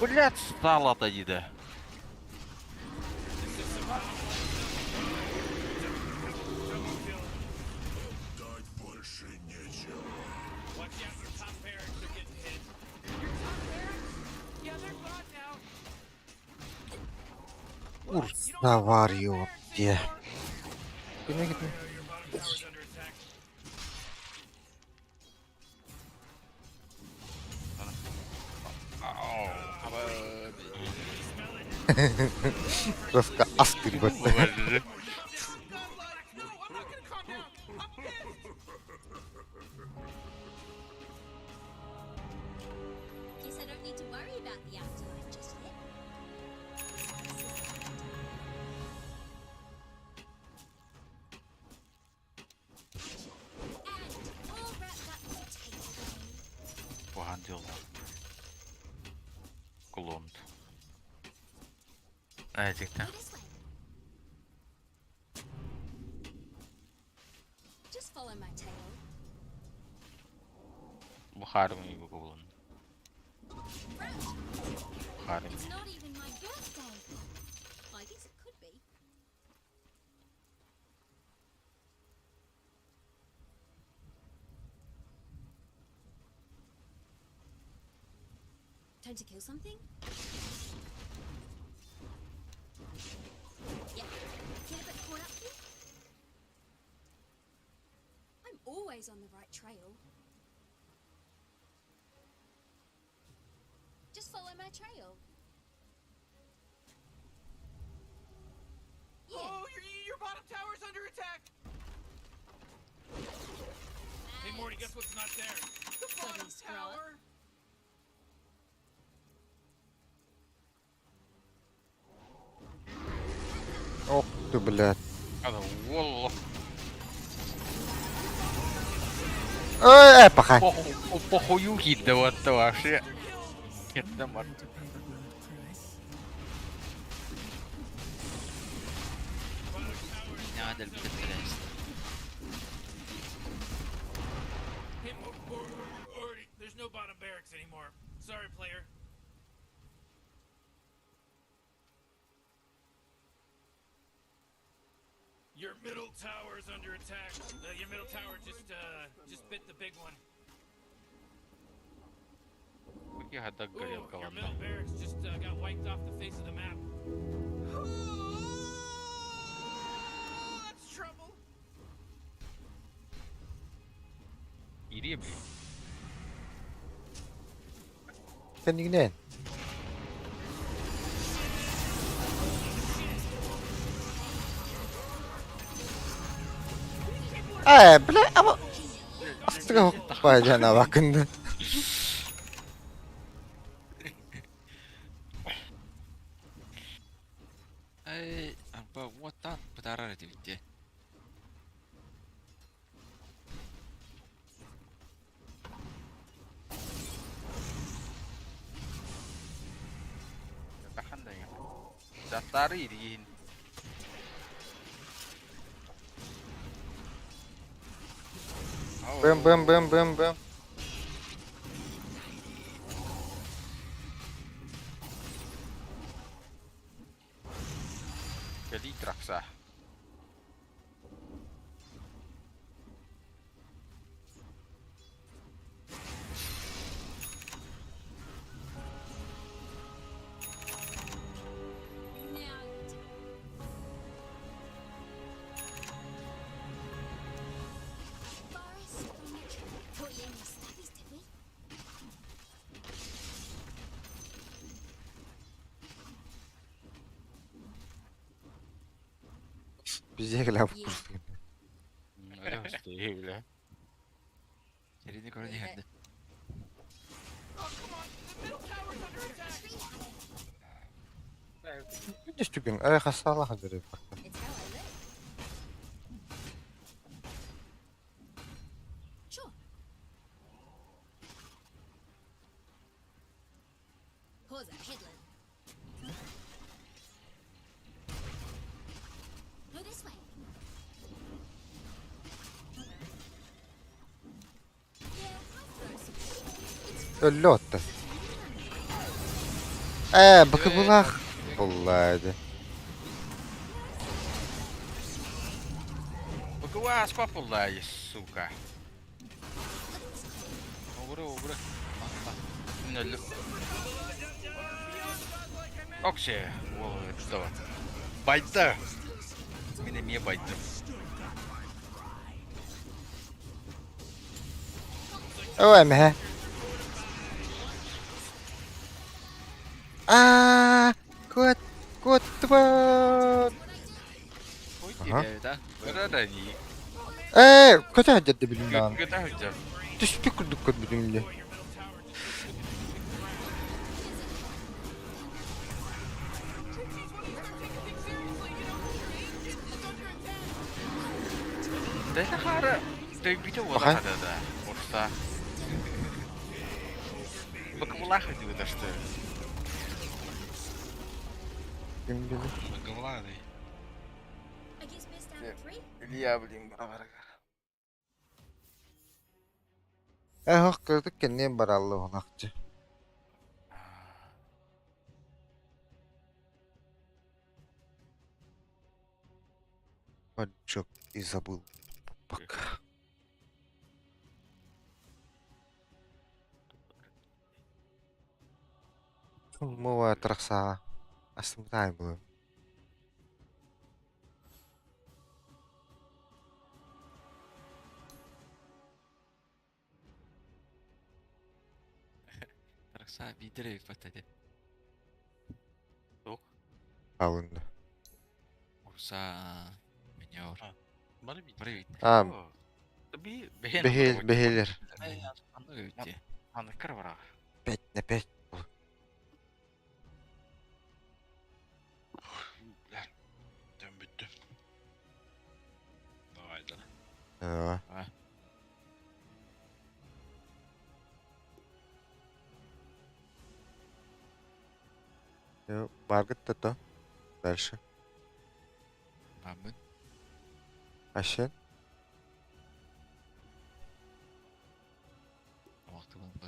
Блядь, стало отойди. Дать больше нечего. Watch out, your top barracks are getting hit. Yeah, they're gone now. Урса Варио диэ. Кини кини. Просто астырбат. Guess I don't need to worry about the afterlife just yet. And all wrapped up for takeaway. Куһаҕан дьылҕа. Кулунт. Этикте. Go this way. Just follow my tail. Бухарым кулун. Right. Бухарым. It's not even my birthday. I guess it could be. Time to kill something? Yeah. Get a bit caught up here? I'm always on the right trail. Just follow my trail. Yeah. Oh, your, your bottom tower's under attack. Hey Morty, guess what's not there? The bottom Bloody scroll. tower. Ох ты, блядь. Hadi wallah. Ой, паха. Похую киирдэ уотта вообще. Кирдем бар. Меня дэлби тэптэрээст. Hey Morty, there's no bottom barracks anymore. Sorry, player. Your middle tower's under attack. Your middle tower just bit the big one. Кихада Ooh, горелка your ладно. middle barracks just got wiped off the face of the map. Oh, that's trouble. Ири блин. Кэннигинэн. Э, бля, аба астыга хоппа бакында. Эй, арба уоттан бытаарар этибит дии. Тахан да. Даттары ириин. Бэм бэм бэм бэм бэм. Кели тракса. Now you do. Forest from the tree. Thought you any stubbies, did we? Бизге курсук. Бля. Тэрини көрөн иһэрдэ. Oh, come on. The middle tower's under attack. Tree hugger. Видишь, түгэн ай хасаала хадыры. It's how I live. Sure. Pause a headland. Go this way. Yeah, I throw some shit. It's fun. Өллө Э, бакыбылах. Буллады. Бакуас папулай, сука. Look at this cave. Огура огура. Нөл. Оксе, уол, что? Байда. Мин эмиэ байдым. Ой, эмэһэ. Аа, куот, куоттубут. Аха. Да-да, Ээ, көтө сылдьар да билим даҕаны. Көтө сылдьар. Түспүт курдук көрбүтүм дии. Дэһэ хаара дөйбүтэ уола Аха. хата да. Урса. Бакыбылаах этибит что ли? Ким билэр? Бакыбылаах дии. Илья, блин, барабарыгар. Ээ, кырдык кэнниэн баралла уһунахчы. Поджог и забыл. Пока. Мова трахса. Астымтай было. Трахса биидэр эбит баттады. Туох? Алынды. Урса минер. Бары биир. Бары биир. А, Би бэһиэл, бэһиэлэр. Аннык эбит дии. Аныккар бараҕа. 5 на 5. Бля, Дön бүттү. Давай да. Давай. Давай. Баргыт то. Дальше. Баммын. Ащен. Тамактылын ба.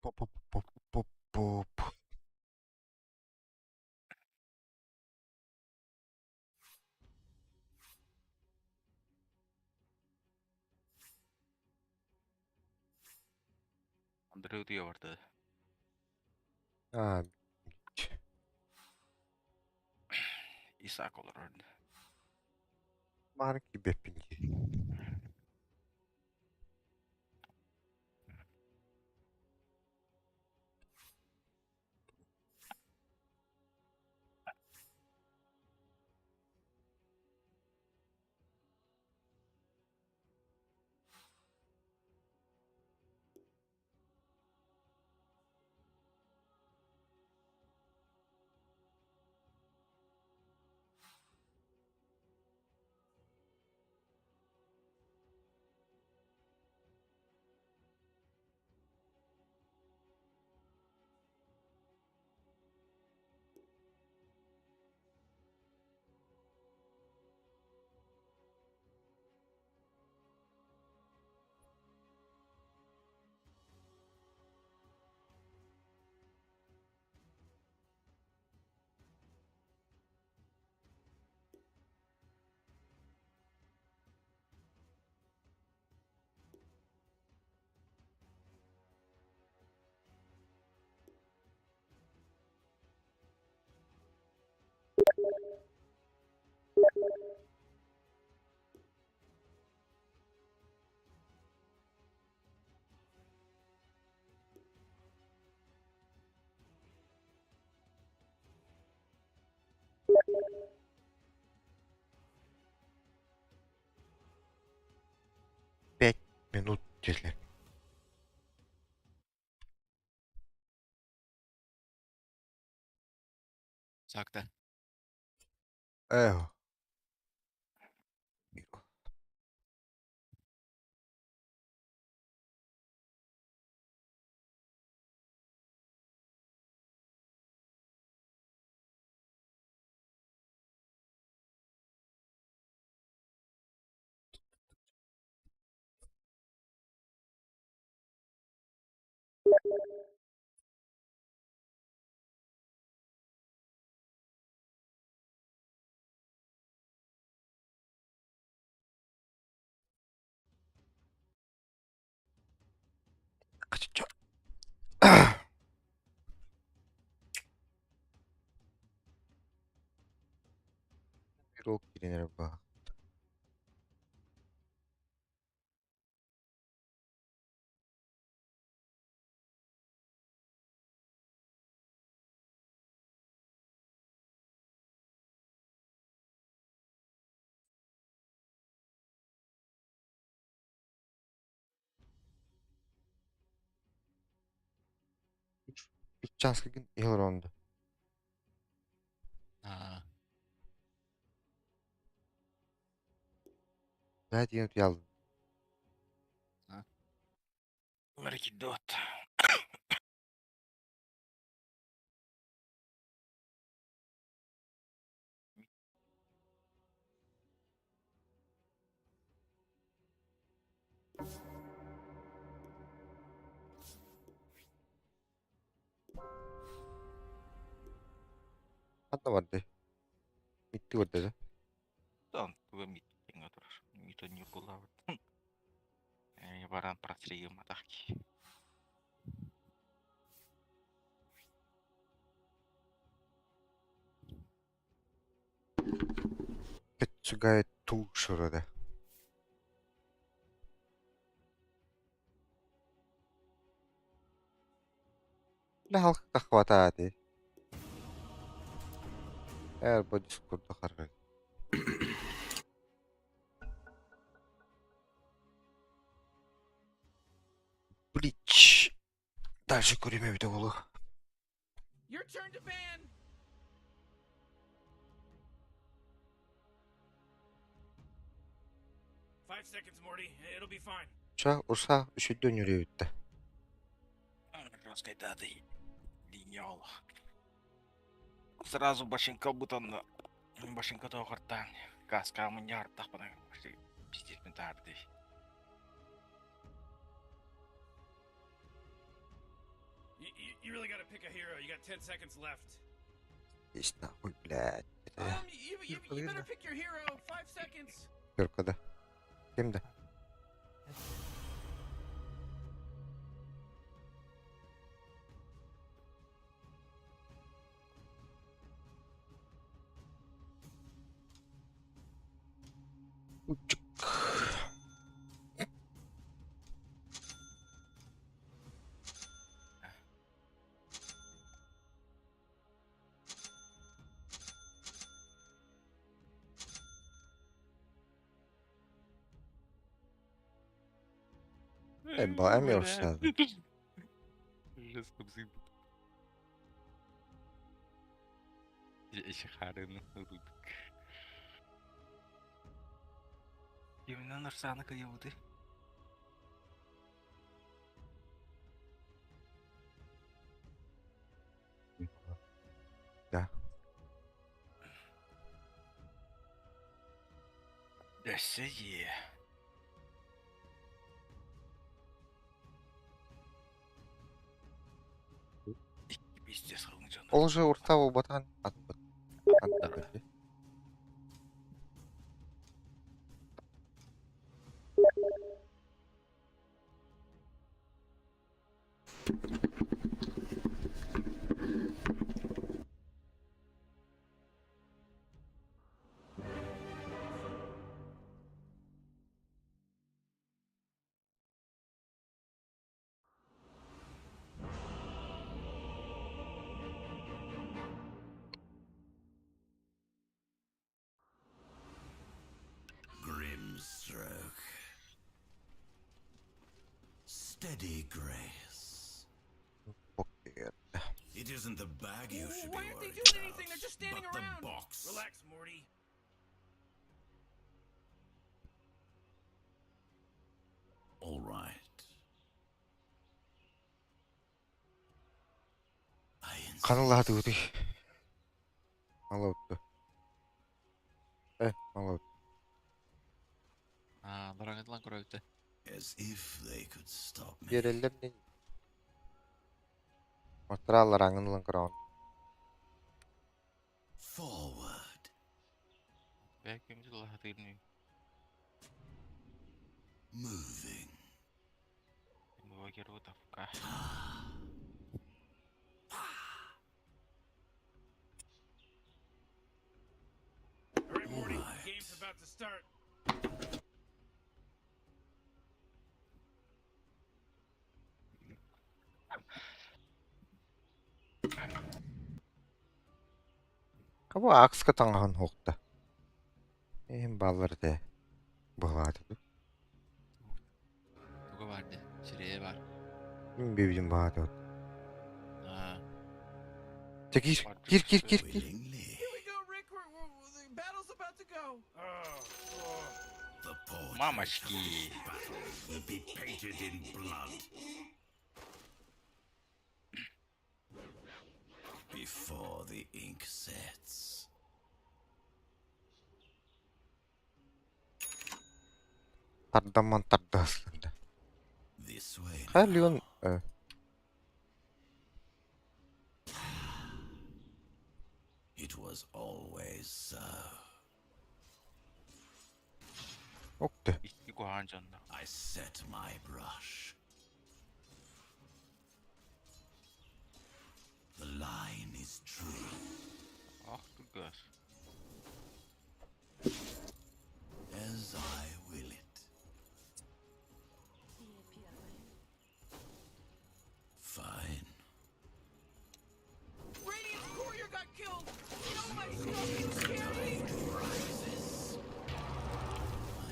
Поп-поп-поп-поп. Андрей утуйа барда. Аа, Исаак олорор. Маар киирбэппин дии. 5 минут диэлэр. Сакта. Эх. Качча. Игрок киирэн баа. Үч чааска иһэр Аа. Бээ диэн утуйаллар. Марикидот. Ханна барды? Митти барда да? Там туга мит теңге турар. Мито не була. Баран протрием атаки. Петсугай туушурада. La halk тахватаати. Эр бу дискурду харгы. Блич. Дальше көрүмө бүтэ болу. Your turn to ban. 5 seconds, Morty. It'll be fine. Уша урса үшүдөн үрүбүттэ. Раскайдады. Линьол. Сразу башенка бутон. Башенка тоғыртан. Каска мыняр тақпана. Пиздец мен тарды. You really gotta pick a hero. You got 10 seconds left. Есть нахуй, блядь. Это You, you, you better pick your hero. 5 seconds. Кирка, да. Ким да? Учик. Эми ұрсады. Жестко взыб. Шахарын Рубик. Именно Нарсана кайыбыты. Да. Өссө Пиздец хылың жон. Ол же урта батан атын бат. Атын Grimstroke. Steady grace. Покер. It isn't the bag you should be Why aren't they worried doing anything? They're about, just standing but around. the box. Relax, Morty. All right. Каналады өтей. Мала өтті. Мала өтті. Аа, бараңытлан көрөбүтэ. As if they could stop me. Берелер не? Матралар аңынлан краун. Forward. Бәкем жылы. Moving. Богер утавка. All right, Morty. Game's about to start. Кабы акска таңхан хоқта. Эм баллар де. Бұғады. Туга бар де. Сирее бар. Ким бебидин бағады. Аа. Те кир, кир, кир, кир, кир. Here we go, Rick. The battle's about to go. The portrait Мамочки. of this battle will be painted in blood. Before the ink sets. Тардаман тардаслында. This way. Харлион It was always so. Окты. Икки куһаан дьонно. I set my brush. The line is true. Ах ты газ. As I will it. Fine. Radiant's courier got killed. You know how much stuff he was carrying? Rises.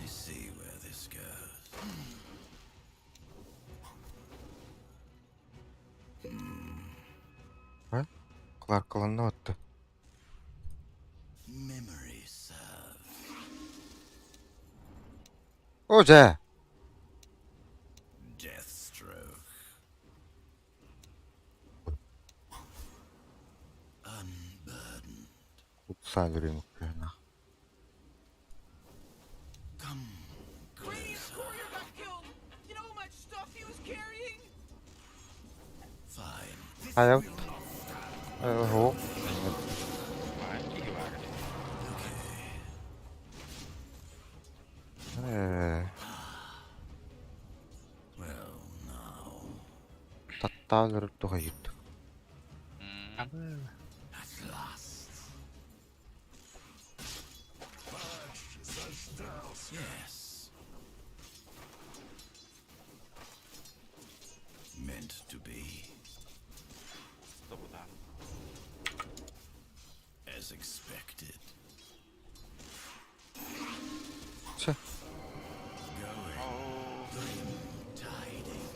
I see where this goes. Кларкаланны отты. Memory serves. О, жа. Deathstroke. Unburdened. Упсалырым кына. Come Radiant's courier got killed. You know how much stuff he was carrying? Fine. Хайабыт? Оо. Э. Таттаан өрөр тухайыт. Yes. Meant to be. As expected. Чэ. Going. Grim tidings.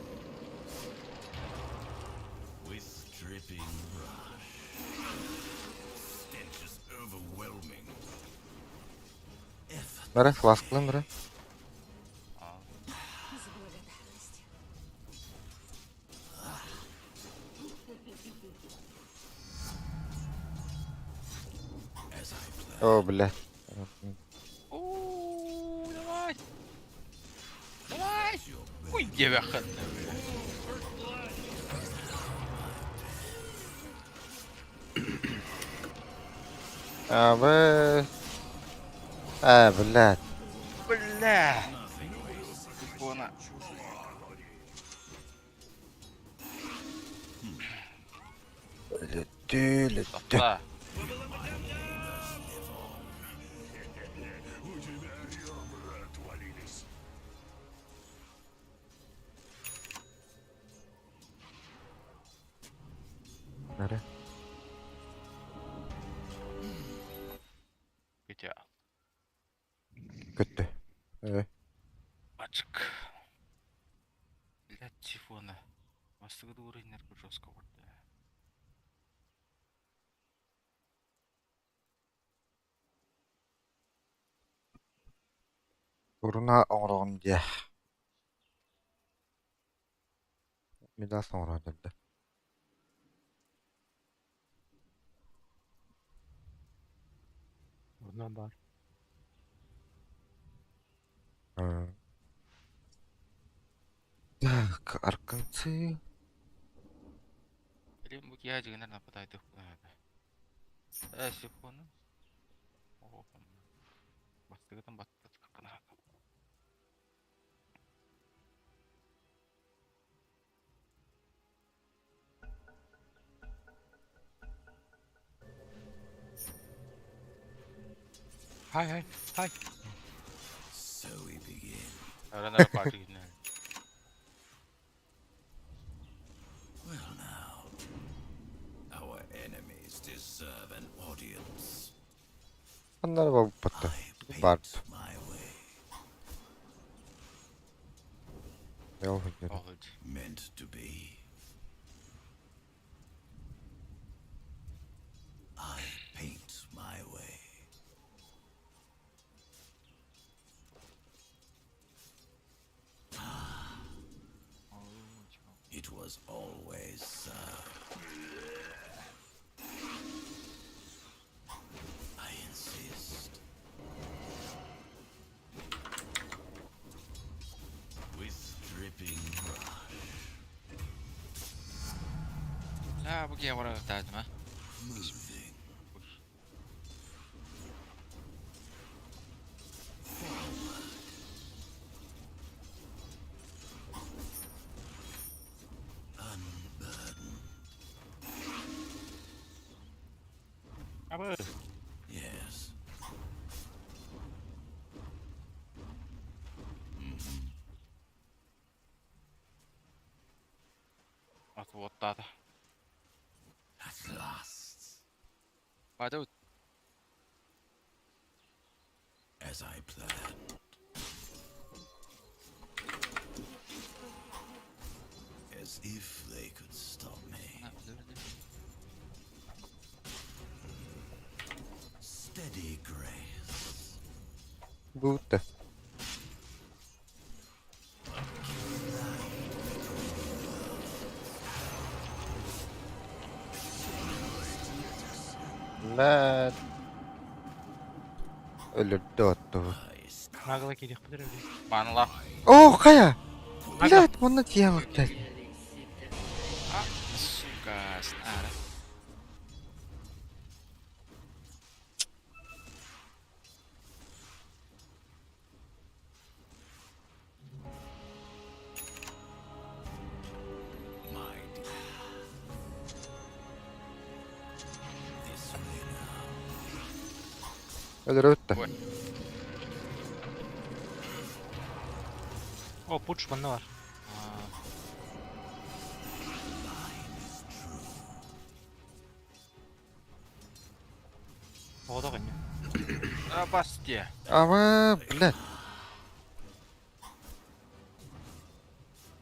With dripping brush. Stench is overwhelming. Бара, фласкалын бара. За благодарность. As I planned. О, блядь. Оо, давай. Давай. Ой, девяхан. А, вы... А, блядь. Бля. Икона. Лети, лети. Да. У тебя ребра отвалились. Бара. Где? Көттө. Э. Ачык. Блядь, сифона. Бастыгы уровень жестко вот. Уруна оҥороҕун дии. Мидас оҥорон эрдэ. Урна бар. Э. Так, арканцы. Блин, бу киһи дьигинэр нападает Э, сифона. О, Бастыгытан баттат какана. Хай хай хай. So we begin. Аранара party гинэ. Well now, our enemies deserve an audience. Оннор буолбатта. I Бар. paint my way. Ол сылдьар. Олж. Meant to be. I paint my way. Ah. It was always so. I insist. With dripping brush. Ла бу киһи оҕоро ма? Moving. Forward. Unburdened. Абы. Yes. Mhm. Ат вот тата. At last, Баду as I planned. As if they could stop me. Steady grace. Будто. Блядь. Өлөрдө отту. Нагла кириэх битер эбит. Манла. О, хайа! Блядь, манна тиийэн блядь. Сука. Өлөрөбүт да. О, пудж манна бар. Оҕото кэннэ. А, Басти. Ама, блядь.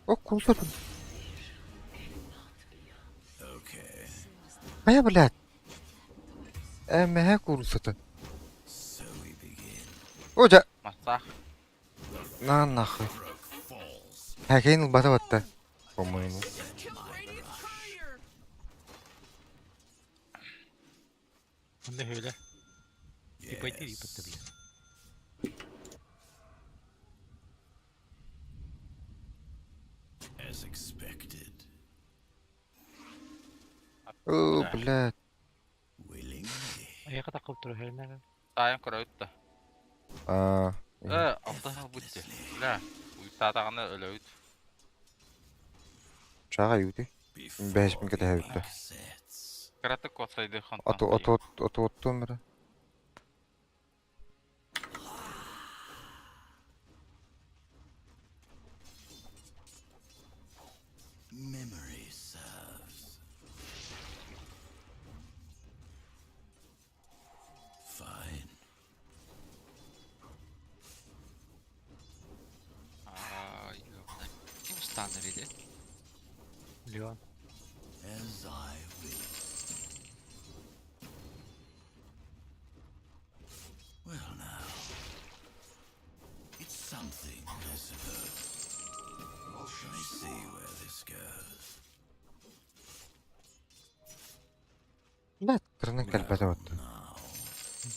О, кулсар. Хайа, блядь. Э, мэһэ куурусата. О, дьэ. Мастаах. На нахуй. Хакейн ылбата батта. По-моему. Онно höyle. Ипайти ипатта бile. As expected. О, блядь. Willingly. Айака такып тур höyle. Таайан көрөбүт да. А. Э, алта бутте. Бля, уйтаатаҕына өлөбүт. Чаҕа юти. Бэс мин кэтэһэбит да. Кыратык куотсайды хонтон. Оту оту оту оттуом эрэ. Memory serves. Fine. Аа, ёбаный. Ким станер или? Леон. As I will. Well now. It's something, I suppose. I see where this goes. Блядь, кырынан кэлбэтэ батта.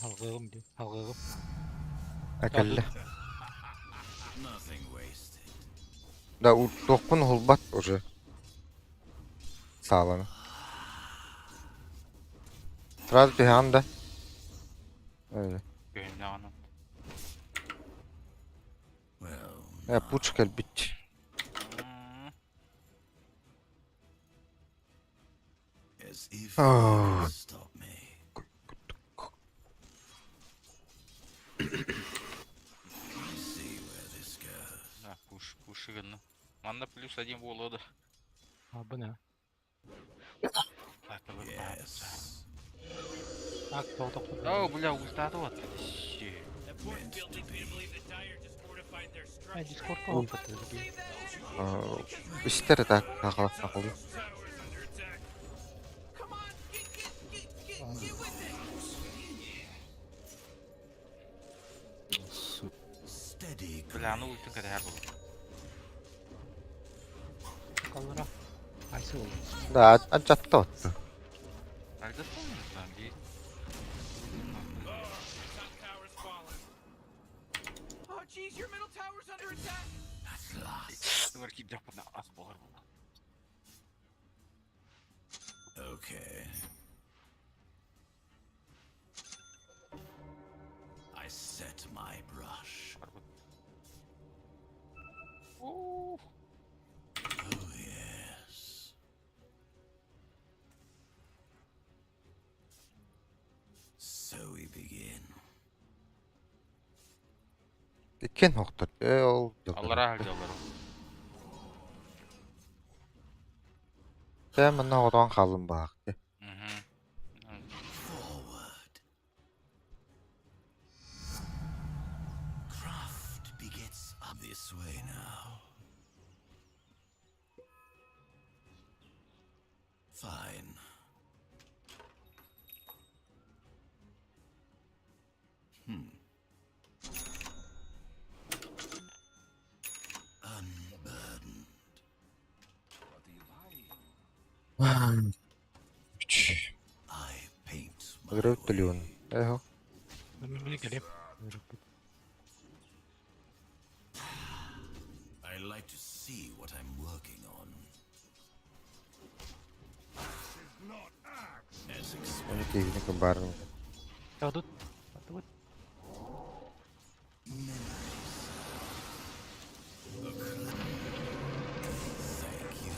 Алгыгым ди. Алгыгым. Акэллэ. Nothing wasted. Да, туохпун уһулбат уже. Сааланы. Сразу түһэҕин да? Öyle. Көһүннэҕинэн. Э, пуч кэлбит. As if Oh. you could stop me. I see where this goes. Да, пуш, пуши гынна. Манна плюс один буолуо да. А, бу не? Yes. Так, тоқтоқ. О, бля, ультааты вот. That port field leads me to believe that Dire just fortified their Ай, structures. Дискордка опыт. Истер так, хахала хахалы. Towers under attack. Steady Бля, ну ультын кэтэһэр буолуо. Kallara. Айсы болду. Да, ачатта отtu. Альдастан там ди. Top tower's fallen. Oh jeez, your middle tower's under attack. At last. Тугар киирдэхпинэ ас буолар буолла. Okay. I set my brush. Oh yes. So we begin. Иккен хохтор. Э, ол Аллара халдьаллар. Тэ манна отон хаалым баах. Мгм. Forward. Craft begets up this way now. Fine. Unburdened. I paint my Өлөрөбүт way. Леон. Эхо. Мені келем. I like to see what I'm working on. As expected. Оны киһини кыбарын. Тут. Тут. Thank you.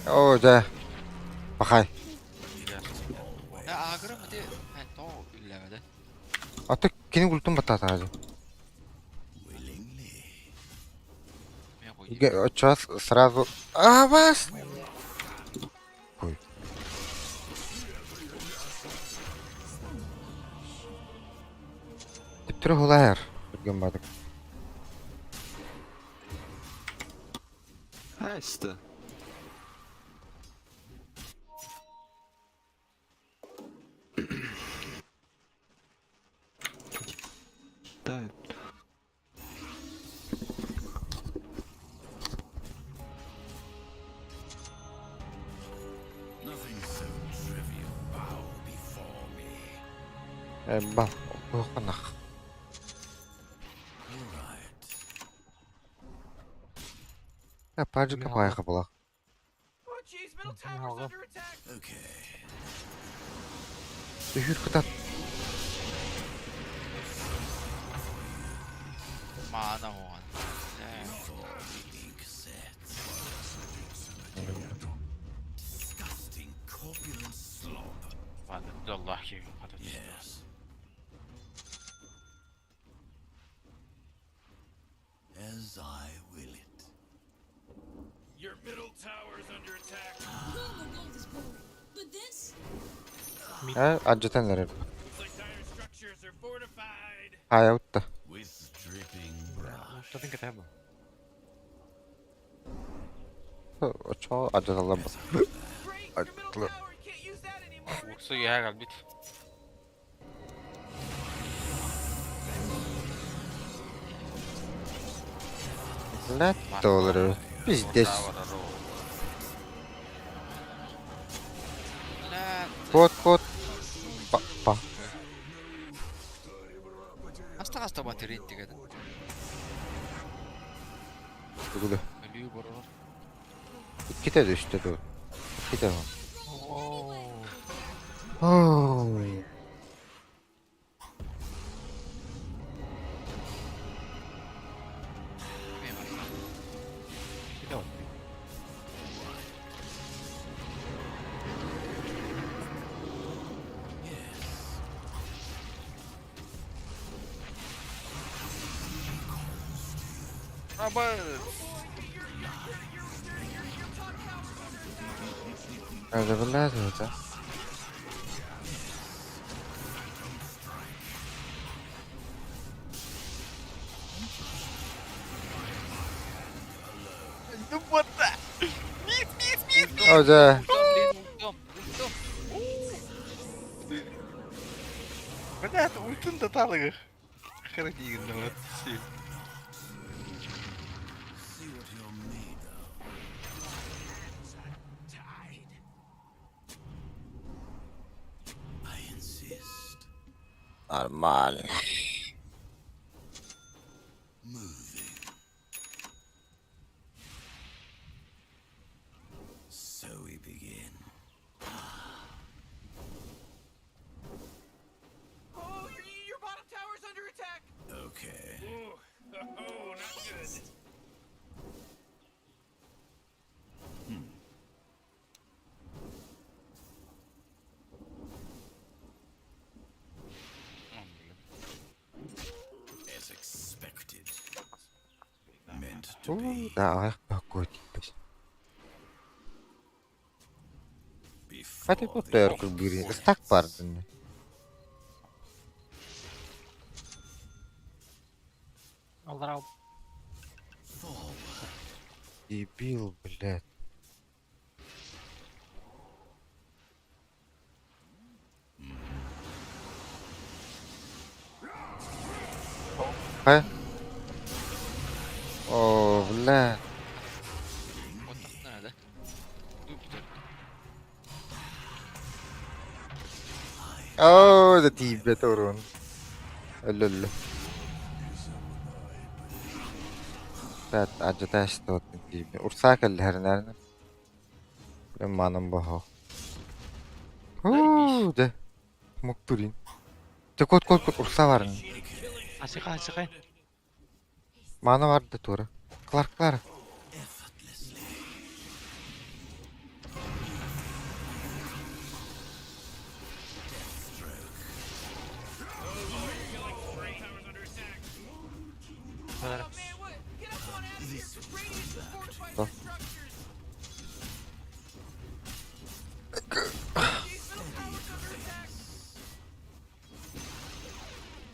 Оо, за. Пахай. Агрым ити тоҕо үллээбэтэ. Аты кини ультун баттаатаҕа дии. Сейчас сразу... А, вас! Ой. Түптүрү хулайар. Түргэн бадык. Здрасте. Да. Nothing so trivial bow before me. Э, Ба, охонах. All right. Э, Паджика пайха была. Oh jeez, middle tower's under attack. Okay. Үһүр кытат. Маана оҕон. Before the ink sets. Disgusting corpulent slob. Allah ki. Yes. As I will it. Your middle tower's under attack. Normal gold is boring, but this? Э, аджатан эрэр. Looks like dire structures are fortified. Хайа утта. With dripping brush. Ультатын кэтэһэ бу. Очо аджаталлар ба. Great, your middle tower, you can't use that anymore. Уксу яга калбит. Блядь, доллары. Пиздец. Кот, кот. Па, па. Хаста батарейн тигedi. Тугуда. Өлүү борор. Иккитэ түстэ дуу. Иккитэ. Оу. Аба. Это блядь, это. Ну вот так. Мид, мид, мид, мид. О, да. Блин, ультом, ультом. Блядь, ультын да талыгы. Храни вот. See what you're made of. I insist. Нормально. Moving. So we begin. Oh, your, your bottom tower's under attack. Okay. Ooh, oh, not good. As expected. Meant to Уу, be. да, ах, какой типа. Before Хати тут the эркүл бири. Стак бардын. Аллара Дебил, блядь. Ха? О, бля. Оттахтан да. Дуу бүтэр. Оо, да тиийбэт урун. Өлөллө. Тат ажатааш туот тиийбэ. Урсаа кэллэһэринээр. Манам бохо. Уу, да. Муктурин. Тэ кот кот кот урсаа барын. Асыха асыха. Мана бар да тура. Клар клар.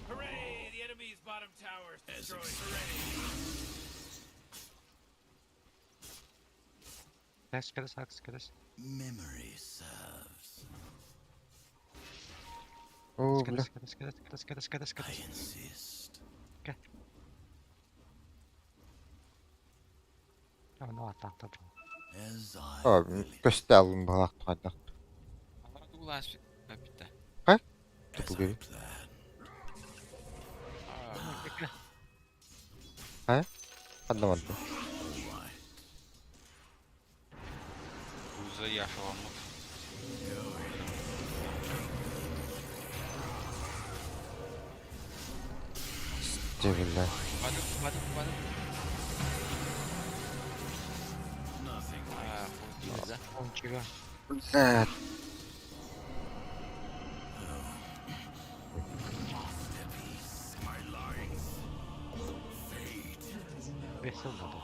Hooray! The enemy's bottom tower is destroyed. Hooray! Кэс, кэс, акс, кэс. Memory serves. Оо, бля. Кэс, кэс, кэс, кэс, кэс, кэс, I кэс. insist. Ну, а так, так. As I Оо, will it. көстө алын баҕалаах хайдах. Алар дугулаас битте. Хай? As I Тупугай. planned. Хай? Ханна барда. All right. Уза яшаламмыт. Дьэ биллэ. Падык, падык, падык. Nothing А, like да. Ончига. Бля. masterpiece. My lines. Fate. Весел надо.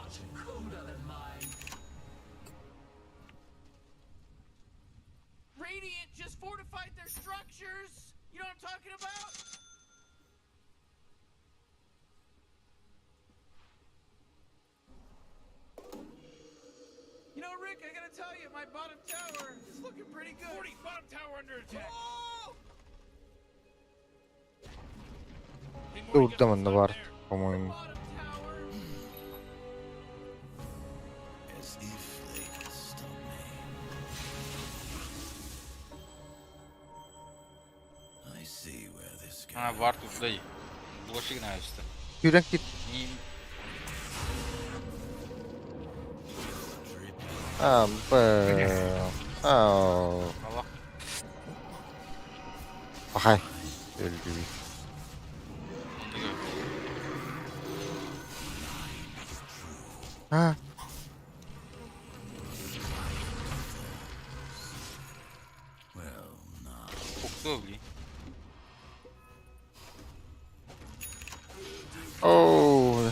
Radiant just fortified their structures. You know what I'm talking about? You know, Rick, I gotta tell you, my bottom tower is looking pretty good. 40 bottom tower under attack. Oh! Hey, Morty, Урда guess манна what's бар, up there? по-моему. Bottom tower. As if they could stop me. I see where this goes. А, вард уздай. Блошик наешься. Күрэн кит. Не Dripping. А, бэ. Аа. Аллах. Бахай. Өлдү. А, Well, now. Кто, блин? оу.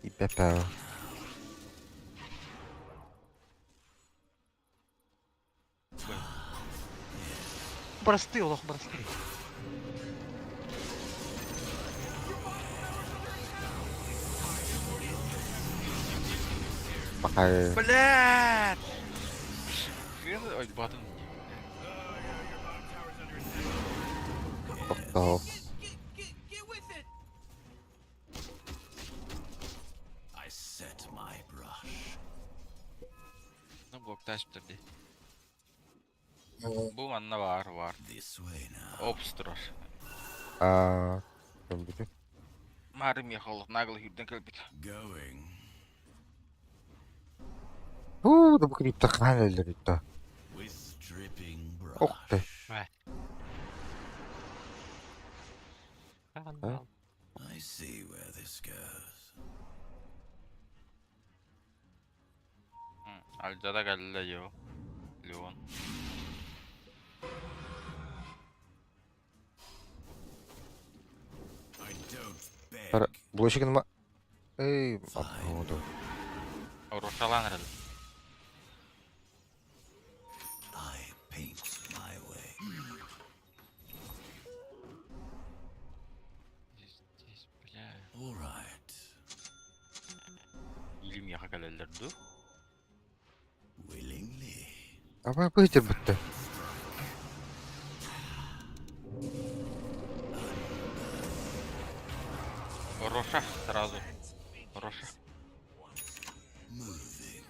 Ипепел. Просты, олох, просты. Бахай. Блядь! Ой, батын. Тохтоо. Get, get, get with it! I set my brush. Ну, блокташ битте. Бу манна бар, бар. This way now. Обстрор. Аа, кем Марым ехал, нагло хүрден кэлбит. Going. Хүү, дэ крипто хаан элэр дөө. With dripping brush. Ох ты. I see where this goes. Альдада кэллэ йо. Леон. I don't beg. Тара, блошик ма. Эй, аподу. Рошалан рэл. I paint my way. Здесь, бля. All right. Илим яха кэлэллэр ду. Willingly. Аба быйтер бүтті. Роша сразу. Роша. Moving.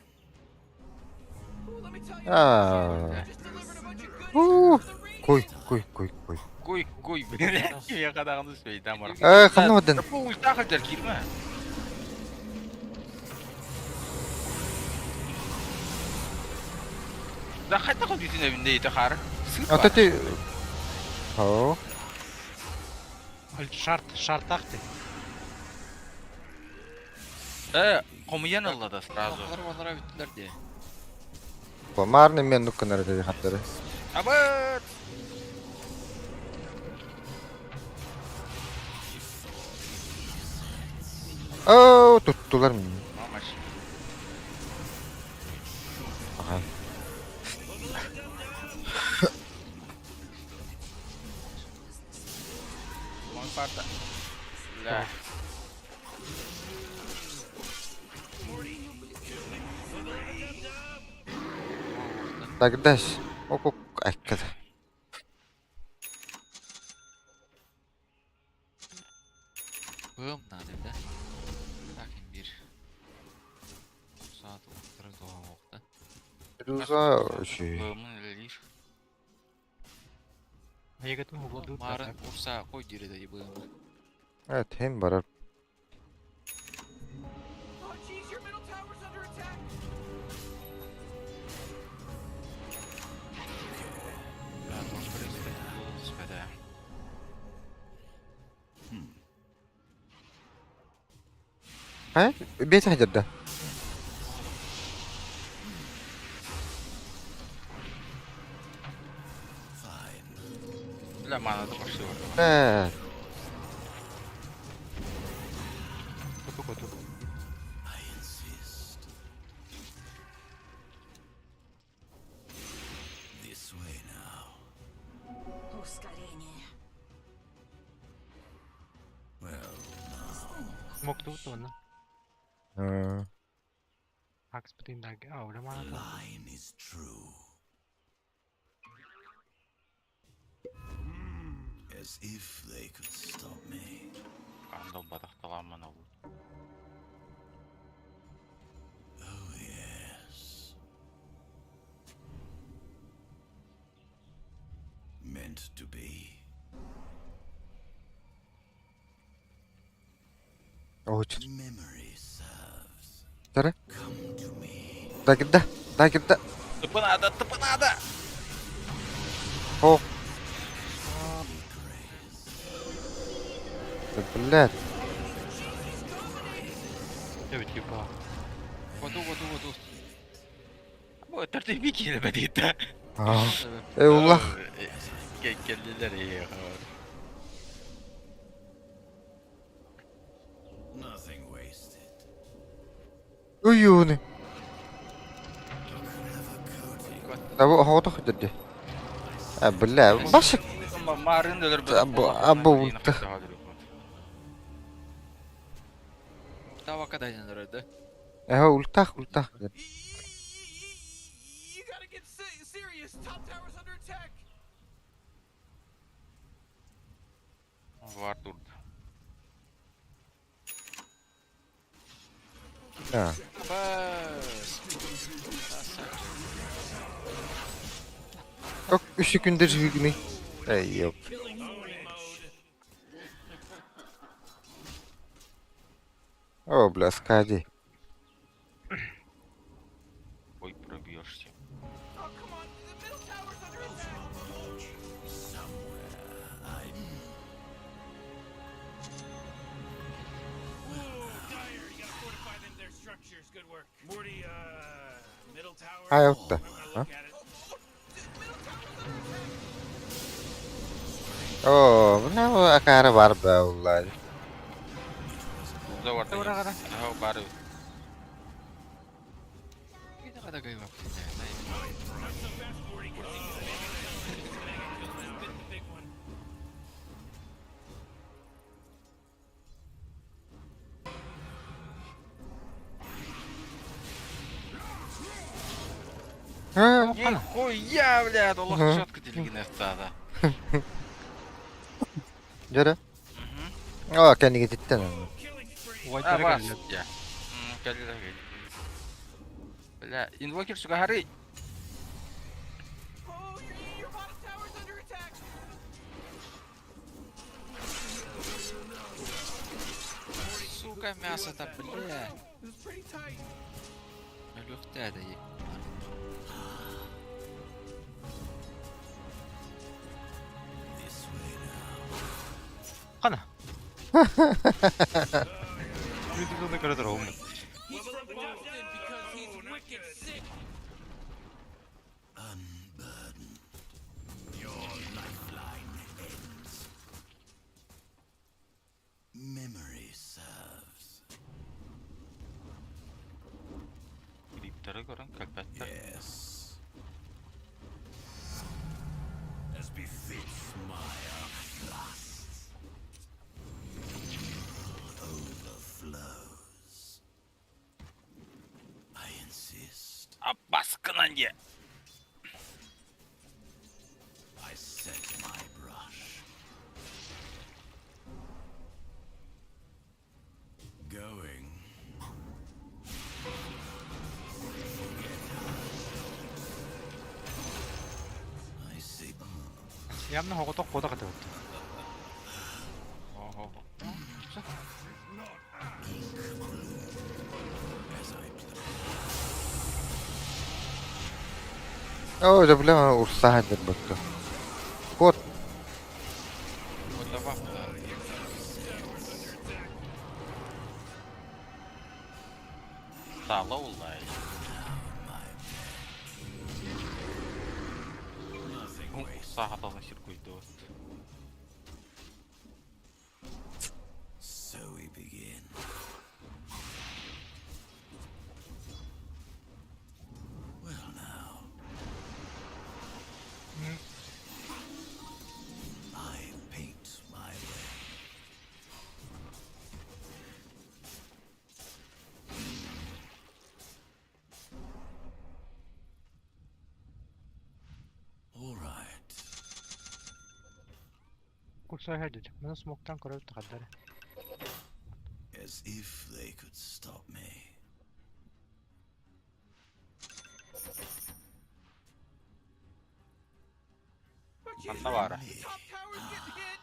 Ooh, let me tell you, Аа. I just delivered a bunch of goodies Хүү. to the Radiant. Кой, кой, кой, кой. Куй, куй, блядь. Я кадагын үспей, бар. Э, ханна бадан. Бу ульта хылдьар киирмэ. Да хайта кол бүтүн эбинде ити хар. Ата ти. Хоо. Шарт, шартах ты. Э, комуян алла сразу. Олар олар биттилер де. Марны мен нукканар деди хаттары. Абы! Туттулар мин. Мамаш. Ага. Мон парта. Бля. Дагдаш. Окук айккада. Бым надо, да? Так, имбирь. Саат уктары туха Руза şey. Бымын лишь. Марын урса кой дире да бымы. Evet hem барар. Oh jeez, your middle tower's under attack. Да, тоже господи. Ха? Бете хадырда. Бля, мана да пошли уже. Э, I insist. This way now. Ускорение. Well, ы, the line is true. As if they could stop me. Андал батахталаман ол. Oh, yes. Meant to be. Оч. Memory serves. Тара. Come to me. Дагда. Дагда. Тупо надо, тупо надо! О. Да, блядь. Воду, воду, воду. Бу тәртип килмәде диде. А. Э, улах. Келлилер iyi. Nothing wasted. Уюны. Coating. Да бу хоғото хадырды. А, бля, башык. Марын өлөр Абу- абу улта. Тава кадайнер да? Э, ултах, ултах. You gotta get serious. Top tower's under attack. Var durdu. Да. Бас. Ок, үш күндер жүгіні. Эй, ёп. О, бля, скади. Ой, пробьешься. Oh come on, the middle tower's under attack. Somewhere I Ooh, Dire, you gotta fortify them their structures. Good work. Morty, middle tower. Хай утта. Might wanna look at it. О, бля, бу акара бар ба улар. Уза var. Aha bari. Кайда када кайва. Not so fast, Morty. This mega kill just bit the big one. А, Нихуя, блядь, Аллах Мгм. четко делегин эстада. Жара. О, кәниге титтен. Killing spree. А, бас. Я. Кәлилер. Бля, инвокер сука хары. Oh, your bottom tower's under attack. Сука, мясо-то, бля. This is pretty tight. Лөхтә да ек. this way now. He's from Boston because he's wicked sick. Unburdened. Your lifeline ends. Memory serves. Көрөн кэлбэттэр. Yes. As befits my lust. Overflows. I insist. Аппаскынан дьэ. I set my brush. Going. I see. Явно хоҕотох куота хатыбыт. Ого. As I play. Оо, да бля, урсаһа дэрбэккэ. Кот. Вот добавь. Саала уллай. Саха сиркуйду. So we begin. Well now. I paint my way. All right. Курса хэдэж. Маны смоктан көрөп тахаддар. As if they could stop me. Манна баара. Top tower's getting hit.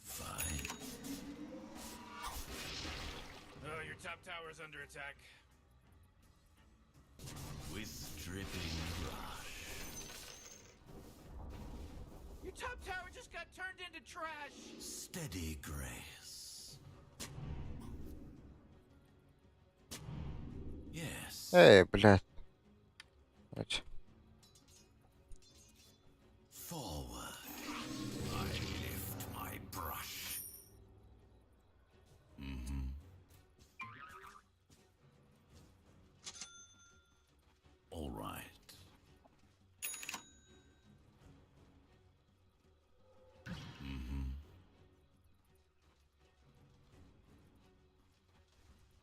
Fine. Oh, your top tower's under attack. With dripping brush. Your top tower just got turned into trash. Steady grace. Yes. Эй, блядь. Значит, Forward. I lift my brush. Mm-hmm. All right. Mm-hmm.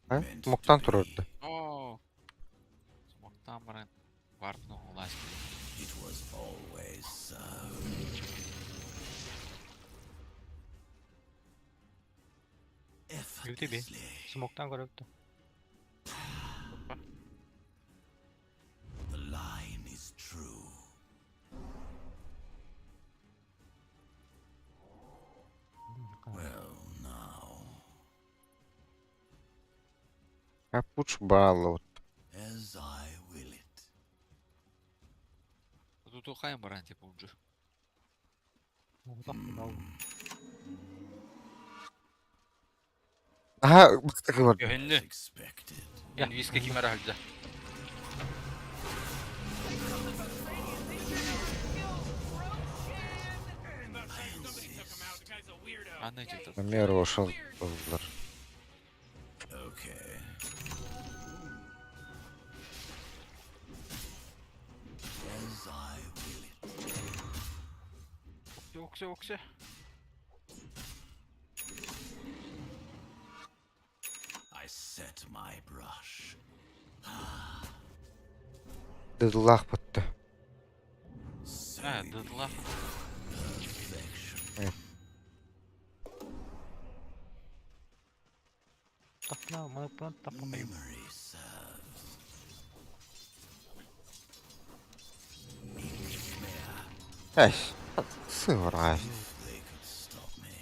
а? Смоктан турарда. Оо. Смоктан баран варпны улаас. It was always so. Үлтеби. Effortlessly. Смоктан көрөп. The line is true. Well, now, Капуч балот. as I will it. Тут ухаем баран типа уже. Аха, быстро бар. Көһүннү. As expected. Инвиска кимера хылдьа. About time somebody took him out. The guy's a weirdo. Аны идет. Мер ошол болдулар. Okay. As I will it. Оксе, оксе, оксе. I set my brush. Дыдлах бутты. So А, we дыдла. begin. Perfection. Тахна, маны пан тахна. Memory serves. Ink smear. Эш. Сыграй. If they could stop me.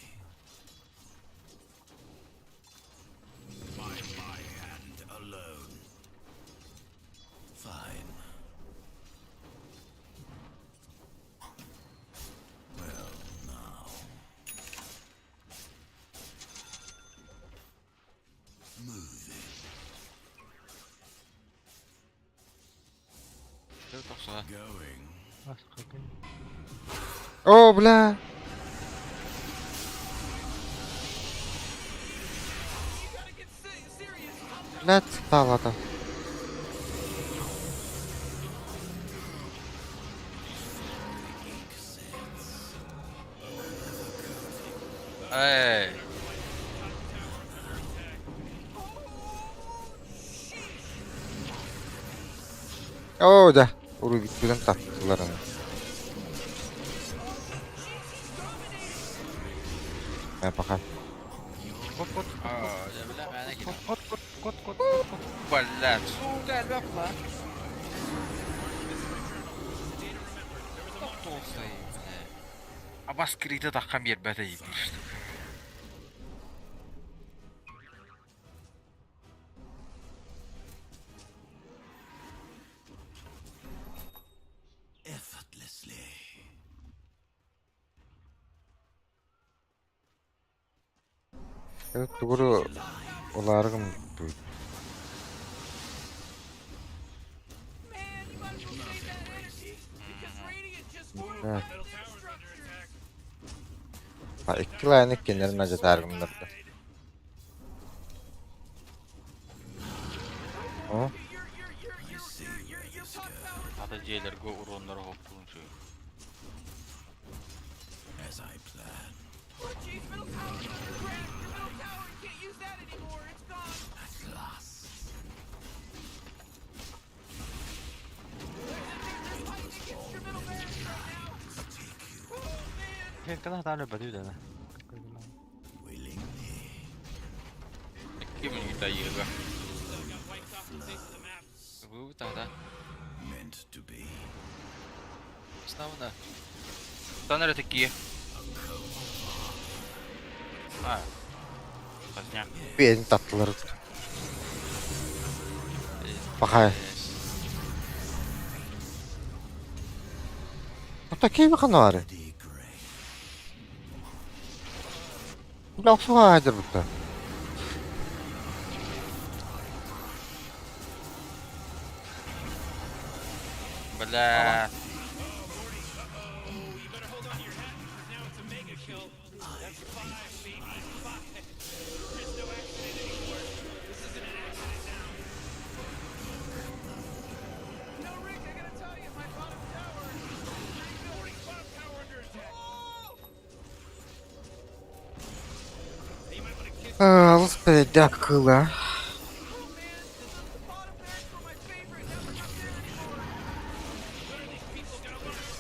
By my hand alone. Fine. Well, now. Moving. Going. О, бля. Блядь, стало-то. Эй. Оо, да. Уруйбүтүгэн таптылар аны. Э, пока. Кот, кот, кот, кот, кот, кот, кот, кот. Блядь. Сука, элбэх ла. Толстый, бля. Абас крита таххан биэрбэтэ иитир штука. Effortlessly. Тугуру улаарыгым будет. Да. А икки лайны кинилэр мадьытааргымнарда. О, Ата дьиэлэргэ уруоннары хоппун үчүгэй. As I planned. Oh jeez, middle tower's under attack. Your middle tower, you can't use that anymore. It's gone. At last. They're fighting against your middle barracks right now. Oh man. Кана тааны бадыы да. Willingly. Икки минута йыга. Бу тогда. Meant to be. Снова Танары такие. А. Возня. биэни таптылар. Пока. Вот такие канары. Бля, охсуга хадыр бутта. Бля. You know, Rick, I gotta tell you, my bottom tower is pretty good. Bottom tower under attack. Oh! Hey, you might want to kiss Алыс бэйдэх кыла. Oh man, the, the bottom barracks were my favorite. Now they're not there anymore. What are these people gonna learn?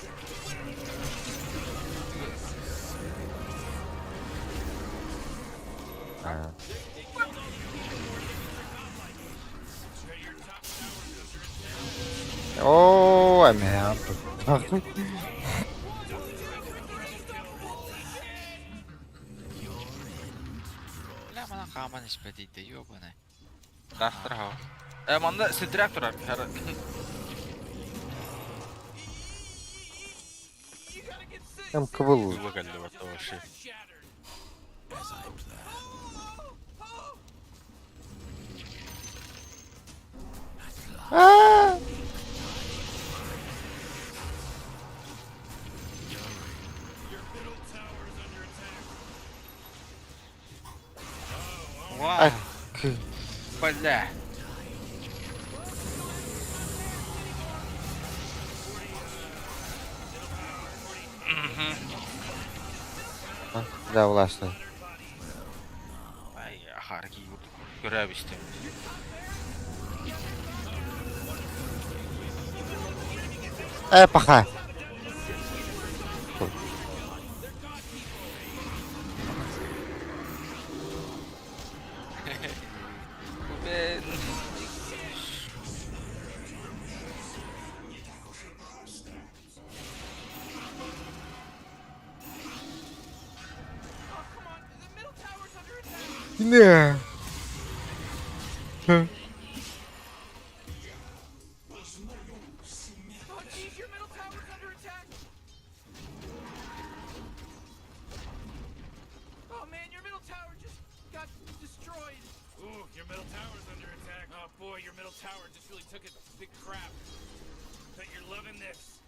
А. They killed all these people who were thinking they're godlike. Your top tower's under attack. Оо, амиа. Бля, мана хааман испэдийдэ, ёбаный. Дастар хау. Э, манна ситряк турар. You gotta get sick. Эм кыбыл. Кыла кэллэ барта вообще. Shattered. As I planned. Аа. Your middle tower is under attack. Вау. К. Бля. Да, уласта. Ай, ахарки көрө бистим. Э, паха. Бен. Oh, come on. The middle tower's under attack. Не. Oh jeez, your middle tower's under attack. Oh man, your middle tower just got destroyed. Ooh, your middle tower's under attack. Oh boy, your middle tower just really took a big crap. Bet you're loving this.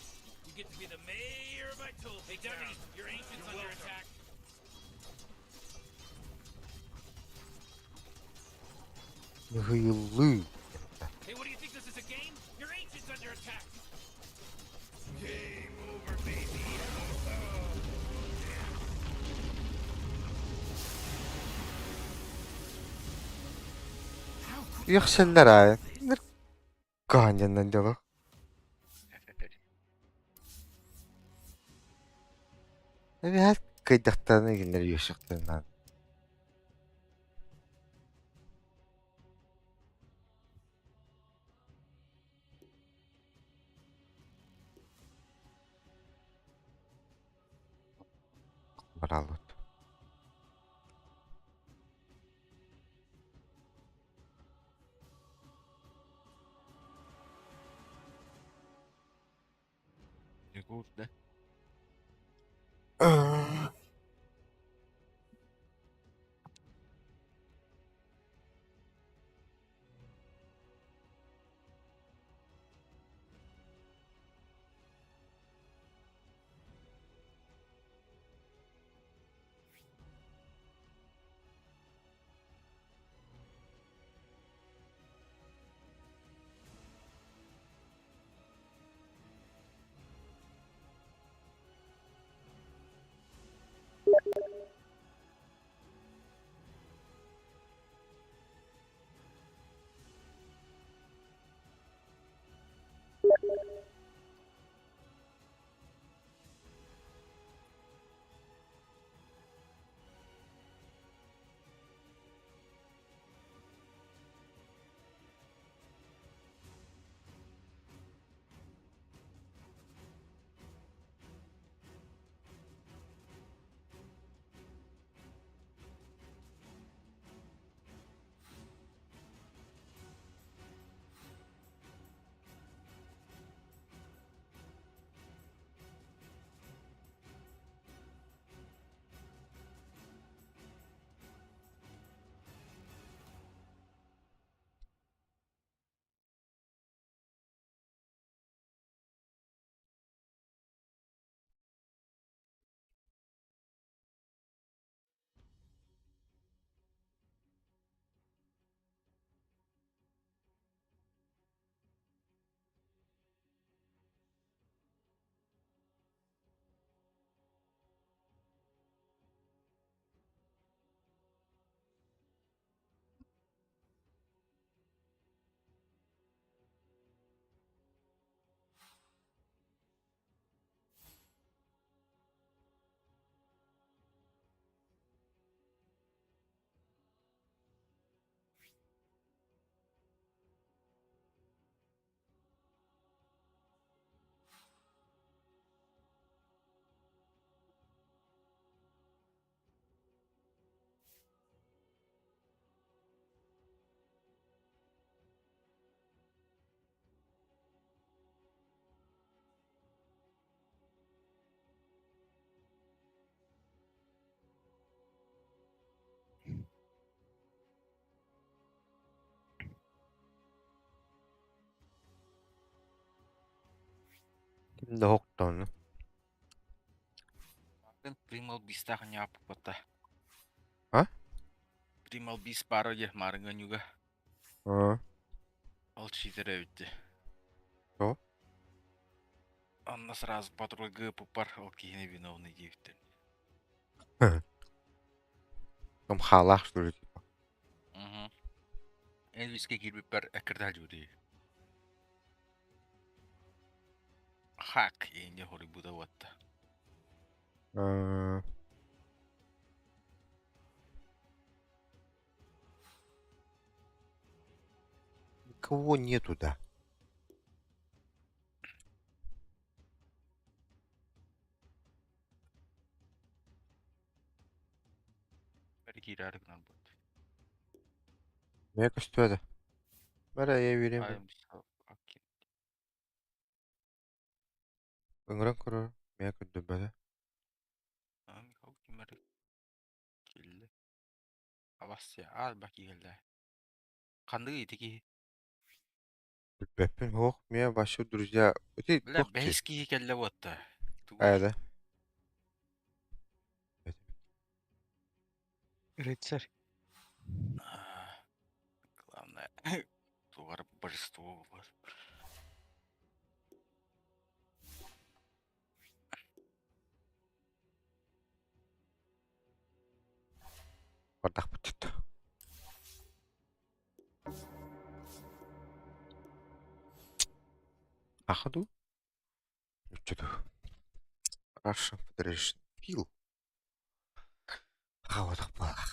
You get to be the mayor of Itul. Hey, Dougie, your ancient's under attack. Ныһыйыллыы. Hey, what do you think this is a game? Your ancient's under attack. Game over, baby. Үөхсэллэр аайы. Каанньанан дьоло. Эбээт кыйдахтарына кинилэр үөхсүөхтэрин Бараллыт. Егор, да? Ким да хоктоону. Примал бистах ньааппата. А? Примал бис баара дьэ маарыҥҥа Аа. Ол читерэ эбитти. Тоҕо? Онно сразу патрульга ыыппыппар ол киһини виновный диэбиттэр. Там хаалаах что ли типа? Угу. Элвиске киирбиппэр эккирдэ дьүрүй. Хак инде хоруйбута уотта. Аа. Никого нету, да. Бары киирээри гынан бут. Мэ көстүөдэ. Бара я верим. I'm so fucking Ыҥыран көрөр. Мэ көрдөрбөтө. I'm кэллэ. Абасся аалба киһилэ. Ханнык ити киһи? Билбэппин суох. Мэ вообще друзья. Ити Бля, туох бэһис киһи кэллэ буотта. Тугуй? Айда. Рыцарь. Главное. Тугар божество бар. Бардахпыт Аха дуу? Нучча дуу? Russian Federation Пил. Хаалбатах буоллах.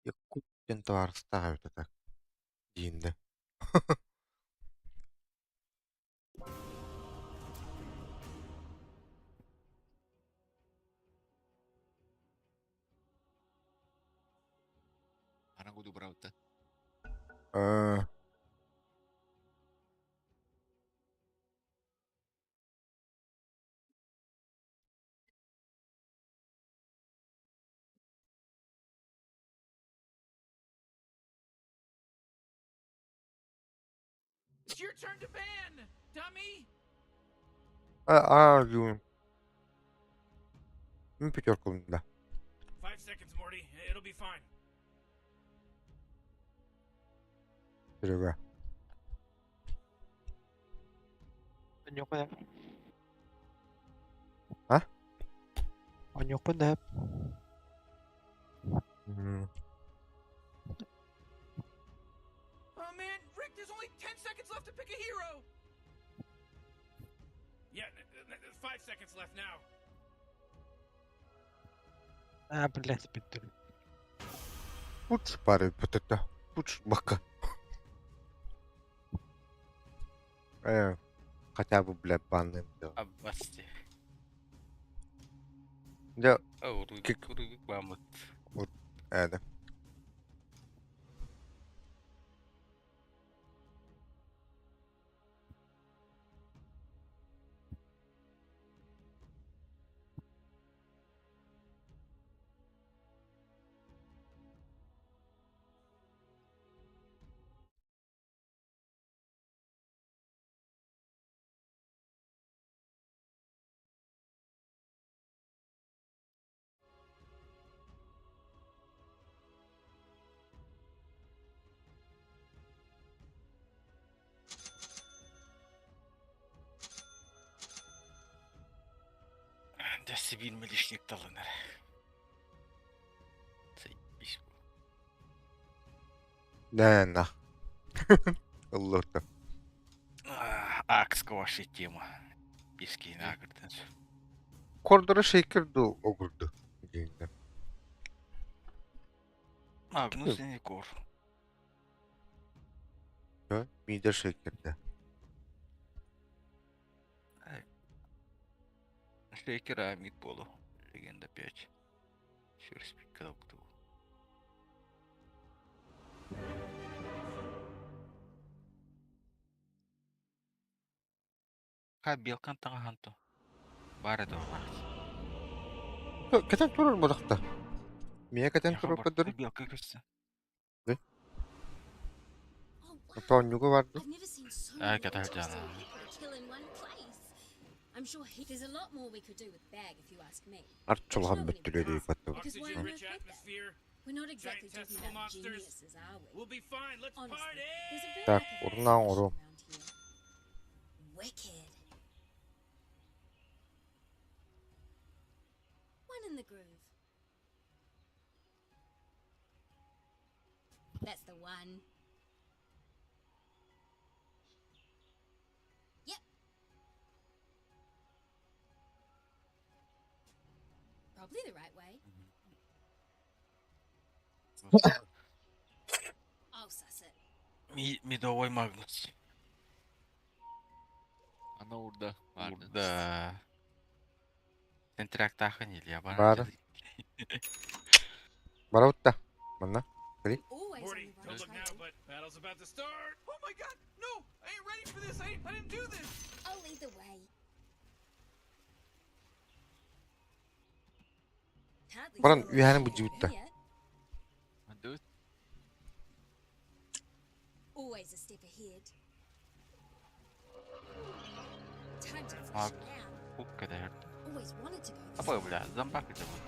Якут диэн табаарыстаах эбит этэ дииннэ. Ханан куду барабыта? Э, It's your turn to ban, dummy. а, а, дуу. Мин пятерку да. 5 seconds, Morty. It'll be fine. Серега. Онньуохпун ээ. А? Онньуохпун да Oh man, Rick, there's only 10 seconds left to pick a hero. Yeah, 5 seconds left now. Аа, блядь, бүттүр. Пуч пары это. Пуч бака. Хотя бы, бля, банным да. Аббасти. Да, О, Кик. Рубик бамыт. Вот это. Дэсси биир милишник талынар. Заебись. Да, на. Лорда. Акска ваша тема. Писки награден. Кордора шейкер ду огурду. Диинде. Магнус не кор. Да, мидер шейкерде. Шейкер мид полу. Легенда 5. Через пикал кто. Ха белкан тага ханто. Бары да бар. Кэтэн турар бодохто. Мия кэтэн турар көдөр. Белка көстө. Oh, wow. Тоонньуга барды. I've never seen so А, many катар interesting жана. people to kill in one place. I'm sure he- there's a lot more we could do with bag if you ask me. Арчылган бүттүлөрү батты. Because why Oxygen on rich earth would they? atmosphere. We're not exactly Giant talking testicle about monsters. geniuses, are we? We'll be fine. Let's Honestly, party! there's a bit Так, lack of урнаан уру. appreciation around here. Wicked. One in the groove. That's the one. Yep. Probably the right way. I'll suss it. Ми мидовой Магнус. Ана урда. Барды. Да. Центрактахан или я Бар. Барабытта. Манна. Кали. Always on Morty, the don't right look track. now, but battle's about to start. Oh my god, no! I ain't ready for this. I didn't do this. I'll lead the way. Hardly Баран feel үһәнин like бу жибитта. yet. Дуут. Маг кук кэтэһэр. Апа бля, зомбак это будет.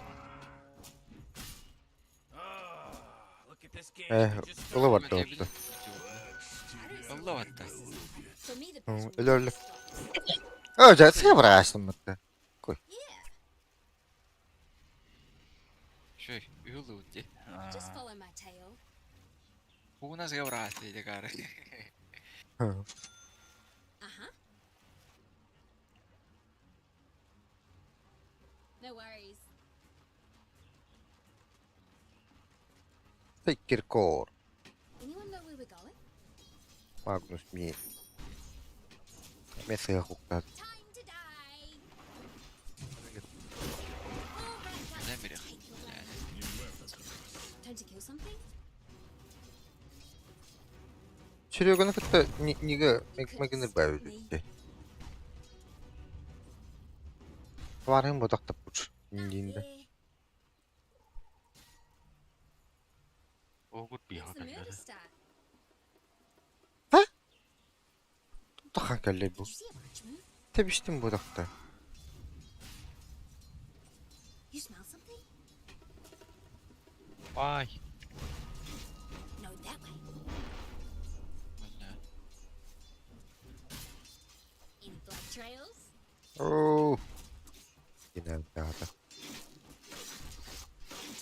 Э, ыла барда отто. Ылла барда. Өлө өлө. О, жа, сыбрасым бытты. Кой. Шөй, үһүл ути. Угунас гаврасты декары. No worries. Киркор. Anyone know where we're going? Магнус ми. Мессия хуктат. Time to die. Не берег. Time to kill something? Сереганы кытта ниге мегенер бәүдү. Варын бодақтап бұр. Индинде. Огут биха When's the murder кэллэ. start? Тахан кэллэ бу. Did you see a branch move? Тебиштим бодақта. You smell something? Ай. No, that way. Any blood trails? Оо. Инэн таата.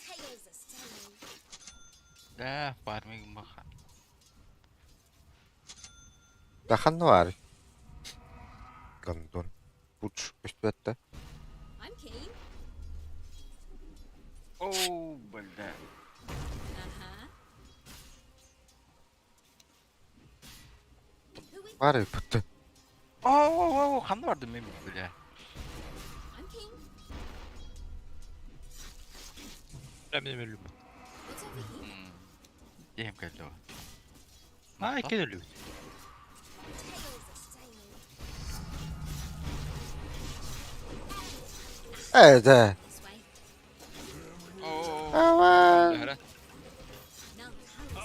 Tails are saying. Да, фарминг маха. Тахан var. Гандон. Буч өстөттө. I'm keen. Оу, бля. Uh-huh. Бар бүттү. Оу, оу, оу, ханна барды мен бля. I'm keen. Мен өлүм. What's over here? Дем кэллэ. Ай, кел өлүм. Tails are saying. Э, да. This way. Ава. No, colors.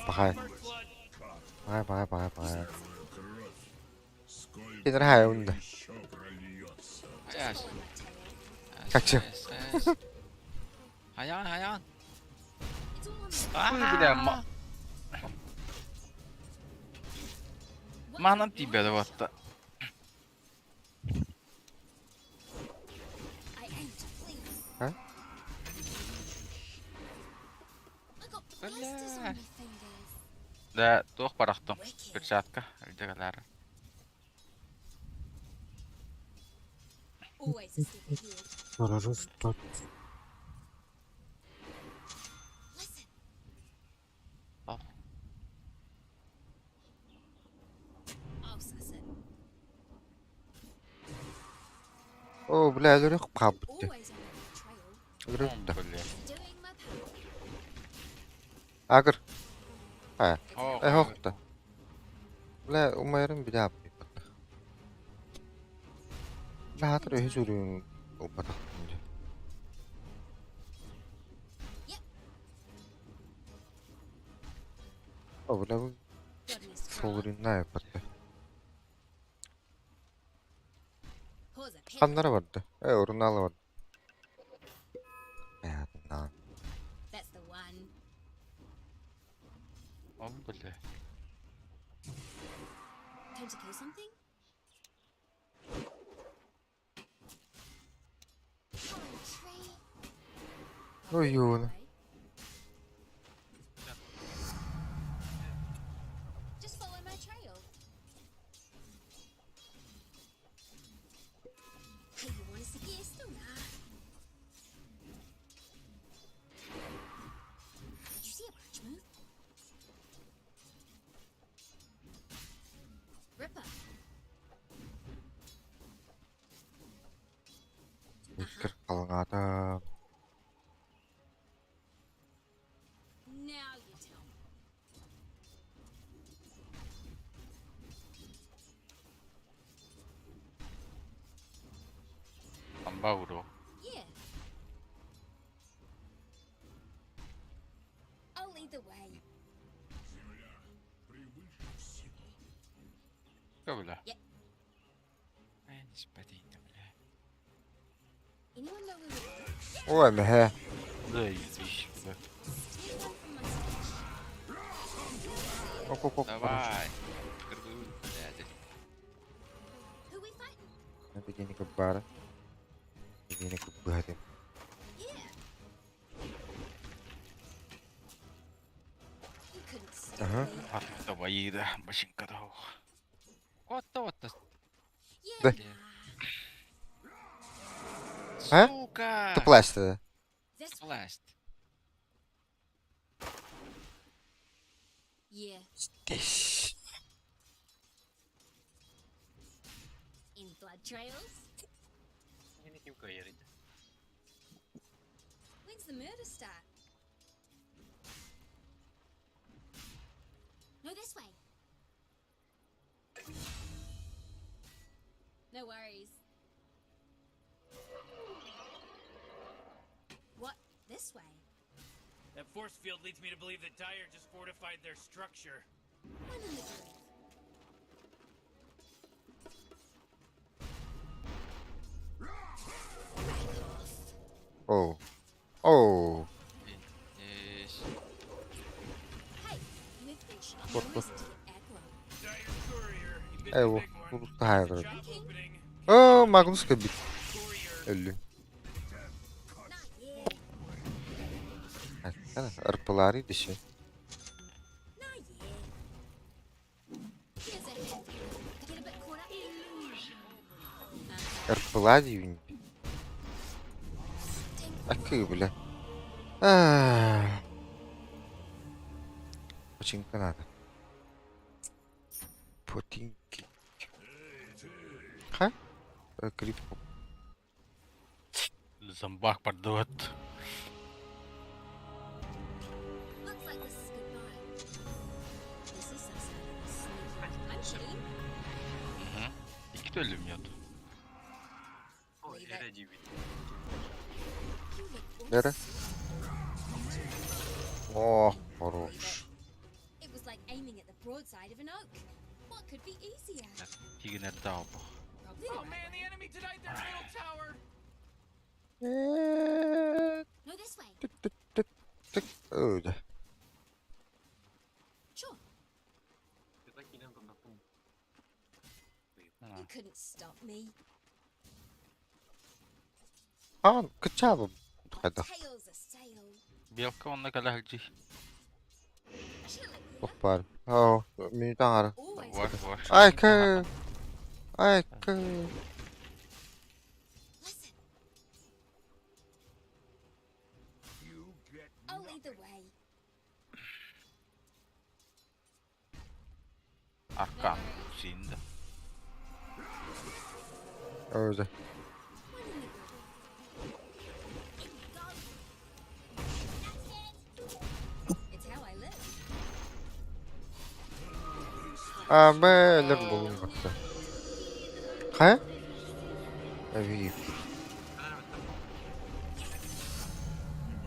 Бахай. Бахай, бахай, бахай, бахай. Кинер хай унда. Аяс. Качы. Хаян, хаян. Ой, бля, ма. Манам тебя вот. I aim to please. А? I got blisters on my fingers. Да, туох барахтым. Перчатка, илдегалар. Always a step ahead. Listen. Oh. I'll suss it. Оо, бля, өлөрөх кабытты. Always on the trail. Өлөрөх. Doing my part. Агыр. А. Оо. Э, хохта. Бля, умайрын бля аппы. Бля, хатыр өһү сүрүн упатах. О, бля, бу солуринна япатты. Pause a pet. Ханнара барды. Э, урунала барды. Э, на. That's the one. О, бля. Time to kill something? Hello, tree. Ой, юна. Just follow my trail. Hey, you want to suggest or not? Did you see a branch move? Ripper. Иккер калыңата. Now you tell me. Амба уру. Yeah. I'll lead the way. Бля. Yep. Ай, спати, бля. Anyone know where we're going? Ой, мэхэ. Да, ебись, бля. Steal one from my stash. Ок, ок, ок. Давай. Кыргыы, блядь. Who we fighting? Begini kebar. Begini kebar. Yeah. You couldn't stop Ага. me. Артта байыда, башинка да ох. What the what the? Yeah. Да. Nah. А? Сука! Тупласть. This way. Власть. Yeah. Здесь. In blood trails. When's the murder start? No, this way. No worries. What? This way? That force field leads me to believe that Dire just fortified their structure. One in the groove. Rack off. Оу. Оу. Есть. Hey, you ever been shot? What No the- reason to get aggro. Dire courier, you bit Эй, the о, big one. улуста хайгырды. Job opening. Оо, Магнус кэбит. Өллү. Not yet. Арпалари диши. Not yet. Here's a hint. Get a bit caught up. Illusion. Арпалади юн. Think Акы, бля. А. Починка надо. Потинки. Ха? Крип. Зомбак продает. Looks like this is goodbye. This is some sort of sneaky. I'm keen. Угу. Икки өлүм нет. Leave it. You look all Нere? sweet. О, хорош. It was like aiming at the broadside of an oak. What could be easier? Тигенер даа бох. Probably the Oh right man, the enemy denied their middle tower. No, this way. Тык, тык, тык, тык. Öyle. Sure. You couldn't stop me. А, кычабы. My Хайда. tail's a sail. Белка онна калахджи. Chill it, yeah? Опар. Оо, минутан ара. Always. Ваш ваш. Ай, кэ. Ай, кэ. Listen. I'll lead the way. Аркан синда. Öyle. One in the groove. In you go. That's it. It's how I live. А, бэлэр булун бакта. Ха? Ави.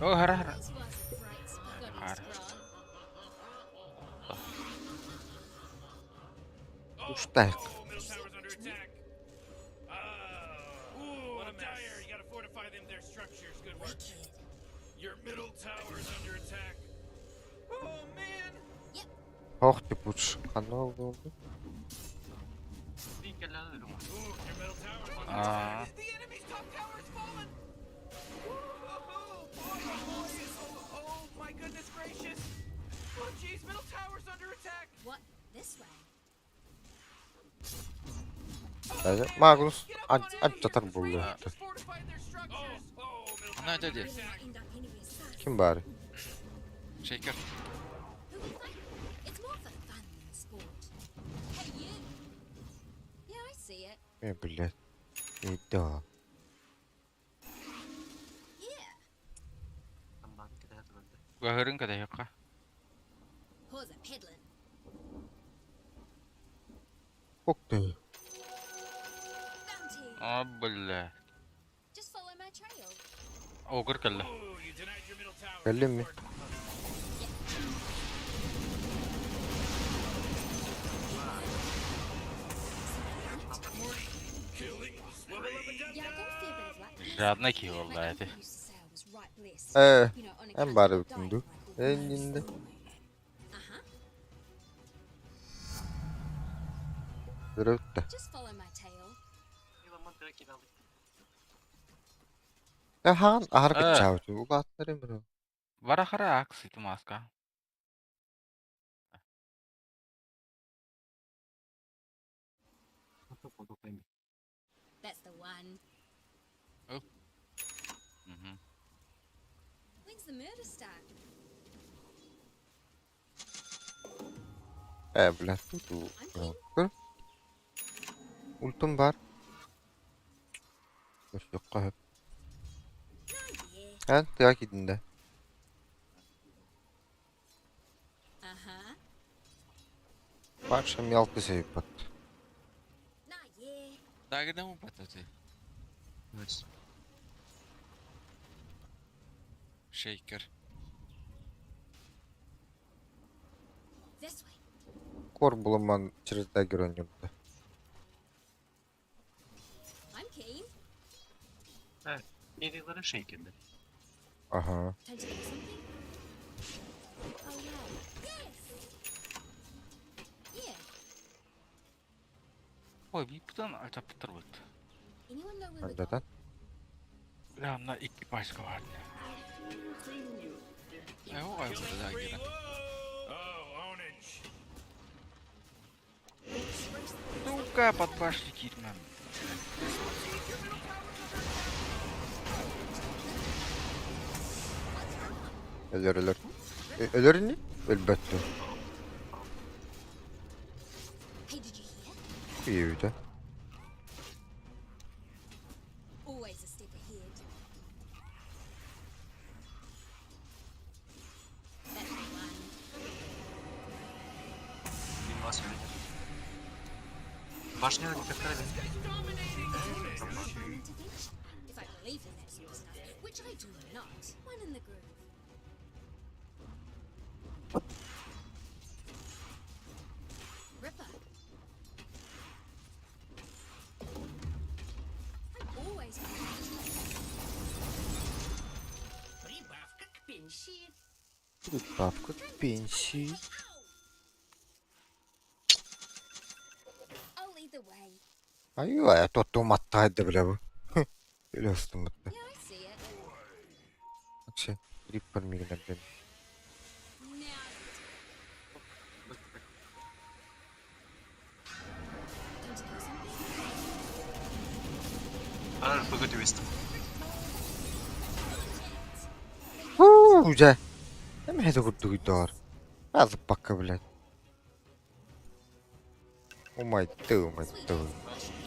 О, хара хара. This was a bright spot on Хара. his scrawl. Уштай. Oh, middle tower's under attack. Oh, what a Dire, you gotta fortify them their structures. Good work. Wicked. Your middle tower's under attack. Oh man. Хох типуч. Ханаа болду. Ooh, your middle tower's under Аа. The enemy's top tower's fallen. Woo-hoo-hoo! Boy, oh boy. Oh, oh my goodness gracious. Oh jeez, middle tower's under attack. What? This way. Öyle. Magnus ачатар булду. Just fortified their structures. Oh, middle Она tower's under дяди. May not attack. end up anywhere sus. Ким баар? Шейкер. Who we fighting? It's more for fun than sport. Hey you. Yeah, I see it. Э, блядь. И да. Yeah. Гахырын кадайка. Pause a peddling. Ух ты. Bounty. А, бля. Just follow my trail. Огр кэллэ. Ooh, you denied your middle tower. Кэллим ми? Good work. Morty, killing Yeah, I got a fair bit of luck. Жадный киһи буолла ити. Ээ, эн баар эбиккин дуу? Энниннэ. Өрөттө. Э, хаан аһара кыччаабыт. Улааттар бро. Варахара акс ити маска. That's the one. Мгм. When's the murder start? Э, бля, тут көр. Ультум бар. Өссөккө хөп. Эн тыа киирдин да. Паша мелкий сейпат. Дагерден упататы. Шейкер. This way. Кор буламан через дагер ойнобута. I'm keen. Ага. Time to do something. Oh yeah. Yes. Yeah. Ой, бипутан ачаптыр бут. Anyone know where we're going? Андатан. Бля, мына икки пачка бар. Э, ой, вот дагера. Oh, ownage. Сука, под башню кирмем. Өлөр өлөр. Өлөр не? Өлбөттү. Hey, did you hear? Үйүдө. Always a step ahead. That's the one. Divine intervention. If I believed in that sort of stuff, which I do not. One in the groove. Ripper. I'm always Прибавка к пенсии. Прибавка к пенсии. I'll lead the way. Айва, тотуматтайды бля бу. Өлөстүмүттэ. Yeah, I see it. Вообще, Риппер мигнерден. Now Time to do something. Уу, жа. Эм хэзэ курдук доор. Аз бакка блядь. Oh my god, oh my god.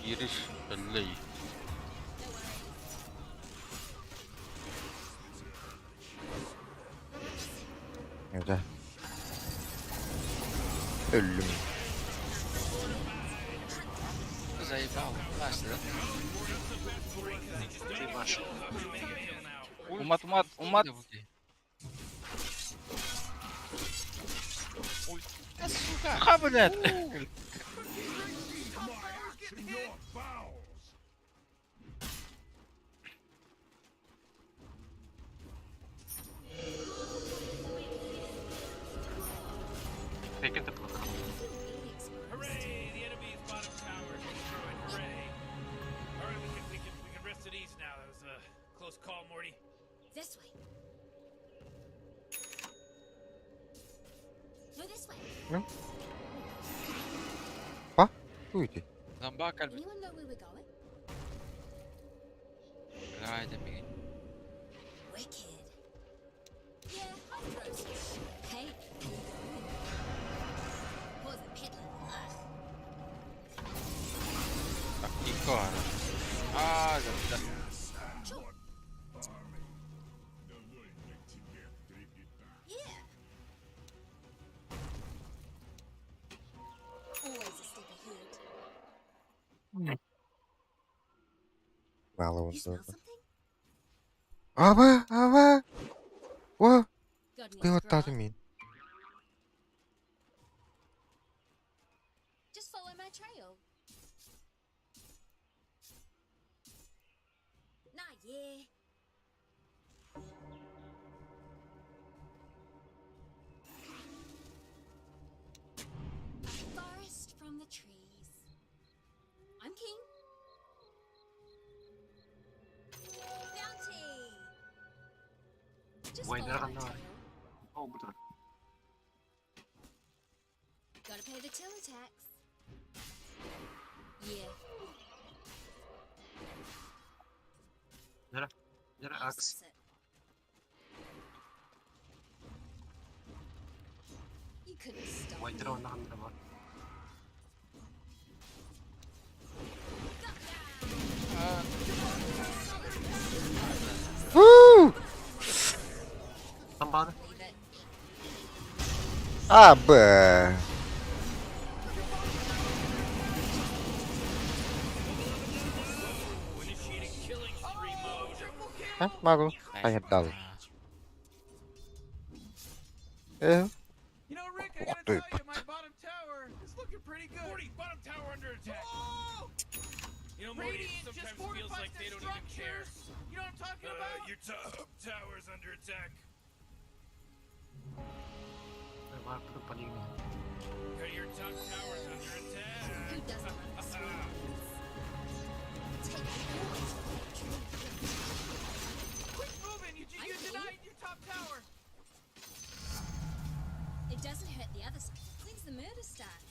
Кириш, өллөй. Жа. Өллүм. Заебал. Классно, да? Умат, умат, умат. Ой, да сука! Ха, блядь. Hooray! The enemy's bottom tower is destroyed. Hooray! All right, we can rest at ease now. That was a close call, Morty. This way. No, this way. Па? Уйди. Зомбак альбит. Anyone know where we're going? Давайте, беги. Wicked. Yeah, I'll throw some. Hey, how you going? Poison peddler. Ugh. Так, Икар. А, да, да. Sure. Yeah. Always a step ahead. Мало You smell something? Аба, аба. О, Got any ты вот grub? тады мин. Just follow my trail. Nah, Yeah. A forest from the trees. I'm keen. Bounty! Just follow Убайдара my ханна бар? trail. Оо, бу турар. Gotta pay the tiller tax. Yeah, Дьэрэ, дьэрэ I'll акс. suss it. You couldn't stop Убайдара me. онно ханна бар? Уу! Там бааны. Leave it. А, Б. Initiating killing spree mode. А, могу. Хайдал. Э, You know, Rick, I Ух gotta ты, tell you, my bottom tower is looking pretty good. Morty, bottom tower under attack. Oh! You know, Morty, it Radiant just sometimes feels fortified like their they don't even care. structures. You know what I'm talking about? Your top tower's under attack. Баар панигни. Your top tower's under attack. Who doesn't love a sweet Take all to that tree. Quick moving! You, you I'm keen. denied your top tower. It doesn't hurt the other side. When's the murder start?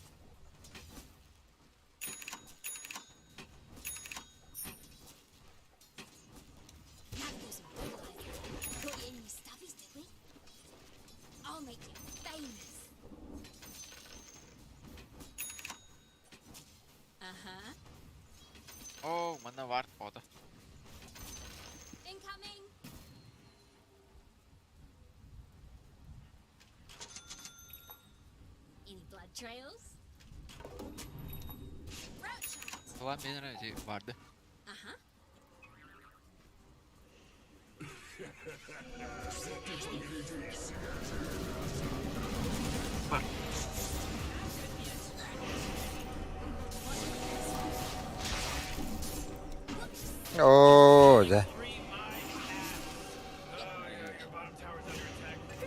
Now to do some brutalizing. Got you any new stuffies, did we? I'll make you famous. Uh-huh. Оо, манна ward боодо. Incoming! Any blood trails? Route shot! Тула мен эти ward. Uh-huh. Бар. Оо, за.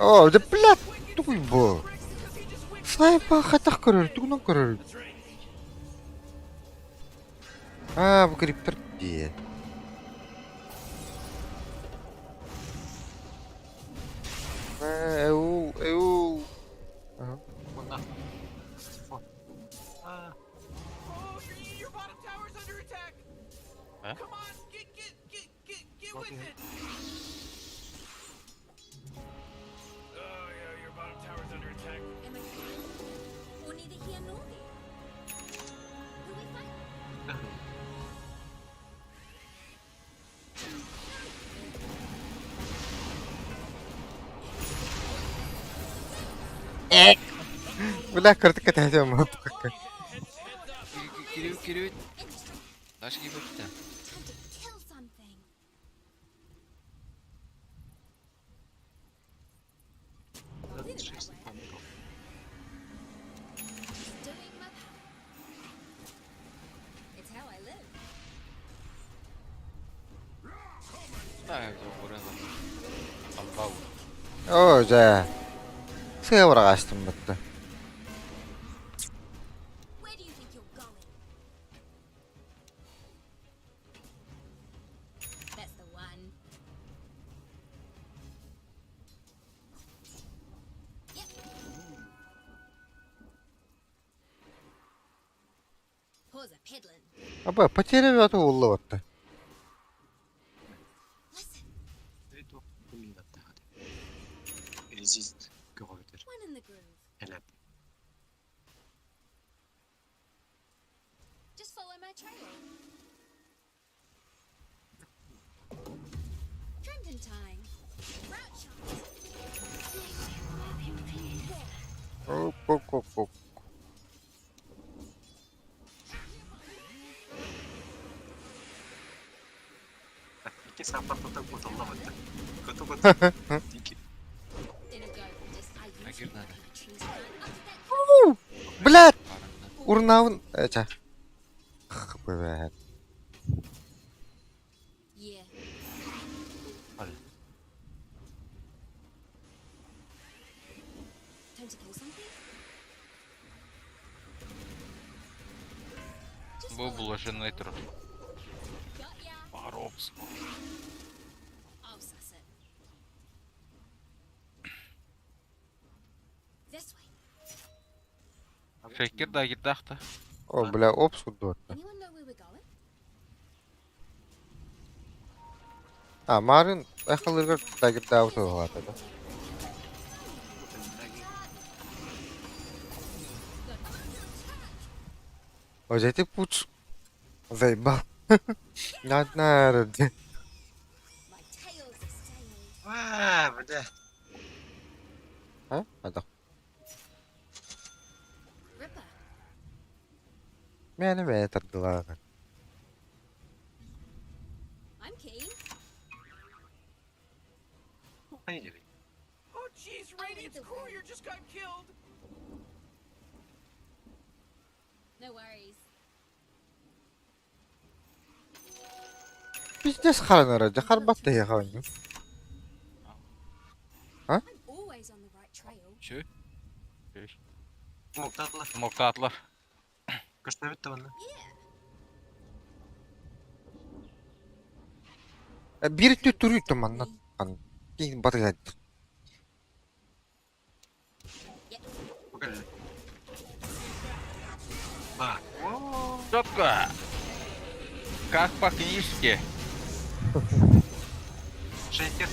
Оо, да блядь, тугуй бо. Снайпа хатах көрөр, тугунан көрөр. Аа, бу криптер дии. Эу, эу. Ага. Манна. Фо. Аа, Oh, your, your bottom tower's under attack. Huh? Come on, get get get get get with Okay. it. Oh yeah, your bottom tower's under attack. Am I keen? Or neither here nor there? Who we fighting? Бля, картка тахтам. Кирүү кирүү. Наш кибертэй. Time to kill something. это шесть помню. Just doing my part. It's how I live. Таа зөвхөн. Албау. Оо, за. Сэвэр гаастан батта. Where do you think you're going? That's the one. Yep. Pause a peddling. Аба, потеря ата улла батта. Listen, Это уминаттаа. Resist көҕөтөр. one in the groove. Элэп. Just follow my trail. Trimmed in time. Route shot. Оп, оп, оп, оп. Ики саппортта куталла батта. Көтө көтө. Дики. In a go. Just I usually Агир надо. work in the trees behind. Up at that Блядь! Урнаун. Э, ча. Бля. Yeah. Блаженный турар. Паропс. Шейкер да кирдаах да. О, бля, опс курдук. А, Марын эхалыргар дагердаабыт уһаата да. О, эти пуч заебал. Надо, надо. А, бля. А? А, да. Мени мени тардылаан. I'm keen. Oh jeez, Radiant's courier just got killed. No worries. Пиздец харанара, жахар батта яхааню. А? I'm always on the right trail. Şu. Смоктатлар. Смоктатлар. Көстөбүт да манна. Бир түттүрү манна. Кин батыга. Ба. Четко. Как по книжке.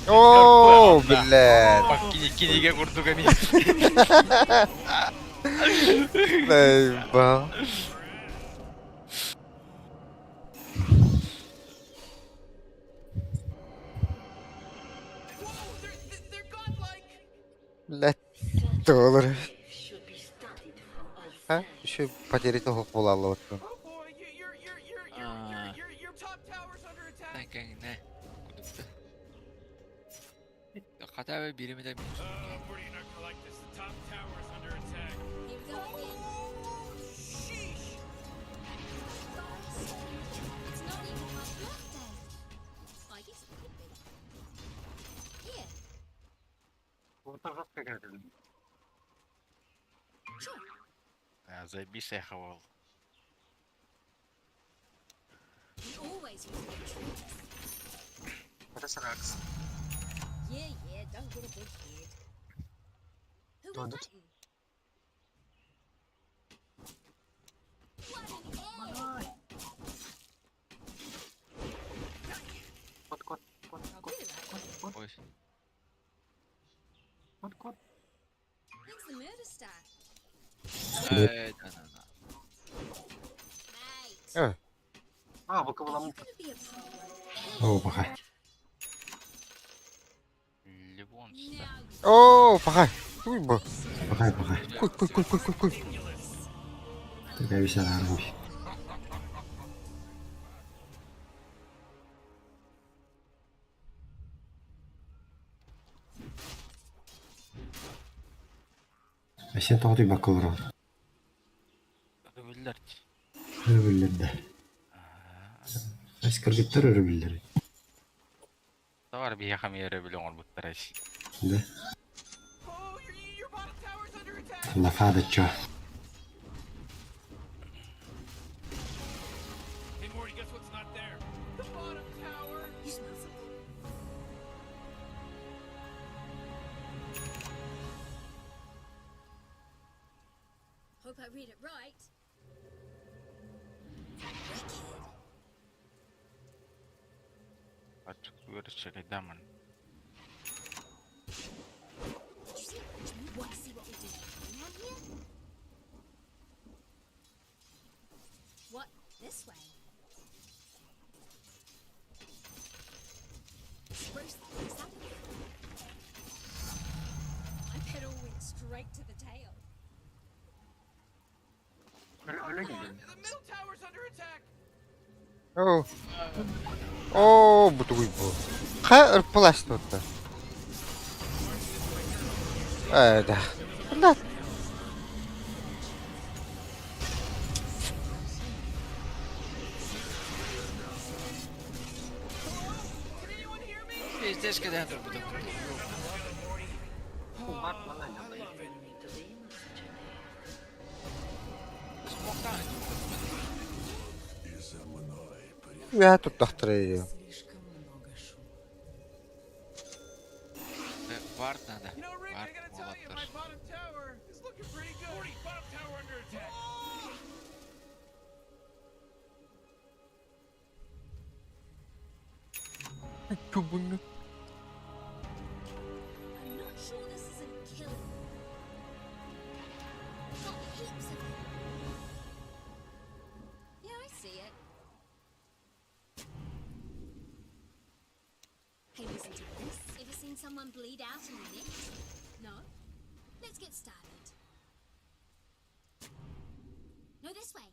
О, блядь. По книге курдуга ми. Заебал. Блядь, доллары. А? Еще потерять того була вот. Ne? Kudupta. Хата бе бириме де It's not even my birthday. I guess it could be. Yeah, Вот жестко играть. А, Заебись я хавал. we always use the tricks. Это Саракс. Yeah, yeah, don't get a big head. Who we Ладно. fighting? What an egg! Кот, кот, кот, кот, кот, кот, Ой. кот, кот. When's the murder start? Эй, да, да, да. Mate, А, выколом. gonna be a problem. О, пахай. О, пахай. Туй бу. Пахай, пахай. Куй, куй, куй, куй, куй, куй. Такая вся армия. А сен тоғды бакалавр. Өрөбүллэр. Өрөбүллэр да. Аскаргыттар өрөбүллэр. Тавар биһиэхэ эмиэ өрөбүл оҥорбуттара ис. Да. Лафада чё? Hey, Morty, guess what's not there? The bottom tower. You smell something? Hope I read it right. Wicked. Ачык чекайдамын. Did you see a Do you want to see what we do around here? What? This way? Spruce the place up a bit. My pedal went straight to the tail. The middle tower's under attack. О. О, бутуй бу. Ха, плащ тут. Э, да. Блядь. Пиздец, когда я буду. Үөһэ турдахтара дии. Вард надо. Вард, молоттор. Күбүҥҥэ. I'm not sure this isn't killing. Got heaps of it. Yeah, I see it. Hey, listen to this. Ever seen someone bleed out in the neck? No? Let's get started. No, this way.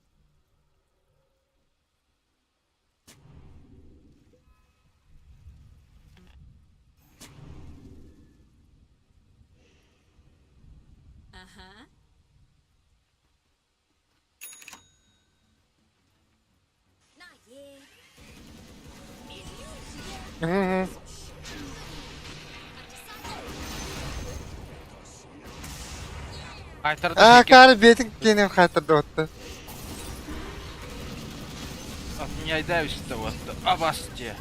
Uh-huh. Not yeah. Аа, каар бетин кенем хатырды отты. От меня и давишь-то вот. Абасте.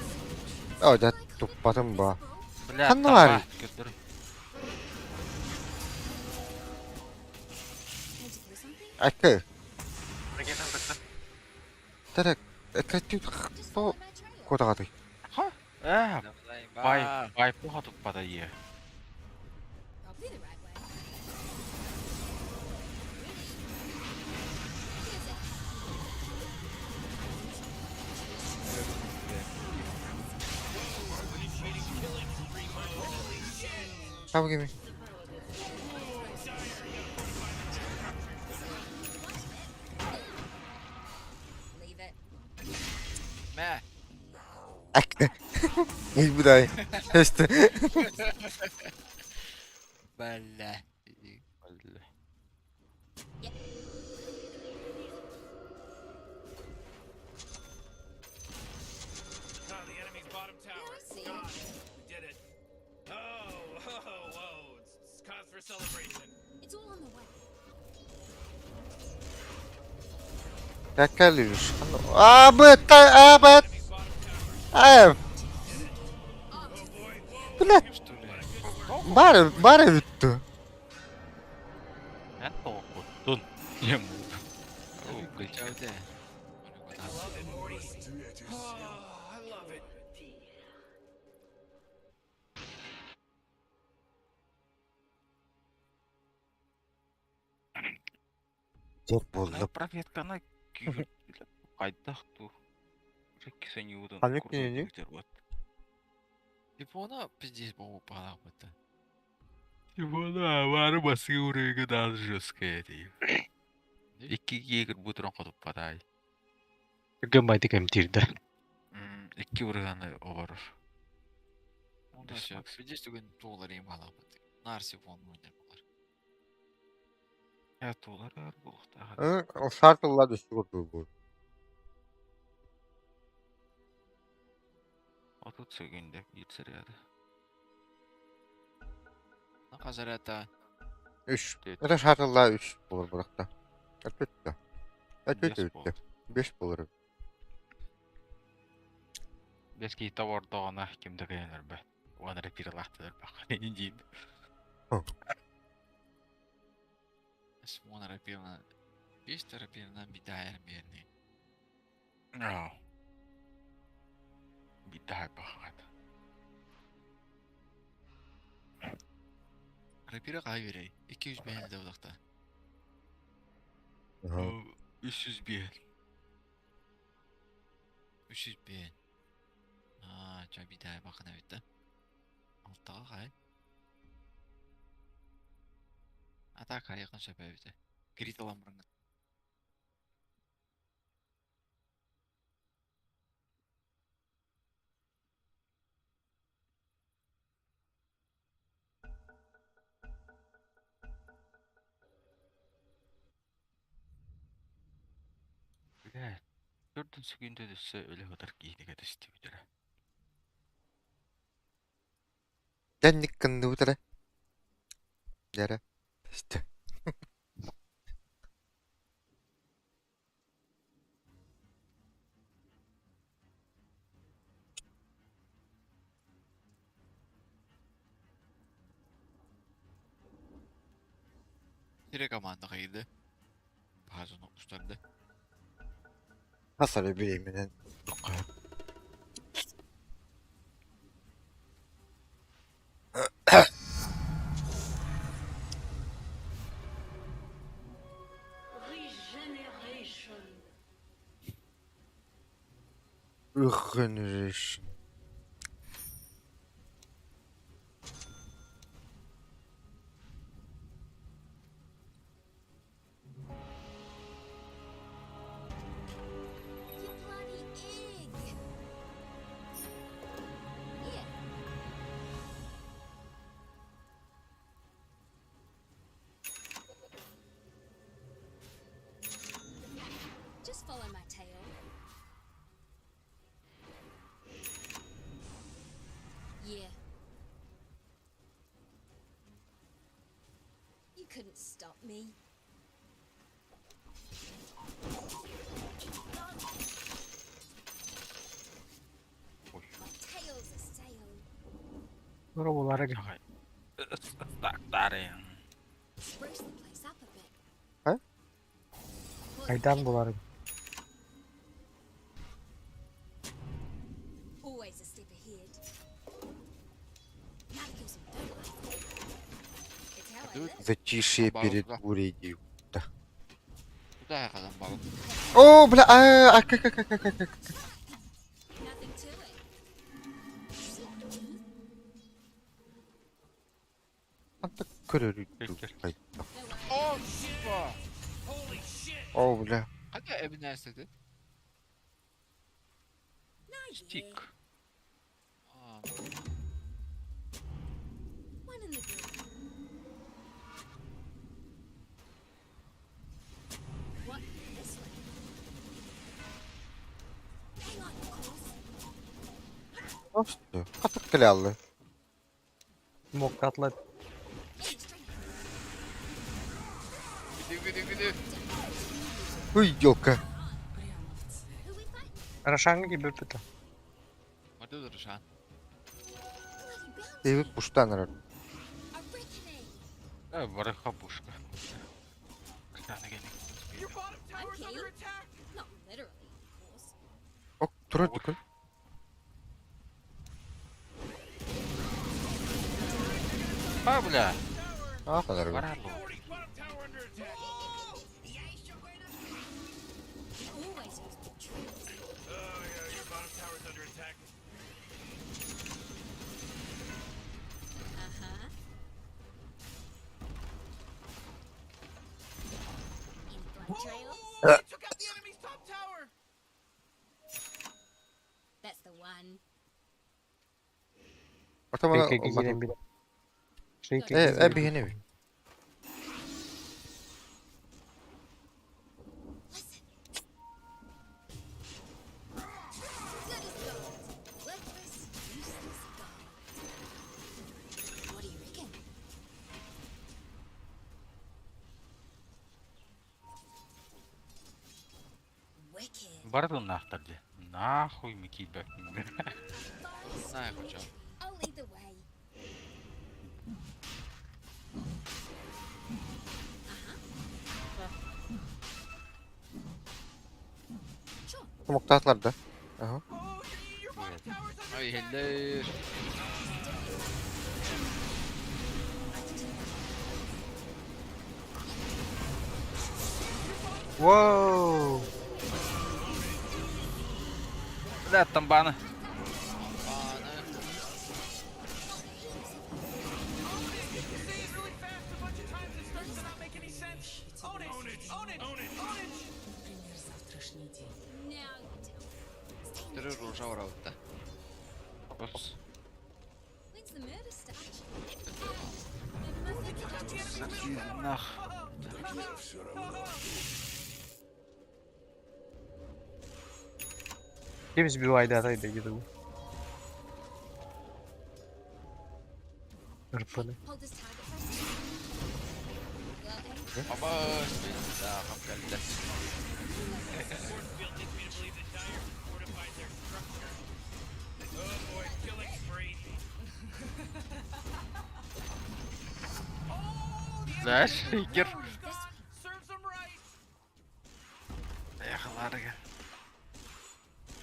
О, дьэ туппатым бо. Бля, Ханна баарый? Акы. Тарак, экратив то куотаҕатай? Ээ, бай, бай пуха туппата дии. How give me? Мэ. Будай. Эсте. Бля. The enemy's bottom tower. Got it. We did it. Oh, whoa, whoa. It's cause for celebration. It's all on the way. Какалюш. А, бета, а, бет. А. Бля. Бары, бары бүттү. Эн тоҕуккуттун. Ем. I love it. Жок болду. Проветканы хайдах ту. Кисенюдун. Ханнык кинини? Япона пиздец по палапата. Типа бары басы урыгы да жесткая дии. Икки егер бутрон хотуп падай. Түргэн байдык эмтиирдэ. Икки урыганы оборор. Пиздец түгэн туолар им палапата. Нар сифон муйнар булар. Я туолар ар буохтаах. Шартылла түстү курдук бу. Отут сөгүндэ биир сэрээдэ. Хазарата. Үш. Это шартылла үш болор буракта. Өтөттө. Өтөттө. Беш болор. Бес кийта ордоҕуна ким да кыйан өлбөт. Уон эрэ пиралаахтылар бак. Диин. Смон рапирна. Беш рапирна бидайр берни. Аа. Бидай бахат. Рапира кай берей? 200 бен де удакта. 301. 300 бен. Аа, жа бидай бакына бит да. Алтага кай. Атака якын шапа бит. Крит алам бұрын. Бля. Төрдүн сөгүндө төссө өлө хатар киһинигэ түстүбүтэрэ. Дэнник кынныбытара. Дәрэ. Истэ. Direkt команда кайды. Базаны устарды. Хас эрэ бириэмэнэн Regeneration. You bloody egg! Yeah. Just follow my tail. Yeah. You couldn't stop me. My tail's a sail. Роболара Так, Spruce the place up a bit. А? Айдан булары. Always a step ahead. Now to kill some fertilizer. It's how I live. Затишье Барон перед туда. бурей. Да. Куда я кадам барон? О, бля, а, а, как, как, как, как, как. Nothing to it. Антак көрөр. О, сука! О, бля. Хотя эбинес это. Стик. А, One in the group. What? This way? Hang on, of course. Что? Хатык кэлэ Моккатлар. Гүдү гүдү гүдү. Ой, ёлка. Рошанга кибер пыта. Марды Рошан. Дэвид пуштан Барыха пушка. Your bottom tower's under attack. Not literally, of course. Ок, турар дүкүн. А, бля. А, ханар. Барарлу. Always use the tricks. Oh yeah, your bottom tower's under attack. Uh-huh. Any blood trails? They took out the enemy's top tower. That's the one. Атамана. Шейке кигирен бile. Шейке Э, э, бигене. Good as gold. Worthless, useless gold. What do you reckon? Wicked. Бардын нахтарды. Нахуй ми кидбэк. Знаю хочу. I'll lead the way. Uh-huh. Sure. Муктатлар да. Ага. Ай, хеллер. Воу. Бля, там баны. Say it really fast a bunch of times. It starts to not make any sense. Own it. Own it. Own it. Own it. Now you tell me. Stay in the Түрү trees. Рожа ораута. Ус. When's the murder start? Нах. Кем сбивай да тай да гиду. РПН. Hold this target for a second. Got any? Аба, да, капкалда. Force field leads me to believe that Dire fortified their structure. Oh boy, killing spree. Знаешь, Шейкер.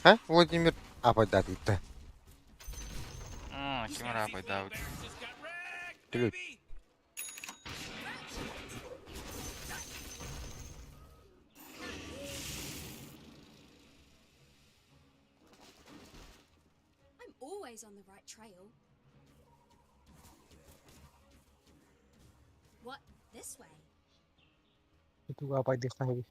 Ха, Владимир апайдаатыйда. Ким эрэ апайдаабыт. Түлүт. I'm always on the right trail. What? This way? Туга апайдыахтаах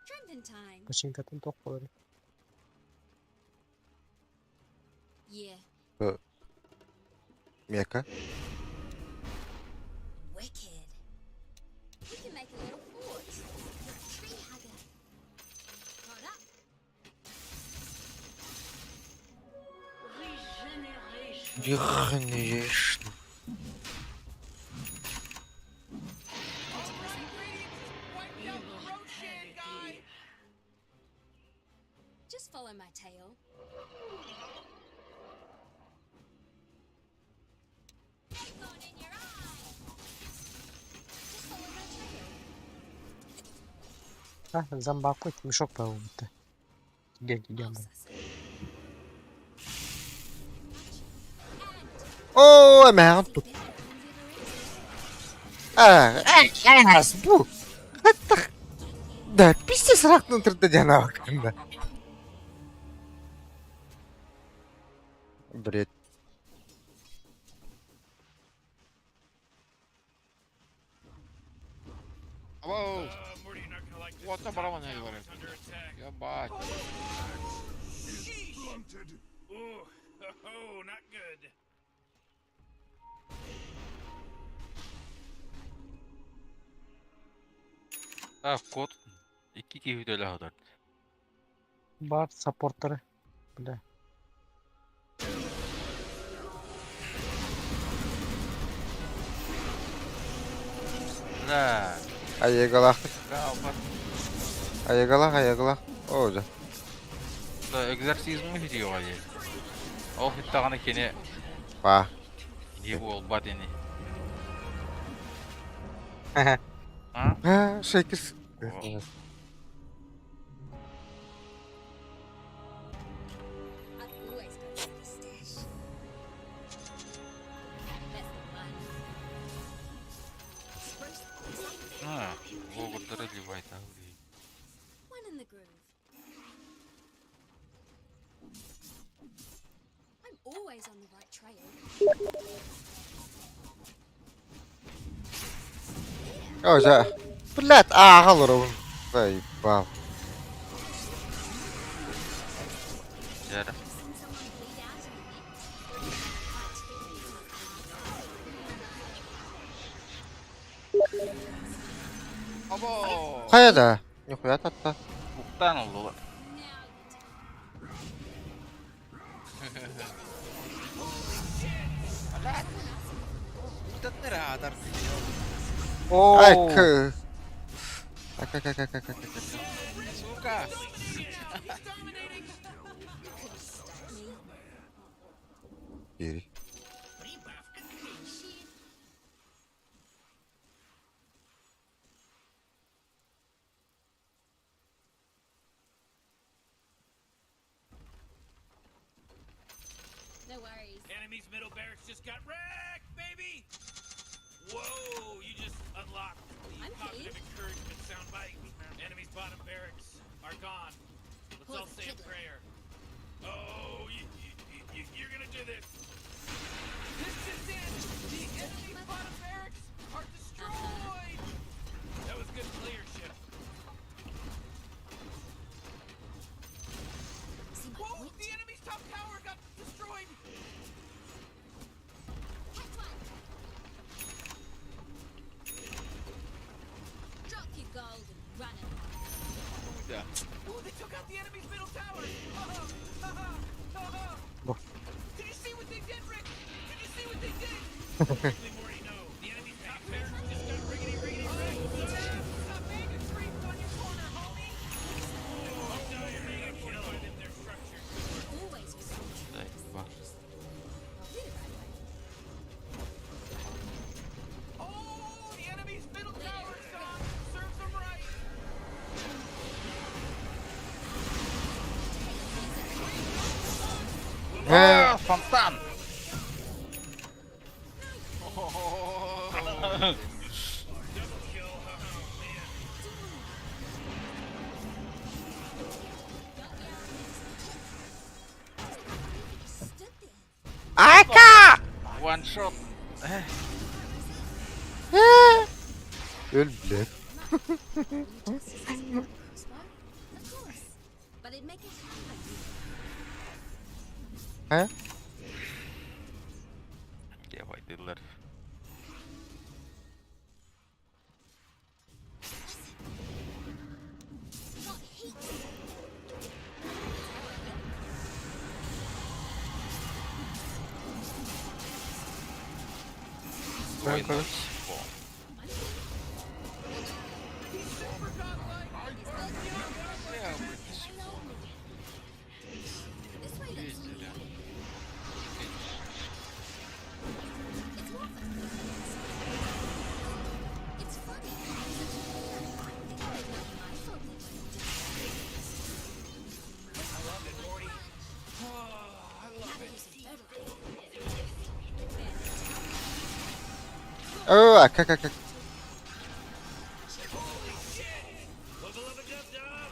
Tramping time. Бачыыҥкатын туох буоларый? Yeah. Мека. Wicked. We can make a little fort. Tree hugger. Caught up. Конечно. Wiped out the Roshan guy. Just follow my tail. Acorn in your eye. Just follow my trail. А, зомбакой мешок по-моему. Гигантом. О, мään тут. А, а, бу. Да, пиздец ракнун турда жанабакында. Бред. Абау! Уотта бараман говорит. Ебать. Ooh, oh, not good. А, кот. Икки киһи төлө хатар. Бар саппорттары. Бля. Да. Айыгалах. Да, бар. Айыгалах, айыгалах. О, да. Да, экзорцизм видео али. Ол хиттаганы кене Па. не болбат ини. А, А? шейкерс. I've always got a stash. That's the one. Spruce А, логурдары ливайт. One in the groove. I'm always on the right trail. О, да. Блядь, а, галуру. Заебал. Жара. Seen someone bleed out in the Або! Хайа да. Нихуя татта. Уктан олду. Ай, к. Ай, к, к, к, к, к, к, к. Сука! Бери. No worries. Enemy's middle barracks just got wrecked, baby! Whoa, you just unlocked the I'm positive encouragement soundbite. Enemy's bottom barracks are gone. Let's all say a prayer. Oh, you're gonna do this. This just in. The enemy's bottom barracks are destroyed. That was good playership. See my Whoa, point? the enemy's top tower got destroyed. Catch one. Drop your gold and run it. Да. Ooh, they took out the enemy's middle tower. Ha ha ha ha. Бо. Did you see what they did, Rick? Did you see what they did? Quickly, Morty, no. The enemy's top barracks just got riggedy riggedy wrecked. Got mega creeps on your corner, homie. Oh, no, you're gonna kill them. Their structures. Always respect. Заебал. I'll do the right way. Oh, the enemy's middle tower is gone. Serves them right. А, фонтан! Ака! One shot. Өл, блядь. Of course. But it'd make a hell of a Э? Я вайдылар. Got heat. Двойной сифон. This way looks Видели. It's more fun. It's funny. I think it was my fault that you I love it, Morty. Oh, I love it. Оо, ака ака ака. Wubba lubba dub dub.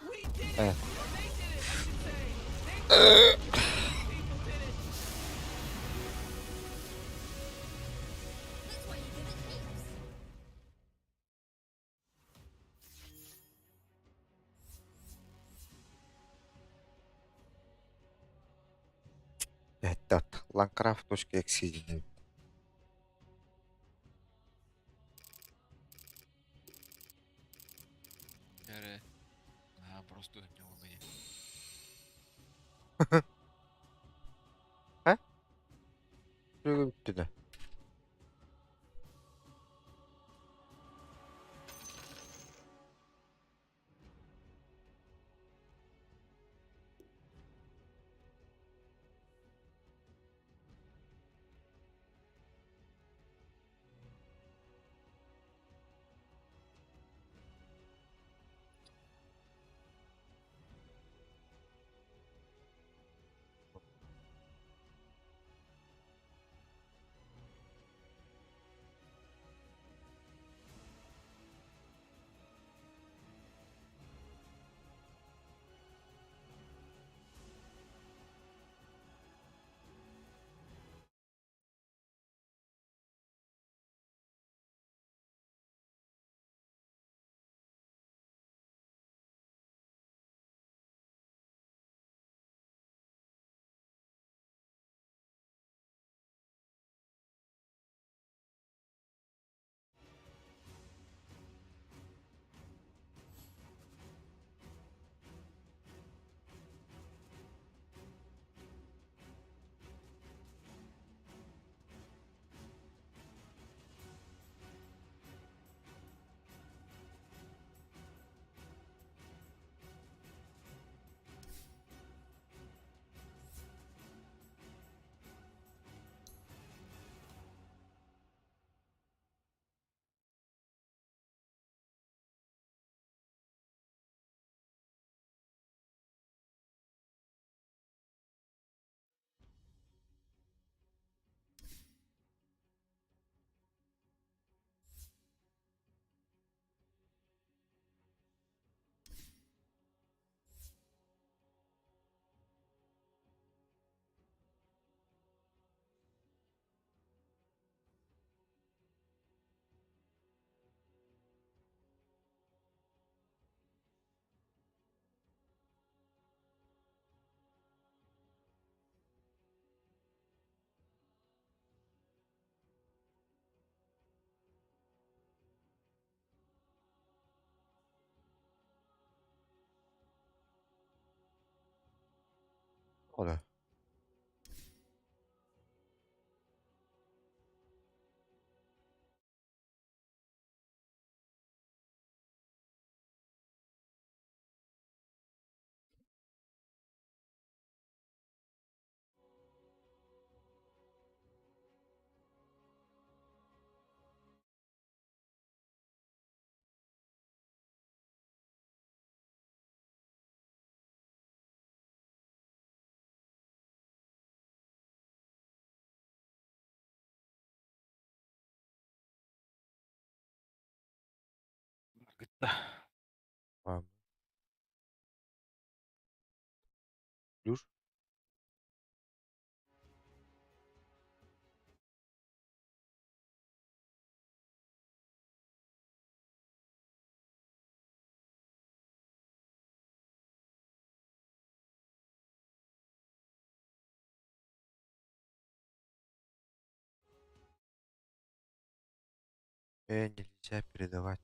We did it! Э. Or they did it, I should say! They did it! People did it! That's why you give it heaps. Этот Landcraft.exe диэн. Бәрі. А, просто не олы. А? Бүттү да. Ола. Плюс. Нельзя передавать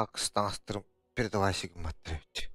Акс таҥастарын передавайся гымматтар эбит.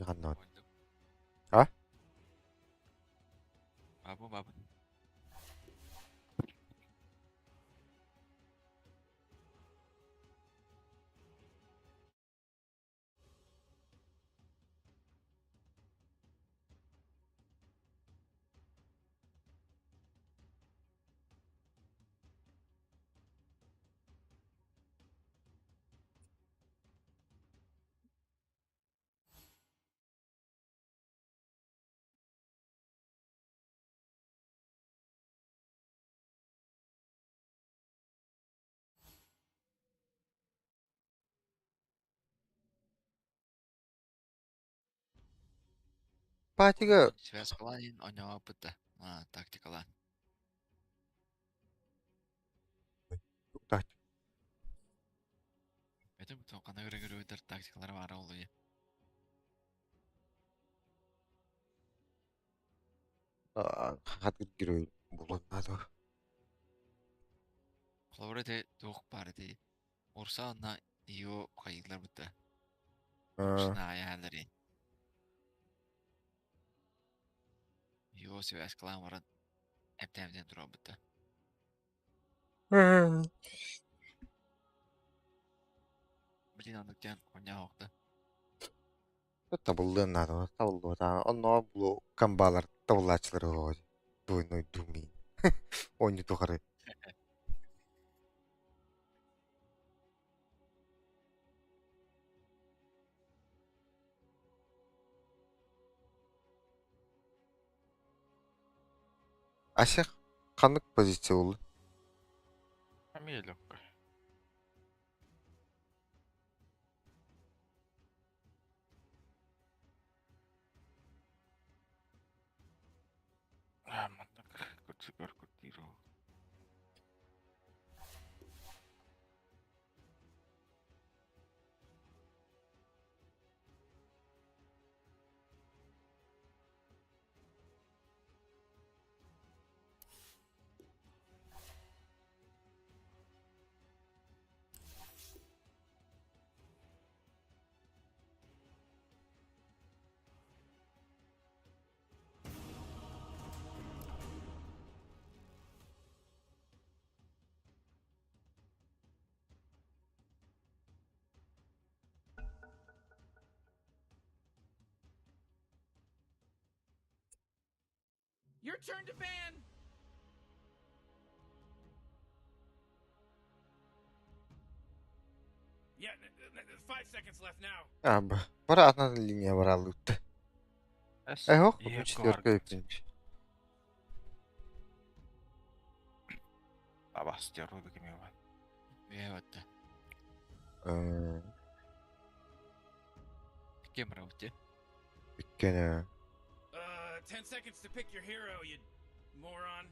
Ханна А? Бабы бабы. Патига Связь планин, у него опыта. А, тактикала. Так. Это тоқана көрө тактикалар бар ол Хат герой булан надо. Холобур эти туох баар эти Урса онно ио хайыылар бутта. Урсана аяалары. Ио связкалаан баран эптээбитин туруорбутта. Блин, оннук диэн оонньоохта. Табыллыан наада, табыллыа. Онно бу камбалар табыллааччылар оҕо двойной думин. Ойну тухары. Ася ханнык позиция ол? Фамилия легкая. А, маннык көрсүгэр квартира. Your turn to ban. Yeah, 5 seconds left now. А, бара одна линия баралыытта. Эхох, четверка эппин. Абастер рубиками бар. Бэватта. Кем работе? Иккene. 10 seconds to pick your hero, you moron.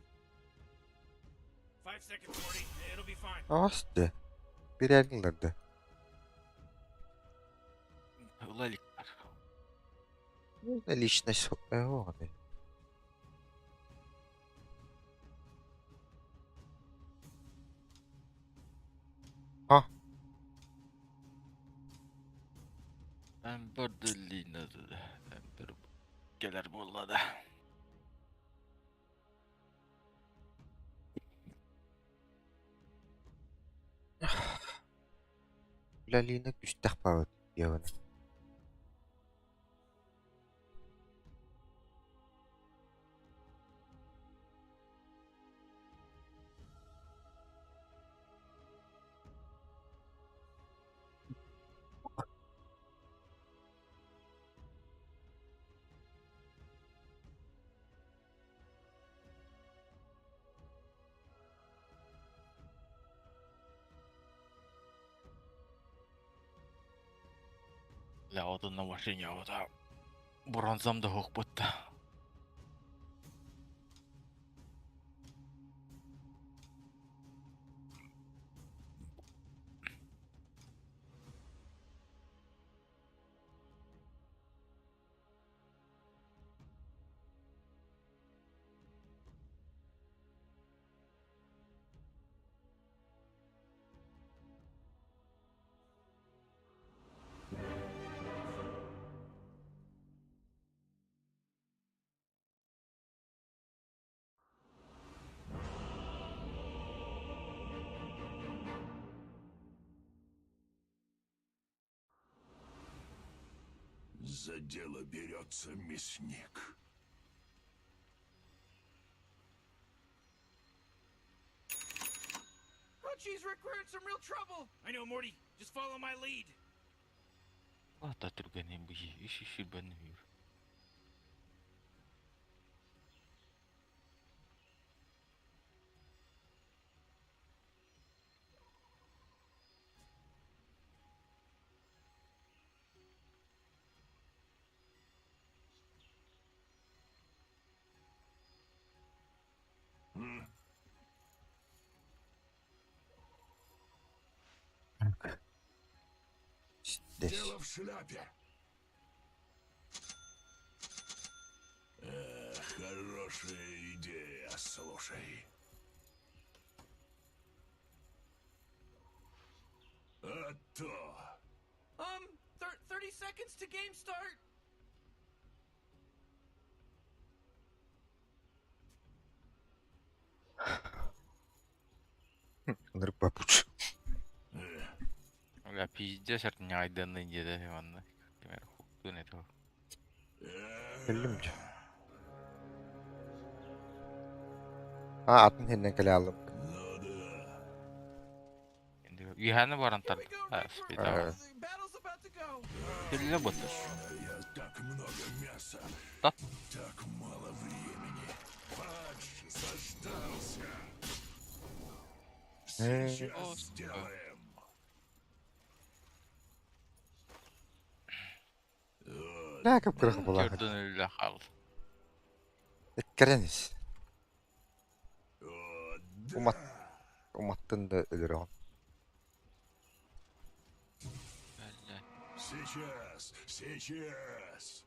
5 seconds, Morty. It'll be fine. Асты. Бирердилерdi. Лалик. Личность эхох. Ha. Ember dedi. Ember gelir bulladı. Үлэлиини күстэх баҕат диэҕин. Ля одын на машине ода. Бронзам да хоқ бұтты. За дело берется мясник. Oh, jeez, Rick, we're in some real trouble. I know, Morty. Just follow my lead. Ата түргэнэ бу иш иш бэн юр. Дело в шляпе. Эх, хорошая идея, слушай. А то. 30 seconds to game start. Ынырык папуч. Бля, пиздец, не айданны деді ванна. Кемер хуктун это. Кэллим дьэ. А атын хиннен кэлэ алым. Үйхәні баран тар. А, спида. Келле бұтты. Так много мяса. Да. Так мало времени. Патч заждался. Сейчас сделаем. Наа кып кырах булаха. Көрдін өлі қал. Эккеренис. Умат уматтын да өлөрөҕүн. Сейчас, сейчас.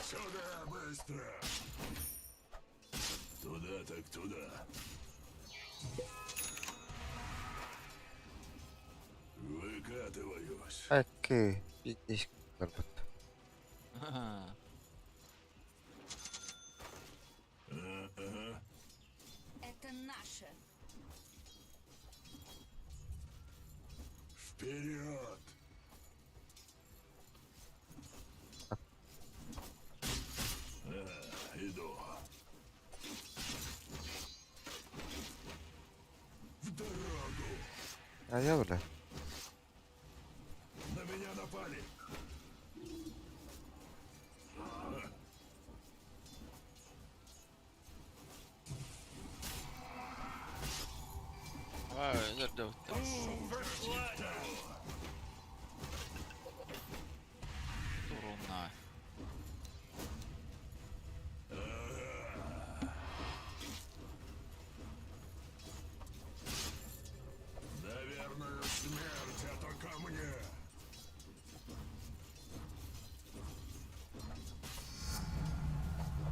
Сюда, быстро! Туда так туда. Выкатываюсь. Окей. Здесь барбат. Ага. Ага. Это наше. Вперед! Иду. В дорогу! А я бля. На меня напали! First blood. Турунна. Наверное, смерть это ко мне!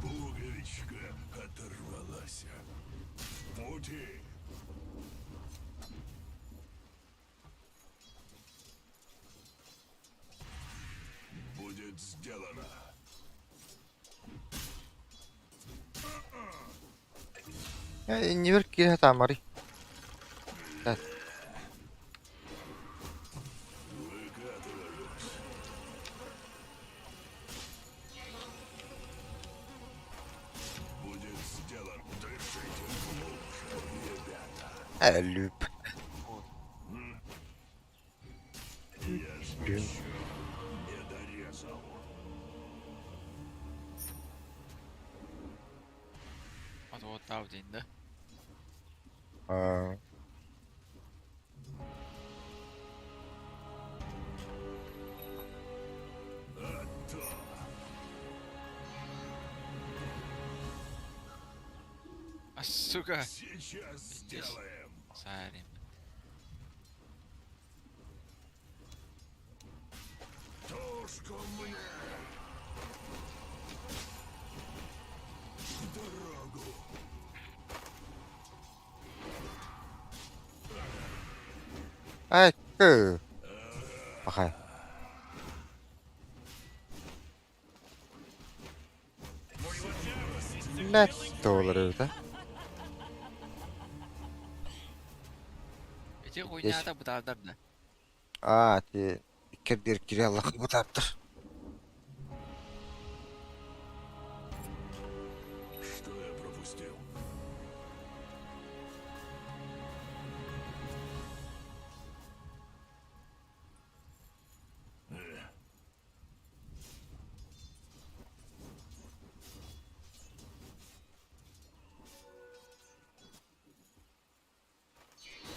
Пуговичка оторвалась. В пути! Будет сделано. Не бер киһи тамари. Так. Выкатываюсь. Будет сделан. Дышите глубже, ребята. Лүп. Я ж еще не дорезал. Вот вот тав день, да? А, А то. А сука! Сейчас сделаем. Сарим. Тушку мне. В дорогу. Ай, кы. Пахай. Блядь, доллары, да? Эти хуйня-то бутардар да. А, ти кирдир кире Аллах бутаптыр. Что я пропустил?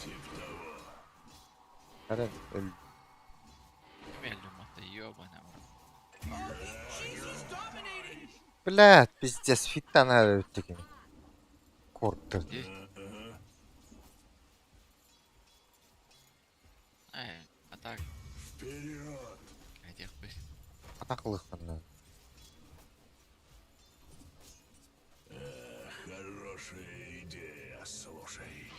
Тип того. Хара, өл. Мелюмата, ёбана. Jesus dominating! Блядь, пиздец, фиттан өттеген. Коркту. Эй, а так, Вперед! этих бы. Атақылықпын. Хорошая идея, слушай.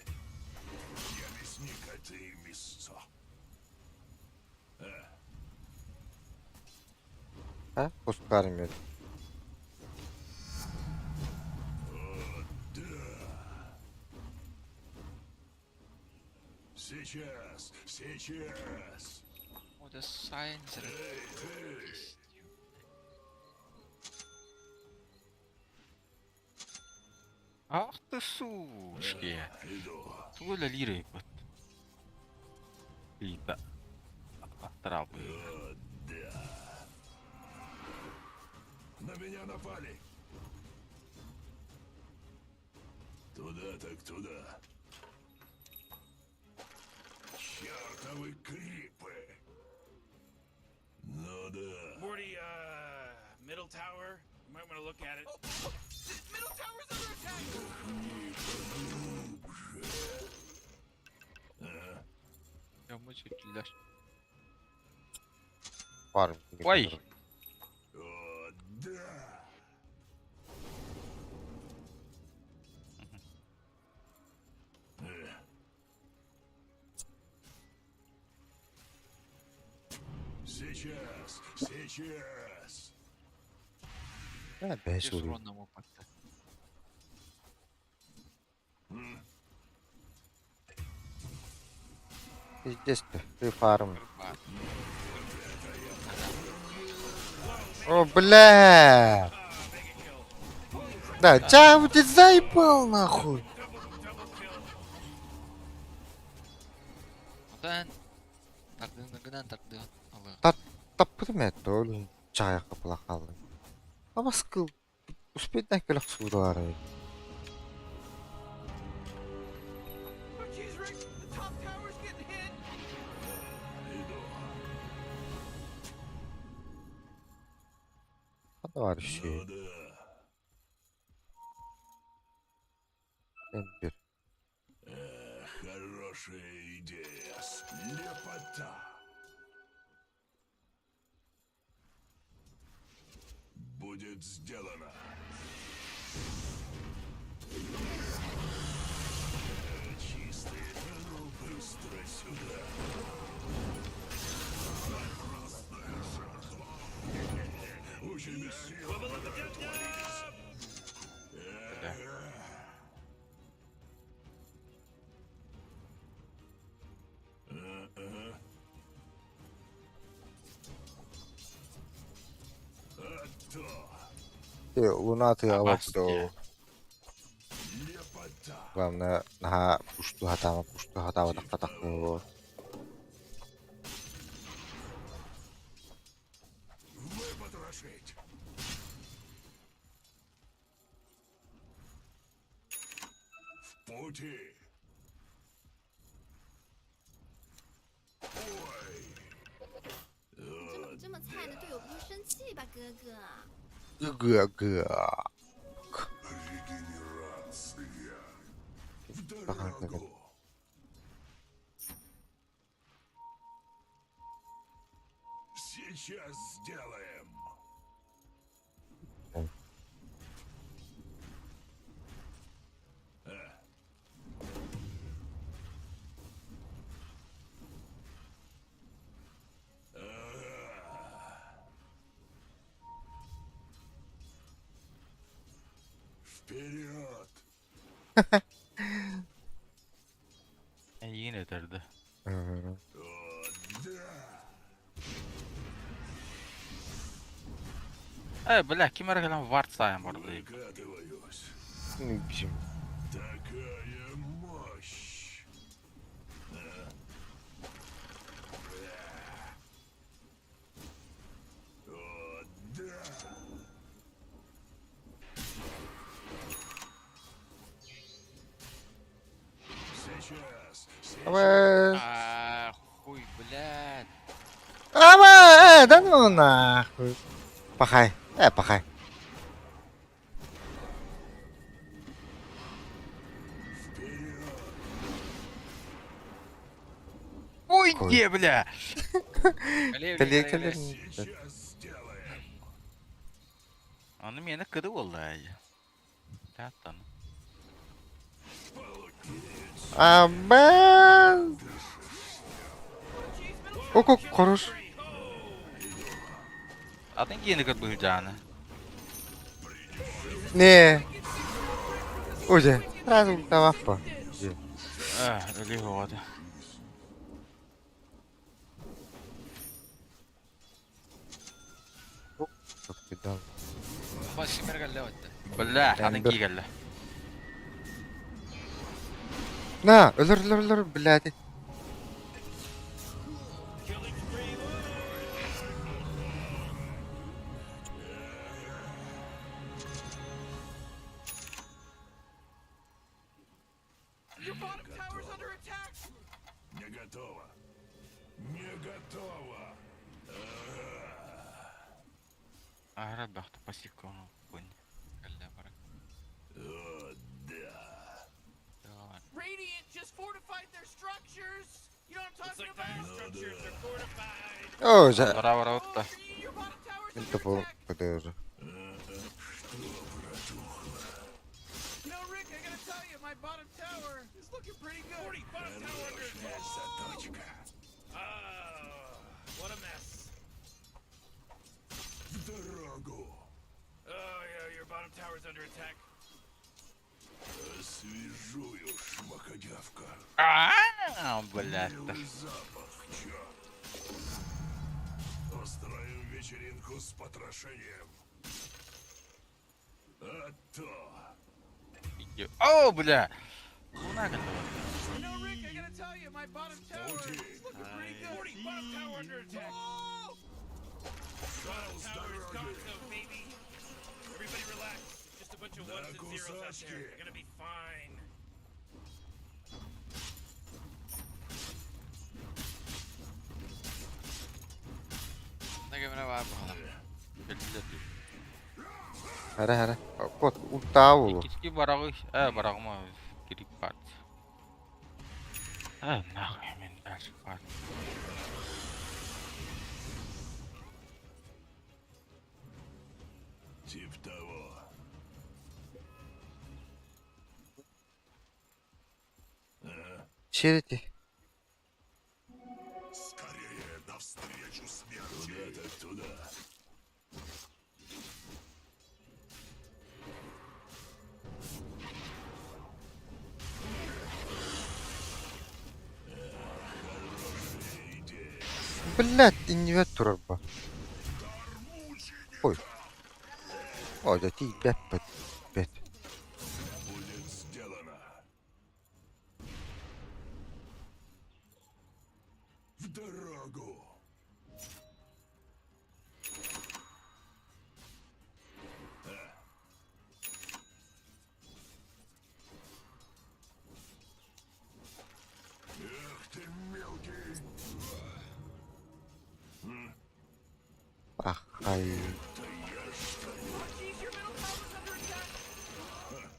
Я мясник, а ты мясцо. А? Пускарым еді. О, да. Сейчас, сейчас. О, да сайенсер. Эй, ты! Ах ты сучки. Иду. Тула лиры вот. Лита. Травы. О, да. На меня напали. Туда так туда. Чертовы крипы. Ну да. Morty, middle tower. You might want to look at it. Middle tower's under attack! Поглубже. А? Я мучительно. Бар. Ой. О, да. Сейчас, сейчас. А, бәш Без өлі. урона мог как-то. Пиздец ты, ты фарм. О, бля! Да, ча, ты заебал нахуй! Онтон тардыгынан тардыгын алыах. Таппытым это, ол чайка плохала. А баскыл, успеть на келек суудалары. Oh jeez, Rick, the top tower's getting hit. Товарищи. Эмбер. Хорошая идея. Слепота. Будет сделано. Чистые, а ну быстро сюда. Красная жертва. У тебя силы отвалились. Ага. А то. Ты луна ты Абасти. Лепота. Главное, наһаа пушту хатаама, пушту хатаабатахха тахтыы Выпотрошить. В пути. Ой. 这么这么菜的队友不会生气吧，哥哥？ 哥哥。 Регенерация. В Ага, дорогу. Сейчас сделаем. О. А. Ага. Вперед! Эйигин өтөрдө. Мгм. О, да! Э, бля, ким эрэ кэлэн вард саайан барда. Выкатываюсь. Ну, бежим. Такая мощь! А? О, да! Сейчас! Сейчас! Давай. А, хуй, блядь. Ама, да ну нахуй. Пахай. Пахай. Вперед! Ой, Ой. не, бля! Кэлиэ, Кэлиэ, кэлиэ, кэлиэ. Сейчас сделаем! Аны мени кыды болла. Таттан. Получить! Аба. О, как хорош. Атын киһини кырбыыр дьааны. Не. Уже. Сразу таваппа. Э, өлүү хоҕото. Как ты дал. Бас ким эрэ кэллэ бытта. Бля, атын Эмбер. киһи кэллэ. На, өлөр, өлөр, өлөр, блядь. Killing spree. Your bottom tower's under attack. Не готово! Не готово! Ага. Аһара бахта пассивка ону бун. Кэллэ бара. О, да! Давай. Radiant just fortified their structures. You know what I'm Looks talking like dire about? structures are fortified. О, за. Бара бара отта. Your bottom tower's Это under был attack. когда уже. Что протухло? You know, Rick, I gotta tell you, my bottom tower is looking pretty good. 40 bottom tower under Хорошая attack. заточка. Oh, what a mess. В дорогу! Oh yeah, your bottom tower's under attack. Освежую, шмакодявка. Аа! А, блядь. Милый запах, черт. Устроим вечеринку с потрошением. А то. О, бля! Луна готова. You know, Rick, I gotta tell you, my bottom tower is looking pretty good. 40 bottom tower under attack. Oh! Bottom tower is gonzo, baby. Everybody relax. It's just a bunch of ones and zeros out there. You're gonna be fine. Näkeminen vähän pahalla. Хара хара. Кот ультаа болу. Кички барагы, э, барагыма кирик бар. А, нахуй мен дальше бар. Тип того. Черити. Скорее навстречу смерти. Туда так туда. Блядь, иннибэт турар ба. Ой. Ой, да ти бэт бэт. Бэт. Будет сделано. В дорогу. Эх ты мелкий. Ах, ай. Jeez, your middle tower's under attack.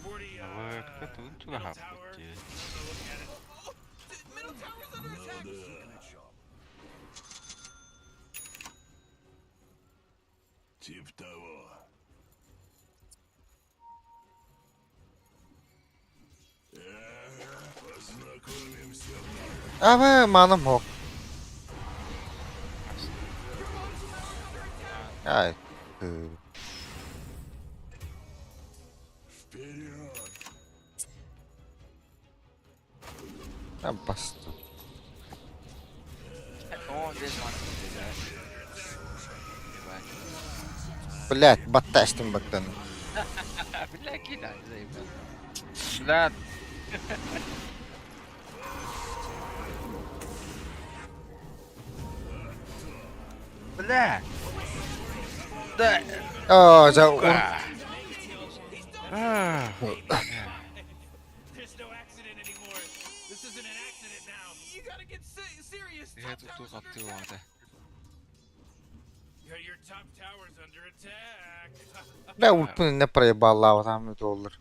Morty, Вот, это middle лучше tower. хапать. Go look at it. Oh, middle tower's under attack. Тип того. Эх, Познакомимся. Ама маным хок. Ай. Э, Вперед! А басты. Oh, this one. Блядь, баттастым баттан. Бля, кидай, заебал. Бля, бля. Да. А, за Сука. А, There's no accident anymore. This isn't an accident now. You gotta get serious. Я Top тут tower's under тух attack. аптыы Yeah, your top tower's under attack. Бля, ультун не проебала, там доллар.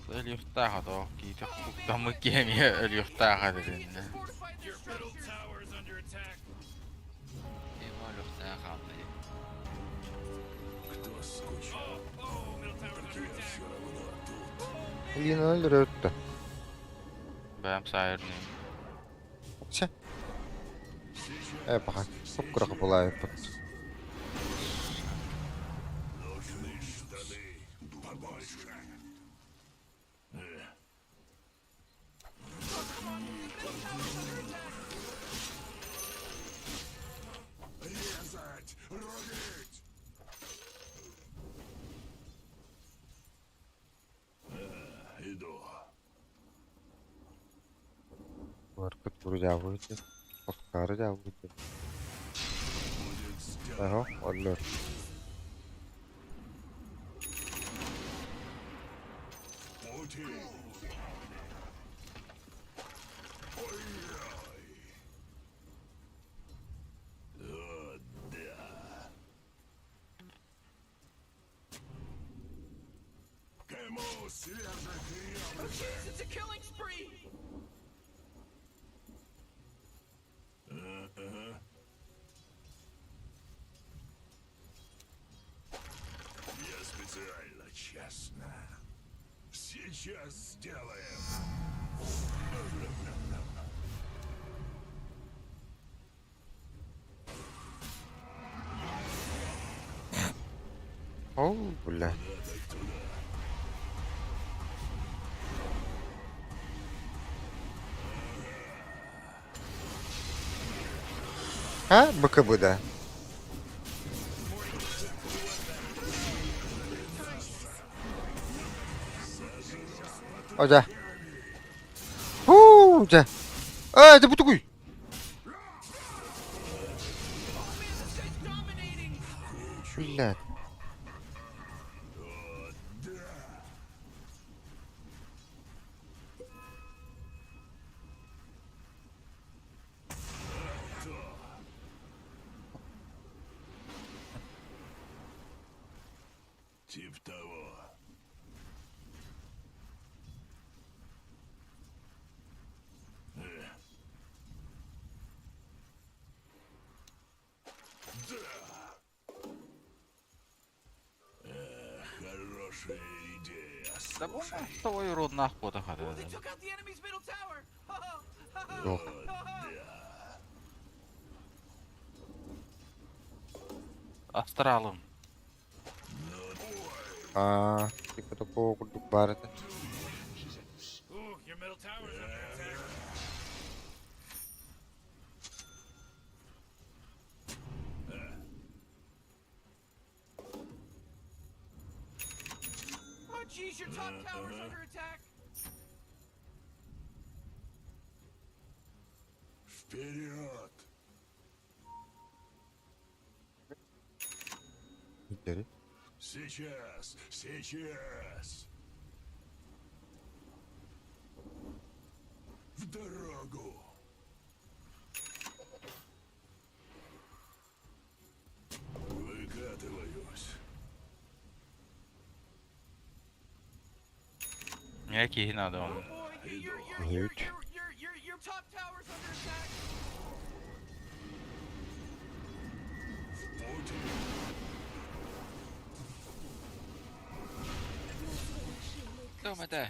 Өлүөхтээх атоо киити куктаммыт киһи эмиэ өлүөхтээх этилиннэ. Fortified their Your middle structures. tower's under attack. Кто скучал? Oh, oh, middle tower's Так under я attack. все равно тут. Лина өлөрөттө. Бэм сайырны. Чэ. Э, баха. Куккурах булай бут. Нужны штаны побольше. Резать! Рубить! А, Иду. Баркыт буржабыты. Оскары жабыты. Будет сделано. Ахо, оллор. Пути. Ой-ой. О, да. Кому свежих Oh, ребрышек? jeez, it's a killing spree. Ага. Я специально, честно. Сейчас сделаем. О, бля. А, БКБ, да. О, да. Уу, дьэ. Ээ, дьэ бу тугуй? Блядь. Тип того. Да. Хорошая идея. Да бу твой род нахуй да хата. Ох. Астралым. Аа, типа такого курдук баар этэ. Ooh, your middle tower's under attack. Oh jeez, your top tower's under attack. Вперед! Бүтэри. Сейчас! Сейчас! В дорогу! Выкатываюсь. Мне киһи надо он. Үт. Your top tower's under attack. Кто это?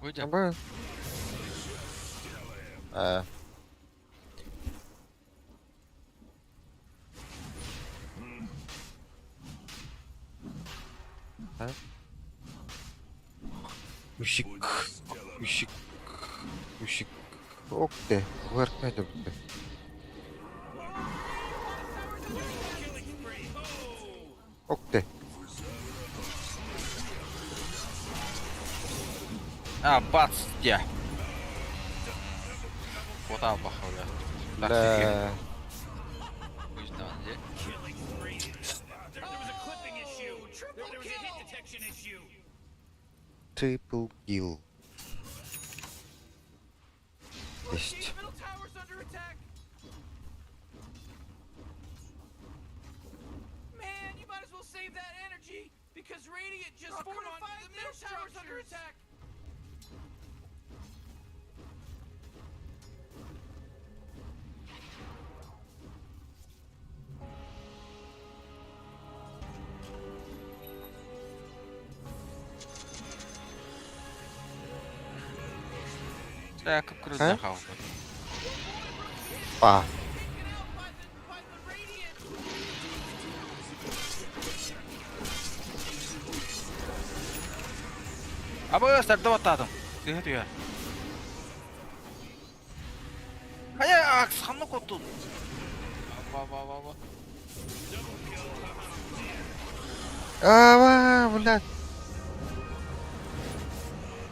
Уйдем. Абы. Аа. А? Үшик. Үшик. Үшик. Окте. Угартай да бүттэ. Окте. А, бац, где? Вот албаха, бля. Бля. Пусть там где. Killing spree. There was a clipping issue. There was a hit detection issue. Triple kill. Есть. Middle tower's under attack. Man, you might as well save that energy because Radiant just oh, fortified the middle tower's under attack. Да, как круто А? хавал. Па. Абы, сардова тадым. Ты это я. А я акс ханны коттун. Ба ба ба ба. Аа, блядь.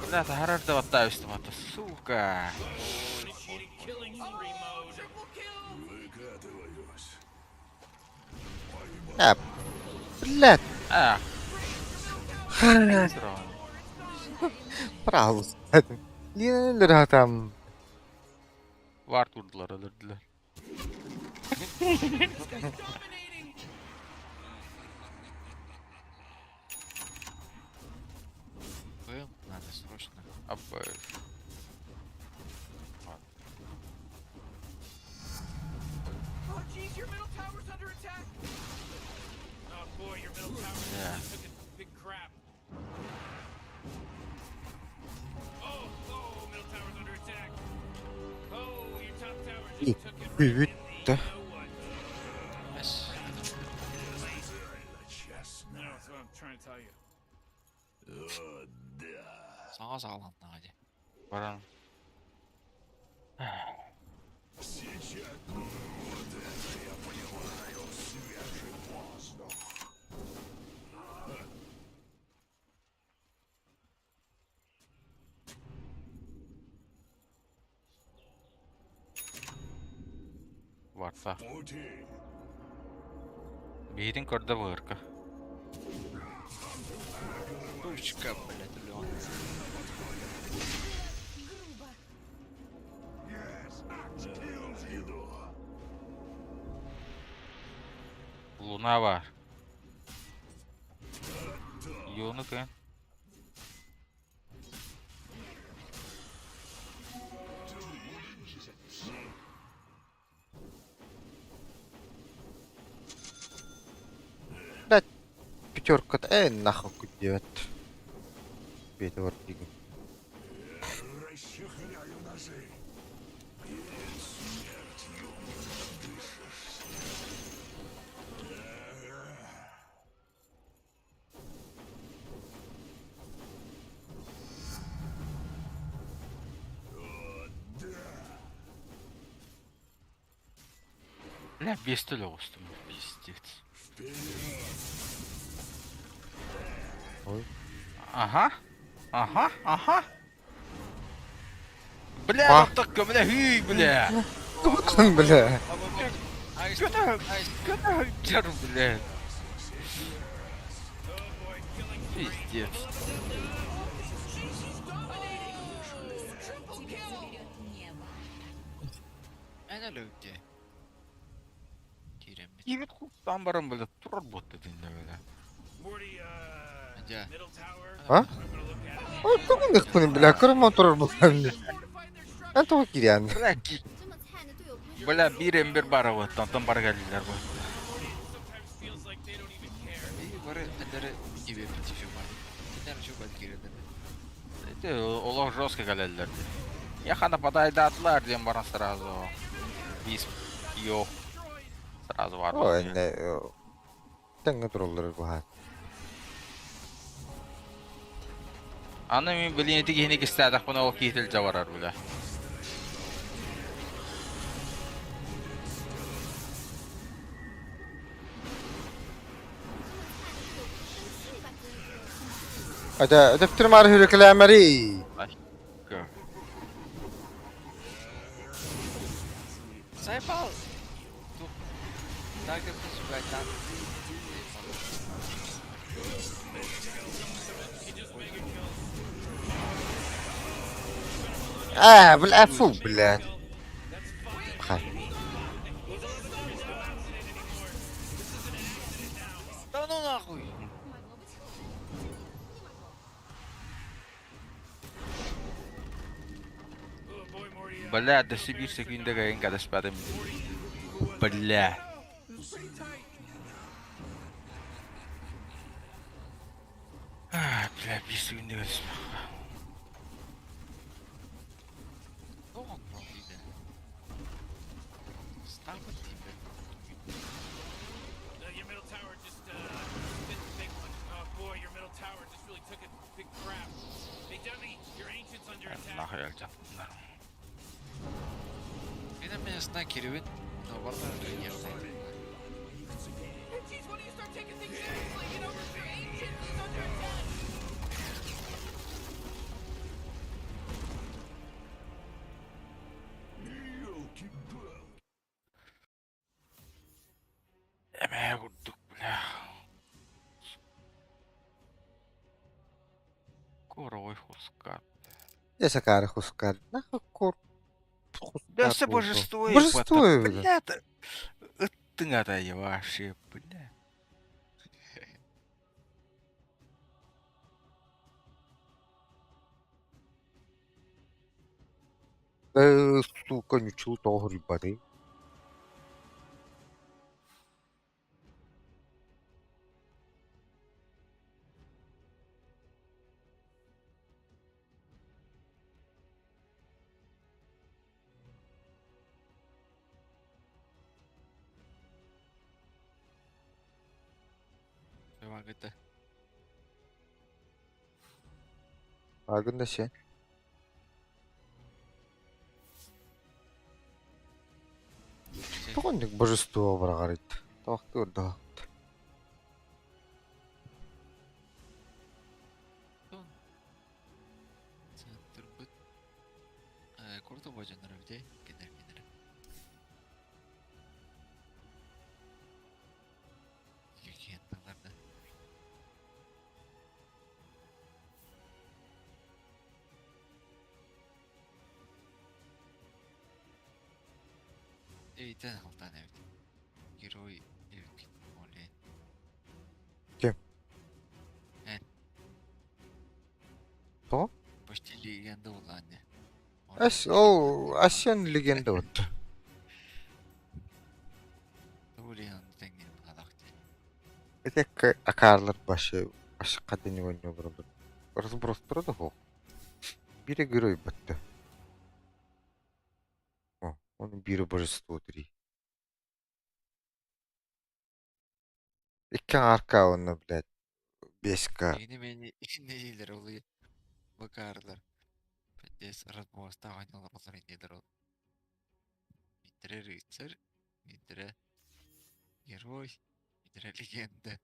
Бля, ты харарда ваттаешь там, это сука. Initiating killing spree mode. Выкатываюсь. А, блядь. А. Пожалуйста. Не там. Вард vurdular, öldürdüler. Был, надо срочно. Абы. Oh jeez, your middle tower's under attack. Oh boy, your middle tower Yeah. just took a big crap. Бүттэ. Эс. No, that's what I'm trying to tell you. Саҥа саҕаланнаҕа дии. Баран. Барса. Биирин көрдө быһырка. Ручка, блядь, Леон. Луна бар. Юну кын. Блядь, пятерка э нахуй делать. Бейте вот диги. Бля, без төлө оҕустум, пиздец. Ой. Ага. Ага, ага. Бля, Па. так, бля, хүй, бля. Бля. Көтө, көтө, жар, бля. Пиздец. Эн өлөйдө. Киирэммит. Кибит куттан баран, бля, турар ботта динне, бля. Morty, Дьэ. middle tower. А? Ой, тугун ыхпын, бля, көрө турар булан. Эн тоҕо кириэн. Бля, бля, бир эмбер бара вот, онтон бара кэллилэр бу. И бары эдere gibi бит бар. Кинер şu бар киирэллэр. Это олох жестко кэлэллэр. Я хана подайдаатылар диэн баран сразу. Бис йо. Сразу бар. Ой, не. Тэҥҥэ тураллар буһаат. Аны мин билин ити киһини кистээтэхпинэ ол киһи барар бля. Ата дөптөр мары хүрекелэмэри. Сайпал. Тух. Так это сюда. А, бля, фу, бля. Хай. Да ну нахуй. Бля, до Сибирь секунда кайын кадаспадым. Бля. А, бля, бир секунда кадаспадым. Тоҕо диде. Стабы тиби. Your middle tower just bit the big one. Oh boy, your middle tower just really took a big crap. Hey Dummy, your ancient's under attack. Нахуй алжаттынар. Менен мен астына кирибин. Но бардар нерде. Hey, geez, when do you start taking things seriously? You know, your ancient is under attack. Эмээ курдук, бля. Корой хускар. Я сакары хускар. Нахуй кор. Да все божество. Божество, бля. Бля, ыттыҥ ата вообще, бля. Э, сука, ничего того рыбаты. Багыта. Агын да сен. Тоҕо инник божество быраҕарыйт? Табахтыыр да. Центрбыт курдук божоннор эбит кенер кенер. Легендаларда. Эйтен алтан эбит. Герой эбит оле. Ким? Эн. Тоҕо? Почти легенда буоллаҕа Ас ол Асен легенда вот. Ити акаарлар башы башка дени ойноо баралар. Разбростара да суох. Биирэ герой батта. О, он биирэ божество три. Икки арка уонна, блядь, беска. Ини мени иннилер ол бакаарлар. Пиздец разбоста оонньуулар иннилер ол. Биирдэрэ рыцарь, биирдэрэ герой, биирдэрэ легенда.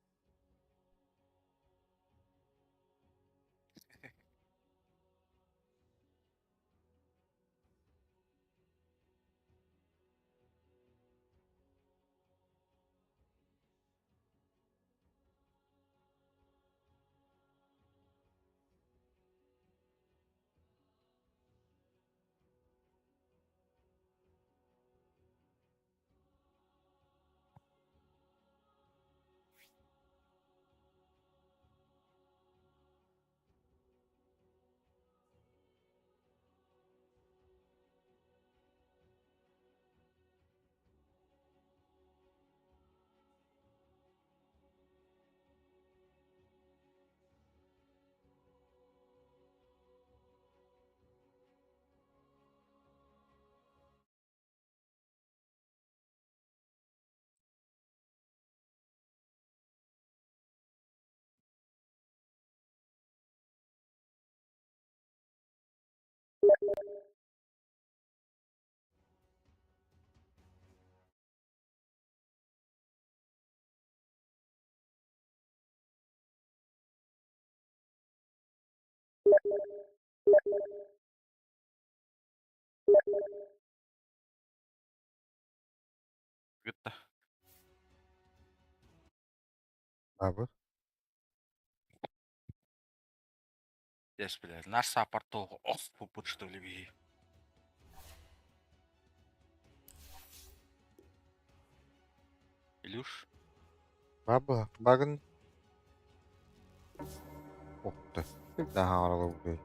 Гытта. Абы. Yes, блядь. Наш саппорт того ох пупут что ли бии. Илюш. Баба, багын. Ух ты. Да, блядь.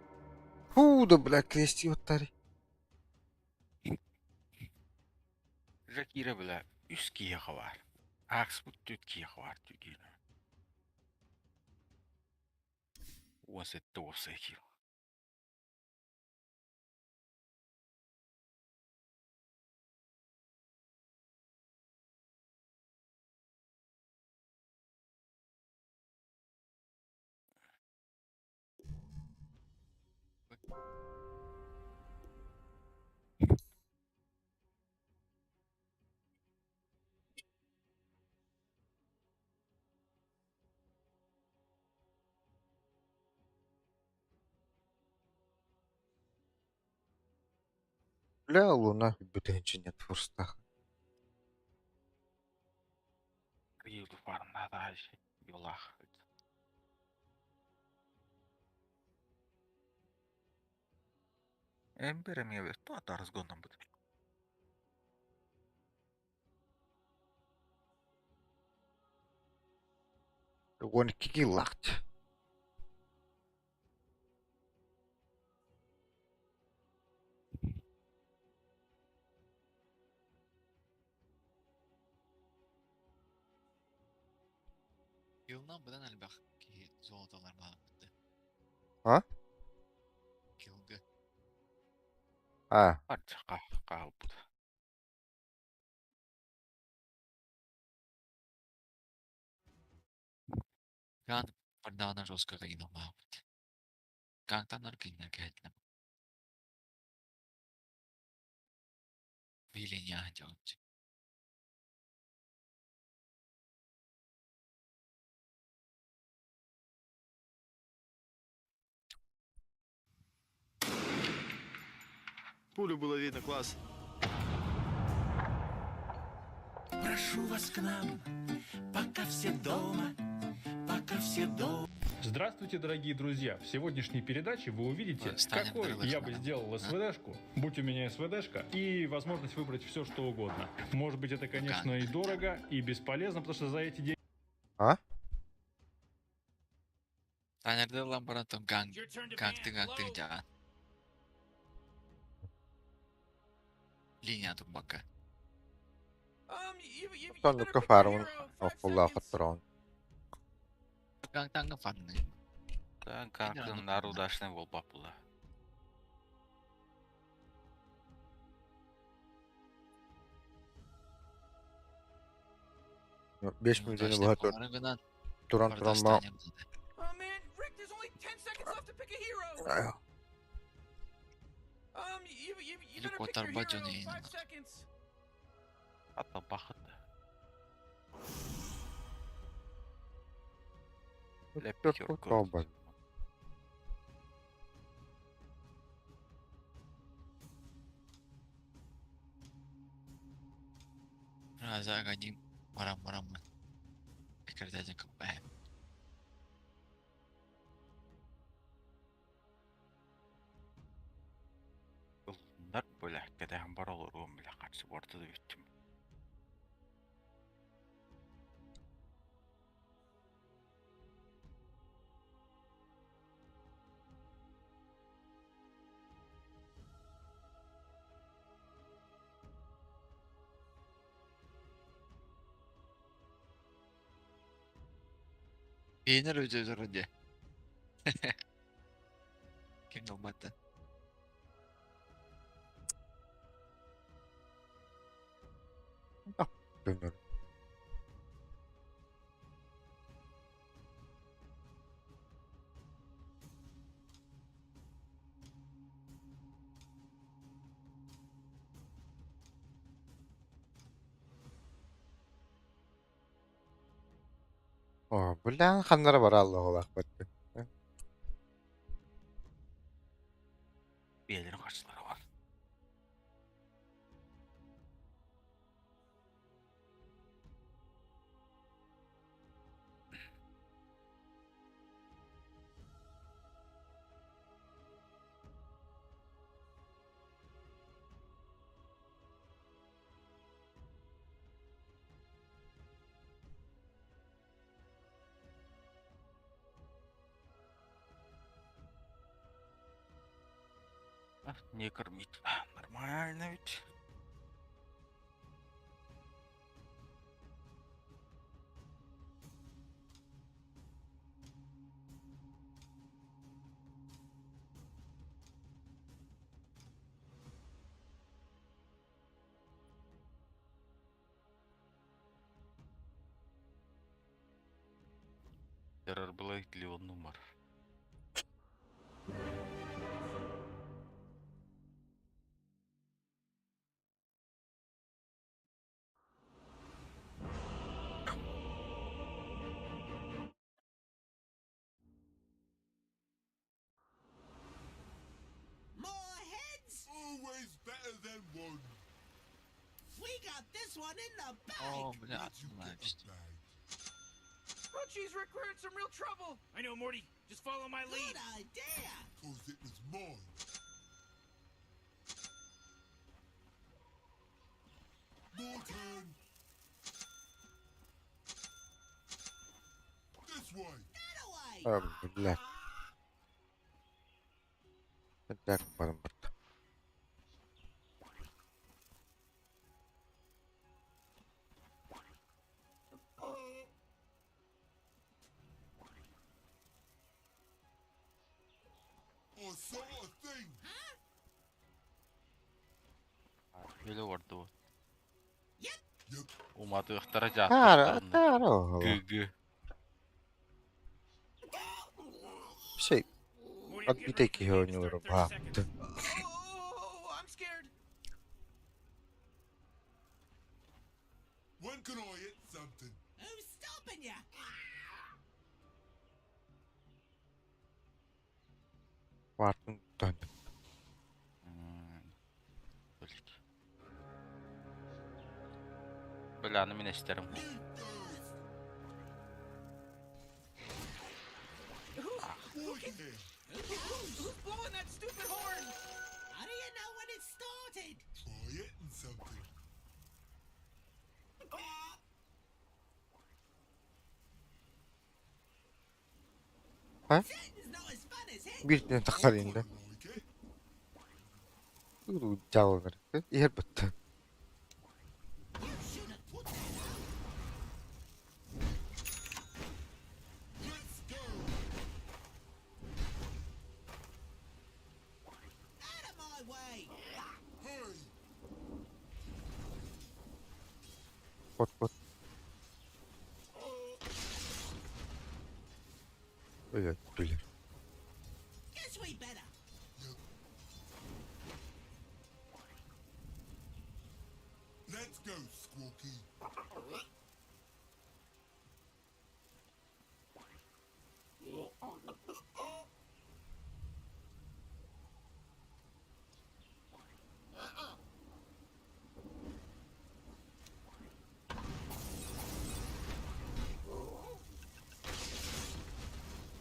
Фу, да, блядь, крести вот тари. Жакира, бля, үс киһиэхэ баар. Ааксыбыт түөрт киһиэхэ баар түгиэнэ. 17 уопсай киил. Бля, луна бүтүнчү нет фурстах. Киил фармна юлах. Эмбер эмиэ туох разгоном бут. 12 киллаахт. Киллынан быдан элбэх киһи золотолар баҕаммыт. А? Киллга. А, Арчака хаалбыт. Ган бардаҕына жестко кыйналаабыт. Гангтан кинилэр кэһэтинэ. Виления дьон. Пулю было видно, класс. Прошу вас к нам, пока все дома, пока все дома. Здравствуйте, дорогие друзья! В сегодняшней передаче вы увидите, Станем какой дорогой я бы сделал СВДшку, будь у меня СВДшка, и возможность выбрать все, что угодно. Может быть, это, конечно, и дорого, и бесполезно, потому что за эти деньги А? Танерде ылан баран там ганг гангты гангты дьаҕан. Линия турбакка. Соннукка фармын охуллаах хоттороон. Гангтанга фарны. Да, гангтан удачный буолбат буолла. 5 мүнүүтэни быһа туран туран ба Oh man, Rick, there's only 10 seconds left to pick a hero. You better pick your куотарбат hero дьон in иһин. 5 seconds. Ата бахыт. Тобан. Раза ганим барам барам. Пикардядин капэ. Ылыннар бөләккәдәһэн бар олоруом билэ харчы барты да бүттүм. Пенер өтө вроде. Ким долбатты. Bilmiyorum. Оо, билэн ханнара бара аллаах батты. Биэлэрин харчылара бар. А, Не кормить. Нормально ведь. Террор Блейд Леон Нумар. More heads? Always better than one. We got this one in the bag. О, бля, значит. Oh jeez, Rick, we're in some real trouble. I know, Morty. Just follow my lead. Good idea. Cause it was mine. More turn. This way. А, блядь. Так, барым барда. I saw a thing. Өлө барду. Yep. Уматыктара Тара, жааттыктарын. тара. Гүгү. Хат биитэ киһи оонньуулара баһаамтын. Oh, I'm scared. When can I hit something? Who's stopping ya? Баартын тön. Бля, аны мин эстерим. Who's blowing that stupid horn? How do you know when it started? Try hitting something. Ха? Биир тахсар инде. Дьааланар. Иһэр бытта. Out of my way! Кот кот. Ой, блин. Guess we better. Let's go, Squawky.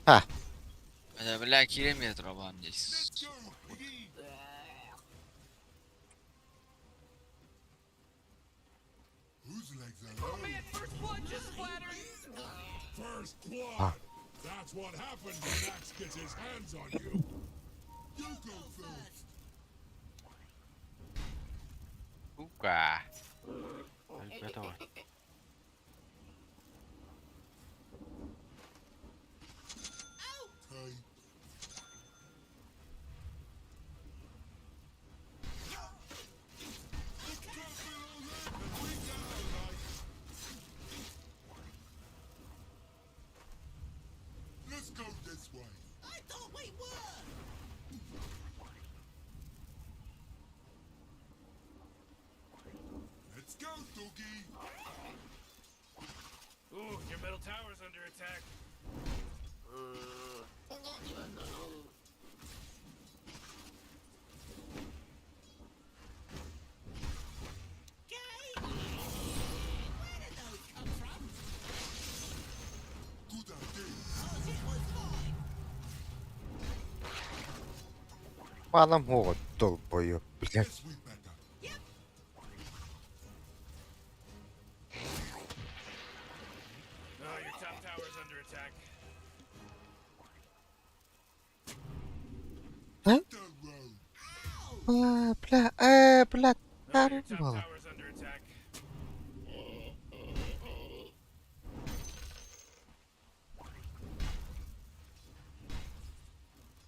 Ха. Да, бля, километр вам здесь. Oh man, first blood just splattered. First Ah. blood. That's what happens when Axe gets his hands on you. You go first. Сука. Ребята, Let's go this way. I thought we were. Let's go, doggy. Ooh, your middle tower's under attack. Where did those come from? Good idea. Cause it was mine. Манам хуга долбоёб, блядь. Guess we better. Oh, your top tower's under attack. А? The road. Бля, бля, бля, Oh, your top була. tower's under attack.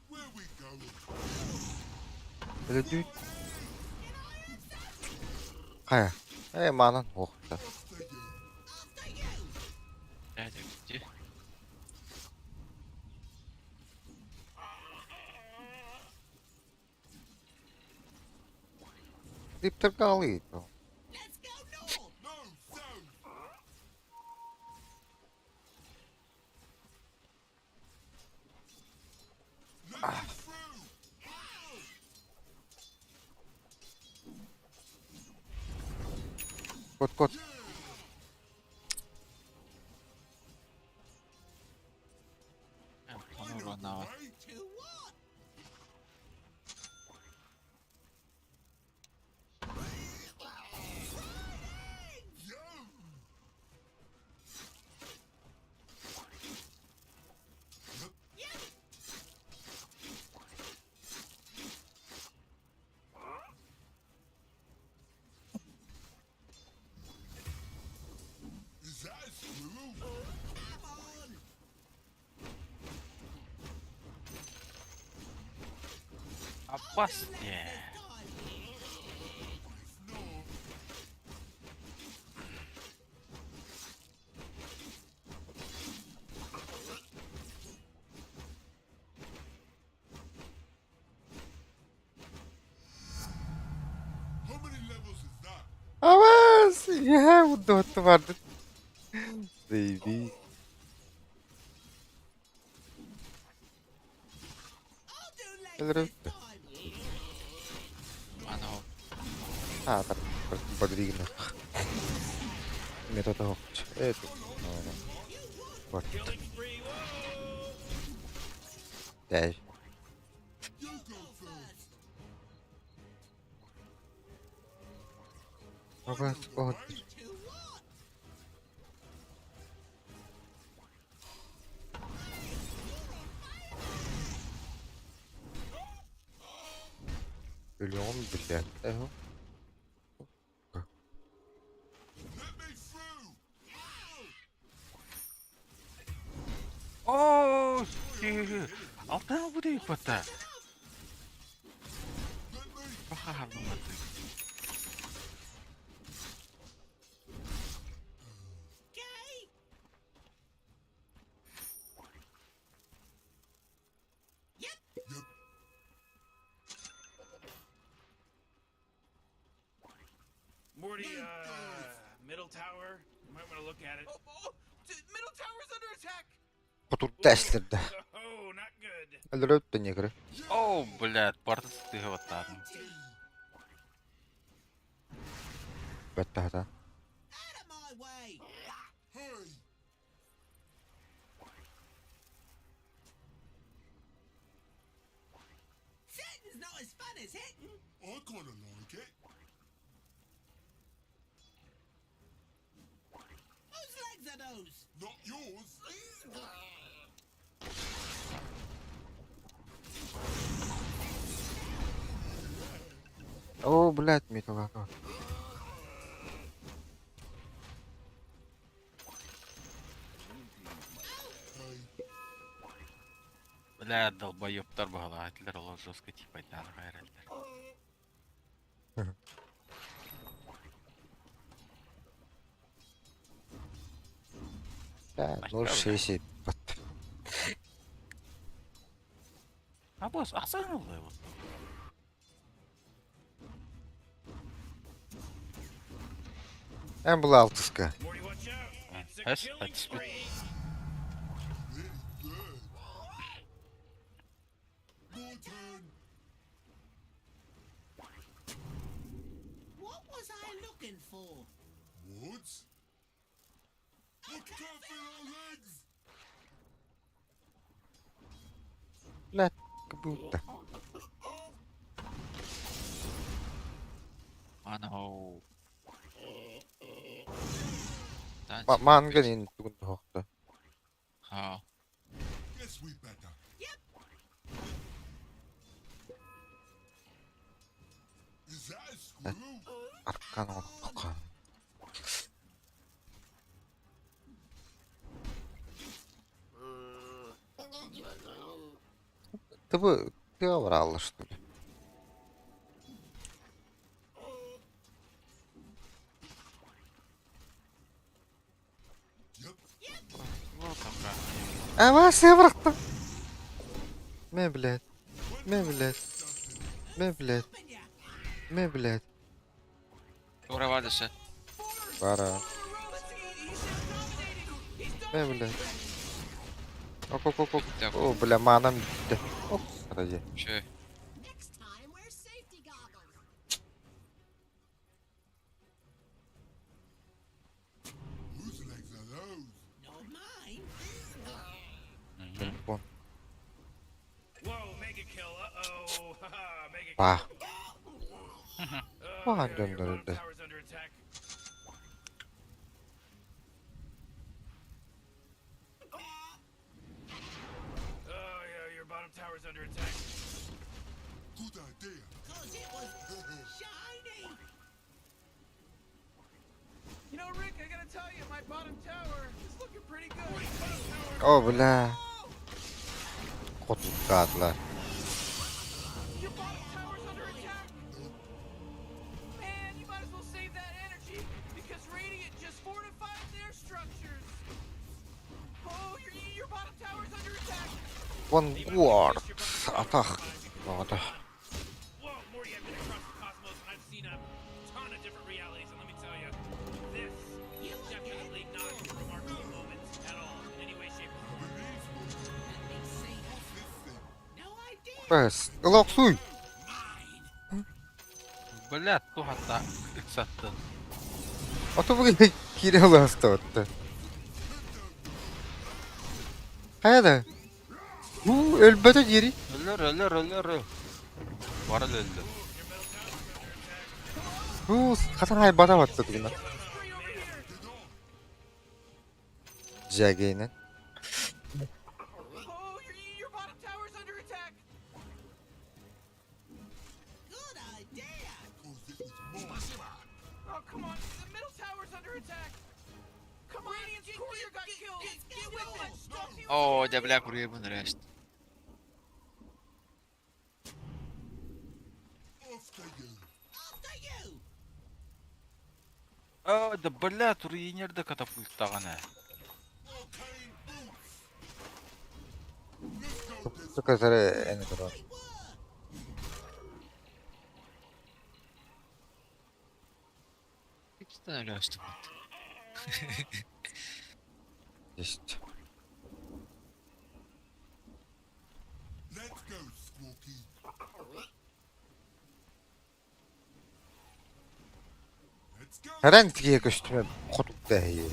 Where we going? Өлөдүй. Хайа. Э, манан хугта. After you. After you. Это где? Диптер калый. Let's go north. No, south. Let me through. Кот кот. Он урон нават. To what? Yum. Is that a squirrel? Come on. Опаснее. If not, Я удобно барды. Заебись. Мана А, так, подвигну. Метод Это. Вот. Дай. Вот. Өлөҕүм билээт Оо, Алтан бу дейп бата. Баха бата. Morty, middle tower. You might want to look at it. Oh, oh, middle tower's under attack. Хотурда эслэрдэ. Oh, not good. Өлөрөт негры. Оо, блядь, барты сытыга баттаатым. Баттаата. Out of my way. Hey! Sitting's not as fun as hitting. I kinda like it. Whose legs are those? Not yours. Оо, блядь, металлака. Блядь, долбоёбтар баҕалаатылар олор жестко типа эрэллэр. Да, 0,67 бат. А босс, ахсан вот. Эн була алтыска. Morty, watch out. It's a Эс, killing атиспит. spree. My turn. What was I looking for? What? I can't feel our legs. Блядь, как будто. Мана Манган энэ түгэнд хоохтой. Аа. Guess we better. Is that a squirrel? Аркан онохгүй. Ты бы ты оврала, что ли? А вас я бырахтым. Мэ, блядь. Мэ, блядь. Мэ, блядь. Мэ, блядь. Ура дэсэ. Бара. Мэ, блядь. Оп, оп, оп, оп. О, бля, манам бүттэ. Оп, подожди. Шö. Next time, wear safety goggles. Whose legs are those? Not mine. Вон. Whoa, mega kill. Uh-oh. Haha, mega Па. kill. Oh, Пахан yeah, your bottom дьоннор tower's under attack. Oh, yeah, your bottom tower's under attack. Good idea. Cause it was shiny. You know, Rick, I gotta tell you, my bottom tower is looking pretty good. О, бля. Хотуттаатылар. Your bottom tower's under attack. Man, you might as well save that energy because Radiant just fortified their structures. Oh, your bottom tower's under attack. One guard. Атах. Нода. Whoa, Morty, I've been across the cosmos and I've seen a ton of different realities, and let me tell you, Пэс, ылохсуй! Бля, туһата ыксаттын. Ото бу киирэ ылыастабытта. Хайа да? Бу өлбөтө диэри. Өлөр, өлөр, өлөр. Барыл өлдө. Бу хасан хайбата батта тугуна. Жагейнен. Oh, come on. The middle tower's under attack. Come on, Radiant's courier got killed. Get with it. Оо, дьэ бля курьербын rest. А, да бля, турьенер да катапульттаҕына. Көтөрө эни турар. Иккитен өлөөстүбүт. Есть. Let's go, Squawky. Харан тиге көстүмө хотукта хейе.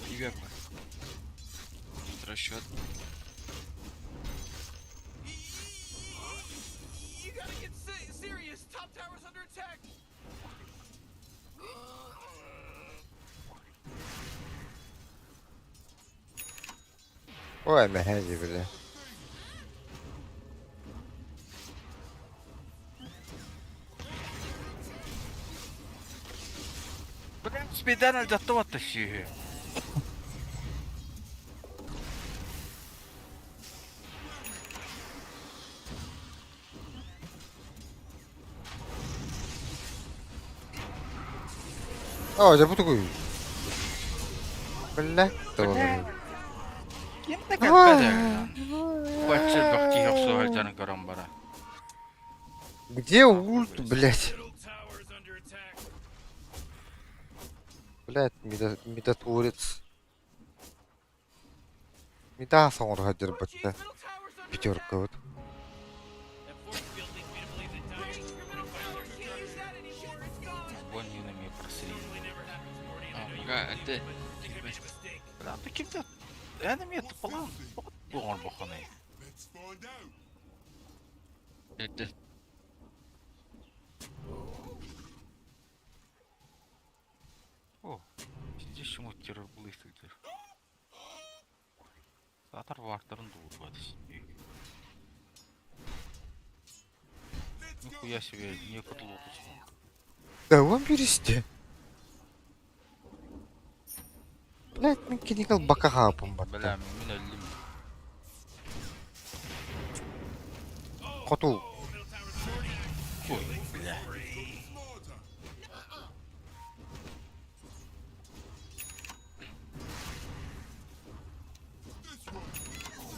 Тебе Расчет. You gotta get serious. Top tower's under attack. Ой, мэхэзи бля. Бля, спидан алдаттыбатта сүйі. А, дьэ бу тугуй? Бля, то. Ким да кэлбэт Бачча бахти охсуһалдьарын көрөн бара. Где ульт, блять? Блять, медотворец. Меда соҥоро дьарбатта. Пятерка вот. Вон юнами просрили. Ага, это... Бля, ты ким да? Энеми это план. Бугор бохоны. Let's find out. Это... О, сидишь ему террор блыстыктыр. Сатар вартарын дуурбат. Нихуя себе, не лотус. Да он пересте. Блять, мен киникал бака хаапым Бля, батта. мен өлдүм. Хоту. Ой, бля.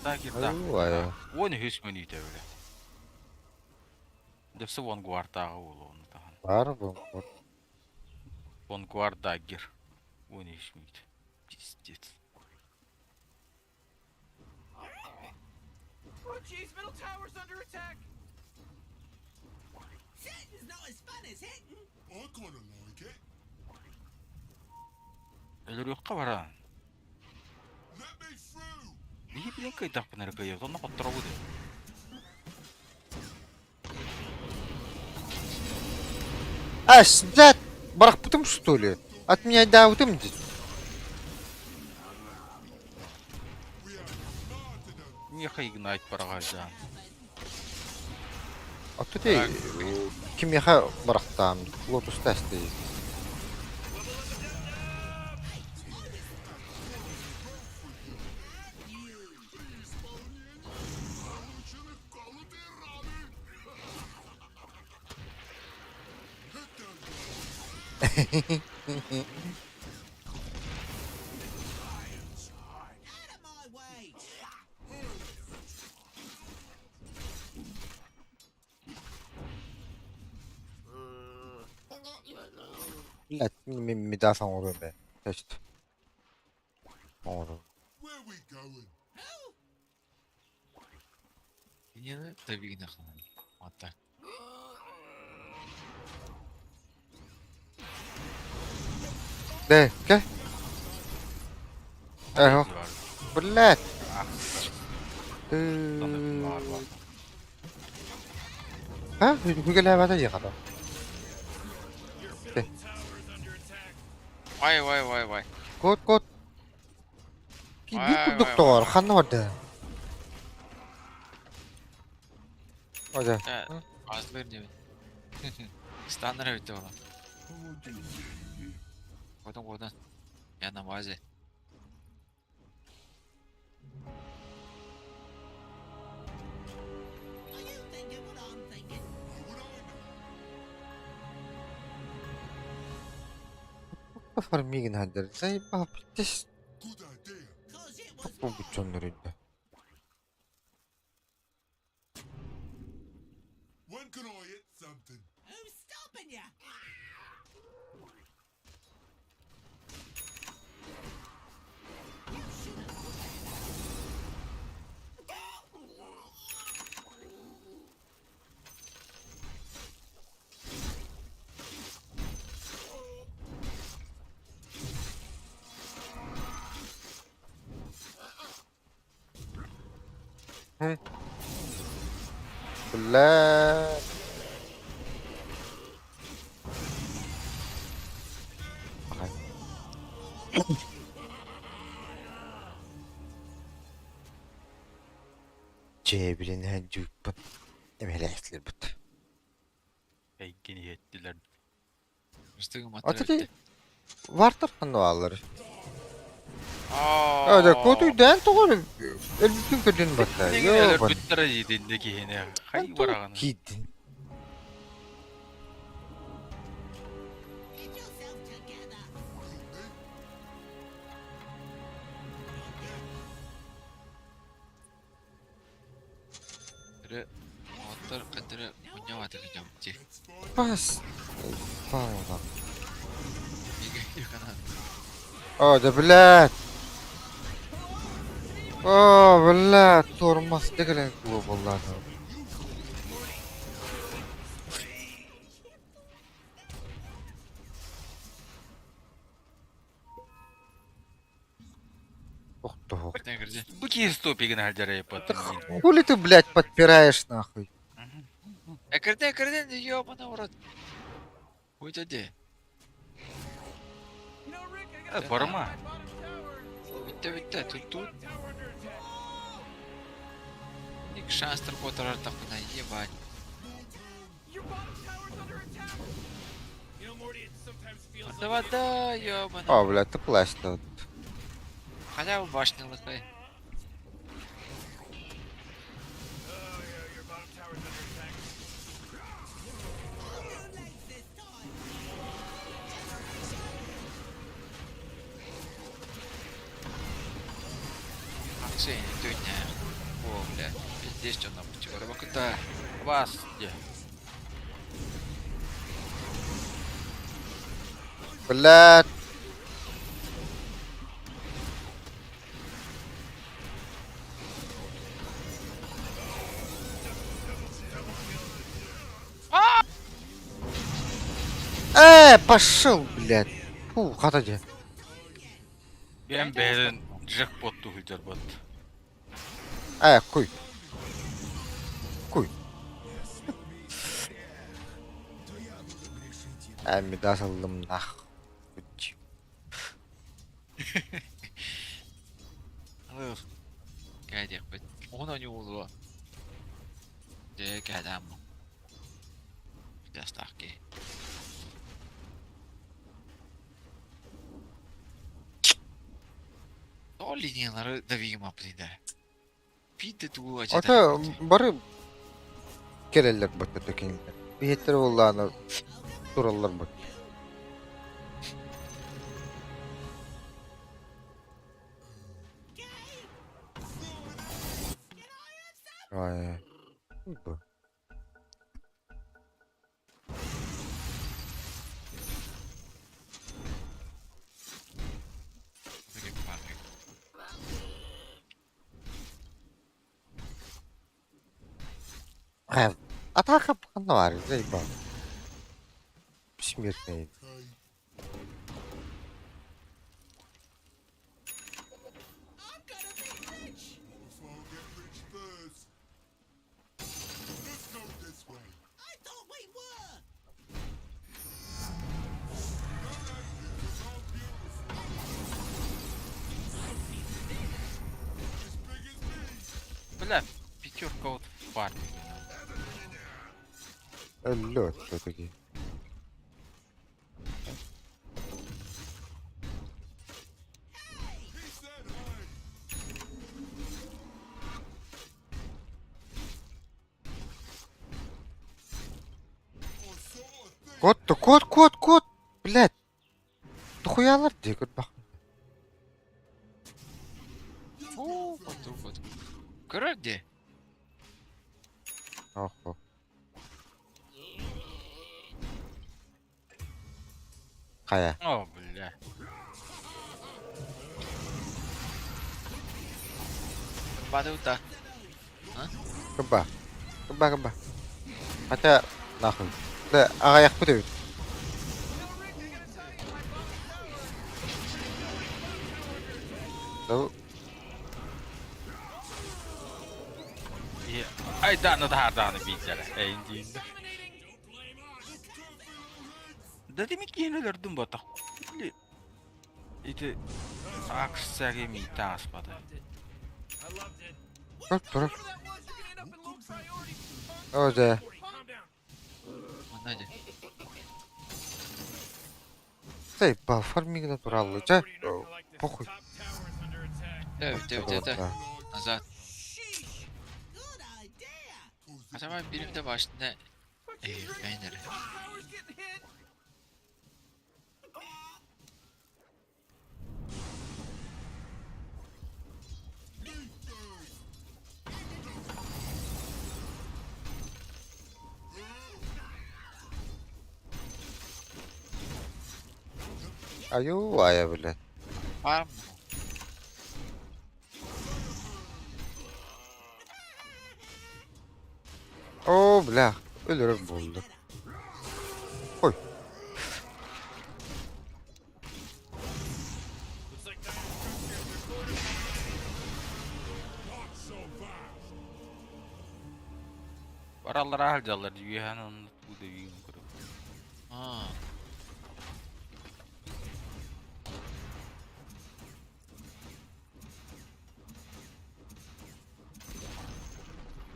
Дагер, да. Ой. Вон үс мүнүүтэ бля. Дэпсэ вон гвардааҕы буолуону тахан. Бар бу. Вон гвардагер. Вон үс мүнүүтэ. Пиздец. Oh, jeez, middle tower's under attack. Sitting's not as fun as hitting. I kinda like it. Өлөрүөххэ баран. Let me through. Биһи билэн кыйдахпын эрэ кыйык, онно хотторобу дэ. Аш, блядь, барахпытым что ли? От меня даутым здесь. Меха игнайт парагайдан. А тут и кимиха барахтаам, лотус тасты. Out of my way. Блядь, мен медасан оруйм бе. Тэшт. Оҥору. Where we going? Who? Линияны давигина ханан. Вот так. Бэ, кэ. Эхо. Блядь. А, хүгэлээбэтэ дии хата. Вай, вай, вай, вай. Кот, кот. Биир курдук тоҕор, ханна барда? Ожа. Азлыр диэбит. Станнар эбит буолан. Куотан, куотан. Я на базе. Фармигин хаддар. Заебал, пиздец. Туох дьоннор инде. When can I hit something? Who's stopping ya? Бля. Дьиэбирин иһэн дьүүппүт эмэлээхтилэрбит. Эйгин иһэттилэр. Ата вартар ханна бааллар? Ээ, кот үйдээн тоҕо өлбүтүн көрдүн батта. Өлөрбүттэрэ дии киһини. Хай бараҕын. Киирдин. Оттор кытыры мунньа дии. Бас. Пауза. О, да блядь. О, блядь, тормоз дегелен буоллааны. Ох, Бу киһи стопигин хадьарай потом. Хули ты, блядь, подпираешь нахуй? Экерден, экерден, ёбаный в рот. Уйди. Барма. Бүттэ, бүттэ, тут тут. Ник шанс тарботарар тахпына, ебать. Давай, да, ёбаный. О, блядь, ты плащ тут. Хотя бы башню лыхай. Акция не дюня. О, бля, пиздец, что нам Рыбака-то. Вас где? Блядь. Пошел, блядь. Фу, хата дьэ. Бэм бэйэн джекпот туһулдьар бот. Куй. Куй. Мидас ыллым нах. Кээдиэхпит. Уһун оонньуу Дьэ, кээдээн Тастаах киһи. Тоҕо линиялары давиимаппытый да? Биир да тугу Ата бары кэлэллэр баттата кинилэр. Биһиттэр буоллаана тураллар бат. Ай. Бу. Атака ханна баар, заебал. Бессмертный. Бля, пятерка вот в фарме. Алло, все-таки. Кот, кот, кот, кот, блядь. Дохуялар дии көрбөх. Оо, хоту хоту. Көрөр дии. Охо. Хайа. О, бля. Бады ута. А? Кыба. Кыба, кыба. Хотя, нахуй. Да, аҕыйахпыт эбит. Да, Айдааны таһаардааны биирдэрэ. Эйин Да дими киһини өлөрдүм ботах. Ити акция миитэ ааспата. Тур, тур. О, да. Манна дии. Заебал, фарминг натуралный. Ча, похуй. Тэ, тэ, тэ, тэ. Назад. Acaba birimde başında beğenirim. Аю, ая, блядь. Var mı? О, бля, өлөрөр буолла. Ой. Бараллар аһалдьаллар үөһэн онно тууда үүн көрө. Aa.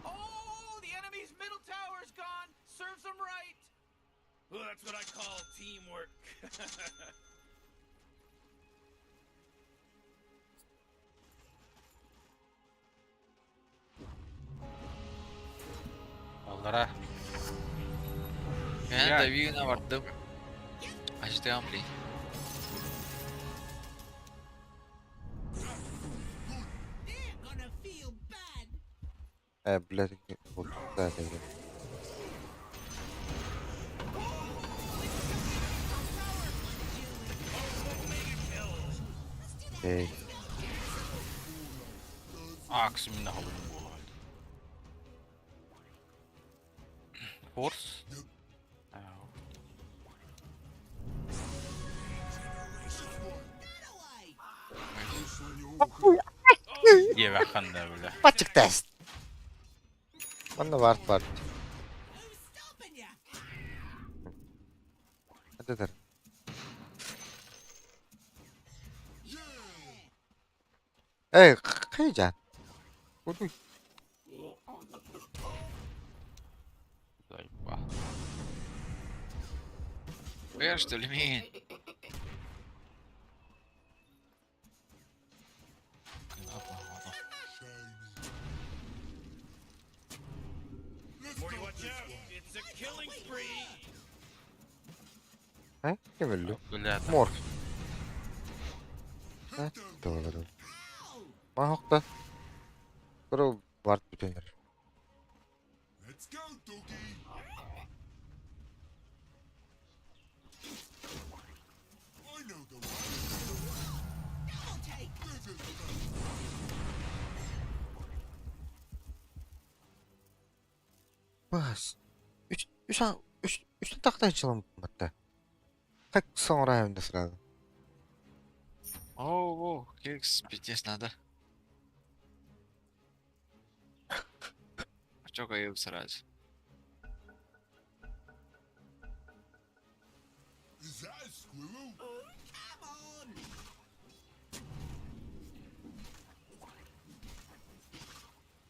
Oh, the enemy's middle tower's gone. Serves them right. Well, that's what I call teamwork. Аллара. Ben Ya. de bir güne vardım. Açtığım bile. Блядь, вот, да, да, да. Эй, Акс мин аһалым буолар. Форс. Диэбэхханна бля. Пачык тест. Манна вард бар. Это Эй, хайжан. Куду. Заебал. Ver что ли мин? Morty, watch out. It's a killing spree. А? Кем өллү? Бля, там. Морф. А? Doğru. Махокта. Көрө барт бүтэнер. Let's go, doggy. I know the way. This is fun. Бас. Үч үч үч үч тахта чылым батта. Как соңрайым да сразу. О, о, кекс, пиздец надо. А чё кайып сразу? Is that a squirrel? Come on!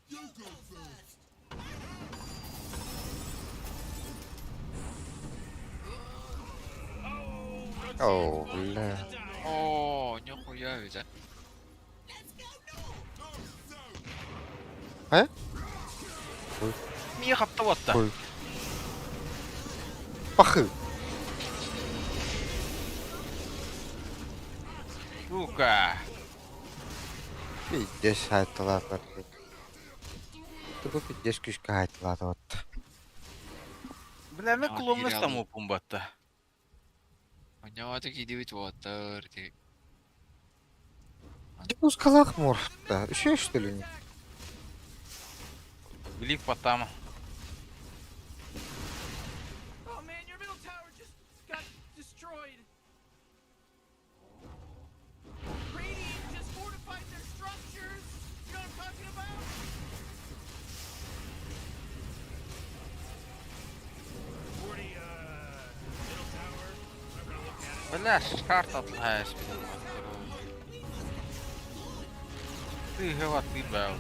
You go first. О, бля. О, нихуя ведь, а. А? Ой. Мия хаптаватта. Ой. Пахы. Сука. Пиздец хайталаатар. Тугу пиздец күүскэ хайталаатабат. Бля, мен А, клоннас киирэ там опун батта. Оньоото киирдибит уолаттар ити Ускалаах морфта. Үчүгэй что ли? Глиф потам. Oh man, your middle tower just got destroyed. Radiant just fortified their structures. You know what I'm talking about? 40, middle tower. I'm gonna look at it. Бля, шарт атлаешь. Ты гова ты бля.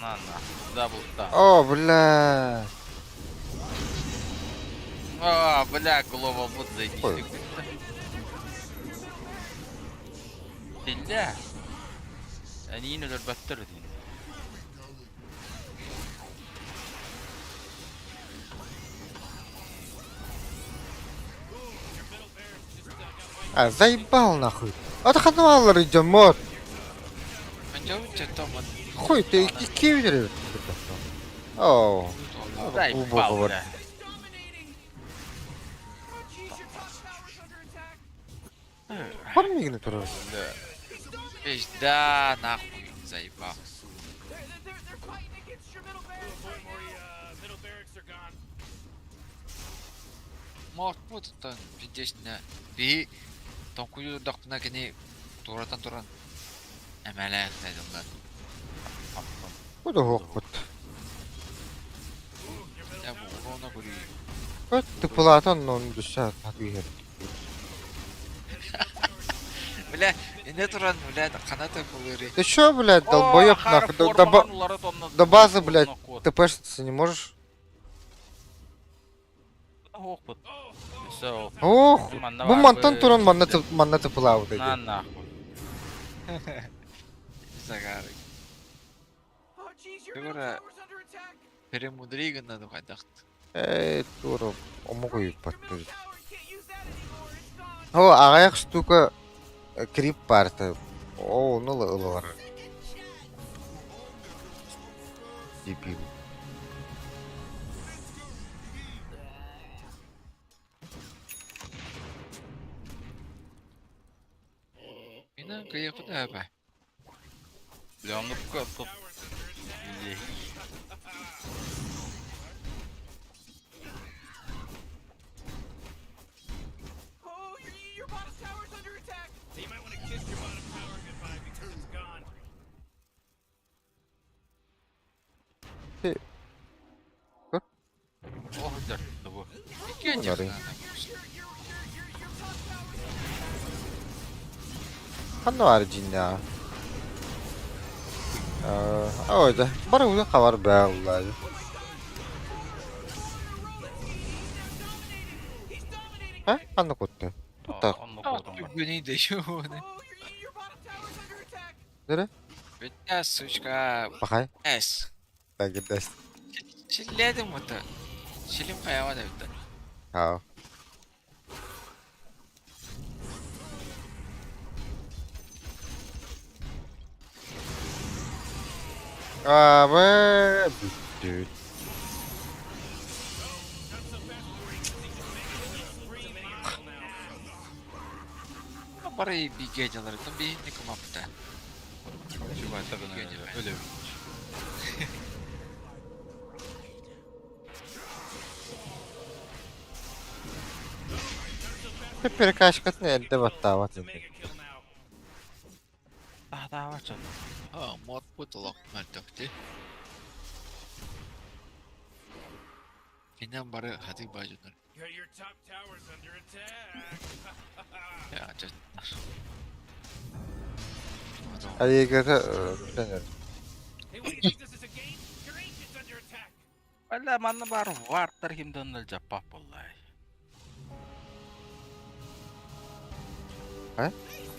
На на, дабл та. О, бля. А, бля, голова вот зайди. Ой. Бля. Они не баттер дин. А, заебал нахуй. А ты ханвалар идем, мор. Хуй ты, кивер. О, Заебал, бля. Формигни турар. Пизда нахуй, заебал. Морпут-тан пиздец би тоҥкуйдахпына кини туоратан туран эмэлээх дайдыллар. Куда хохпут? Я бу урона көрүү. Ты платон, но он душа хатыгер. Бля, ине туран, бля, каната булыры. Ты чё, блядь, долбоёб, нахуй? До базы, блядь, ТПшиться не можешь? Охпут. Все. Ох, бу мантан туран манна манна тыпылаабыт На эти. нахуй. Загары. Тура перемудрый гына духайдахт. Эй, тура, омугу юппаттыр. О, аҕыйах штука крип парта. О, ну ылалар. Дебил. Мина кыйыкыда аба. Бля, он тут. Oh, your bottom tower's under attack. You might want to kiss your bottom tower goodbye because it's gone. Ох, дэр, Нары. Ханна бар жинна. Ойда. Бары уйда хабар бааллар. А? Ханна кутты. Тута. Бүгүнүй дэшүүнэ. Нере? Бля, сучка. Бахай. Эс. Так, дес. Шиледим мута. Шилим хаява да битта. Хау. А, вы... Dude. Бары биге жалар, там би никомапта. Чувак, öyle. Перекачкатын эрдэ баттаабат ини. Таһтаабат А, мод потолок мөлтөхтү. Кинен бары хатык баажынар. Your top tower's under attack. Я, чэ. Айыгата билэн Hey, what do you think this is a game? Your ancient's under attack. Бля, манна бар вартар химден жаппап боллай. Э?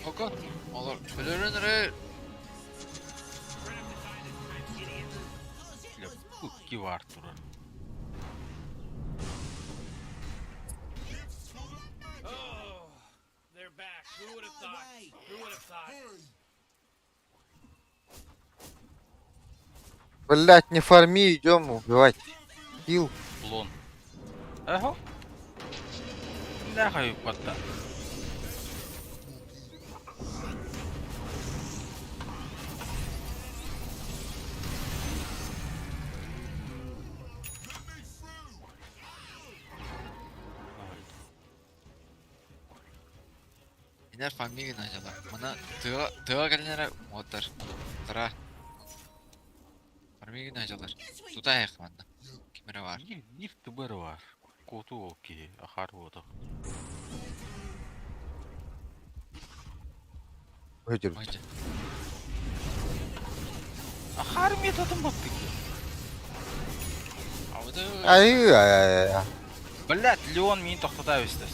Око, олар өлөрөн Бля, икки вар турар. Oh, they're back. Who would have thought? Who would have thought? Блять, не фарми, идем убивать. Хил. Клон. Эхо. Бля, хаюппатта. Инер фамилия начала. Мына тыа тыа кэлинere моддар. Тара. Фамилия началар. Тута эх манна. Кимере бар. Ниф тубер бар. Коту оки, ахар вода. Выдержит. Ахар методын баттык. Ай, ай, ай. Блять, Леон мин тоқтата өсті.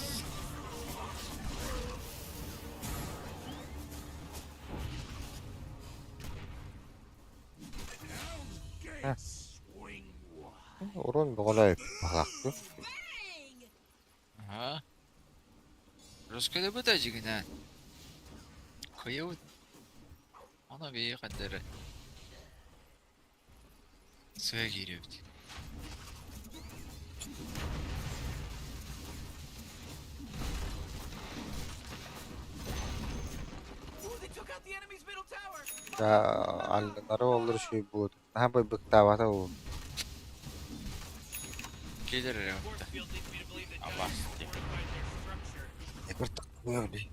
Урон боголай бахакты. Ага. Русская быта жигина. Кыйы Она бей кадары. Суя кииребит. Ooh, they took out the enemy's middle tower. Алланары олар шүй будет. Наха бай быктабата ол. Келер эре Абас. Эбир такуя бли.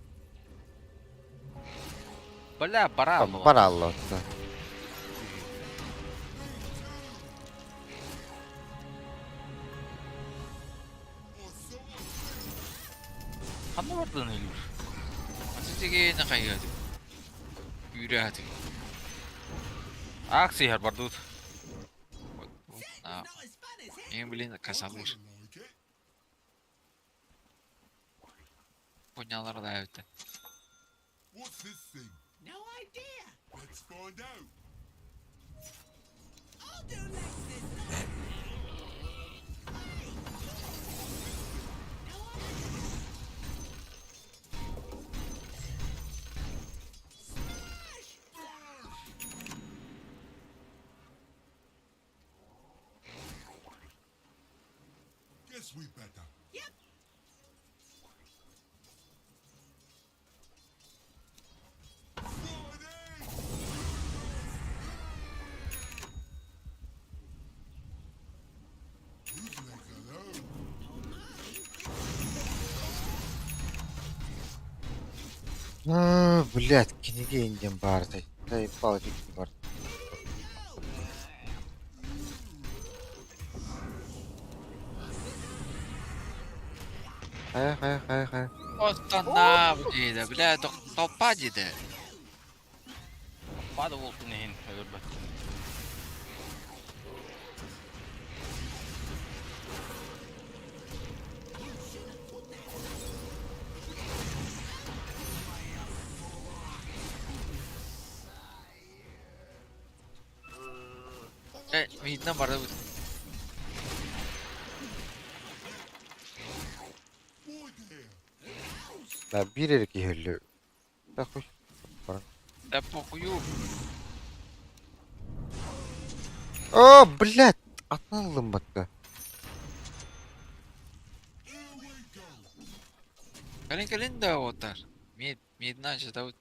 Бля, бара Бар алла. Ханна бардын Илюш? Аты на кайгады. Үйрө хаты. Акция хар бардут. А. Эң блин касалыр. Понялар да өтө. What's this thing? No idea. Let's find out. I'll do legs this time. Guess we better. Yep. Whose legs are those? Блять, книги индем бар. Заебал эти бар. Хай, хай, хай, хай. Оттана диде, бля, толпа диде. Бады болсын ехин, өлөр баттын. Э, видно барды бут. Да бир эрки хөллү. Да хуй. Бар. Да похую. О, блять, атналым батты. Калин калин да отар. Мид мидна жада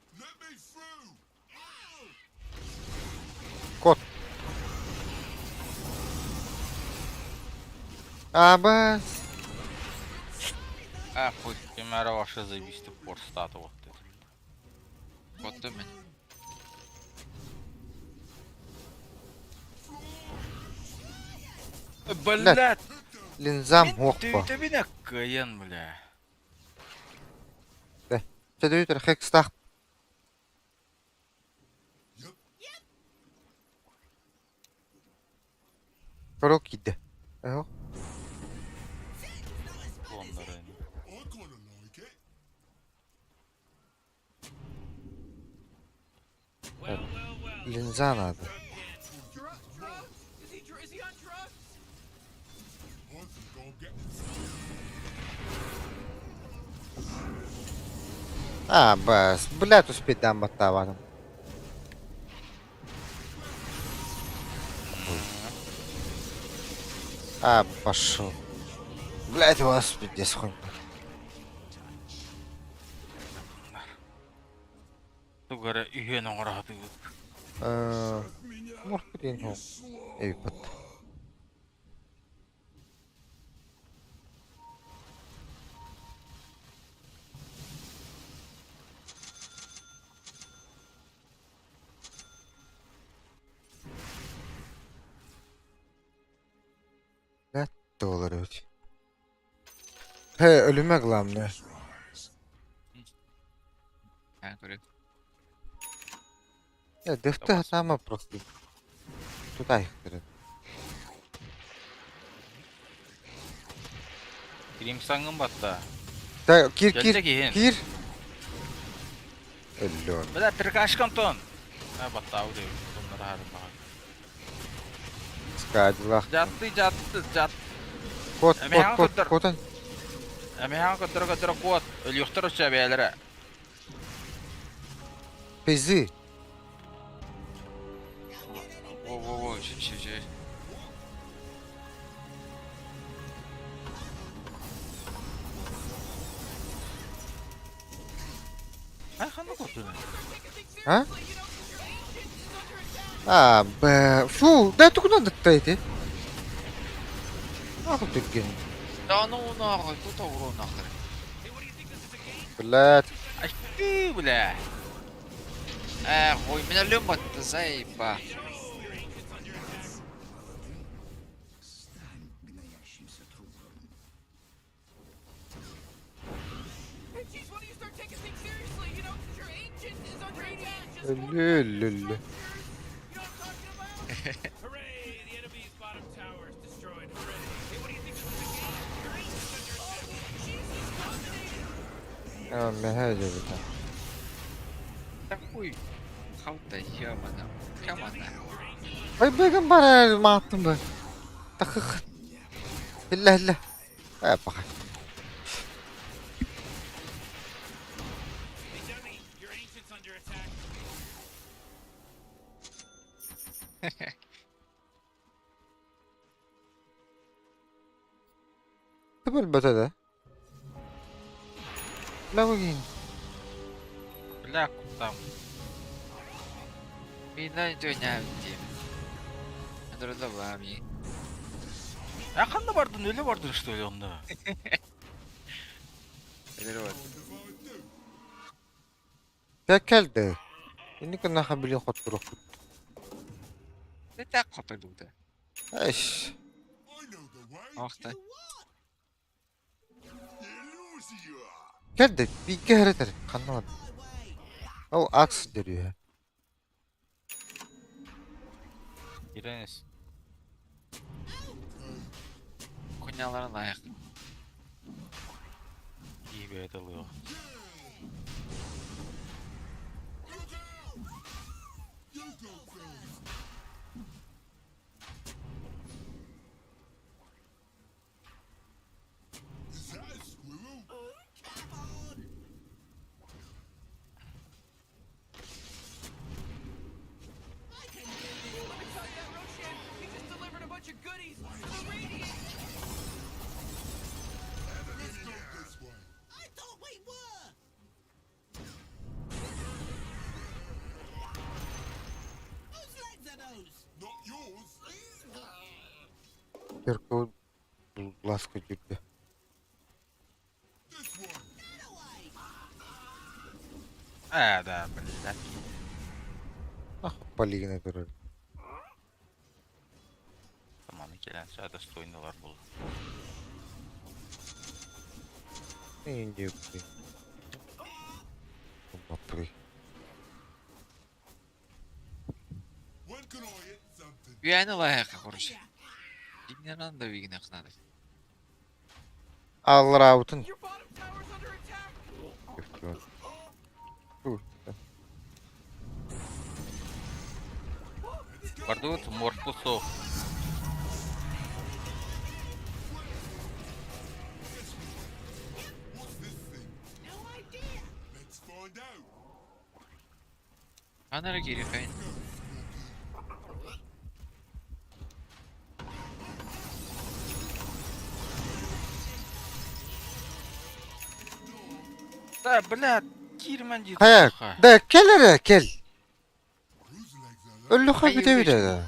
Кот. Абас. А, хуй, ким эрэ вообще заебись порстаата вот это. Куоттум мин. Блядь! Линзам хуохпа. Түтэбин кыайан, бля. Чөдөйтөр хекстах. Корок киирдэ. Эһо. Линза надо. А, бас, блядь, успеть дам баттаабатым. А, пошел. Блядь, у вас пиздец хуйня. Тугу эрэ үһүөн оҥоро сатыыбыт. Э, может быть, я Эй, под. Доллар ведь. Хэ, өлүмэ главное. Эн көрү. Э, дэхтэ хатаама просто. Туда их Кримсаҥҥын батта. Да, кир, кир, Кэллэ киһин. кир. Өллөөн. Бля, прикашка Антон. А, баттаабы диэбит. Тоннор аһарын баҕар. Скадилах. Дьатты, дьатты, дьат. Кот, кот, Эмиһаҥ кот, көттөр. котан. Эмиһаҥ көттөрө көттөрө куот. Өлүөхтэр өссө бэйэлэрэ. Пизы. Во-во-во, ши ши ши. Ай, ханна куоттуна? А? А, б. Фу, да тугунан да эти. Ах ты Да ну нахуй, тут урон нахуй. Блядь. Ай, ты, бля. Э, хуй, меня любят, заеба. Өллө-өллө. А, мэһэ дьэбитэ. Да хуй. Хаута ёбана. Камана. Ой, бэгэн барар мааттым бы. Тахых. Иллэ иллэ. Э, паха. Тыбыл да. Лагугин. Бля, куттам. Меня ничего не видим. А ханна бардын, өлө бардын что ли онно? Кэлде. Инник наха билин хотурук. Это хотурук. Эш. Ах ты. Кэлде. Биикке хәрэтэр. Ханна бар. Ол акс дөрүө. Иренес. Хуйняларын аяқ. Киһи бэйэтэ ылыаҕа. Кирку ласка жүрдө. Э, да, блядь. Ах, полигина турар. Маны кэлэн саа достойныйлар буолла. Индюкты. Баппый. Үөһэни ылаһыахха короче. Дьиҥнэрэн да биигинэ надо. Аллараабытын. Бардыбыт морпу суох. Ханна эрэ киириэххэйин. Да, блядь, киирмэн дии Хайа, туттахха. да кэл эрэ, кэл. Өллөхө бүтэбит эрэ.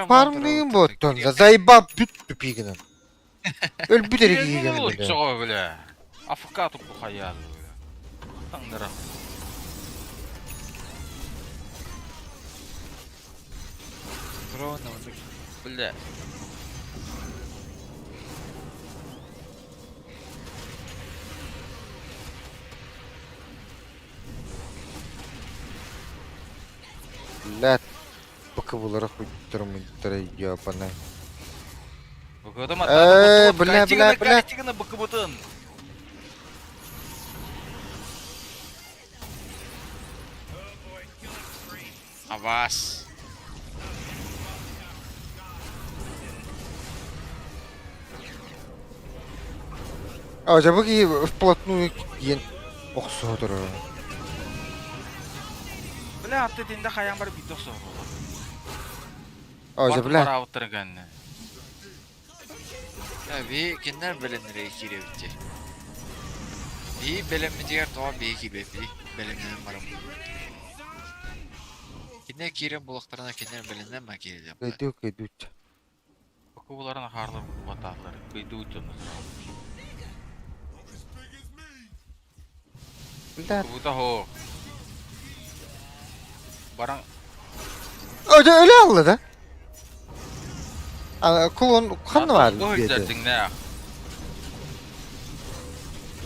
Фармныгын боттон, да заебал бүт тупигынан. Өлбүт эрэ киһигэн бля. Оччоҕо бля. АФК туппу хайаан бля. Таҥнара. Бля. Блядь, БКБлары хуйдтармыттара ебаный. БКБ Э, бля, бля, бля. Кайтигана БКБтын. Абаас. А, дьэ бу киһи вплотную диэн охсуһа турар. Бля, атты тинде хайан бар бит охсуһа А, дьэ, бля. Барабыттар кэннэ. Би кинилэр бэлэмнэрэ киирэбит дии. Би бэлэммитигэр тоҕо биһи киирбэппитий? Бэлэмнэнэн баран. Кинилэр киирэн булахтарына кинилэр бэлэмнэн ма киирэллэр. Кыйдыы кыйдыычча. Кубуларын хаарлар батааллар. Кыйдыы дьону. Бля. Кубута хо. Баран А, дьэ, өлө алла да? А, кулон ханна баар диэтэ? Дьиҥнээх.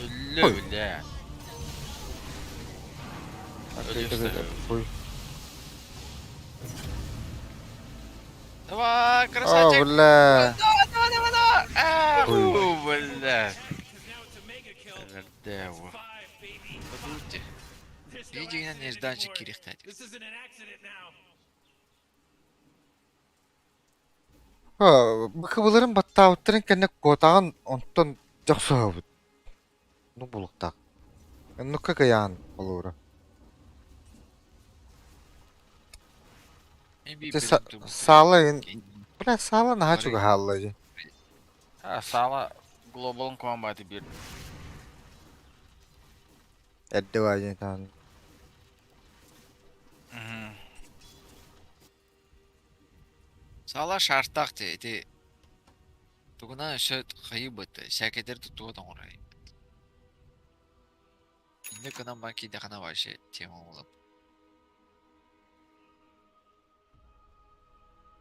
Өллө бля. Ой. Давай, О, красавчик! бля. Давай, давай, давай, давай! А, Ой. Бля. Эрдэ Подумайте. Видео нежданчик кириэхтээх. БКБларын баттаабыттарын кэннэ куотаҕын онтон дьохсоһобут. Ну булуктаах. Оннукка кыйаан холуура. Саала бля саала наһаа чугаһаалла дии. Саала глобалын комбаты биир. Эрдэ баайын таан. Саала шаартаах дии ити тугунан өссө хайыы сээкэйдэр туттуга тоҥорой. Инник гынан баран киирдэххинэ вообще тема буолар.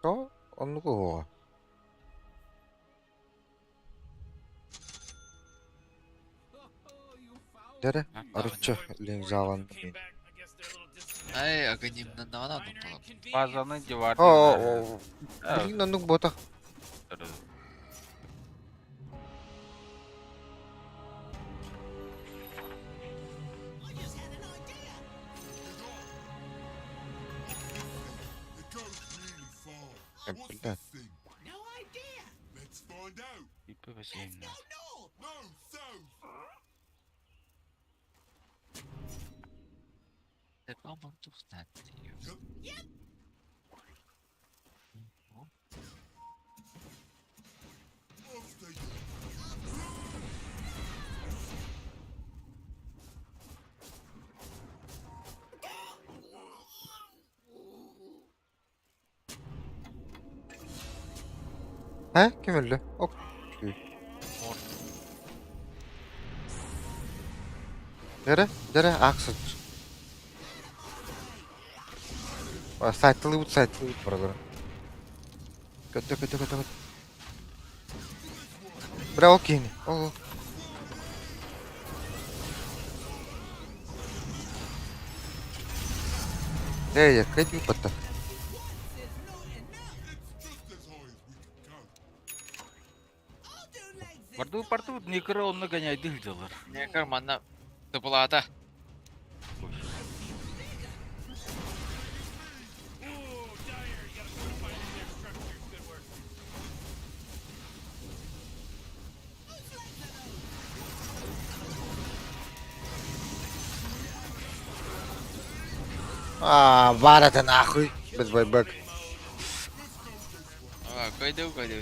То оннук уһуоҕа. Дэрэ, арычча линзалан. Ай, агонимнаннаҕына оннук буолар. Базаны дивар. О, блин, оннук буотах. Бля. He kim öldü? Ok. Nere? Nere? Aksın. Сайтылыыбыт, сайтылыыбыт барыларын. Көтө, көтө, көтө, көтө. Бра, ол киһини. Ол, ол. Эй, кайт баттан. Бардыбыт бардыбыт Некро онно гоняйды сылдьаллар. Некр манна тыпылаата. А, баар этэ нахуй. Без байбак. А, кайдeu, кайдeu.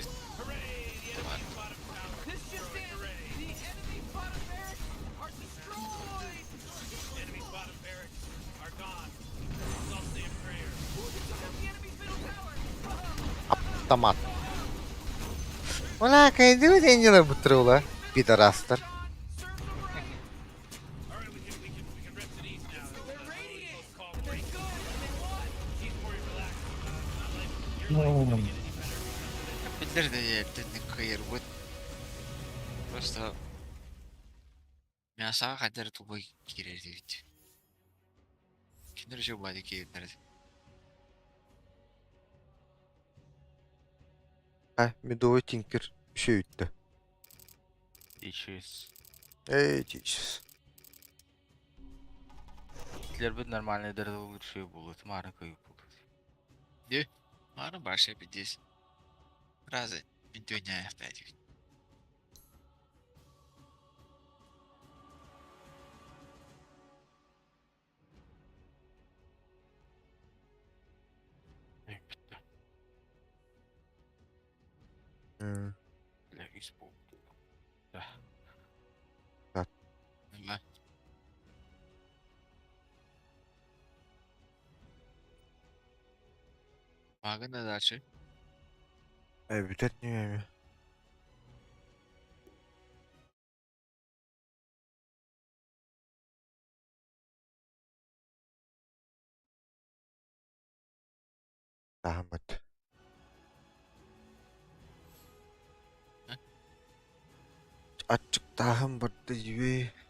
Автомат. Ола, кайдeu дэньила бутрула. Пидорастар. Биллэр да эрдэнник кыайарбыт. Просто мясаҕа хайдах эрэ тупой киирэр этибит. Кинилэр еще баadi киирдэр этэ. А, медовый тинкер үсөйүттэ. Ичис. Эй, чичис. Килербит нормальный дәрәҗә лучше булды. Мары кыйып булды. Де, мары башы бидес. Разы, мин төйнәяхта дип. Бля, испуг. Да. Да. Магын да дальше. Бүтэр ньүөмү. Таһыммыт. Аччыктааһын барда дьүбү.